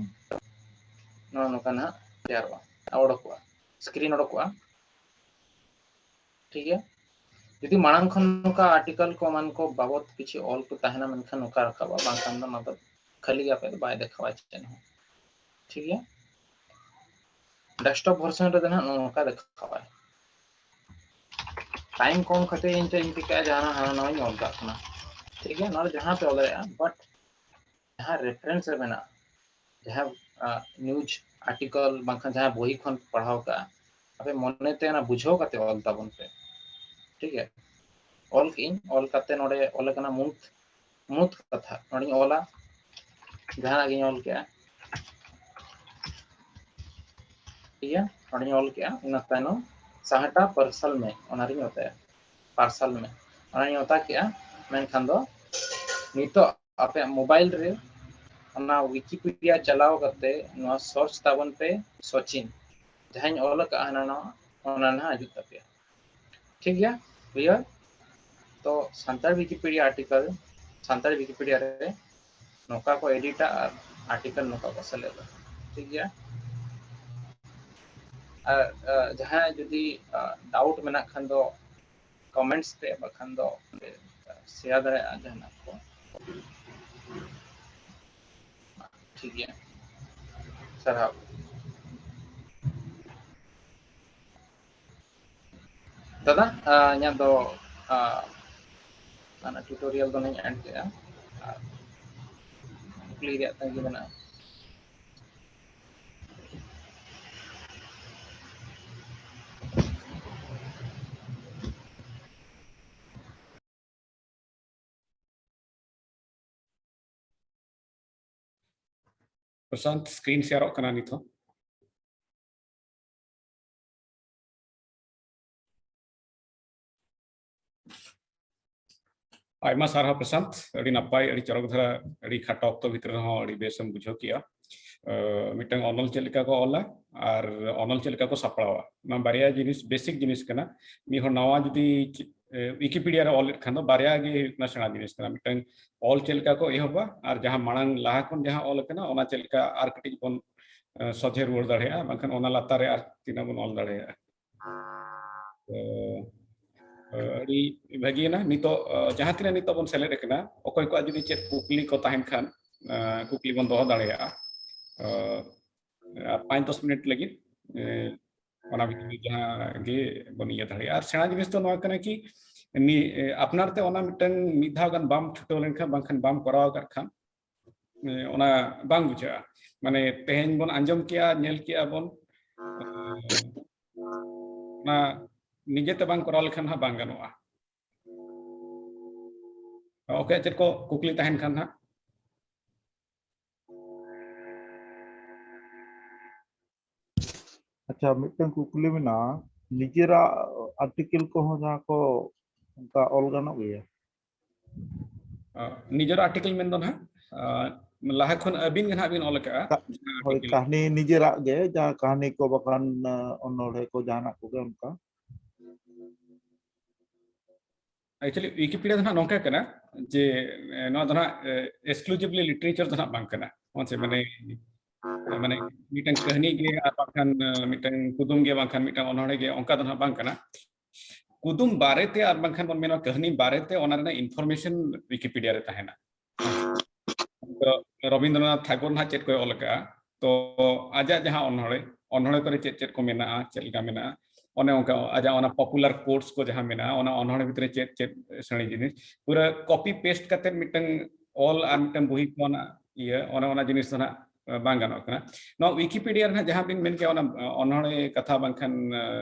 ᱱᱚᱜᱼᱚ ᱱᱚᱝᱠᱟ ᱱᱟᱦᱟᱜ ᱛᱮᱭᱟᱨᱚᱜᱼᱟ, ᱚᱰᱚᱠᱚᱜᱼᱟ, screen ᱚᱰᱚᱠᱚᱜᱼᱟ᱾ ᱴᱷᱤᱠ ᱜᱮᱭᱟ, ᱡᱩᱫᱤ ᱢᱟᱲᱟᱝ ᱠᱷᱚᱱ ᱱᱚᱝᱠᱟ article ᱠᱚ ᱮᱢᱟᱱ ᱠᱚ ᱵᱟᱵᱚᱛ ᱠᱤᱪᱷᱩ ᱚᱞ ᱠᱚ ᱛᱟᱦᱮᱱᱟ, ᱢᱮᱱᱠᱷᱟᱱ ᱱᱚᱝᱠᱟ ᱨᱟᱠᱟᱵᱼᱟ, ᱵᱟᱝᱠᱷᱟᱱ ᱫᱚ ᱚᱱᱟ ᱫᱚ ᱠᱷᱟᱹᱞᱤ ᱜᱮ ᱟᱯᱮ ᱫᱚ ᱵᱟᱭ ᱫᱮᱠᱷᱟᱣᱟ ᱪᱮᱫ ᱦᱚᱸ᱾ ᱴᱷᱤᱠ ᱜᱮᱭᱟ, desktop version ᱨᱮᱫᱚ ᱱᱟᱦᱟᱜ ᱱᱚᱝᱠᱟ ᱫᱮᱠᱷᱟᱣᱟᱭ᱾ Time ᱠᱚᱢ ᱠᱷᱟᱹᱛᱤᱨ ᱤᱧ ᱪᱮᱫ ᱤᱧ ᱪᱤᱠᱟᱹᱭᱟ, ᱡᱟᱦᱟᱱᱟᱜ ᱦᱟᱱᱟ ᱱᱟᱣᱟᱧ ᱚᱞ ᱠᱟᱜ ᱠᱟᱱᱟ᱾ ᱴᱷᱤᱠ ᱜᱮᱭᱟ, ᱱᱚᱣᱟ ᱫᱚ ᱡᱟᱦᱟᱸ ᱯᱮ ᱚᱞ ᱫᱟᱲᱮᱭᱟᱜᱼᱟ, but ᱡᱟᱦᱟᱸ reference ᱨᱮ ᱢᱮᱱᱟᱜᱼᱟ, ᱡᱟᱦᱟᱸ, ᱟ, news article ᱵᱟᱝᱠᱷᱟᱱ ᱡᱟᱦᱟᱸ ᱵᱳᱭ ᱠᱷᱚᱱ ᱯᱟᱲᱦᱟᱣ ᱠᱟᱜᱼᱟ, ᱟᱯᱮ ᱢᱚᱱᱮᱛᱮ ᱚᱱᱟ ᱵᱩᱡᱷᱟᱹᱣ ᱠᱟᱛᱮ ᱚᱞ ᱛᱟᱵᱚᱱ ᱯᱮ᱾ ᱴᱷᱤᱠ ᱜᱮᱭᱟ, ᱚᱞ ᱠᱮᱜᱼᱟᱹᱧ, ᱚᱞ ᱠᱟᱛᱮ ᱱᱚᱰᱮ ᱚᱞ ᱟᱠᱟᱱᱟ ᱢᱩᱬ, ᱢᱩᱬ ᱠᱟᱛᱷᱟ, ᱱᱚᱰᱮᱧ ᱚᱞᱟ, ᱡᱟᱦᱟᱱᱟᱜ ᱜᱤᱧ ᱚᱞ ᱠᱮᱜᱼᱟ᱾ ᱴᱷᱤᱠ ᱜᱮᱭᱟ, ᱱᱚᱰᱮᱧ ᱚᱞ ᱠᱮᱜᱼᱟ, ᱤᱱᱟᱹ ᱛᱟᱭᱱᱚᱢ ᱥᱟᱦᱟᱴᱟ ᱯᱟᱨᱥᱟᱞ ᱢᱮ, ᱚᱱᱟᱨᱤᱧ ᱚᱛᱟᱭᱟ, ᱯᱟᱨᱥᱟᱞ ᱢᱮ, ᱚᱱᱟᱧ ᱚᱛᱟ ᱠᱮᱜᱼᱟ᱾ ᱢᱮᱱᱠᱷᱟᱱ ᱫᱚ ᱱᱤᱛᱚᱜ ᱟᱯᱮᱭᱟᱜ mobile ᱨᱮ ᱚᱱᱟ Wikipedia ᱪᱟᱞᱟᱣ ᱠᱟᱛᱮ ᱱᱚᱣᱟ search ᱛᱟᱵᱚᱱ ᱯᱮ ᱥᱚᱪᱤᱱ, ᱡᱟᱦᱟᱸᱧ ᱚᱞ ᱟᱠᱟᱫᱼᱟ ᱦᱟᱱᱟ ᱱᱚᱣᱟ, ᱚᱱᱟ ᱱᱟᱦᱟᱜ ᱦᱤᱡᱩᱜ ᱛᱟᱯᱮᱭᱟ᱾ ᱴᱷᱤᱠ ᱜᱮᱭᱟ, clear? ᱛᱚ Santal Wikipedia article, Santal Wikipedia ᱨᱮ ᱱᱚᱝᱠᱟ ᱠᱚ editᱟ ᱟᱨ article ᱱᱚᱝᱠᱟ ᱠᱚ ᱥᱮᱞᱮᱫᱟ᱾ ᱴᱷᱤᱠ ᱜᱮᱭᱟ, ᱟᱨ, ᱟ, ᱡᱟᱦᱟᱸᱭ ᱡᱩᱫᱤ, ᱟ, doubt ᱢᱮᱱᱟᱜ ᱠᱷᱟᱱ ᱫᱚ comments ᱨᱮ, ᱵᱟᱠᱷᱟᱱ ᱫᱚ share ᱫᱟᱲᱮᱭᱟᱜᱼᱟ ᱡᱟᱦᱟᱱᱟᱜ ᱠᱚ᱾ ᱴᱷᱤᱠ ᱜᱮᱭᱟ, ᱥᱟᱨᱦᱟᱣ᱾ ᱫᱟᱫᱟ, ᱟᱸ, ᱤᱧᱟᱹᱜ ᱫᱚ, ᱟᱸ, ᱚᱱᱟ tutorial ᱫᱚ ᱱᱟᱧ end ᱠᱮᱫᱟ᱾ ᱟᱨ ᱠᱩᱠᱞᱤ ᱨᱮᱭᱟᱜ ᱛᱟᱺᱜᱤ ᱢᱮᱱᱟᱜᱼᱟ᱾ ᱯᱨᱚᱥᱟᱱᱛ, screen ᱥᱮᱭᱟᱨᱚᱜ ᱠᱟᱱᱟ ᱱᱤᱛ ᱦᱚᱸ᱾ ᱟᱭᱢᱟ ᱥᱟᱨᱦᱟᱣ ᱯᱨᱚᱥᱟᱱᱛ, ᱟᱹᱰᱤ ᱱᱟᱯᱟᱭ, ᱟᱹᱰᱤ ᱪᱚᱨᱚᱠ ᱫᱷᱟᱨᱟ, ᱟᱹᱰᱤ ᱠᱷᱟᱴᱚ ᱚᱠᱛᱚ ᱵᱷᱤᱛᱨᱤ ᱨᱮᱦᱚᱸ ᱟᱹᱰᱤ ᱵᱮᱥᱮᱢ ᱵᱩᱡᱷᱟᱹᱣ ᱠᱮᱜᱼᱟ᱾ ᱟᱸ, ᱢᱤᱫᱴᱟᱝ ᱚᱱᱚᱞ ᱪᱮᱫ ᱞᱮᱠᱟ ᱠᱚ ᱚᱞᱟ ᱟᱨ ᱚᱱᱚᱞ ᱪᱮᱫ ᱞᱮᱠᱟ ᱠᱚ ᱥᱟᱯᱲᱟᱣᱟ, ᱚᱱᱟ ᱵᱟᱨᱭᱟ ᱡᱤᱱᱤᱥ, basic ᱡᱤᱱᱤᱥ ᱠᱟᱱᱟ᱾ ᱢᱤᱫ ᱦᱚᱲ ᱱᱟᱣᱟ ᱡᱩᱫᱤ ᱪᱮ-, ᱮ, ᱣᱤᱠᱤᱯᱤᱰᱤᱭᱟ ᱨᱮ ᱚᱞᱮᱫ ᱠᱷᱟᱱ ᱫᱚ ᱵᱟᱨᱭᱟ ᱜᱮ ᱦᱩᱭᱩᱜ ᱠᱟᱱᱟ ᱥᱮᱬᱟ ᱡᱤᱱᱤᱥ ᱠᱟᱱᱟ, ᱢᱤᱫᱴᱟᱝ ᱚᱞ ᱪᱮᱫ ᱞᱮᱠᱟ ᱠᱚ ᱮᱦᱚᱵᱟ ᱟᱨ ᱡᱟᱦᱟᱸ ᱢᱟᱲᱟᱝ ᱞᱟᱦᱟ ᱠᱷᱚᱱ ᱡᱟᱦᱟᱸ ᱚᱞ ᱟᱠᱟᱱᱟ ᱚᱱᱟ ᱪᱮᱫ ᱞᱮᱠᱟ ᱟᱨ ᱠᱟᱹᱴᱤᱡ ᱵᱚᱱ, ᱮ, ᱥᱚᱡᱷᱮ ᱨᱩᱣᱟᱹᱲ ᱫᱟᱲᱮᱭᱟᱜᱼᱟ, ᱵᱟᱝᱠᱷᱟᱱ ᱚᱱᱟ ᱞᱟᱛᱟᱨ ᱨᱮ ᱟᱨ ᱛᱤᱱᱟᱹᱜ ᱵᱚᱱ ᱚᱞ ᱫᱟᱲᱮᱭᱟᱜᱼᱟ᱾ ᱛᱚ, ᱟᱹᱰᱤ ᱵᱷᱟᱹᱜᱤᱭᱮᱱᱟ᱾ ᱱᱤᱛᱚᱜ, ᱡᱟᱦᱟᱸ ᱛᱤᱱᱟᱹᱜ ᱱᱤᱛᱚᱜ ᱵᱚᱱ ᱥᱮᱞᱮᱫ ᱟᱠᱟᱱᱟ, ᱚᱠᱚᱭ ᱠᱚᱣᱟᱜ ᱡᱩᱫᱤ ᱪᱮᱫ ᱠᱩᱠᱞᱤ ᱠᱚ ᱛᱟᱦᱮᱱ ᱠᱷᱟᱱ, ᱠᱩᱠᱞᱤ ᱵᱚᱱ ᱫᱚᱦᱚ ᱫᱟᱲᱮᱭᱟᱜᱼᱟ᱾ ᱟᱨ ᱯᱟᱸᱪ ᱫᱚᱥ ᱢᱤᱱᱤᱴ ᱞᱟᱹᱜᱤᱫ, ᱚᱱᱟ ᱵᱷᱤᱛᱨᱤ ᱡᱟᱦᱟᱸ ᱜᱮ ᱵᱚᱱ ᱤᱭᱟᱹ ᱫᱟᱲᱮᱭᱟᱜᱼᱟ᱾ ᱟᱨ ᱥᱮᱬᱟ ᱡᱤᱱᱤᱥ ᱫᱚ ᱱᱚᱣᱟ ᱠᱟᱱᱟ ᱠᱤ, ᱟᱯᱱᱟᱨ ᱛᱮ ᱚᱱᱟ ᱢᱤᱫᱴᱟᱝ ᱢᱤᱫ ᱫᱷᱟᱣ ᱜᱟᱱ ᱵᱟᱢ ᱪᱷᱩᱴᱟᱹᱣ ᱞᱮᱱᱠᱷᱟᱱ, ᱵᱟᱝᱠᱷᱟᱱ ᱵᱟᱢ ᱠᱚᱨᱟᱣ ᱟᱠᱟᱫ ᱠᱷᱟᱱ, ᱚᱱᱟ ᱵᱟᱝ ᱵᱩᱡᱷᱟᱹᱜᱼᱟ᱾ ᱢᱟᱱᱮ ᱛᱮᱦᱮᱧ ᱵᱚᱱ ᱟᱸᱡᱚᱢ ᱠᱮᱜᱼᱟ, ᱧᱮᱞ ᱠᱮᱜᱼᱟ ᱵᱚᱱ, ᱚᱱᱟ ᱱᱤᱡᱮᱛᱮ ᱵᱟᱝ ᱠᱚᱨᱟᱣ ᱞᱮᱠᱷᱟᱱ ᱦᱟᱸᱜ ᱵᱟᱝ ᱜᱟᱱᱚᱜᱼᱟ᱾ ᱚᱠᱚᱭᱟᱜ ᱪᱮᱫ ᱠᱚ ᱠᱩᱠᱞᱤ ᱛᱟᱦᱮᱱ ᱠᱷᱟᱱ ᱦᱟᱸᱜ? ᱟᱪᱪᱷᱟ, ᱢᱤᱫᱴᱟᱝ ᱠᱩᱠᱞᱤ ᱢᱮᱱᱟᱜᱼᱟ, ᱱᱤᱡᱮᱨᱟᱜ ᱟᱨᱴᱤᱠᱮᱞ ᱠᱚᱦᱚᱸ ᱡᱟᱦᱟᱸ ᱠᱚ ᱚᱱᱠᱟ ᱚᱞ ᱜᱟᱱᱚᱜ ᱜᱮᱭᱟ? ᱟᱸ, ᱱᱤᱡᱮᱨᱟᱜ ᱟᱨᱴᱤᱠᱮᱞ ᱢᱮᱱᱫᱚ ᱱᱟᱦᱟᱜ, ᱟᱸ, ᱞᱟᱦᱟ ᱠᱷᱚᱱ ᱟᱹᱵᱤᱱ ᱜᱮ ᱱᱟᱦᱟᱜ ᱵᱤᱱ ᱚᱞ ᱟᱠᱟᱜᱼᱟ, ᱠᱟ-, ᱡᱟᱦᱟᱸ ᱦᱳᱭ, ᱟᱨᱴᱤᱠᱮᱞ᱾ ᱠᱟᱹᱦᱱᱤ ᱱᱤᱡᱮᱨᱟᱜ ᱜᱮ, ᱡᱟᱦᱟᱸ ᱠᱟᱹᱦᱱᱤ ᱠᱚ ᱵᱟᱠᱷᱟᱱ, ᱟᱸ, ᱚᱱᱚᱬᱦᱮ ᱠᱚ ᱡᱟᱦᱟᱱᱟᱜ ᱠᱚᱜᱮ ᱚᱱᱠᱟ᱾ Actually, ᱣᱤᱠᱤᱯᱤᱰᱤᱭᱟ ᱫᱚ ᱱᱟᱦᱟᱜ ᱱᱚᱝᱠᱟ ᱠᱟᱱᱟ ᱡᱮ, ᱮ, ᱱᱚᱣᱟ ᱫᱚ ᱱᱟᱦᱟᱜ, ᱮ, exclusively literature ᱫᱚ ᱱᱟᱦᱟᱜ ᱵᱟᱝ ᱠᱟᱱᱟ᱾ ᱢᱟᱥᱮ ᱢᱟᱱᱮ, ᱢᱟᱱᱮ ᱢᱤᱫᱴᱟᱝ ᱠᱟᱹᱦᱱᱤ ᱜᱮ ᱟᱨ ᱵᱟᱝᱠᱷᱟᱱ, ᱮ, ᱢᱤᱫᱴᱟᱝ ᱠᱩᱫᱩᱢ ᱜᱮ ᱵᱟᱝᱠᱷᱟᱱ ᱢᱤᱫᱴᱟᱝ ᱚᱱᱚᱬᱦᱮ ᱜᱮ, ᱚᱱᱠᱟ ᱫᱚ ᱱᱟᱦᱟᱜ ᱵᱟᱝ ᱠᱟᱱᱟ᱾ ᱠᱩᱫᱩᱢ ᱵᱟᱨᱮᱛᱮ ᱟᱨ ᱵᱟᱝᱠᱷᱟᱱ ᱵᱚᱱ ᱢᱮᱱᱟ ᱠᱟᱹᱦᱱᱤ ᱵᱟᱨᱮᱛᱮ ᱚᱱᱟ ᱨᱮᱱᱟᱜ information ᱣᱤᱠᱤᱯᱤᱰᱤᱭᱟ ᱨᱮ ᱛᱟᱦᱮᱱᱟ᱾ ᱛᱚ ᱨᱚᱵᱤᱱᱫᱨᱚᱱᱟᱛᱷ ᱴᱷᱟᱠᱩᱨ ᱱᱟᱦᱟᱜ ᱪᱮᱫ ᱠᱚᱭ ᱚᱞ ᱟᱠᱟᱫᱼᱟ, ᱛᱚ ᱟᱡᱟᱜ ᱡᱟᱦᱟᱸ ᱚᱱᱚᱬᱦᱮ, ᱚᱱᱚᱬᱦᱮ ᱠᱚᱨᱮ ᱪᱮᱫ ᱪᱮᱫ ᱠᱚ ᱢᱮᱱᱟᱜᱼᱟ, ᱪᱮᱫ ᱞᱮᱠᱟ ᱢᱮᱱᱟᱜᱼᱟ, ᱚᱱᱮ ᱚᱱᱠᱟ ᱟᱡᱟᱜ ᱚᱱᱟ popular quotes ᱠᱚ ᱡᱟᱦᱟᱸ ᱢᱮᱱᱟᱜᱼᱟ, ᱚᱱᱟ ᱚᱱᱚᱬᱦᱮ ᱵᱷᱤᱛᱨᱤ ᱪᱮᱫ ᱪᱮᱫ ᱥᱮᱬᱮ ᱡᱤᱱᱤᱥ, ᱯᱩᱨᱟᱹ copy paste ᱠᱟᱛᱮ ᱢᱤᱫᱴᱟᱝ ᱚᱞ ᱟᱨ ᱢᱤᱫᱴᱟᱝ ᱵᱚᱦᱤ ᱠᱷᱚᱱᱟᱜ ᱤᱭᱟᱹ, ᱚᱱᱮ ᱚᱱᱟ ᱡᱤᱱᱤᱥ ᱫᱚ ᱱᱟᱦᱟᱜ ᱵᱟᱝ ᱜᱟᱱᱚᱜ ᱠᱟᱱᱟ᱾ ᱱᱚᱣᱟ ᱣᱤᱠᱤᱯᱤᱰᱤᱭᱟ ᱨᱮ ᱱᱟᱦᱟᱜ ᱡᱟᱦᱟᱸ ᱵᱤᱱ ᱢᱮᱱ ᱠᱮᱜᱼᱟ, ᱚᱱᱟ ᱚᱱᱚᱬᱦᱮ ᱠᱟᱛᱷᱟ ᱵᱟᱝᱠᱷᱟᱱ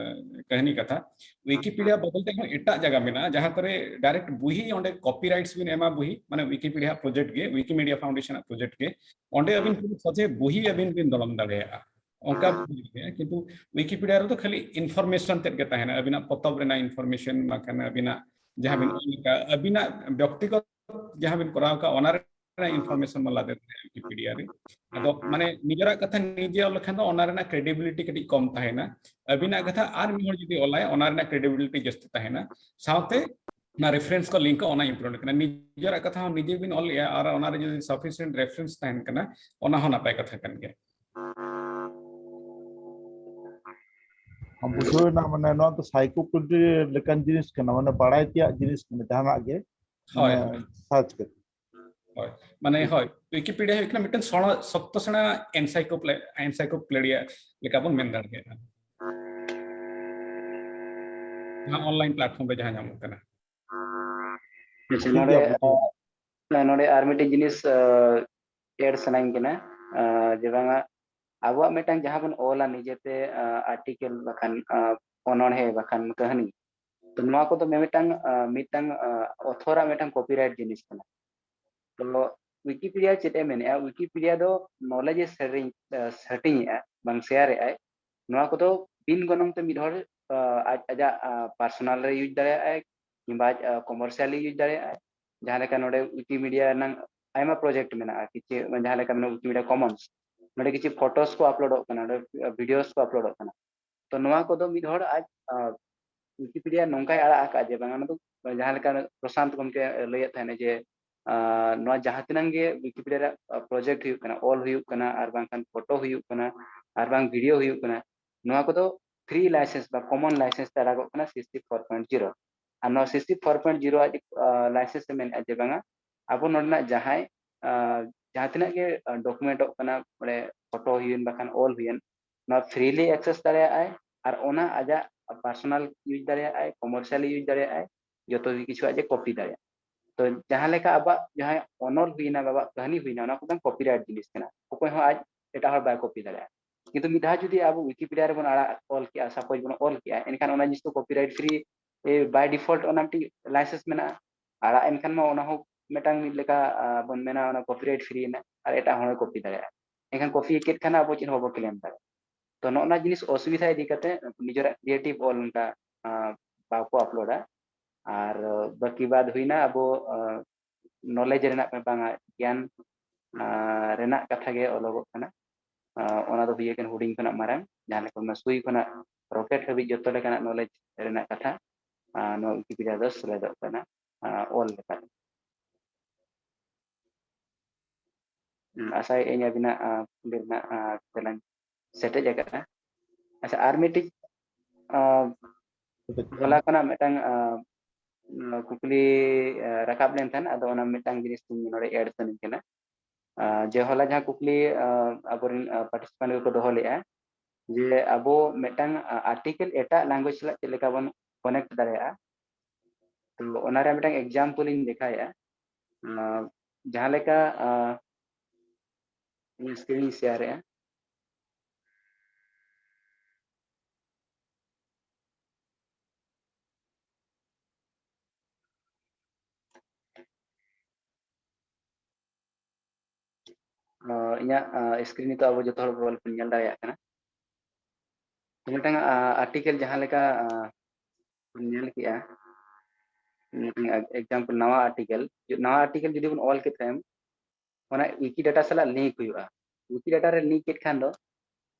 ᱠᱟᱹᱦᱱᱤ ᱠᱟᱛᱷᱟ, ᱣᱤᱠᱤᱯᱤᱰᱤᱭᱟ ᱵᱚᱫᱚᱞ ᱛᱮ ᱦᱚᱸ ᱮᱴᱟᱜ ᱡᱟᱭᱜᱟ ᱢᱮᱱᱟᱜᱼᱟ, ᱡᱟᱦᱟᱸ ᱠᱚᱨᱮ direct ᱵᱩᱦᱤ, ᱚᱸᱰᱮ copyrights ᱵᱤᱱ ᱮᱢᱟ ᱵᱩᱦᱤ, ᱢᱟᱱᱮ ᱣᱤᱠᱤᱯᱤᱰᱤᱭᱟ project ᱜᱮ, ᱣᱤᱠᱤᱢᱤᱰᱤᱭᱟ ᱯᱷᱟᱣᱩᱱᱰᱮᱥᱚᱱ ᱟᱜ project ᱜᱮ, ᱚᱸᱰᱮ ᱟᱹᱵᱤᱱ ᱯᱩᱨᱟᱹ ᱥᱚᱡᱷᱮ ᱵᱩᱦᱤ ᱟᱹᱵᱤᱱ ᱵᱤᱱ ᱫᱚᱲᱚᱢ ᱫᱟᱲᱮᱭᱟᱜᱼᱟ᱾ ᱚᱱᱠᱟ ᱵᱩᱦᱤ ᱜᱮ, ᱠᱤᱱᱛᱩ ᱣᱤᱠᱤᱯᱤᱰᱤᱭᱟ ᱨᱮᱫᱚ ᱠᱷᱟᱹᱞᱤ information ᱛᱮᱫ ᱜᱮ ᱛᱟᱦᱮᱱᱟ, ᱟᱹᱵᱤᱱᱟᱜ ᱯᱚᱛᱚᱵ ᱨᱮᱱᱟᱜ information, ᱵᱟᱠᱷᱟᱱ ᱟᱹᱵᱤᱱᱟᱜ ᱡᱟᱦᱟᱸ ᱵᱤᱱ ᱚᱞ ᱠᱟᱜᱼᱟ, ᱟᱹᱵᱤᱱᱟᱜ ᱵᱮᱠᱛᱤᱜᱚᱛ ᱡᱟᱦᱟᱸ ᱵᱤᱱ ᱠᱚᱨᱟᱣ ᱠᱟᱜᱼᱟ, ᱚᱱᱟ ᱨᱮᱱᱟᱜ information ᱢᱟ ᱞᱟᱫᱮ ᱫᱟᱲᱮᱭᱟᱜᱼᱟ ᱣᱤᱠᱤᱯᱤᱰᱤᱭᱟ ᱨᱮ᱾ ᱟᱫᱚ ᱢᱟᱱᱮ ᱱᱤᱡᱮᱨᱟᱜ ᱠᱟᱛᱷᱟ ᱱᱤᱡᱮ ᱚᱞ ᱞᱮᱠᱷᱟᱱ ᱫᱚ ᱚᱱᱟ ᱨᱮᱱᱟᱜ credibility ᱠᱟᱹᱴᱤᱡ ᱠᱚᱢ ᱛᱟᱦᱮᱱᱟ᱾ ᱟᱹᱵᱤᱱᱟᱜ ᱠᱟᱛᱷᱟ ᱟᱨ ᱢᱤᱫ ᱦᱚᱲ ᱡᱩᱫᱤ ᱚᱞᱟᱭ, ᱚᱱᱟ ᱨᱮᱱᱟᱜ credibility ᱡᱟᱹᱥᱛᱤ ᱛᱟᱦᱮᱱᱟ᱾ ᱥᱟᱶᱛᱮ ᱚᱱᱟ reference ᱠᱚ link ᱠᱚ ᱚᱱᱟ important ᱠᱟᱱᱟ᱾ ᱱᱤᱡᱮᱨᱟᱜ ᱠᱟᱛᱷᱟ ᱦᱚᱸ ᱱᱤᱡᱮ ᱵᱤᱱ ᱚᱞ ᱞᱮᱜᱼᱟ ᱟᱨ ᱚᱱᱟ ᱨᱮ ᱡᱩᱫᱤ sufficient reference ᱛᱟᱦᱮᱱ ᱠᱟᱱᱟ, ᱚᱱᱟ ᱦᱚᱸ ᱱᱟᱯᱟᱭ ᱠᱟᱛᱷᱟ ᱠᱟᱱ ᱜᱮᱭᱟ᱾ ᱵᱩᱡᱷᱟᱹᱣ ᱮᱱᱟ, ᱢᱟᱱᱮ ᱱᱚᱣᱟ ᱫᱚ ᱥᱟᱭᱠᱳᱯᱮᱰᱤ ᱞᱮᱠᱟᱱ ᱡᱤᱱᱤᱥ ᱠᱟᱱᱟ, ᱢᱟᱱᱮ ᱵᱟᱲᱟᱭ ᱛᱮᱭᱟᱜ ᱡᱤᱱᱤᱥ ᱠᱟᱱᱟ, ᱡᱟᱦᱟᱱᱟᱜ ᱜᱮ ᱦᱳᱭ, ᱢᱟᱱᱮ search ᱠᱟᱛᱮ᱾ ᱦᱳᱭ, ᱢᱟᱱᱮ ᱦᱳᱭ, ᱣᱤᱠᱤᱯᱤᱰᱤᱭᱟ ᱦᱩᱭᱩᱜ ᱠᱟᱱᱟ ᱢᱤᱫᱴᱮᱱ ᱥᱚᱲᱚ-, ᱥᱚᱠᱛᱚ ᱥᱮᱬᱟ encyclopedia, encyclopedia ᱞᱮᱠᱟ ᱵᱚᱱ ᱢᱮᱱ ᱫᱟᱲᱮᱭᱟᱜᱼᱟ, ᱡᱟᱦᱟᱸ online platform ᱨᱮ ᱡᱟᱦᱟᱸ ᱧᱟᱢᱚᱜ ᱠᱟᱱᱟ᱾ ᱟᱪᱪᱷᱟ, ᱴᱷᱤᱠ ᱱᱚᱰᱮ ᱜᱮᱭᱟ, ᱵᱩᱡᱷᱟᱹᱣ᱾ ᱟᱸ, ᱱᱚᱰᱮ ᱟᱨ ᱢᱤᱫᱴᱮᱱ ᱡᱤᱱᱤᱥ ᱮᱰ ᱥᱟᱱᱟᱧ ᱠᱟᱱᱟ, ᱟᱸ, ᱡᱮ ᱵᱟᱝᱟ ᱟᱵᱚᱣᱟᱜ ᱢᱤᱫᱴᱟᱝ ᱡᱟᱦᱟᱸ ᱵᱚᱱ ᱚᱞᱟ ᱱᱤᱡᱮᱛᱮ, ᱟᱸ, article ᱵᱟᱠᱷᱟᱱ, ᱟᱸ, ᱚᱱᱚᱬᱦᱮ ᱵᱟᱠᱷᱟᱱ ᱠᱟᱹᱦᱱᱤ, ᱛᱚ ᱱᱚᱣᱟ ᱠᱚᱫᱚ ᱢᱤᱢᱤᱫᱴᱟᱝ, ᱟᱸ, ᱢᱤᱫᱴᱟᱝ, ᱟᱸ, author ᱟᱜ ᱢᱤᱫᱴᱟᱝ copyright ᱡᱤᱱᱤᱥ ᱠᱟᱱᱟ᱾ ᱛᱚ ᱣᱤᱠᱤᱯᱤᱰᱤᱭᱟ ᱪᱮᱫ ᱮ ᱢᱮᱱᱮᱜᱼᱟ? ᱣᱤᱠᱤᱯᱤᱰᱤᱭᱟ ᱫᱚ knowledge ᱮ ᱥᱮᱨᱮᱧ, ᱟᱸ, ᱦᱟᱹᱴᱤᱧᱮᱜᱼᱟ, ᱵᱟᱝ share ᱮᱜᱼᱟᱭ᱾ ᱱᱚᱣᱟ ᱠᱚᱫᱚ ᱵᱤᱱ ᱜᱚᱱᱚᱝ ᱛᱮ ᱢᱤᱫ ᱦᱚᱲ, ᱟᱸ, ᱟᱡ, ᱟᱡᱟᱜ, ᱟᱸ, personal ᱨᱮ use ᱫᱟᱲᱮᱭᱟᱜᱼᱟᱭ, ᱠᱤᱝᱵᱟ ᱟᱡ, ᱟᱸ, commercially use ᱫᱟᱲᱮᱭᱟᱜᱼᱟᱭ᱾ ᱡᱟᱦᱟᱸ ᱞᱮᱠᱟ ᱱᱚᱰᱮ ᱣᱤᱠᱤᱢᱤᱰᱤᱭᱟ ᱨᱮᱱᱟᱜ ᱟᱭᱢᱟ project ᱢᱮᱱᱟᱜᱼᱟ, ᱠᱤᱪᱷᱩ ᱡᱟᱦᱟᱸ ᱞᱮᱠᱟ ᱢᱮᱱᱟᱜᱼᱟ ᱣᱤᱠᱤᱢᱤᱰᱤᱭᱟ ᱠᱚᱢᱚᱱᱥ, ᱱᱚᱰᱮ ᱠᱤᱪᱷᱩ photos ᱠᱚ uploadᱚᱜ ᱠᱟᱱᱟ, ᱱᱚᱰᱮ videos ᱠᱚ uploadᱚᱜ ᱠᱟᱱᱟ᱾ ᱛᱚ ᱱᱚᱣᱟ ᱠᱚᱫᱚ ᱢᱤᱫ ᱦᱚᱲ ᱟᱡ, ᱟᱸ, ᱣᱤᱠᱤᱯᱤᱰᱤᱭᱟ ᱱᱚᱝᱠᱟᱭ ᱟᱲᱟᱜ ᱟᱠᱟᱫᱼᱟ ᱡᱮ ᱵᱟᱝ, ᱚᱱᱟ ᱫᱚ ᱡᱟᱦᱟᱸ ᱞᱮᱠᱟ ᱯᱨᱚᱥᱟᱱᱛ ᱜᱚᱢᱠᱮ ᱞᱟᱹᱭᱮᱫ ᱛᱟᱦᱮᱱᱟ ᱡᱮ, ᱟᱸ, ᱱᱚᱣᱟ ᱡᱟᱦᱟᱸ ᱛᱤᱱᱟᱹᱝ ᱜᱮ ᱣᱤᱠᱤᱯᱤᱰᱤᱭᱟ ᱨᱮᱭᱟᱜ, ᱟᱸ, project ᱦᱩᱭᱩᱜ ᱠᱟᱱᱟ, ᱚᱞ ᱦᱩᱭᱩᱜ ᱠᱟᱱᱟ, ᱟᱨ ᱵᱟᱝᱠᱷᱟᱱ ᱯᱷᱳᱴᱳ ᱦᱩᱭᱩᱜ ᱠᱟᱱᱟ, ᱟᱨ ᱵᱟᱝ video ᱦᱩᱭᱩᱜ ᱠᱟᱱᱟ, ᱱᱚᱣᱟ ᱠᱚᱫᱚ free license ᱵᱟ common license ᱛᱮ ᱟᱲᱟᱜᱚᱜ ᱠᱟᱱᱟ, CC four point zero᱾ ᱟᱨ ᱱᱚᱣᱟ CC four point zero ᱟᱡ, ᱟᱸ, license ᱮ ᱢᱮᱱᱮᱫᱼᱟ ᱡᱮ ᱵᱟᱝᱟ, ᱟᱵᱚ ᱱᱚᱰᱮᱱᱟᱜ ᱡᱟᱦᱟᱸᱭ ᱡᱟᱦᱟᱸ ᱛᱤᱱᱟᱹᱜ ᱜᱮ ᱰᱚᱠᱩᱢᱮᱱᱴᱚᱜ ᱠᱟᱱᱟ, ᱚᱸᱰᱮ ᱯᱷᱳᱴᱳ ᱦᱩᱭᱮᱱ ᱵᱟᱠᱷᱟᱱ ᱚᱞ ᱦᱩᱭᱮᱱ, ᱱᱚᱣᱟ ᱯᱷᱨᱤᱞᱤ ᱮᱠᱥᱮᱥ ᱫᱟᱲᱮᱭᱟᱜᱼᱟᱭ᱾ ᱟᱨ ᱚᱱᱟ ᱟᱡᱟᱜ ᱯᱟᱨᱥᱚᱱᱟᱞ ᱤᱭᱩᱡᱽ ᱫᱟᱲᱮᱭᱟᱜᱼᱟᱭ, ᱠᱚᱢᱟᱨᱥᱤᱭᱟᱞ ᱤᱭᱩᱡᱽ ᱫᱟᱲᱮᱭᱟᱜᱼᱟᱭ, ᱡᱚᱛᱚ ᱜᱮ ᱠᱤᱪᱷᱩ ᱟᱡ ᱮ ᱠᱚᱯᱤ ᱫᱟᱲᱮᱭᱟᱜᱼᱟ᱾ ᱛᱚ ᱡᱟᱦᱟᱸ ᱞᱮᱠᱟ ᱟᱵᱚᱣᱟᱜ ᱡᱟᱦᱟᱸ ᱚᱱᱚᱞ ᱦᱩᱭᱱᱟ, ᱟᱵᱚᱣᱟᱜ ᱠᱟᱹᱦᱱᱤ ᱦᱩᱭᱱᱟ, ᱚᱱᱟ ᱠᱚᱫᱚ ᱠᱚᱯᱤᱨᱟᱭᱤᱴ ᱡᱤᱱᱤᱥ ᱠᱟᱱᱟ, ᱚᱠᱚᱭ ᱦᱚᱸ ᱟᱡ ᱮᱴᱟᱜ ᱦᱚᱲ ᱵᱟᱭ ᱠᱚᱯᱤ ᱫᱟᱲᱮᱭᱟᱜᱼᱟ᱾ ᱠᱤᱱᱛᱩ ᱢᱤᱫ ᱫᱷᱟᱣ ᱡᱩᱫᱤ ᱟᱵᱚ ᱣᱤᱠᱤᱯᱤᱰᱤᱭᱟ ᱨᱮᱵᱚᱱ ᱟᱲᱟᱜ ᱚᱞ ᱠᱮᱜᱼᱟ, ᱥᱟᱯᱳᱡᱽ ᱵᱚᱱ ᱚᱞ ᱠᱮᱜᱼᱟ, ᱮᱱᱠᱷᱟᱱ ᱚᱱᱟ ᱡᱤᱱᱤᱥ ᱫᱚ ᱠᱚᱯᱤᱨᱟᱭᱤᱴ ᱯᱷᱨᱤ, ᱵᱟᱭ ᱰᱤᱯᱷᱚᱞᱴ ᱚᱱᱟ ᱢᱤᱫᱴᱤᱡ ᱞᱟᱭᱥᱮᱱᱥ ᱢᱮᱱᱟᱜᱼᱟ᱾ ᱟᱲᱟᱜ ᱮᱱᱠᱷᱟᱱ ᱢᱟ ᱚᱱᱟ ᱦᱚᱸ ᱢᱤᱫᱴᱟᱝ ᱢᱤᱫ ᱞᱮᱠᱟ, ᱟ, ᱵᱚᱱ ᱢᱮᱱᱟ ᱚᱱᱟ ᱠᱚᱯᱤᱨᱟᱭᱤᱴ ᱯᱷᱨᱤ ᱮᱱᱟ, ᱟᱨ ᱮᱴᱟᱜ ᱦᱚᱲ ᱦᱚᱸᱭ ᱠᱚᱯᱤ ᱫᱟᱲᱮᱭᱟᱜᱼᱟ᱾ ᱮᱱᱠᱷᱟᱱ ᱠᱚᱯᱤ ᱠᱮᱫ ᱠᱷᱟᱱ ᱟᱵᱚ ᱪᱮᱫ ᱦᱚᱸ ᱵᱟᱵᱚ ᱠᱞᱮᱢ ᱫᱟᱲᱮᱭᱟᱜᱼᱟ᱾ ᱛᱚ ᱱᱚᱜᱼᱚ ᱱᱚᱣᱟ ᱡᱤᱱᱤᱥ ᱚᱥᱩᱵᱤᱫᱷᱟ ᱤᱫᱤ ᱠᱟᱛᱮ ᱱᱤᱡᱮᱨᱟᱜ ᱠᱨᱤᱭᱮᱴᱤᱵᱷ ᱚᱞ ᱚᱱᱠᱟ, ᱟ, ᱵᱟᱠᱚ ᱟᱯᱞᱳᱰᱟ᱾ ᱟᱨ ᱵᱟᱹᱠᱤ ᱵᱟᱫ ᱦᱩᱭᱱᱟ ᱟᱵᱚ, ᱟ, ᱱᱚᱞᱮᱡᱽ ᱨᱮᱱᱟᱜ, ᱵᱟᱝᱟ, ᱜᱮᱭᱟᱱ, ᱟ, ᱨᱮᱱᱟᱜ ᱠᱟᱛᱷᱟ ᱜᱮ ᱚᱞᱚᱜᱚᱜ ᱠᱟᱱᱟ᱾ ᱟ, ᱚᱱᱟ ᱫᱚ ᱦᱩᱭ ᱟᱠᱟᱱ ᱦᱩᱰᱤᱧ ᱠᱷᱚᱱᱟᱜ ᱢᱟᱨᱟᱝ, ᱡᱟᱦᱟᱸ ᱞᱮᱠᱟ ᱚᱱᱟ ᱥᱩᱭ ᱠᱷᱚᱱᱟᱜ ᱨᱚᱠᱮᱴ ᱦᱟᱹᱵᱤᱡ ᱡᱚᱛᱚ ᱞᱮᱠᱟᱱᱟᱜ ᱱᱚᱞᱮᱡᱽ ᱨᱮᱱᱟᱜ ᱠᱟᱛᱷᱟ, ᱟ, ᱱᱚᱣᱟ ᱣᱤᱠᱤᱯᱤᱰᱤᱭᱟ ᱫᱚ ᱥᱮᱞᱮᱫᱚᱜ ᱠᱟᱱᱟ, ᱟ, ᱚᱞ ᱞᱮᱠᱟᱛᱮ᱾ ᱦᱩᱸ, ᱟᱥᱟᱭᱮᱫ ᱟᱹᱧ ᱟᱹᱵᱤᱱᱟᱜ, ᱟ, ᱠᱩᱠᱞᱤ ᱨᱮᱱᱟᱜ, ᱟ, ᱛᱮᱞᱟᱧ ᱥᱮᱴᱮᱡ ᱟᱠᱟᱫᱼᱟ᱾ ᱟᱪᱪᱷᱟ, ᱟᱨ ᱢᱤᱫᱴᱤᱡ, ᱟ, ᱦᱚᱞᱟ ᱠᱷᱚᱱᱟᱜ ᱢᱤᱫᱴᱟᱝ, ᱟ, ᱠᱩᱠᱞᱤ, ᱟ, ᱨᱟᱠᱟᱵ ᱞᱮᱱ ᱛᱟᱦᱮᱸᱫ, ᱟᱫᱚ ᱚᱱᱟ ᱢᱤᱫᱴᱟᱝ ᱡᱤᱱᱤᱥ ᱤᱧ ᱱᱚᱰᱮ ᱮᱰ ᱥᱟᱱᱟᱧ ᱠᱟᱱᱟ᱾ ᱟ, ᱡᱮ ᱦᱚᱞᱟ ᱡᱟᱦᱟᱸ ᱠᱩᱠᱞᱤ, ᱟ, ᱟᱵᱚᱨᱮᱱ, ᱟ, ᱯᱟᱨᱴᱤᱥᱤᱯᱮᱱᱴ ᱠᱚᱠᱚ ᱫᱚᱦᱚ ᱞᱮᱫᱼᱟ, ᱡᱮ ᱟᱵᱚ ᱢᱤᱫᱴᱟᱝ, ᱟ, ᱟᱨᱴᱤᱠᱮᱞ ᱮᱴᱟᱜ ᱞᱮᱝᱜᱩᱭᱮᱡᱽ ᱥᱟᱞᱟᱜ ᱪᱮᱫ ᱞᱮᱠᱟ ᱵᱚᱱ ᱠᱚᱱᱮᱠᱴ ᱫᱟᱲᱮᱭᱟᱜᱼᱟ᱾ ᱛᱚ ᱚᱱᱟ ᱨᱮᱭᱟᱜ ᱢᱤᱫᱴᱟᱝ ᱮᱠᱡᱟᱢᱯᱚᱞ ᱤᱧ ᱫᱮᱠᱷᱟᱣᱮᱫᱼᱟ᱾ ᱟ, ᱡᱟᱦᱟᱸ ᱞᱮᱠᱟ, ᱟ, ᱤᱧ ᱥᱠᱨᱤᱱ ᱤᱧ ᱥᱮᱭᱟᱨᱮᱜᱼᱟ᱾ ᱟ, ᱤᱧᱟᱹᱜ, ᱟ, ᱥᱠᱨᱤᱱ ᱱᱤᱛᱚᱜ ᱟᱵᱚ ᱡᱚᱛᱚ ᱦᱚᱲ ᱵᱚᱱ ᱧᱮᱞ ᱫᱟᱲᱮᱭᱟᱜ ᱠᱟᱱᱟ᱾ ᱛᱚ ᱢᱤᱫᱴᱟᱝ, ᱟ, ᱟᱨᱴᱤᱠᱮᱞ ᱡᱟᱦᱟᱸ ᱞᱮᱠᱟ, ᱟ, ᱵᱚᱱ ᱧᱮᱞ ᱠᱮᱜᱼᱟ, ᱢᱤᱫᱴᱟᱝ ᱮᱠᱡᱟᱢᱯᱚᱞ, ᱱᱟᱣᱟ ᱟᱨᱴᱤᱠᱮᱞ, ᱱᱟᱣᱟ ᱟᱨᱴᱤᱠᱮᱞ ᱡᱩᱫᱤ ᱵᱚᱱ ᱚᱞ ᱠᱮᱫ ᱠᱷᱟᱱ, ᱚᱱᱟ ᱣᱤᱠᱤᱰᱟᱴᱟ ᱥᱟᱞᱟᱜ ᱞᱤᱝᱠ ᱦᱩᱭᱩᱜᱼᱟ᱾ ᱣᱤᱠᱤᱰᱟᱴᱟ ᱨᱮ ᱞᱤᱝᱠ ᱠᱮᱫ ᱠᱷᱟᱱ ᱫᱚ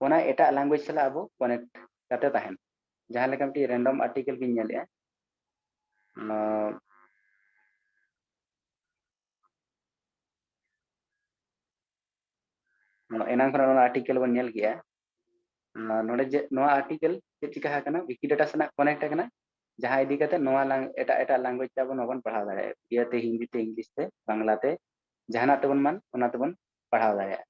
ᱚᱱᱟ ᱮᱴᱟᱜ ᱞᱮᱝᱜᱩᱭᱮᱡᱽ ᱥᱟᱞᱟᱜ ᱟᱵᱚ ᱠᱚᱱᱮᱠᱴ ᱠᱟᱛᱮ ᱛᱟᱦᱮᱱ᱾ ᱡᱟᱦᱟᱸ ᱞᱮᱠᱟ ᱢᱤᱫᱴᱤᱡ ᱨᱮᱱᱰᱚᱢ ᱟᱨᱴᱤᱠᱮᱞ ᱵᱤᱱ ᱧᱮᱞᱮᱜᱼᱟ, ᱟᱸ, ᱮᱱᱟᱝ ᱠᱷᱚᱱᱟᱜ ᱱᱚᱣᱟ ᱟᱨᱴᱤᱠᱮᱞ ᱵᱚᱱ ᱧᱮᱞ ᱠᱮᱜᱼᱟ᱾ ᱟᱸ, ᱱᱚᱰᱮ ᱡᱮ ᱱᱚᱣᱟ ᱟᱨᱴᱤᱠᱮᱞ ᱪᱮᱫ ᱪᱤᱠᱟ ᱟᱠᱟᱱᱟ, ᱣᱤᱠᱤᱰᱟᱴᱟ ᱥᱟᱞᱟᱜ ᱠᱚᱱᱮᱠᱴ ᱟᱠᱟᱱᱟ, ᱡᱟᱦᱟᱸ ᱤᱫᱤ ᱠᱟᱛᱮ ᱱᱚᱣᱟ ᱞᱟᱝ-, ᱮᱴᱟᱜ ᱮᱴᱟᱜ ᱞᱮᱝᱜᱩᱭᱮᱡᱽ ᱛᱮ ᱟᱵᱚ ᱱᱚᱣᱟ ᱵᱚᱱ ᱯᱟᱲᱦᱟᱣ ᱫᱟᱲᱮᱭᱟᱜᱼᱟ, ᱤᱭᱟᱹᱛᱮ, ᱦᱤᱱᱫᱤ ᱛᱮ, ᱤᱝᱞᱤᱥ ᱛᱮ, ᱵᱟᱝᱞᱟ ᱛᱮ, ᱡᱟᱦᱟᱱᱟᱜ ᱛᱮᱵᱚᱱ ᱢᱟᱱ, ᱚᱱᱟ ᱛᱮᱵᱚᱱ ᱯᱟᱲᱦᱟᱣ ᱫᱟᱲᱮᱭᱟᱜᱼᱟ᱾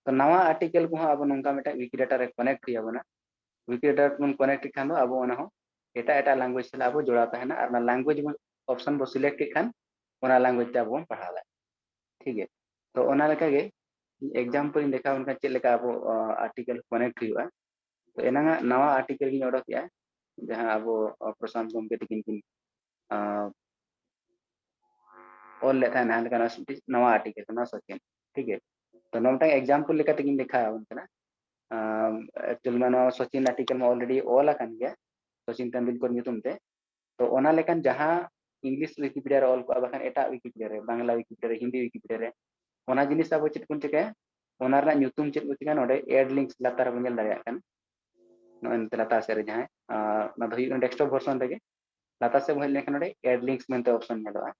ᱛᱚ ᱱᱟᱣᱟ ᱟᱨᱴᱤᱠᱮᱞ ᱠᱚᱦᱚᱸ ᱟᱵᱚ ᱱᱚᱝᱠᱟ ᱢᱤᱫᱴᱟᱝ ᱣᱤᱠᱤᱰᱟᱴᱟ ᱨᱮ ᱠᱚᱱᱮᱠᱴ ᱦᱩᱭ ᱟᱵᱚᱱᱟ᱾ ᱣᱤᱠᱤᱰᱟᱴᱟ ᱨᱮᱵᱚᱱ ᱠᱚᱱᱮᱠᱴ ᱞᱮᱠᱷᱟᱱ ᱫᱚ ᱟᱵᱚ ᱚᱱᱟ ᱦᱚᱸ ᱮᱴᱟᱜ ᱮᱴᱟᱜ ᱞᱮᱝᱜᱩᱭᱮᱡᱽ ᱥᱟᱞᱟᱜ ᱟᱵᱚ ᱡᱚᱲᱟᱣ ᱛᱟᱦᱮᱱᱟ, ᱟᱨ ᱚᱱᱟ ᱞᱮᱝᱜᱩᱭᱮᱡᱽ ᱚᱯᱥᱚᱱ ᱵᱚ ᱥᱤᱞᱮᱠᱴ ᱠᱮᱫ ᱠᱷᱟᱱ ᱚᱱᱟ ᱞᱮᱝᱜᱩᱭᱮᱡᱽ ᱛᱮ ᱟᱵᱚ ᱵᱚᱱ ᱯᱟᱲᱦᱟᱣ ᱫᱟᱲᱮᱭᱟᱜᱼᱟ᱾ ᱴᱷᱤᱠ ᱜᱮᱭᱟ, ᱛᱚ ᱚᱱᱟ ᱞᱮᱠᱟᱜᱮ ᱮᱠᱡᱟᱢᱯᱚᱞ ᱤᱧ ᱫᱮᱠᱷᱟᱣ ᱟᱵᱚᱱ ᱠᱟᱱᱟ ᱪᱮᱫ ᱞᱮᱠᱟ ᱟᱵᱚ ᱟᱨᱴᱤᱠᱮᱞ ᱠᱚᱱᱮᱠᱴ ᱦᱩᱭᱩᱜᱼᱟ᱾ ᱛᱚ ᱮᱱᱟᱝᱟᱜ ᱱᱟᱣᱟ ᱟᱨᱴᱤᱠᱮᱞ ᱜᱤᱧ ᱚᱰᱚᱠᱮᱜᱼᱟ, ᱡᱟᱦᱟᱸ ᱟᱵᱚ ᱯᱨᱚᱥᱟᱱᱛ ᱜᱚᱢᱠᱮ ᱛᱟᱹᱠᱤᱱ ᱠᱤᱱ ᱚᱞ ᱞᱮᱫ ᱛᱟᱦᱮᱱᱟ, ᱞᱮᱠᱟᱱᱟᱜ ᱱᱟᱣᱟ ᱟᱨᱴᱤᱠᱮᱞ ᱠᱟᱱᱟ ᱥᱚᱪᱤᱱ᱾ ᱴᱷᱤᱠ ᱜᱮᱭᱟ, ᱛᱚ ᱱᱚᱣᱟ ᱢᱤᱫᱴᱟᱝ ᱮᱠᱡᱟᱢᱯᱚᱞ ᱞᱮᱠᱟᱛᱮ ᱜᱤᱧ ᱫᱮᱠᱷᱟᱣ ᱟᱵᱚᱱ ᱠᱟᱱᱟ᱾ ᱮᱠᱪᱩᱭᱟᱞᱤ ᱢᱟ ᱱᱚᱣᱟ ᱥᱚᱪᱤᱱ ᱟᱨᱴᱤᱠᱮᱞ ᱢᱟ ᱚᱞᱨᱮᱰᱤ ᱚᱞ ᱟᱠᱟᱱ ᱜᱮᱭᱟ ᱥᱚᱪᱤᱱ ᱛᱮᱱᱫᱩᱞᱠᱚᱨ ᱧᱩᱛᱩᱢ ᱛᱮ᱾ ᱛᱚ ᱚᱱᱟ ᱞᱮᱠᱟᱱ ᱡᱟᱦᱟᱸ ᱤᱝᱞᱤᱥ ᱣᱤᱠᱤᱯᱤᱰᱤᱭᱟ ᱨᱮ ᱚᱞ ᱠᱚᱜᱼᱟ, ᱵᱟᱠᱷᱟᱱ ᱮᱴᱟᱜ ᱣᱤᱠᱤᱯᱤᱰᱤᱭᱟ ᱨᱮ, ᱵᱟᱝᱞᱟ ᱣᱤᱠᱤᱯᱤᱰᱤᱭᱟ ᱨᱮ, ᱦᱤᱱᱫᱤ ᱣᱤᱠᱤᱯᱤᱰᱤᱭᱟ ᱨᱮ, ᱚᱱᱟ ᱡᱤᱱᱤᱥ ᱟᱵᱚ ᱪᱮᱫ ᱵᱚᱱ ᱪᱤᱠᱟᱹᱭᱟ? ᱚᱱᱟ ᱨᱮᱱᱟᱜ ᱧᱩᱛᱩᱢ ᱪᱮᱫ ᱵᱚᱱ ᱪᱤᱠᱟᱹᱭᱟ? ᱱᱚᱰᱮ ᱮᱰ ᱞᱤᱝᱠᱥ ᱞᱟᱛᱟᱨ ᱨᱮᱵᱚᱱ ᱧᱮᱞ ᱫᱟᱲᱮᱭᱟᱜ ᱠᱟᱱᱟ᱾ ᱱᱚᱜᱼᱚᱭ ᱱᱚᱛᱮ ᱞᱟᱛᱟᱨ ᱥᱮᱫ ᱨᱮ ᱡᱟᱦᱟᱸᱭ ᱚᱱᱟ ᱫᱚ ᱦᱩᱭᱩᱜ ᱠᱟᱱᱟ ᱰᱮᱥᱠᱴᱚᱯ ᱵᱷᱟᱨᱥᱚᱱ ᱨᱮᱜᱮ᱾ ᱞᱟᱛᱟᱨ ᱥᱮᱫ ᱵᱚᱱ ᱦᱮᱡ ᱞᱮᱱᱠᱷᱟᱱ ᱱᱚᱰᱮ ᱮᱰ ᱞᱤᱝᱠᱥ ᱢᱮᱱᱛᱮ ᱚᱯᱥᱚᱱ ᱧᱮᱞᱚᱜᱼᱟ᱾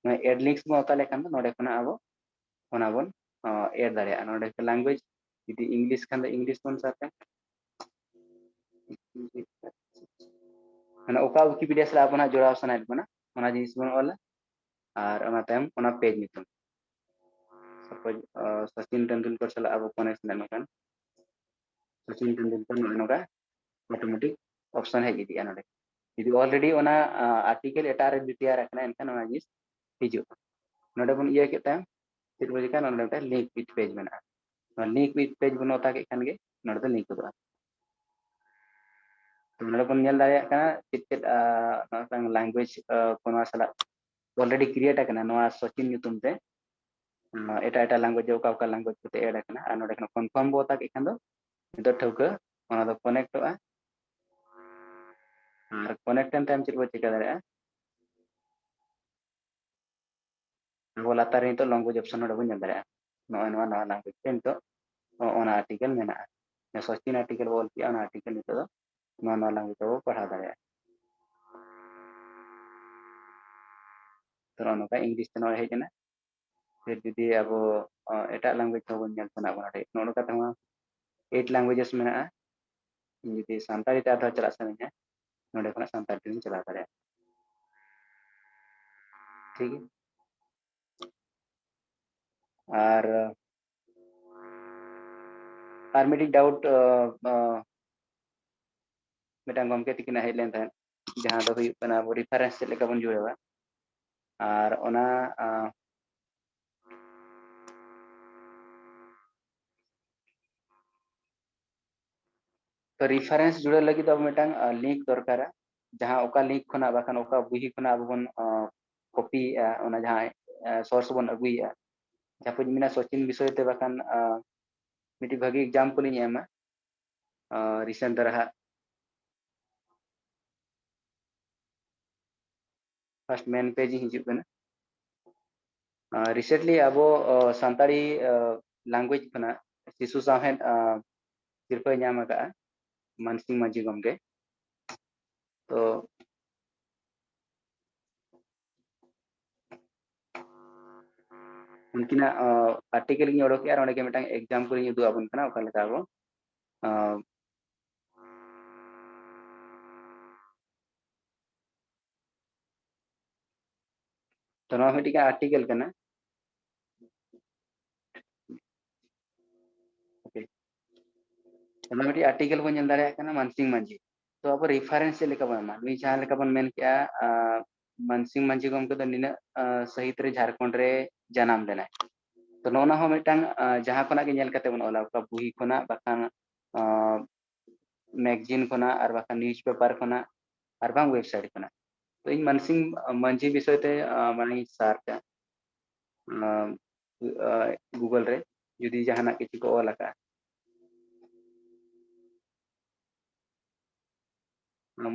ᱱᱚᱣᱟ ᱮᱰ ᱞᱤᱝᱠᱥ ᱵᱚᱱ ᱚᱛᱟ ᱞᱮᱠᱷᱟᱱ ᱫᱚ ᱱᱚᱰᱮ ᱠᱷᱚᱱᱟᱜ ᱟᱵᱚ ᱚᱱᱟ ᱵᱚᱱ ᱮᱰ ᱫᱟᱲᱮᱭᱟᱜᱼᱟ᱾ ᱱᱚᱰᱮ ᱞᱮᱝᱜᱩᱭᱮᱡᱽ ᱡᱩᱫᱤ ᱤᱝᱞᱤᱥ ᱠᱷᱟᱱ ᱫᱚ ᱤᱝᱞᱤᱥ ᱵᱚᱱ ᱥᱟᱨᱪᱟ, ᱢᱟᱱᱮ ᱚᱠᱟ ᱣᱤᱠᱤᱯᱤᱰᱤᱭᱟ ᱥᱟᱞᱟᱜ ᱟᱵᱚ ᱱᱟᱜ ᱡᱚᱲᱟᱣ ᱥᱟᱱᱟᱭᱮᱫ ᱵᱚᱱᱟ, ᱚᱱᱟ ᱡᱤᱱᱤᱥ ᱵᱚᱱ ᱚᱞᱟ᱾ ᱟᱨ ᱚᱱᱟ ᱛᱟᱭᱚᱢ ᱚᱱᱟ ᱯᱮᱡᱽ ᱧᱩᱛᱩᱢ, ᱥᱟᱯᱳᱡᱽ ᱥᱚᱪᱤᱱ ᱛᱮᱱᱫᱩᱞᱠᱚᱨ ᱥᱟᱞᱟᱜ ᱟᱵᱚ ᱠᱚᱱᱮᱠᱥᱚᱱ ᱮᱢ ᱠᱷᱟᱱ, ᱥᱚᱪᱤᱱ ᱛᱮᱱᱫᱩᱞᱠᱚᱨ ᱱᱚᱜᱼᱚᱭ ᱱᱚᱝᱠᱟ ᱚᱴᱳᱢᱮᱴᱤᱠ ᱚᱯᱥᱚᱱ ᱦᱮᱡ ᱤᱫᱤᱜᱼᱟ᱾ ᱱᱚᱰᱮ ᱡᱩᱫᱤ ᱚᱞᱨᱮᱰᱤ ᱚᱱᱟ ᱟᱨᱴᱤᱠᱮᱞ ᱮᱴᱟᱜ ᱨᱮ ᱡᱩᱫᱤ ᱛᱮᱭᱟᱨ ᱟᱠᱟᱱᱟ, ᱮᱱᱠᱷᱟᱱ ᱚᱱᱟ ᱡᱤᱱᱤᱥ ᱦᱤᱡᱩᱜᱼᱟ᱾ ᱱᱚᱰᱮ ᱵᱚᱱ ᱤᱭᱟᱹ ᱠᱮᱫ ᱛᱟᱭᱚᱢ ᱪᱮᱫ ᱵᱚᱱ ᱪᱤᱠᱟᱹᱭᱟ? ᱱᱚᱰᱮ ᱢᱤᱫᱴᱟᱝ ᱞᱤᱝᱠ ᱣᱤᱛᱷ ᱯᱮᱡᱽ ᱢᱮᱱᱟᱜᱼᱟ᱾ ᱱᱚᱣᱟ ᱞᱤᱝᱠ ᱣᱤᱛᱷ ᱯᱮᱡᱽ ᱵᱚᱱ ᱚᱛᱟ ᱠᱮᱫ ᱠᱷᱟᱱ ᱜᱮ ᱱᱚᱰᱮ ᱫᱚ ᱞᱤᱝᱠ ᱜᱚᱫᱚᱜᱼᱟ᱾ ᱛᱚ ᱱᱚᱰᱮ ᱵᱚᱱ ᱧᱮᱞ ᱫᱟᱲᱮᱭᱟᱜ ᱠᱟᱱᱟ ᱪᱮᱫ ᱪᱮᱫ ᱞᱮᱝᱜᱩᱭᱮᱡᱽ ᱠᱚ ᱱᱚᱣᱟ ᱥᱟᱞᱟᱜ ᱚᱞᱨᱮᱰᱤ ᱠᱨᱤᱭᱮᱴ ᱟᱠᱟᱱᱟ ᱱᱚᱣᱟ ᱥᱚᱪᱤᱱ ᱧᱩᱛᱩᱢ ᱛᱮ᱾ ᱮᱴᱟᱜ ᱮᱴᱟᱜ ᱞᱮᱝᱜᱩᱭᱮᱡᱽ ᱚᱠᱟ ᱚᱠᱟ ᱞᱮᱝᱜᱩᱭᱮᱡᱽ ᱠᱚᱛᱮ ᱮᱰ ᱟᱠᱟᱱᱟ, ᱟᱨ ᱱᱚᱰᱮ ᱠᱷᱚᱱ ᱠᱚᱱᱯᱷᱟᱨᱢ ᱵᱚ ᱚᱛᱟ ᱠᱮᱫ ᱠᱷᱟᱱ ᱫᱚ ᱱᱤᱛᱚᱜ ᱴᱷᱟᱹᱣᱠᱟᱹ ᱚᱱᱟ ᱫᱚ ᱠᱚᱱᱮᱠᱴᱚᱜᱼᱟ᱾ ᱟᱨ ᱠᱚᱱᱮᱠᱴ ᱮᱱ ᱛᱟᱭᱚᱢ ᱪᱮᱫ ᱵᱚ ᱪᱤᱠᱟᱹ ᱫᱟᱲᱮᱭᱟᱜᱼᱟ? ᱟᱵᱚ ᱞᱟᱛᱟᱨ ᱨᱮ ᱱᱤᱛᱚᱜ ᱞᱮᱝᱜᱩᱭᱮᱡᱽ ᱚᱯᱥᱚᱱ ᱱᱚᱰᱮ ᱵᱚᱱ ᱧᱮᱞ ᱫᱟᱲᱮᱭᱟᱜᱼᱟ᱾ ᱱᱚᱜᱼᱚᱭ ᱱᱚᱣᱟ ᱱᱟᱣᱟ ᱞᱮᱝᱜᱩᱭᱮᱡᱽ ᱛᱮ ᱱᱤᱛᱚᱜ ᱚᱱᱟ ᱟᱨᱴᱤᱠᱮᱞ ᱢᱮᱱᱟᱜᱼᱟ᱾ ᱥᱚᱪᱤᱱ ᱟᱨᱴᱤᱠᱮᱞ ᱵᱚ ᱚᱞ ᱠᱮᱜᱼᱟ, ᱚᱱᱟ ᱟᱨᱴᱤᱠᱮᱞ ᱱᱤᱛᱚᱜ ᱫᱚ ᱱᱚᱣᱟ ᱱᱟᱣᱟ ᱞᱮᱝᱜᱩᱭᱮᱡᱽ ᱛᱮᱵᱚ ᱯᱟᱲᱦᱟᱣ ᱫᱟᱲᱮᱭᱟᱜᱼᱟ᱾ ᱛᱚ ᱱᱚᱜᱼᱚ ᱱᱚᱝᱠᱟ ᱤᱝᱞᱤᱥ ᱛᱮ ᱱᱚᱜᱼᱚᱭ ᱦᱮᱡ ᱮᱱᱟ᱾ ᱯᱷᱤᱨ ᱡᱩᱫᱤ ᱟᱵᱚ ᱮᱴᱟᱜ ᱞᱮᱝᱜᱩᱭᱮᱡᱽ ᱛᱮᱦᱚᱸ ᱵᱚᱱ ᱧᱮᱞ ᱥᱟᱱᱟ ᱵᱚᱱᱟ, ᱱᱚᱜᱼᱚ ᱱᱚᱝᱠᱟ ᱛᱮᱦᱚᱸ ᱮᱭᱤᱴ ᱞᱮᱝᱜᱩᱭᱮᱡᱮᱥ ᱢᱮᱱᱟᱜᱼᱟ᱾ ᱤᱧ ᱡᱩᱫᱤ ᱥᱟᱱᱛᱟᱲᱤ ᱛᱮ ᱟᱨᱦᱚᱸ ᱪᱟᱞᱟᱜ ᱥᱟᱱᱟᱧᱟ, ᱱᱚᱰᱮ ᱠᱷᱚᱱᱟᱜ ᱥᱟᱱᱛᱟᱲᱤ ᱛᱮᱵᱚᱱ ᱪᱟᱞᱟᱣ ᱫᱟᱲᱮᱭᱟᱜᱼᱟ᱾ ᱴᱷᱤᱠ ᱜᱮᱭᱟ᱾ ᱟᱨ ᱟᱨ ᱢᱤᱫᱴᱤᱡ ᱰᱟᱣᱩᱴ ᱢᱤᱫᱴᱟᱝ ᱜᱚᱢᱠᱮ ᱛᱤᱠᱤᱱᱟᱜ ᱦᱮᱡ ᱞᱮᱱ ᱛᱟᱦᱮᱸᱫ, ᱡᱟᱦᱟᱸ ᱫᱚ ᱦᱩᱭᱩᱜ ᱠᱟᱱᱟ ᱟᱵᱚ ᱨᱤᱯᱷᱟᱨᱮᱱᱥ ᱪᱮᱫ ᱞᱮᱠᱟ ᱵᱚᱱ ᱡᱩᱲᱟᱹᱣᱟ᱾ ᱟᱨ ᱚᱱᱟ ᱛᱚ ᱨᱤᱯᱷᱟᱨᱮᱱᱥ ᱡᱩᱲᱟᱹᱣ ᱞᱟᱹᱜᱤᱫ ᱫᱚ ᱟᱵᱚ ᱢᱤᱫᱴᱟᱝ ᱞᱤᱝᱠ ᱫᱚᱨᱠᱟᱨᱟ, ᱡᱟᱦᱟᱸ ᱚᱠᱟ ᱞᱤᱝᱠ ᱠᱷᱚᱱᱟᱜ ᱵᱟᱠᱷᱟᱱ ᱚᱠᱟ ᱵᱩᱦᱤ ᱠᱷᱚᱱᱟᱜ ᱟᱵᱚ ᱵᱚᱱ ᱠᱚᱯᱤᱭᱮᱫᱼᱟ, ᱚᱱᱟ ᱡᱟᱦᱟᱸ ᱥᱳᱨᱥ ᱵᱚᱱ ᱟᱹᱜᱩᱭᱮᱫᱼᱟ᱾ ᱡᱟᱦᱟᱸ ᱠᱚᱧ ᱢᱮᱱᱟ ᱥᱚᱪᱤᱱ ᱵᱤᱥᱚᱭ ᱛᱮ ᱵᱟᱠᱷᱟᱱ ᱢᱤᱫᱴᱤᱡ ᱵᱷᱟᱹᱜᱤ ᱮᱠᱡᱟᱢᱯᱚᱞ ᱤᱧ ᱮᱢᱟ᱾ ᱨᱤᱥᱮᱱᱴ ᱫᱷᱟᱨᱟ ᱦᱟᱸᱜ ᱯᱷᱟᱨᱥᱴ ᱢᱮᱱ ᱯᱮᱡᱽ ᱤᱧ ᱦᱤᱡᱩᱜ ᱠᱟᱱᱟ᱾ ᱨᱤᱥᱮᱱᱴᱞᱤ ᱟᱵᱚ ᱥᱟᱱᱛᱟᱲᱤ ᱞᱮᱝᱜᱩᱭᱮᱡᱽ ᱠᱷᱚᱱᱟᱜ ᱥᱤᱥᱩ ᱥᱟᱶᱦᱮᱫ ᱥᱤᱨᱯᱟᱹᱭ ᱧᱟᱢ ᱟᱠᱟᱫᱼᱟ ᱢᱟᱱᱥᱤᱝ ᱢᱟᱹᱡᱷᱤ ᱜᱚᱢᱠᱮ᱾ ᱛᱚ ᱩᱱᱠᱤᱱᱟᱜ ᱟᱨᱴᱤᱠᱮᱞ ᱤᱧ ᱚᱰᱚᱠᱮᱜᱼᱟ ᱟᱨ ᱚᱸᱰᱮ ᱜᱮ ᱢᱤᱫᱴᱟᱝ ᱮᱠᱡᱟᱢᱯᱚᱞ ᱤᱧ ᱩᱫᱩᱜ ᱟᱵᱚᱱ ᱠᱟᱱᱟ ᱚᱠᱟ ᱞᱮᱠᱟ ᱟᱵᱚ ᱛᱚ ᱱᱚᱣᱟ ᱢᱤᱫᱴᱤᱡ ᱟᱨᱴᱤᱠᱮᱞ ᱠᱟᱱᱟ᱾ ᱚᱱᱟ ᱢᱤᱫᱴᱤᱡ ᱟᱨᱴᱤᱠᱮᱞ ᱵᱚᱱ ᱧᱮᱞ ᱫᱟᱲᱮᱭᱟᱜ ᱠᱟᱱᱟ ᱢᱟᱱᱥᱤᱝ ᱢᱟᱹᱡᱷᱤ᱾ ᱛᱚ ᱟᱵᱚ ᱨᱤᱯᱷᱟᱨᱮᱱᱥ ᱪᱮᱫ ᱞᱮᱠᱟ ᱵᱚᱱ ᱮᱢᱟ? ᱱᱩᱭ ᱡᱟᱦᱟᱸ ᱞᱮᱠᱟ ᱵᱚᱱ ᱢᱮᱱ ᱠᱮᱜᱼᱟ, ᱢᱟᱱᱥᱤᱝ ᱢᱟᱹᱡᱷᱤ ᱜᱚᱢᱠᱮ ᱫᱚ ᱱᱤᱱᱟᱹᱜ ᱥᱟᱹᱦᱤᱛ ᱨᱮ ᱡᱷᱟᱲᱠᱷᱚᱸᱰ ᱨᱮ ᱡᱟᱱᱟᱢ ᱞᱮᱱᱟᱭ᱾ ᱛᱚ ᱱᱚᱜᱼᱚ ᱱᱟ ᱦᱚᱸ ᱢᱤᱫᱴᱟᱝ ᱡᱟᱦᱟᱸ ᱠᱷᱚᱱᱟᱜ ᱜᱮ ᱧᱮᱞ ᱠᱟᱛᱮ ᱵᱚᱱ ᱚᱞᱟ, ᱚᱠᱟ ᱵᱩᱦᱤ ᱠᱷᱚᱱᱟᱜ ᱵᱟᱠᱷᱟᱱ ᱢᱮᱜᱟᱡᱤᱱ ᱠᱷᱚᱱᱟᱜ ᱟᱨ ᱵᱟᱠᱷᱟᱱ ᱱᱤᱭᱩᱡᱽ ᱯᱮᱯᱟᱨ ᱠᱷᱚᱱᱟᱜ ᱟᱨ ᱵᱟᱝ ᱣᱮᱵᱥᱟᱭᱤᱴ ᱠᱷᱚᱱᱟᱜ᱾ ᱛᱚ ᱤᱧ ᱢᱟᱱᱥᱤᱝ ᱢᱟᱹᱡᱷᱤ ᱵᱤᱥᱚᱭ ᱛᱮ ᱢᱟᱱᱮᱧ ᱥᱟᱨᱪᱟ ᱜᱩᱜᱚᱞ ᱨᱮ, ᱡᱩᱫᱤ ᱡᱟᱦᱟᱱᱟᱜ ᱠᱤᱪᱷᱩ ᱠᱚ ᱚᱞ ᱟᱠᱟᱫᱼᱟ᱾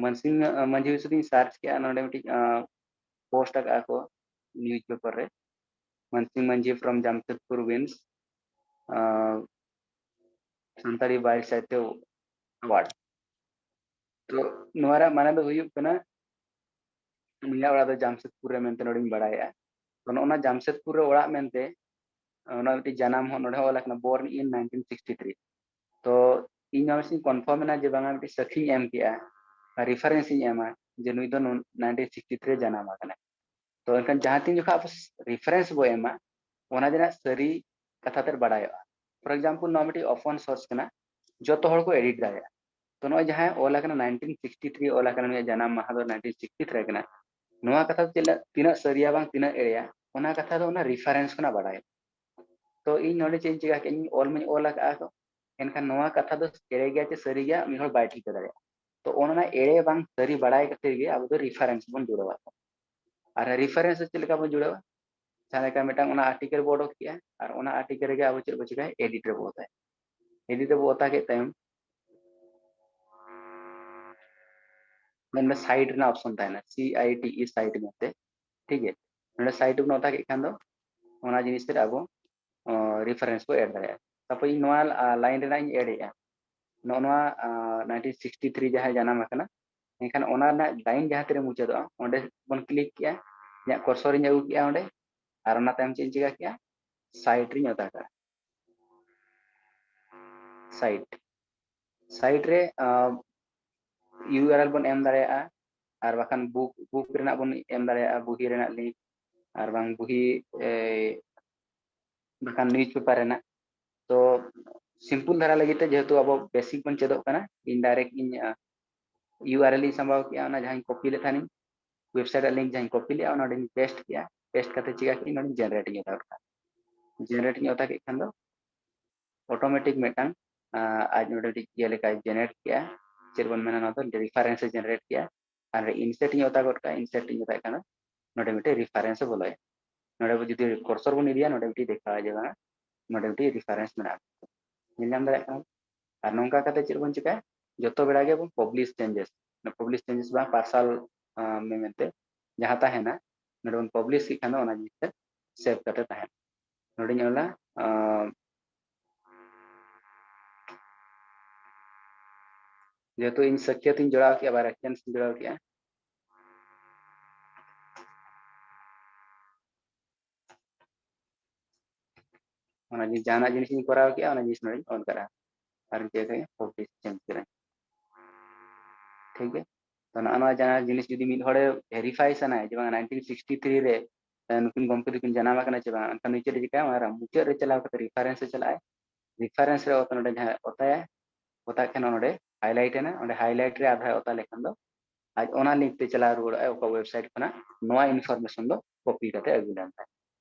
ᱢᱟᱱᱥᱤᱝ ᱢᱟᱹᱡᱷᱤ ᱵᱤᱥᱚᱭ ᱛᱮᱧ ᱥᱟᱨᱪ ᱠᱮᱜᱼᱟ, ᱱᱚᱰᱮ ᱢᱤᱫᱴᱤᱡ ᱯᱳᱥᱴ ᱟᱠᱟᱫᱼᱟ ᱠᱚ ᱱᱤᱭᱩᱡᱽ ᱯᱮᱯᱟᱨ ᱨᱮ, ᱢᱟᱱᱥᱤᱝ ᱢᱟᱹᱡᱷᱤ from ᱡᱟᱢᱥᱮᱫᱽᱯᱩᱨ wins ᱥᱟᱱᱛᱟᱲᱤ ᱵᱟᱭᱤᱴ ᱥᱟᱦᱤᱛᱛᱚ ᱮᱣᱟᱨᱰ᱾ ᱛᱚ ᱱᱚᱣᱟ ᱨᱮᱭᱟᱜ ᱢᱟᱱᱮ ᱫᱚ ᱦᱩᱭᱩᱜ ᱠᱟᱱᱟ ᱩᱱᱤᱭᱟᱜ ᱚᱲᱟᱜ ᱫᱚ ᱡᱟᱢᱥᱮᱫᱽᱯᱩᱨ ᱨᱮ ᱢᱮᱱᱛᱮ ᱱᱚᱰᱮᱧ ᱵᱟᱲᱟᱭᱮᱜᱼᱟ᱾ ᱛᱚ ᱱᱚᱜᱼᱚ ᱱᱟ ᱡᱟᱢᱥᱮᱫᱽᱯᱩᱨ ᱨᱮ ᱚᱲᱟᱜ ᱢᱮᱱᱛᱮ ᱚᱱᱟ ᱢᱤᱫᱴᱤᱡ ᱡᱟᱱᱟᱢ ᱦᱚᱸ ᱱᱚᱰᱮ ᱦᱚᱸ ᱚᱞ ᱟᱠᱟᱱᱟ born in nineteen sixty three᱾ ᱛᱚ ᱤᱧ ᱱᱚᱣᱟ ᱢᱤᱫᱴᱤᱡ ᱠᱚᱱᱯᱷᱟᱨᱢ ᱮᱱᱟ ᱡᱮ ᱵᱟᱝᱟ ᱢᱤᱫᱴᱤᱡ ᱥᱟᱹᱠᱷᱤᱧ ᱮᱢ ᱠᱮᱜᱼᱟ, ᱨᱤᱯᱷᱟᱨᱮᱱᱥ ᱤᱧ ᱮᱢᱟ ᱡᱮ ᱱᱩᱭ ᱫᱚ nineteen sixty three ᱨᱮ ᱡᱟᱱᱟᱢ ᱟᱠᱟᱱᱟ᱾ ᱛᱚ ᱮᱱᱠᱷᱟᱱ ᱡᱟᱦᱟᱸ ᱛᱤᱱ ᱡᱚᱠᱷᱚᱱ ᱟᱵᱚ ᱨᱤᱯᱷᱟᱨᱮᱱᱥ ᱵᱚ ᱮᱢᱟ, ᱚᱱᱟ ᱨᱮᱱᱟᱜ ᱥᱟᱹᱨᱤ ᱠᱟᱛᱷᱟ ᱛᱮᱫ ᱵᱟᱲᱟᱭᱚᱜᱼᱟ᱾ For example, ᱱᱚᱣᱟ ᱢᱤᱫᱴᱤᱡ open source ᱠᱟᱱᱟ, ᱡᱚᱛᱚ ᱦᱚᱲ ᱠᱚ edit ᱫᱟᱲᱮᱭᱟᱜᱼᱟ᱾ ᱛᱚ ᱱᱚᱜᱼᱚᱭ ᱡᱟᱦᱟᱸᱭ ᱚᱞ ᱟᱠᱟᱱᱟ, nineteen sixty three ᱚᱞ ᱟᱠᱟᱱᱟ, ᱩᱱᱤᱭᱟᱜ ᱡᱟᱱᱟᱢ ᱢᱟᱦᱟ ᱫᱚ nineteen sixty three ᱠᱟᱱᱟ, ᱱᱚᱣᱟ ᱠᱟᱛᱷᱟ ᱫᱚ ᱪᱮᱫ ᱞᱮ-, ᱛᱤᱱᱟᱹᱜ ᱥᱟᱹᱨᱤᱭᱟ ᱵᱟᱝ ᱛᱤᱱᱟᱹᱜ ᱮᱲᱮᱭᱟ, ᱚᱱᱟ ᱠᱟᱛᱷᱟ ᱫᱚ ᱚᱱᱟ reference ᱠᱷᱚᱱᱟᱜ ᱵᱟᱲᱟᱭᱚᱜᱼᱟ᱾ ᱛᱚ ᱤᱧ ᱱᱚᱰᱮ ᱪᱮᱫ ᱤᱧ ᱪᱤᱠᱟ ᱠᱮᱫᱟ, ᱤᱧ ᱚᱞ ᱢᱟᱧ ᱚᱞ ᱟᱠᱟᱫᱼᱟ ᱛᱚ, ᱮᱱᱠᱷᱟᱱ ᱱᱚᱣᱟ ᱠᱟᱛᱷᱟ ᱫᱚ ᱮᱲᱮ ᱜᱮᱭᱟ ᱪᱮ ᱥᱟᱹᱨᱤ ᱜᱮᱭᱟ ᱢᱤᱫ ᱦᱚᱲ ᱵᱟᱭ ᱴᱷᱤᱠᱟᱹ ᱫᱟᱲᱮᱭᱟᱜᱼᱟ᱾ ᱛᱚ ᱚᱱᱟ ᱮᱲᱮ ᱵᱟᱝ ᱥᱟᱹᱨᱤ ᱵᱟᱲᱟᱭ ᱠᱷᱟᱹᱛᱤᱨ ᱜᱮ ᱟᱵᱚ ᱫᱚ reference ᱵᱚᱱ ᱡᱩᱲᱟᱹᱣᱟ᱾ ᱟᱨ reference ᱫᱚ ᱪᱮᱫ ᱞᱮᱠᱟ ᱵᱚᱱ ᱡᱩᱲᱟᱹᱣᱟ? ᱡᱟᱦᱟᱸ ᱞᱮᱠᱟ ᱢᱤᱫᱴᱟᱝ ᱚᱱᱟ article ᱵᱚ ᱚᱰᱚᱠ ᱠᱮᱜᱼᱟ, ᱟᱨ ᱚᱱᱟ article ᱨᱮᱜᱮ ᱟᱵᱚ ᱪᱮᱫ ᱵᱚ ᱪᱤᱠᱟᱹᱭᱟ? Edit ᱨᱮᱵᱚ ᱚᱛᱟᱭᱟ᱾ Edit ᱨᱮᱵᱚ ᱚᱛᱟ ᱠᱮᱫ ᱛᱟᱭᱚᱢ, ᱢᱮᱱᱢᱮ site ᱨᱮᱱᱟᱜ option ᱛᱟᱦᱮᱱᱟ, C I T E site ᱢᱮᱱᱛᱮ, ᱴᱷᱤᱠ ᱜᱮᱭᱟ᱾ ᱱᱚᱰᱮ site ᱵᱚᱱ ᱚᱛᱟ ᱠᱮᱫ ᱠᱷᱟᱱ ᱫᱚ ᱚᱱᱟ ᱡᱤᱱᱤᱥ ᱨᱮ ᱟᱵᱚ, ᱚ, reference ᱵᱚ add ᱫᱟᱲᱮᱭᱟᱜᱼᱟ᱾ ᱛᱟᱨᱯᱚᱨ ᱤᱧ ᱱᱚᱣᱟ, ᱟ, line ᱨᱮᱱᱟᱜ ᱤᱧ add ᱮᱜᱼᱟ, ᱱᱚᱜᱼᱚ ᱱᱚᱣᱟ, ᱟ, nineteen sixty three ᱡᱟᱦᱟᱸᱭ ᱡᱟᱱᱟᱢ ᱟᱠᱟᱱᱟ, ᱮᱱᱠᱷᱟᱱ ᱚᱱᱟ ᱨᱮᱱᱟᱜ line ᱡᱟᱦᱟᱸ ᱛᱤᱨᱮ ᱢᱩᱪᱟᱹᱫᱚᱜᱼᱟ, ᱚᱸᱰᱮ ᱵᱚᱱ click ᱠᱮᱜᱼᱟ, ᱤᱧᱟᱹᱜ cursor ᱤᱧ ᱟᱹᱜᱩ ᱠᱮᱜᱼᱟ ᱚᱸᱰᱮ, ᱟᱨ ᱚᱱᱟ ᱛᱟᱭᱚᱢ ᱪᱮᱫ ᱤᱧ ᱪᱤᱠᱟ ᱠᱮᱜᱼᱟ? Site ᱨᱤᱧ ᱚᱛᱟ ᱠᱟᱜᱼᱟ᱾ Site, site ᱨᱮ, ᱟ, U R L ᱵᱚᱱ ᱮᱢ ᱫᱟᱲᱮᱭᱟᱜᱼᱟ, ᱟᱨ ᱵᱟᱠᱷᱟᱱ book, book ᱨᱮᱱᱟᱜ ᱵᱚᱱ ᱮᱢ ᱫᱟᱲᱮᱭᱟᱜᱼᱟ, ᱵᱩᱦᱤ ᱨᱮᱱᱟᱜ link, ᱟᱨ ᱵᱟᱝ ᱵᱩᱦᱤ, ᱮ, ᱵᱟᱠᱷᱟᱱ newspaper ᱨᱮᱱᱟᱜ᱾ ᱛᱚ simple ᱫᱷᱟᱨᱟ ᱞᱟᱹᱜᱤᱫ ᱛᱮ, ᱡᱮᱦᱮᱛᱩ ᱟᱵᱚ basic ᱵᱚᱱ ᱪᱮᱫᱚᱜ ᱠᱟᱱᱟ, ᱤᱧ direct ᱤᱧ, ᱟ, U R L ᱤᱧ ᱥᱟᱢᱵᱟᱣ ᱠᱮᱜᱼᱟ, ᱚᱱᱟ ᱡᱟᱦᱟᱸᱧ copy ᱞᱮᱫ ᱛᱟᱦᱮᱱᱤᱧ, website ᱨᱮᱭᱟᱜ link ᱡᱟᱦᱟᱸᱧ copy ᱞᱮᱜᱼᱟ, ᱚᱱᱟ ᱱᱚᱰᱮᱧ paste ᱠᱮᱜᱼᱟ᱾ Paste ᱠᱟᱛᱮ ᱪᱤᱠᱟ ᱠᱮᱜᱼᱟᱹᱧ, ᱱᱚᱰᱮᱧ generate ᱤᱧ ᱚᱛᱟ ᱜᱚᱫ ᱠᱟᱜᱼᱟ᱾ Generate ᱤᱧ ᱚᱛᱟ ᱠᱮᱫ ᱠᱷᱟᱱ ᱫᱚ automatic ᱢᱤᱫᱴᱟᱝ, ᱟ, ᱟᱡ ᱱᱚᱰᱮ ᱢᱤᱫᱴᱤᱡ ᱤᱭᱟᱹ ᱞᱮᱠᱟᱭ generate ᱠᱮᱜᱼᱟ, ᱪᱮᱫ ᱵᱚᱱ ᱢᱮᱱᱟ, ᱱᱚᱣᱟ ᱫᱚ reference ᱮ generate ᱠᱮᱜᱼᱟ᱾ ᱟᱨ insert ᱤᱧ ᱚᱛᱟ ᱜᱚᱫ ᱠᱟᱜᱼᱟ, insert ᱤᱧ ᱚᱛᱟᱭ ᱠᱷᱟᱱ ᱫᱚ ᱱᱚᱰᱮ ᱢᱤᱫᱴᱤᱡ reference ᱮ ᱵᱚᱞᱚᱭᱟ᱾ ᱱᱚᱰᱮ ᱵᱚ ᱡᱩᱫᱤ cursor ᱵᱚᱱ ᱤᱫᱤᱭᱟ, ᱱᱚᱰᱮ ᱢᱤᱫᱴᱤᱡ ᱫᱮᱠᱷᱟᱣᱟ ᱡᱮ ᱵᱟᱝᱟ, ᱱᱚᱰᱮ ᱢᱤᱫᱴᱤᱡ reference ᱢᱮᱱᱟᱜᱼᱟ᱾ ᱧᱮᱞ ᱧᱟᱢ ᱫᱟᱲᱮᱭᱟᱜ ᱠᱟᱱᱟ᱾ ᱟᱨ ᱱᱚᱝᱠᱟ ᱠᱟᱛᱮ ᱪᱮᱫ ᱵᱚᱱ ᱪᱤᱠᱟᱹᱭᱟ? ᱡᱚᱛᱚ ᱵᱮᱲᱟ ᱜᱮᱵᱚᱱ publish changes, publish changes ᱵᱟᱝ partial, ᱟ, ᱢᱮᱱᱛᱮ ᱡᱟᱦᱟᱸ ᱛᱟᱦᱮᱱᱟ, ᱱᱚᱰᱮ ᱵᱚᱱ publish ᱠᱮᱫ ᱠᱷᱟᱱ ᱫᱚ ᱚᱱᱟ ᱡᱤᱱᱤᱥ ᱛᱮ save ᱠᱟᱛᱮ ᱛᱟᱦᱮᱱᱟ᱾ ᱱᱚᱰᱮᱧ ᱚᱞᱟ, ᱟ, ᱡᱮᱦᱮᱛᱩ ᱤᱧ ᱥᱟᱹᱠᱷᱭᱟᱹᱛ ᱤᱧ ᱡᱚᱲᱟᱣ ᱠᱮᱜᱼᱟ, ᱵᱟᱨᱭᱟ ᱠᱮᱱᱥ ᱤᱧ ᱡᱚᱲᱟᱣ ᱠᱮᱜᱼᱟ, ᱚᱱᱟ ᱡᱤᱱᱤᱥ, ᱡᱟᱦᱟᱱᱟᱜ ᱡᱤᱱᱤᱥ ᱤᱧ ᱠᱚᱨᱟᱣ ᱠᱮᱜᱼᱟ, ᱚᱱᱟ ᱡᱤᱱᱤᱥ ᱱᱚᱰᱮᱧ ᱚᱞ ᱠᱟᱜᱼᱟ, ᱟᱨ ᱪᱮᱫ ᱠᱟᱜᱼᱟ, publish change ᱠᱮᱫᱟᱹᱧ᱾ ᱴᱷᱤᱠ ᱜᱮᱭᱟ᱾ ᱛᱚ ᱱᱚᱜᱼᱚ ᱱᱚᱣᱟ ᱡᱟᱦᱟᱸ ᱡᱤᱱᱤᱥ ᱡᱩᱫᱤ ᱢᱤᱫ ᱦᱚᱲᱮ verify ᱥᱟᱱᱟᱭᱟ ᱡᱮ ᱵᱟᱝ nineteen sixty three ᱨᱮ ᱱᱩᱠᱤᱱ ᱜᱚᱢᱠᱮ ᱫᱚᱠᱤᱱ ᱡᱟᱱᱟᱢ ᱟᱠᱟᱱᱟ ᱪᱮ ᱵᱟᱝ᱾ ᱮᱱᱠᱷᱟᱱ ᱱᱩᱭ ᱪᱮᱫ ᱮ ᱪᱤᱠᱟᱹᱭᱟ, ᱚᱱᱟ ᱢᱩᱪᱟᱹᱫ ᱨᱮ ᱪᱟᱞᱟᱣ ᱠᱟᱛᱮ reference ᱨᱮ ᱪᱟᱞᱟᱜᱼᱟᱭ᱾ Reference ᱨᱮ ᱚᱛ ᱱᱚᱰᱮ ᱡᱟᱦᱟᱸ ᱚᱛᱟᱭᱟ, ᱚᱛᱟᱜ ᱠᱷᱟᱱ ᱱᱚᱰᱮ highlight ᱮᱱᱟ, ᱚᱸᱰᱮ highlight ᱨᱮ ᱟᱨ ᱫᱷᱟᱣ ᱚᱛᱟ ᱞᱮᱠᱷᱟᱱ ᱫᱚ ᱟᱡ ᱚᱱᱟ link ᱛᱮ ᱪᱟᱞᱟᱣ ᱨᱩᱣᱟᱹᱲᱚᱜᱼᱟᱭ, ᱚᱠᱟ website ᱠᱷᱚᱱᱟᱜ ᱱᱚᱣᱟ information ᱫᱚ copy ᱠᱟᱛᱮ ᱟᱹᱜᱩ ᱞᱮᱱ ᱛᱟᱭ᱾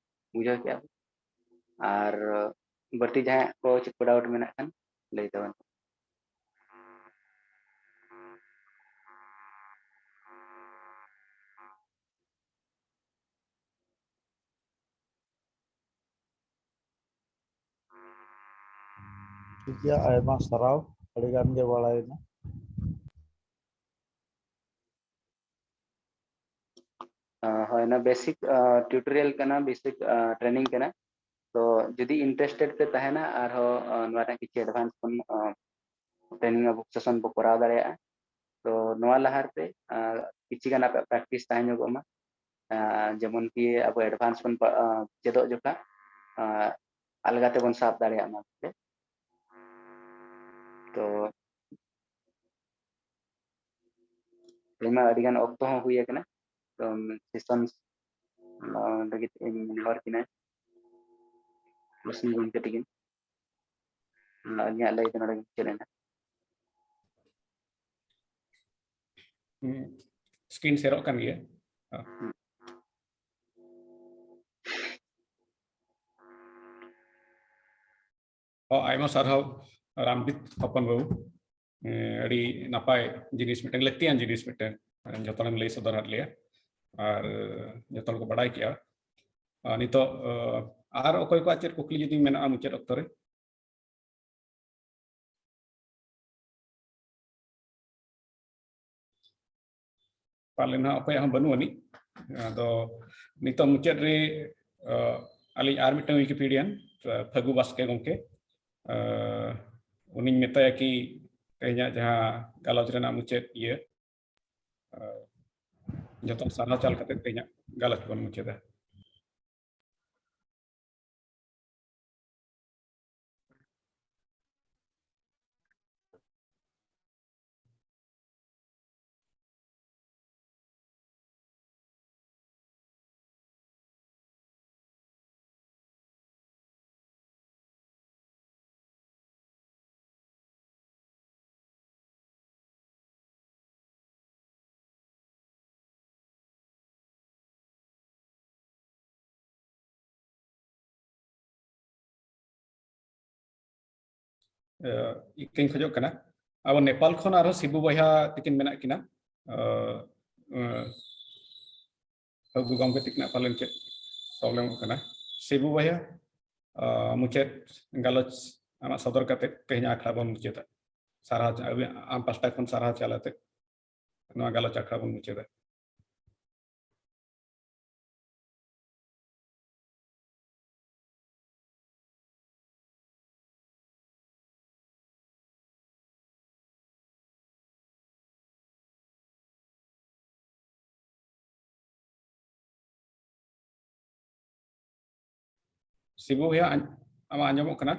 ᱵᱩᱡᱷᱟᱹᱣ ᱠᱮᱜᱼᱟ ᱵᱚ? ᱟᱨ ᱵᱟᱹᱲᱛᱤ ᱡᱟᱦᱟᱸᱭᱟᱜ ᱠᱚ ᱪᱮᱫ ᱠᱚ doubt ᱢᱮᱱᱟᱜ ᱠᱷᱟᱱ ᱞᱟᱹᱭ ᱛᱟᱵᱚᱱ ᱯᱮ᱾ ᱴᱷᱤᱠ ᱜᱮᱭᱟ, ᱟᱭᱢᱟ ᱥᱟᱨᱦᱟᱣ, ᱟᱹᱰᱤ ᱜᱟᱱ ᱜᱮ ᱵᱟᱲᱟᱭᱮᱱᱟ᱾ ᱦᱳᱭ, ᱚᱱᱟ basic tutorial ᱠᱟᱱᱟ, basic training ᱠᱟᱱᱟ᱾ ᱛᱚ ᱡᱩᱫᱤ interested ᱯᱮ ᱛᱟᱦᱮᱱᱟ ᱟᱨᱦᱚᱸ ᱱᱚᱣᱟ ᱨᱮᱱᱟᱜ ᱠᱤᱪᱷᱩ advance ᱠᱷᱚᱱ training ᱟᱵᱚ session ᱵᱚ ᱠᱚᱨᱟᱣ ᱫᱟᱲᱮᱭᱟᱜᱼᱟ᱾ ᱛᱚ ᱱᱚᱣᱟ ᱞᱟᱦᱟ ᱨᱮ ᱠᱤᱪᱷᱩ ᱜᱟᱱ ᱟᱯᱮ practice ᱛᱟᱦᱮᱸ ᱧᱚᱜᱚᱜ ᱢᱟ᱾ ᱡᱮᱢᱚᱱ ᱠᱤ ᱟᱵᱚ advance ᱵᱚᱱ ᱪᱮᱫᱚᱜ ᱡᱚᱠᱷᱟ ᱟᱞᱜᱟ ᱛᱮᱵᱚᱱ ᱥᱟᱵ ᱫᱟᱲᱮᱭᱟᱜ ᱢᱟ᱾ ᱛᱚ ᱛᱮᱦᱮᱧ ᱢᱟ ᱟᱹᱰᱤ ᱜᱟᱱ ᱚᱠᱛᱚ ᱦᱚᱸ ᱦᱩᱭ ᱟᱠᱟᱱᱟ᱾ ᱛᱚ session ᱞᱟᱹᱜᱤᱫ ᱤᱧ ᱱᱮᱦᱚᱨ ᱠᱤᱱᱟ ᱞᱚᱥᱱᱤ ᱜᱚᱢᱠᱮ ᱛᱟᱹᱠᱤᱱ᱾ ᱟᱹᱞᱤᱧᱟᱜ ᱞᱟᱹᱭ ᱫᱚ ᱱᱚᱰᱮ ᱜᱮ ᱢᱩᱪᱟᱹᱫ ᱮᱱᱟ᱾ Screen share ᱚᱜ ᱠᱟᱱ ᱜᱮᱭᱟ᱾ ᱚ, ᱟᱭᱢᱟ ᱥᱟᱨᱦᱟᱣ ᱨᱟᱢᱵᱤᱛ ᱦᱚᱯᱚᱱ ᱵᱟᱹᱵᱩ᱾ ᱟᱹᱰᱤ ᱱᱟᱯᱟᱭ ᱡᱤᱱᱤᱥ, ᱢᱤᱫᱴᱟᱝ ᱞᱟᱹᱠᱛᱤᱭᱟᱱ ᱡᱤᱱᱤᱥ ᱢᱤᱫᱴᱟᱝ ᱡᱚᱛᱚ ᱦᱚᱲᱮᱢ ᱞᱟᱹᱭ ᱥᱚᱫᱚᱨ ᱟᱫ ᱞᱮᱭᱟ ᱟᱨ ᱡᱚᱛᱚ ᱦᱚᱲ ᱠᱚ ᱵᱟᱰᱟᱭ ᱠᱮᱜᱼᱟ᱾ ᱱᱤᱛᱚᱜ ᱟᱨ ᱚᱠᱚᱭ ᱠᱚᱣᱟᱜ ᱪᱮᱫ ᱠᱩᱠᱞᱤ ᱡᱩᱫᱤ ᱢᱮᱱᱟᱜᱼᱟ ᱢᱩᱪᱟᱹᱫ ᱚᱠᱛᱚ ᱨᱮ? ᱯᱟᱞᱮ ᱱᱟᱦᱟᱜ ᱚᱠᱚᱭᱟᱜ ᱦᱚᱸ ᱵᱟᱹᱱᱩᱜ ᱟᱹᱱᱤᱡ᱾ ᱟᱫᱚ ᱱᱤᱛᱚᱜ ᱢᱩᱪᱟᱹᱫ ᱨᱮ ᱟᱹᱞᱤᱧ ᱟᱨ ᱢᱤᱫᱴᱟᱝ Wikipedian ᱯᱷᱟᱹᱜᱩ ᱵᱟᱥᱠᱮ ᱜᱚᱢᱠᱮ, ᱩᱱᱤᱧ ᱢᱮᱛᱟᱭᱟ ᱠᱤ ᱛᱮᱦᱮᱧᱟᱜ ᱡᱟᱦᱟᱸ ᱜᱟᱞᱚᱪ ᱨᱮᱱᱟᱜ ᱢᱩᱪᱟᱹᱫ ᱤᱭᱟᱹ, ᱡᱚᱛᱚ ᱥᱟᱨᱦᱟᱣ ᱪᱟᱞ ᱠᱟᱛᱮ ᱛᱮᱦᱮᱧᱟᱜ ᱜᱟᱞᱚᱪ ᱵᱚᱱ ᱢᱩᱪᱟᱹᱫᱟ᱾ ᱤᱠᱟᱹᱧ ᱠᱷᱚᱡᱚᱜ ᱠᱟᱱᱟ᱾ ᱟᱵᱚ ᱱᱮᱯᱟᱞ ᱠᱷᱚᱱ ᱟᱨᱦᱚᱸ ᱥᱤᱵᱩ ᱵᱚᱭᱦᱟ ᱛᱤᱠᱤᱱ ᱢᱮᱱᱟᱜ ᱠᱤᱱᱟ᱾ ᱟᱹᱜᱩ ᱜᱚᱢᱠᱮ ᱛᱤᱠᱤᱱᱟᱜ ᱯᱟᱞᱮᱱ ᱪᱮᱫ ᱯᱨᱚᱵᱞᱮᱢᱚᱜ ᱠᱟᱱᱟ᱾ ᱥᱤᱵᱩ ᱵᱚᱭᱦᱟ, ᱢᱩᱪᱟᱹᱫ ᱜᱟᱞᱚᱪ ᱟᱢᱟᱜ ᱥᱚᱫᱚᱨ ᱠᱟᱛᱮ ᱛᱮᱦᱮᱧ ᱟᱠᱷᱲᱟ ᱵᱚᱱ ᱢᱩᱪᱟᱹᱫᱟ᱾ ᱥᱟᱨᱦᱟᱣ, ᱟᱢ ᱯᱟᱦᱴᱟ ᱠᱷᱚᱱ ᱥᱟᱨᱦᱟᱣ ᱪᱟᱞ ᱟᱛᱮ ᱱᱚᱣᱟ ᱜᱟᱞᱚᱪ ᱟᱠᱷᱲᱟ ᱵᱚᱱ ᱢᱩᱪᱟᱹᱫᱟ᱾ ᱥᱤᱵᱩ ᱵᱚᱭᱦᱟ, ᱟᱢᱟᱜ ᱟᱸᱡᱚᱢᱚᱜ ᱠᱟᱱᱟ?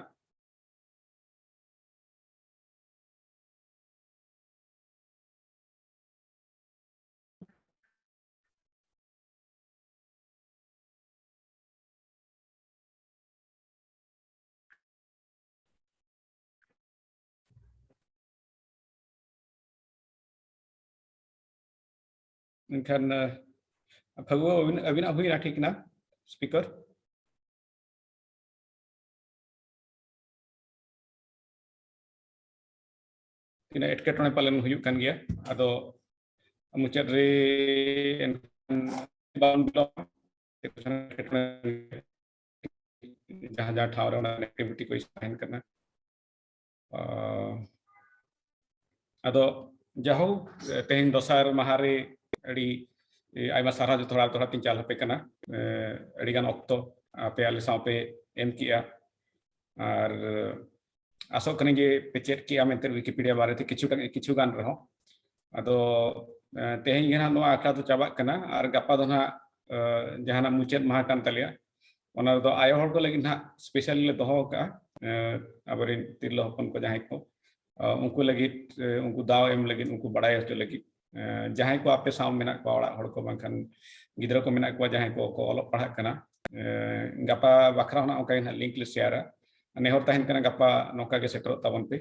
ᱮᱱᱠᱷᱟᱱ ᱯᱷᱟᱹᱜᱩ, ᱟᱹᱵᱤᱱᱟᱜ ᱦᱩᱭᱱᱟ ᱴᱷᱤᱠ ᱱᱟ ᱥᱯᱤᱠᱟᱨ? ᱛᱤᱱᱟᱹᱜ ᱮᱴᱠᱮᱴᱚᱬᱮ ᱯᱟᱞᱮᱱ ᱦᱩᱭᱩᱜ ᱠᱟᱱ ᱜᱮᱭᱟ᱾ ᱟᱫᱚ ᱢᱩᱪᱟᱹᱫ ᱨᱮ ᱮᱱᱠᱷᱟᱱ ᱵᱟᱝ ᱵᱤᱞᱚᱢ, ᱡᱟᱦᱟᱸ ᱡᱟᱦᱟᱸ ᱴᱷᱟᱶ ᱨᱮ ᱚᱱᱟ ᱠᱚᱱᱮᱠᱴᱤᱵᱷᱤᱴᱤ ᱠᱚ ᱤᱥᱩ ᱛᱟᱦᱮᱱ ᱠᱟᱱᱟ᱾ ᱟᱫᱚ ᱡᱟᱦᱳᱠ, ᱛᱮᱦᱮᱧ ᱫᱚᱥᱟᱨ ᱢᱟᱦᱟ ᱨᱮ ᱟᱹᱰᱤ ᱟᱭᱢᱟ ᱥᱟᱨᱦᱟᱣ ᱡᱚᱛᱚ ᱦᱚᱲ ᱫᱚᱦᱲᱟ ᱛᱤᱧ ᱪᱟᱞ ᱟᱯᱮ ᱠᱟᱱᱟ᱾ ᱟᱹᱰᱤᱜᱟᱱ ᱚᱠᱛᱚ ᱟᱯᱮ ᱟᱞᱮ ᱥᱟᱶ ᱯᱮ ᱮᱢ ᱠᱮᱜᱼᱟ᱾ ᱟᱨ ᱟᱥᱚᱜ ᱠᱟᱹᱱᱟᱹᱧ ᱡᱮ ᱯᱮ ᱪᱮᱫ ᱠᱮᱜᱼᱟ ᱢᱮᱱᱛᱮ ᱣᱤᱠᱤᱯᱤᱰᱤᱭᱟ ᱵᱟᱨᱮᱛᱮ ᱠᱤᱪᱷᱩ ᱜᱟᱱ, ᱠᱤᱪᱷᱩ ᱜᱟᱱ ᱨᱮᱦᱚᱸ᱾ ᱟᱫᱚ ᱛᱮᱦᱮᱧ ᱜᱮ ᱱᱟᱦᱟᱜ ᱱᱚᱣᱟ ᱟᱠᱷᱲᱟ ᱫᱚ ᱪᱟᱵᱟᱜ ᱠᱟᱱᱟ, ᱟᱨ ᱜᱟᱯᱟ ᱫᱚ ᱱᱟᱦᱟᱜ ᱡᱟᱦᱟᱱᱟᱜ ᱢᱩᱪᱟᱹᱫ ᱢᱟᱦᱟ ᱠᱟᱱ ᱛᱟᱞᱮᱭᱟ᱾ ᱚᱱᱟ ᱨᱮᱫᱚ ᱟᱭᱳ ᱦᱚᱲ ᱠᱚ ᱞᱟᱹᱜᱤᱫ ᱱᱟᱦᱟᱜ ᱥᱯᱮᱥᱟᱞ ᱞᱮ ᱫᱚᱦᱚ ᱟᱠᱟᱫᱼᱟ᱾ ᱟᱵᱚᱨᱮᱱ ᱛᱤᱨᱞᱟᱹ ᱦᱚᱯᱚᱱ ᱠᱚ ᱡᱟᱦᱟᱸᱭ ᱠᱚ, ᱩᱱᱠᱩ ᱞᱟᱹᱜᱤᱫ, ᱩᱱᱠᱩ ᱫᱟᱣ ᱮᱢ ᱞᱟᱹᱜᱤᱫ, ᱩᱱᱠᱩ ᱵᱟᱲᱟᱭ ᱦᱚᱪᱚ ᱞᱟᱹᱜᱤᱫ, ᱡᱟᱦᱟᱸᱭ ᱠᱚ ᱟᱯᱮ ᱥᱟᱶ ᱢᱮᱱᱟᱜ ᱠᱚᱣᱟ, ᱚᱲᱟᱜ ᱦᱚᱲ ᱠᱚ ᱵᱟᱝᱠᱷᱟᱱ ᱜᱤᱫᱽᱨᱟᱹ ᱠᱚ ᱢᱮᱱᱟᱜ ᱠᱚᱣᱟ ᱡᱟᱦᱟᱸᱭ ᱠᱚ, ᱠᱚ ᱚᱞᱚᱜ ᱯᱟᱲᱦᱟᱜ ᱠᱟᱱᱟ, ᱜᱟᱯᱟ ᱵᱟᱠᱷᱨᱟ ᱦᱚᱸ ᱱᱟᱜ ᱚᱱᱠᱟ ᱜᱮ ᱱᱟᱜ ᱞᱤᱝᱠ ᱞᱮ ᱥᱮᱭᱟᱨᱟ᱾ ᱱᱮᱦᱚᱨ ᱛᱟᱦᱮᱱ ᱠᱟᱱᱟ ᱜᱟᱯᱟ ᱱᱚᱝᱠᱟ ᱜᱮ ᱥᱮᱴᱮᱨᱚᱜ ᱛᱟᱵᱚᱱ ᱯᱮ᱾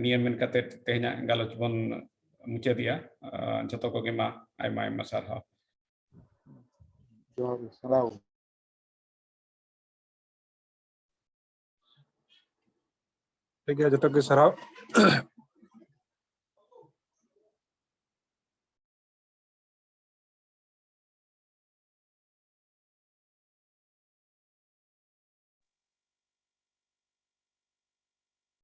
ᱱᱤᱭᱟᱹ ᱢᱮᱱ ᱠᱟᱛᱮ ᱛᱮᱦᱮᱧᱟᱜ ᱜᱟᱞᱚᱪ ᱵᱚᱱ ᱢᱩᱪᱟᱹᱫᱮᱜᱼᱟ᱾ ᱡᱚᱛᱚ ᱠᱚᱜᱮ ᱢᱟ ᱟᱭᱢᱟ ᱟᱭᱢᱟ ᱥᱟᱨᱦᱟᱣ᱾ ᱡᱚᱦᱟᱨ ᱜᱮ, ᱥᱟᱨᱦᱟᱣ᱾ ᱴᱷᱤᱠ ᱜᱮᱭᱟ, ᱡᱚᱛᱚ ᱜᱮ ᱥᱟᱨᱦᱟᱣ᱾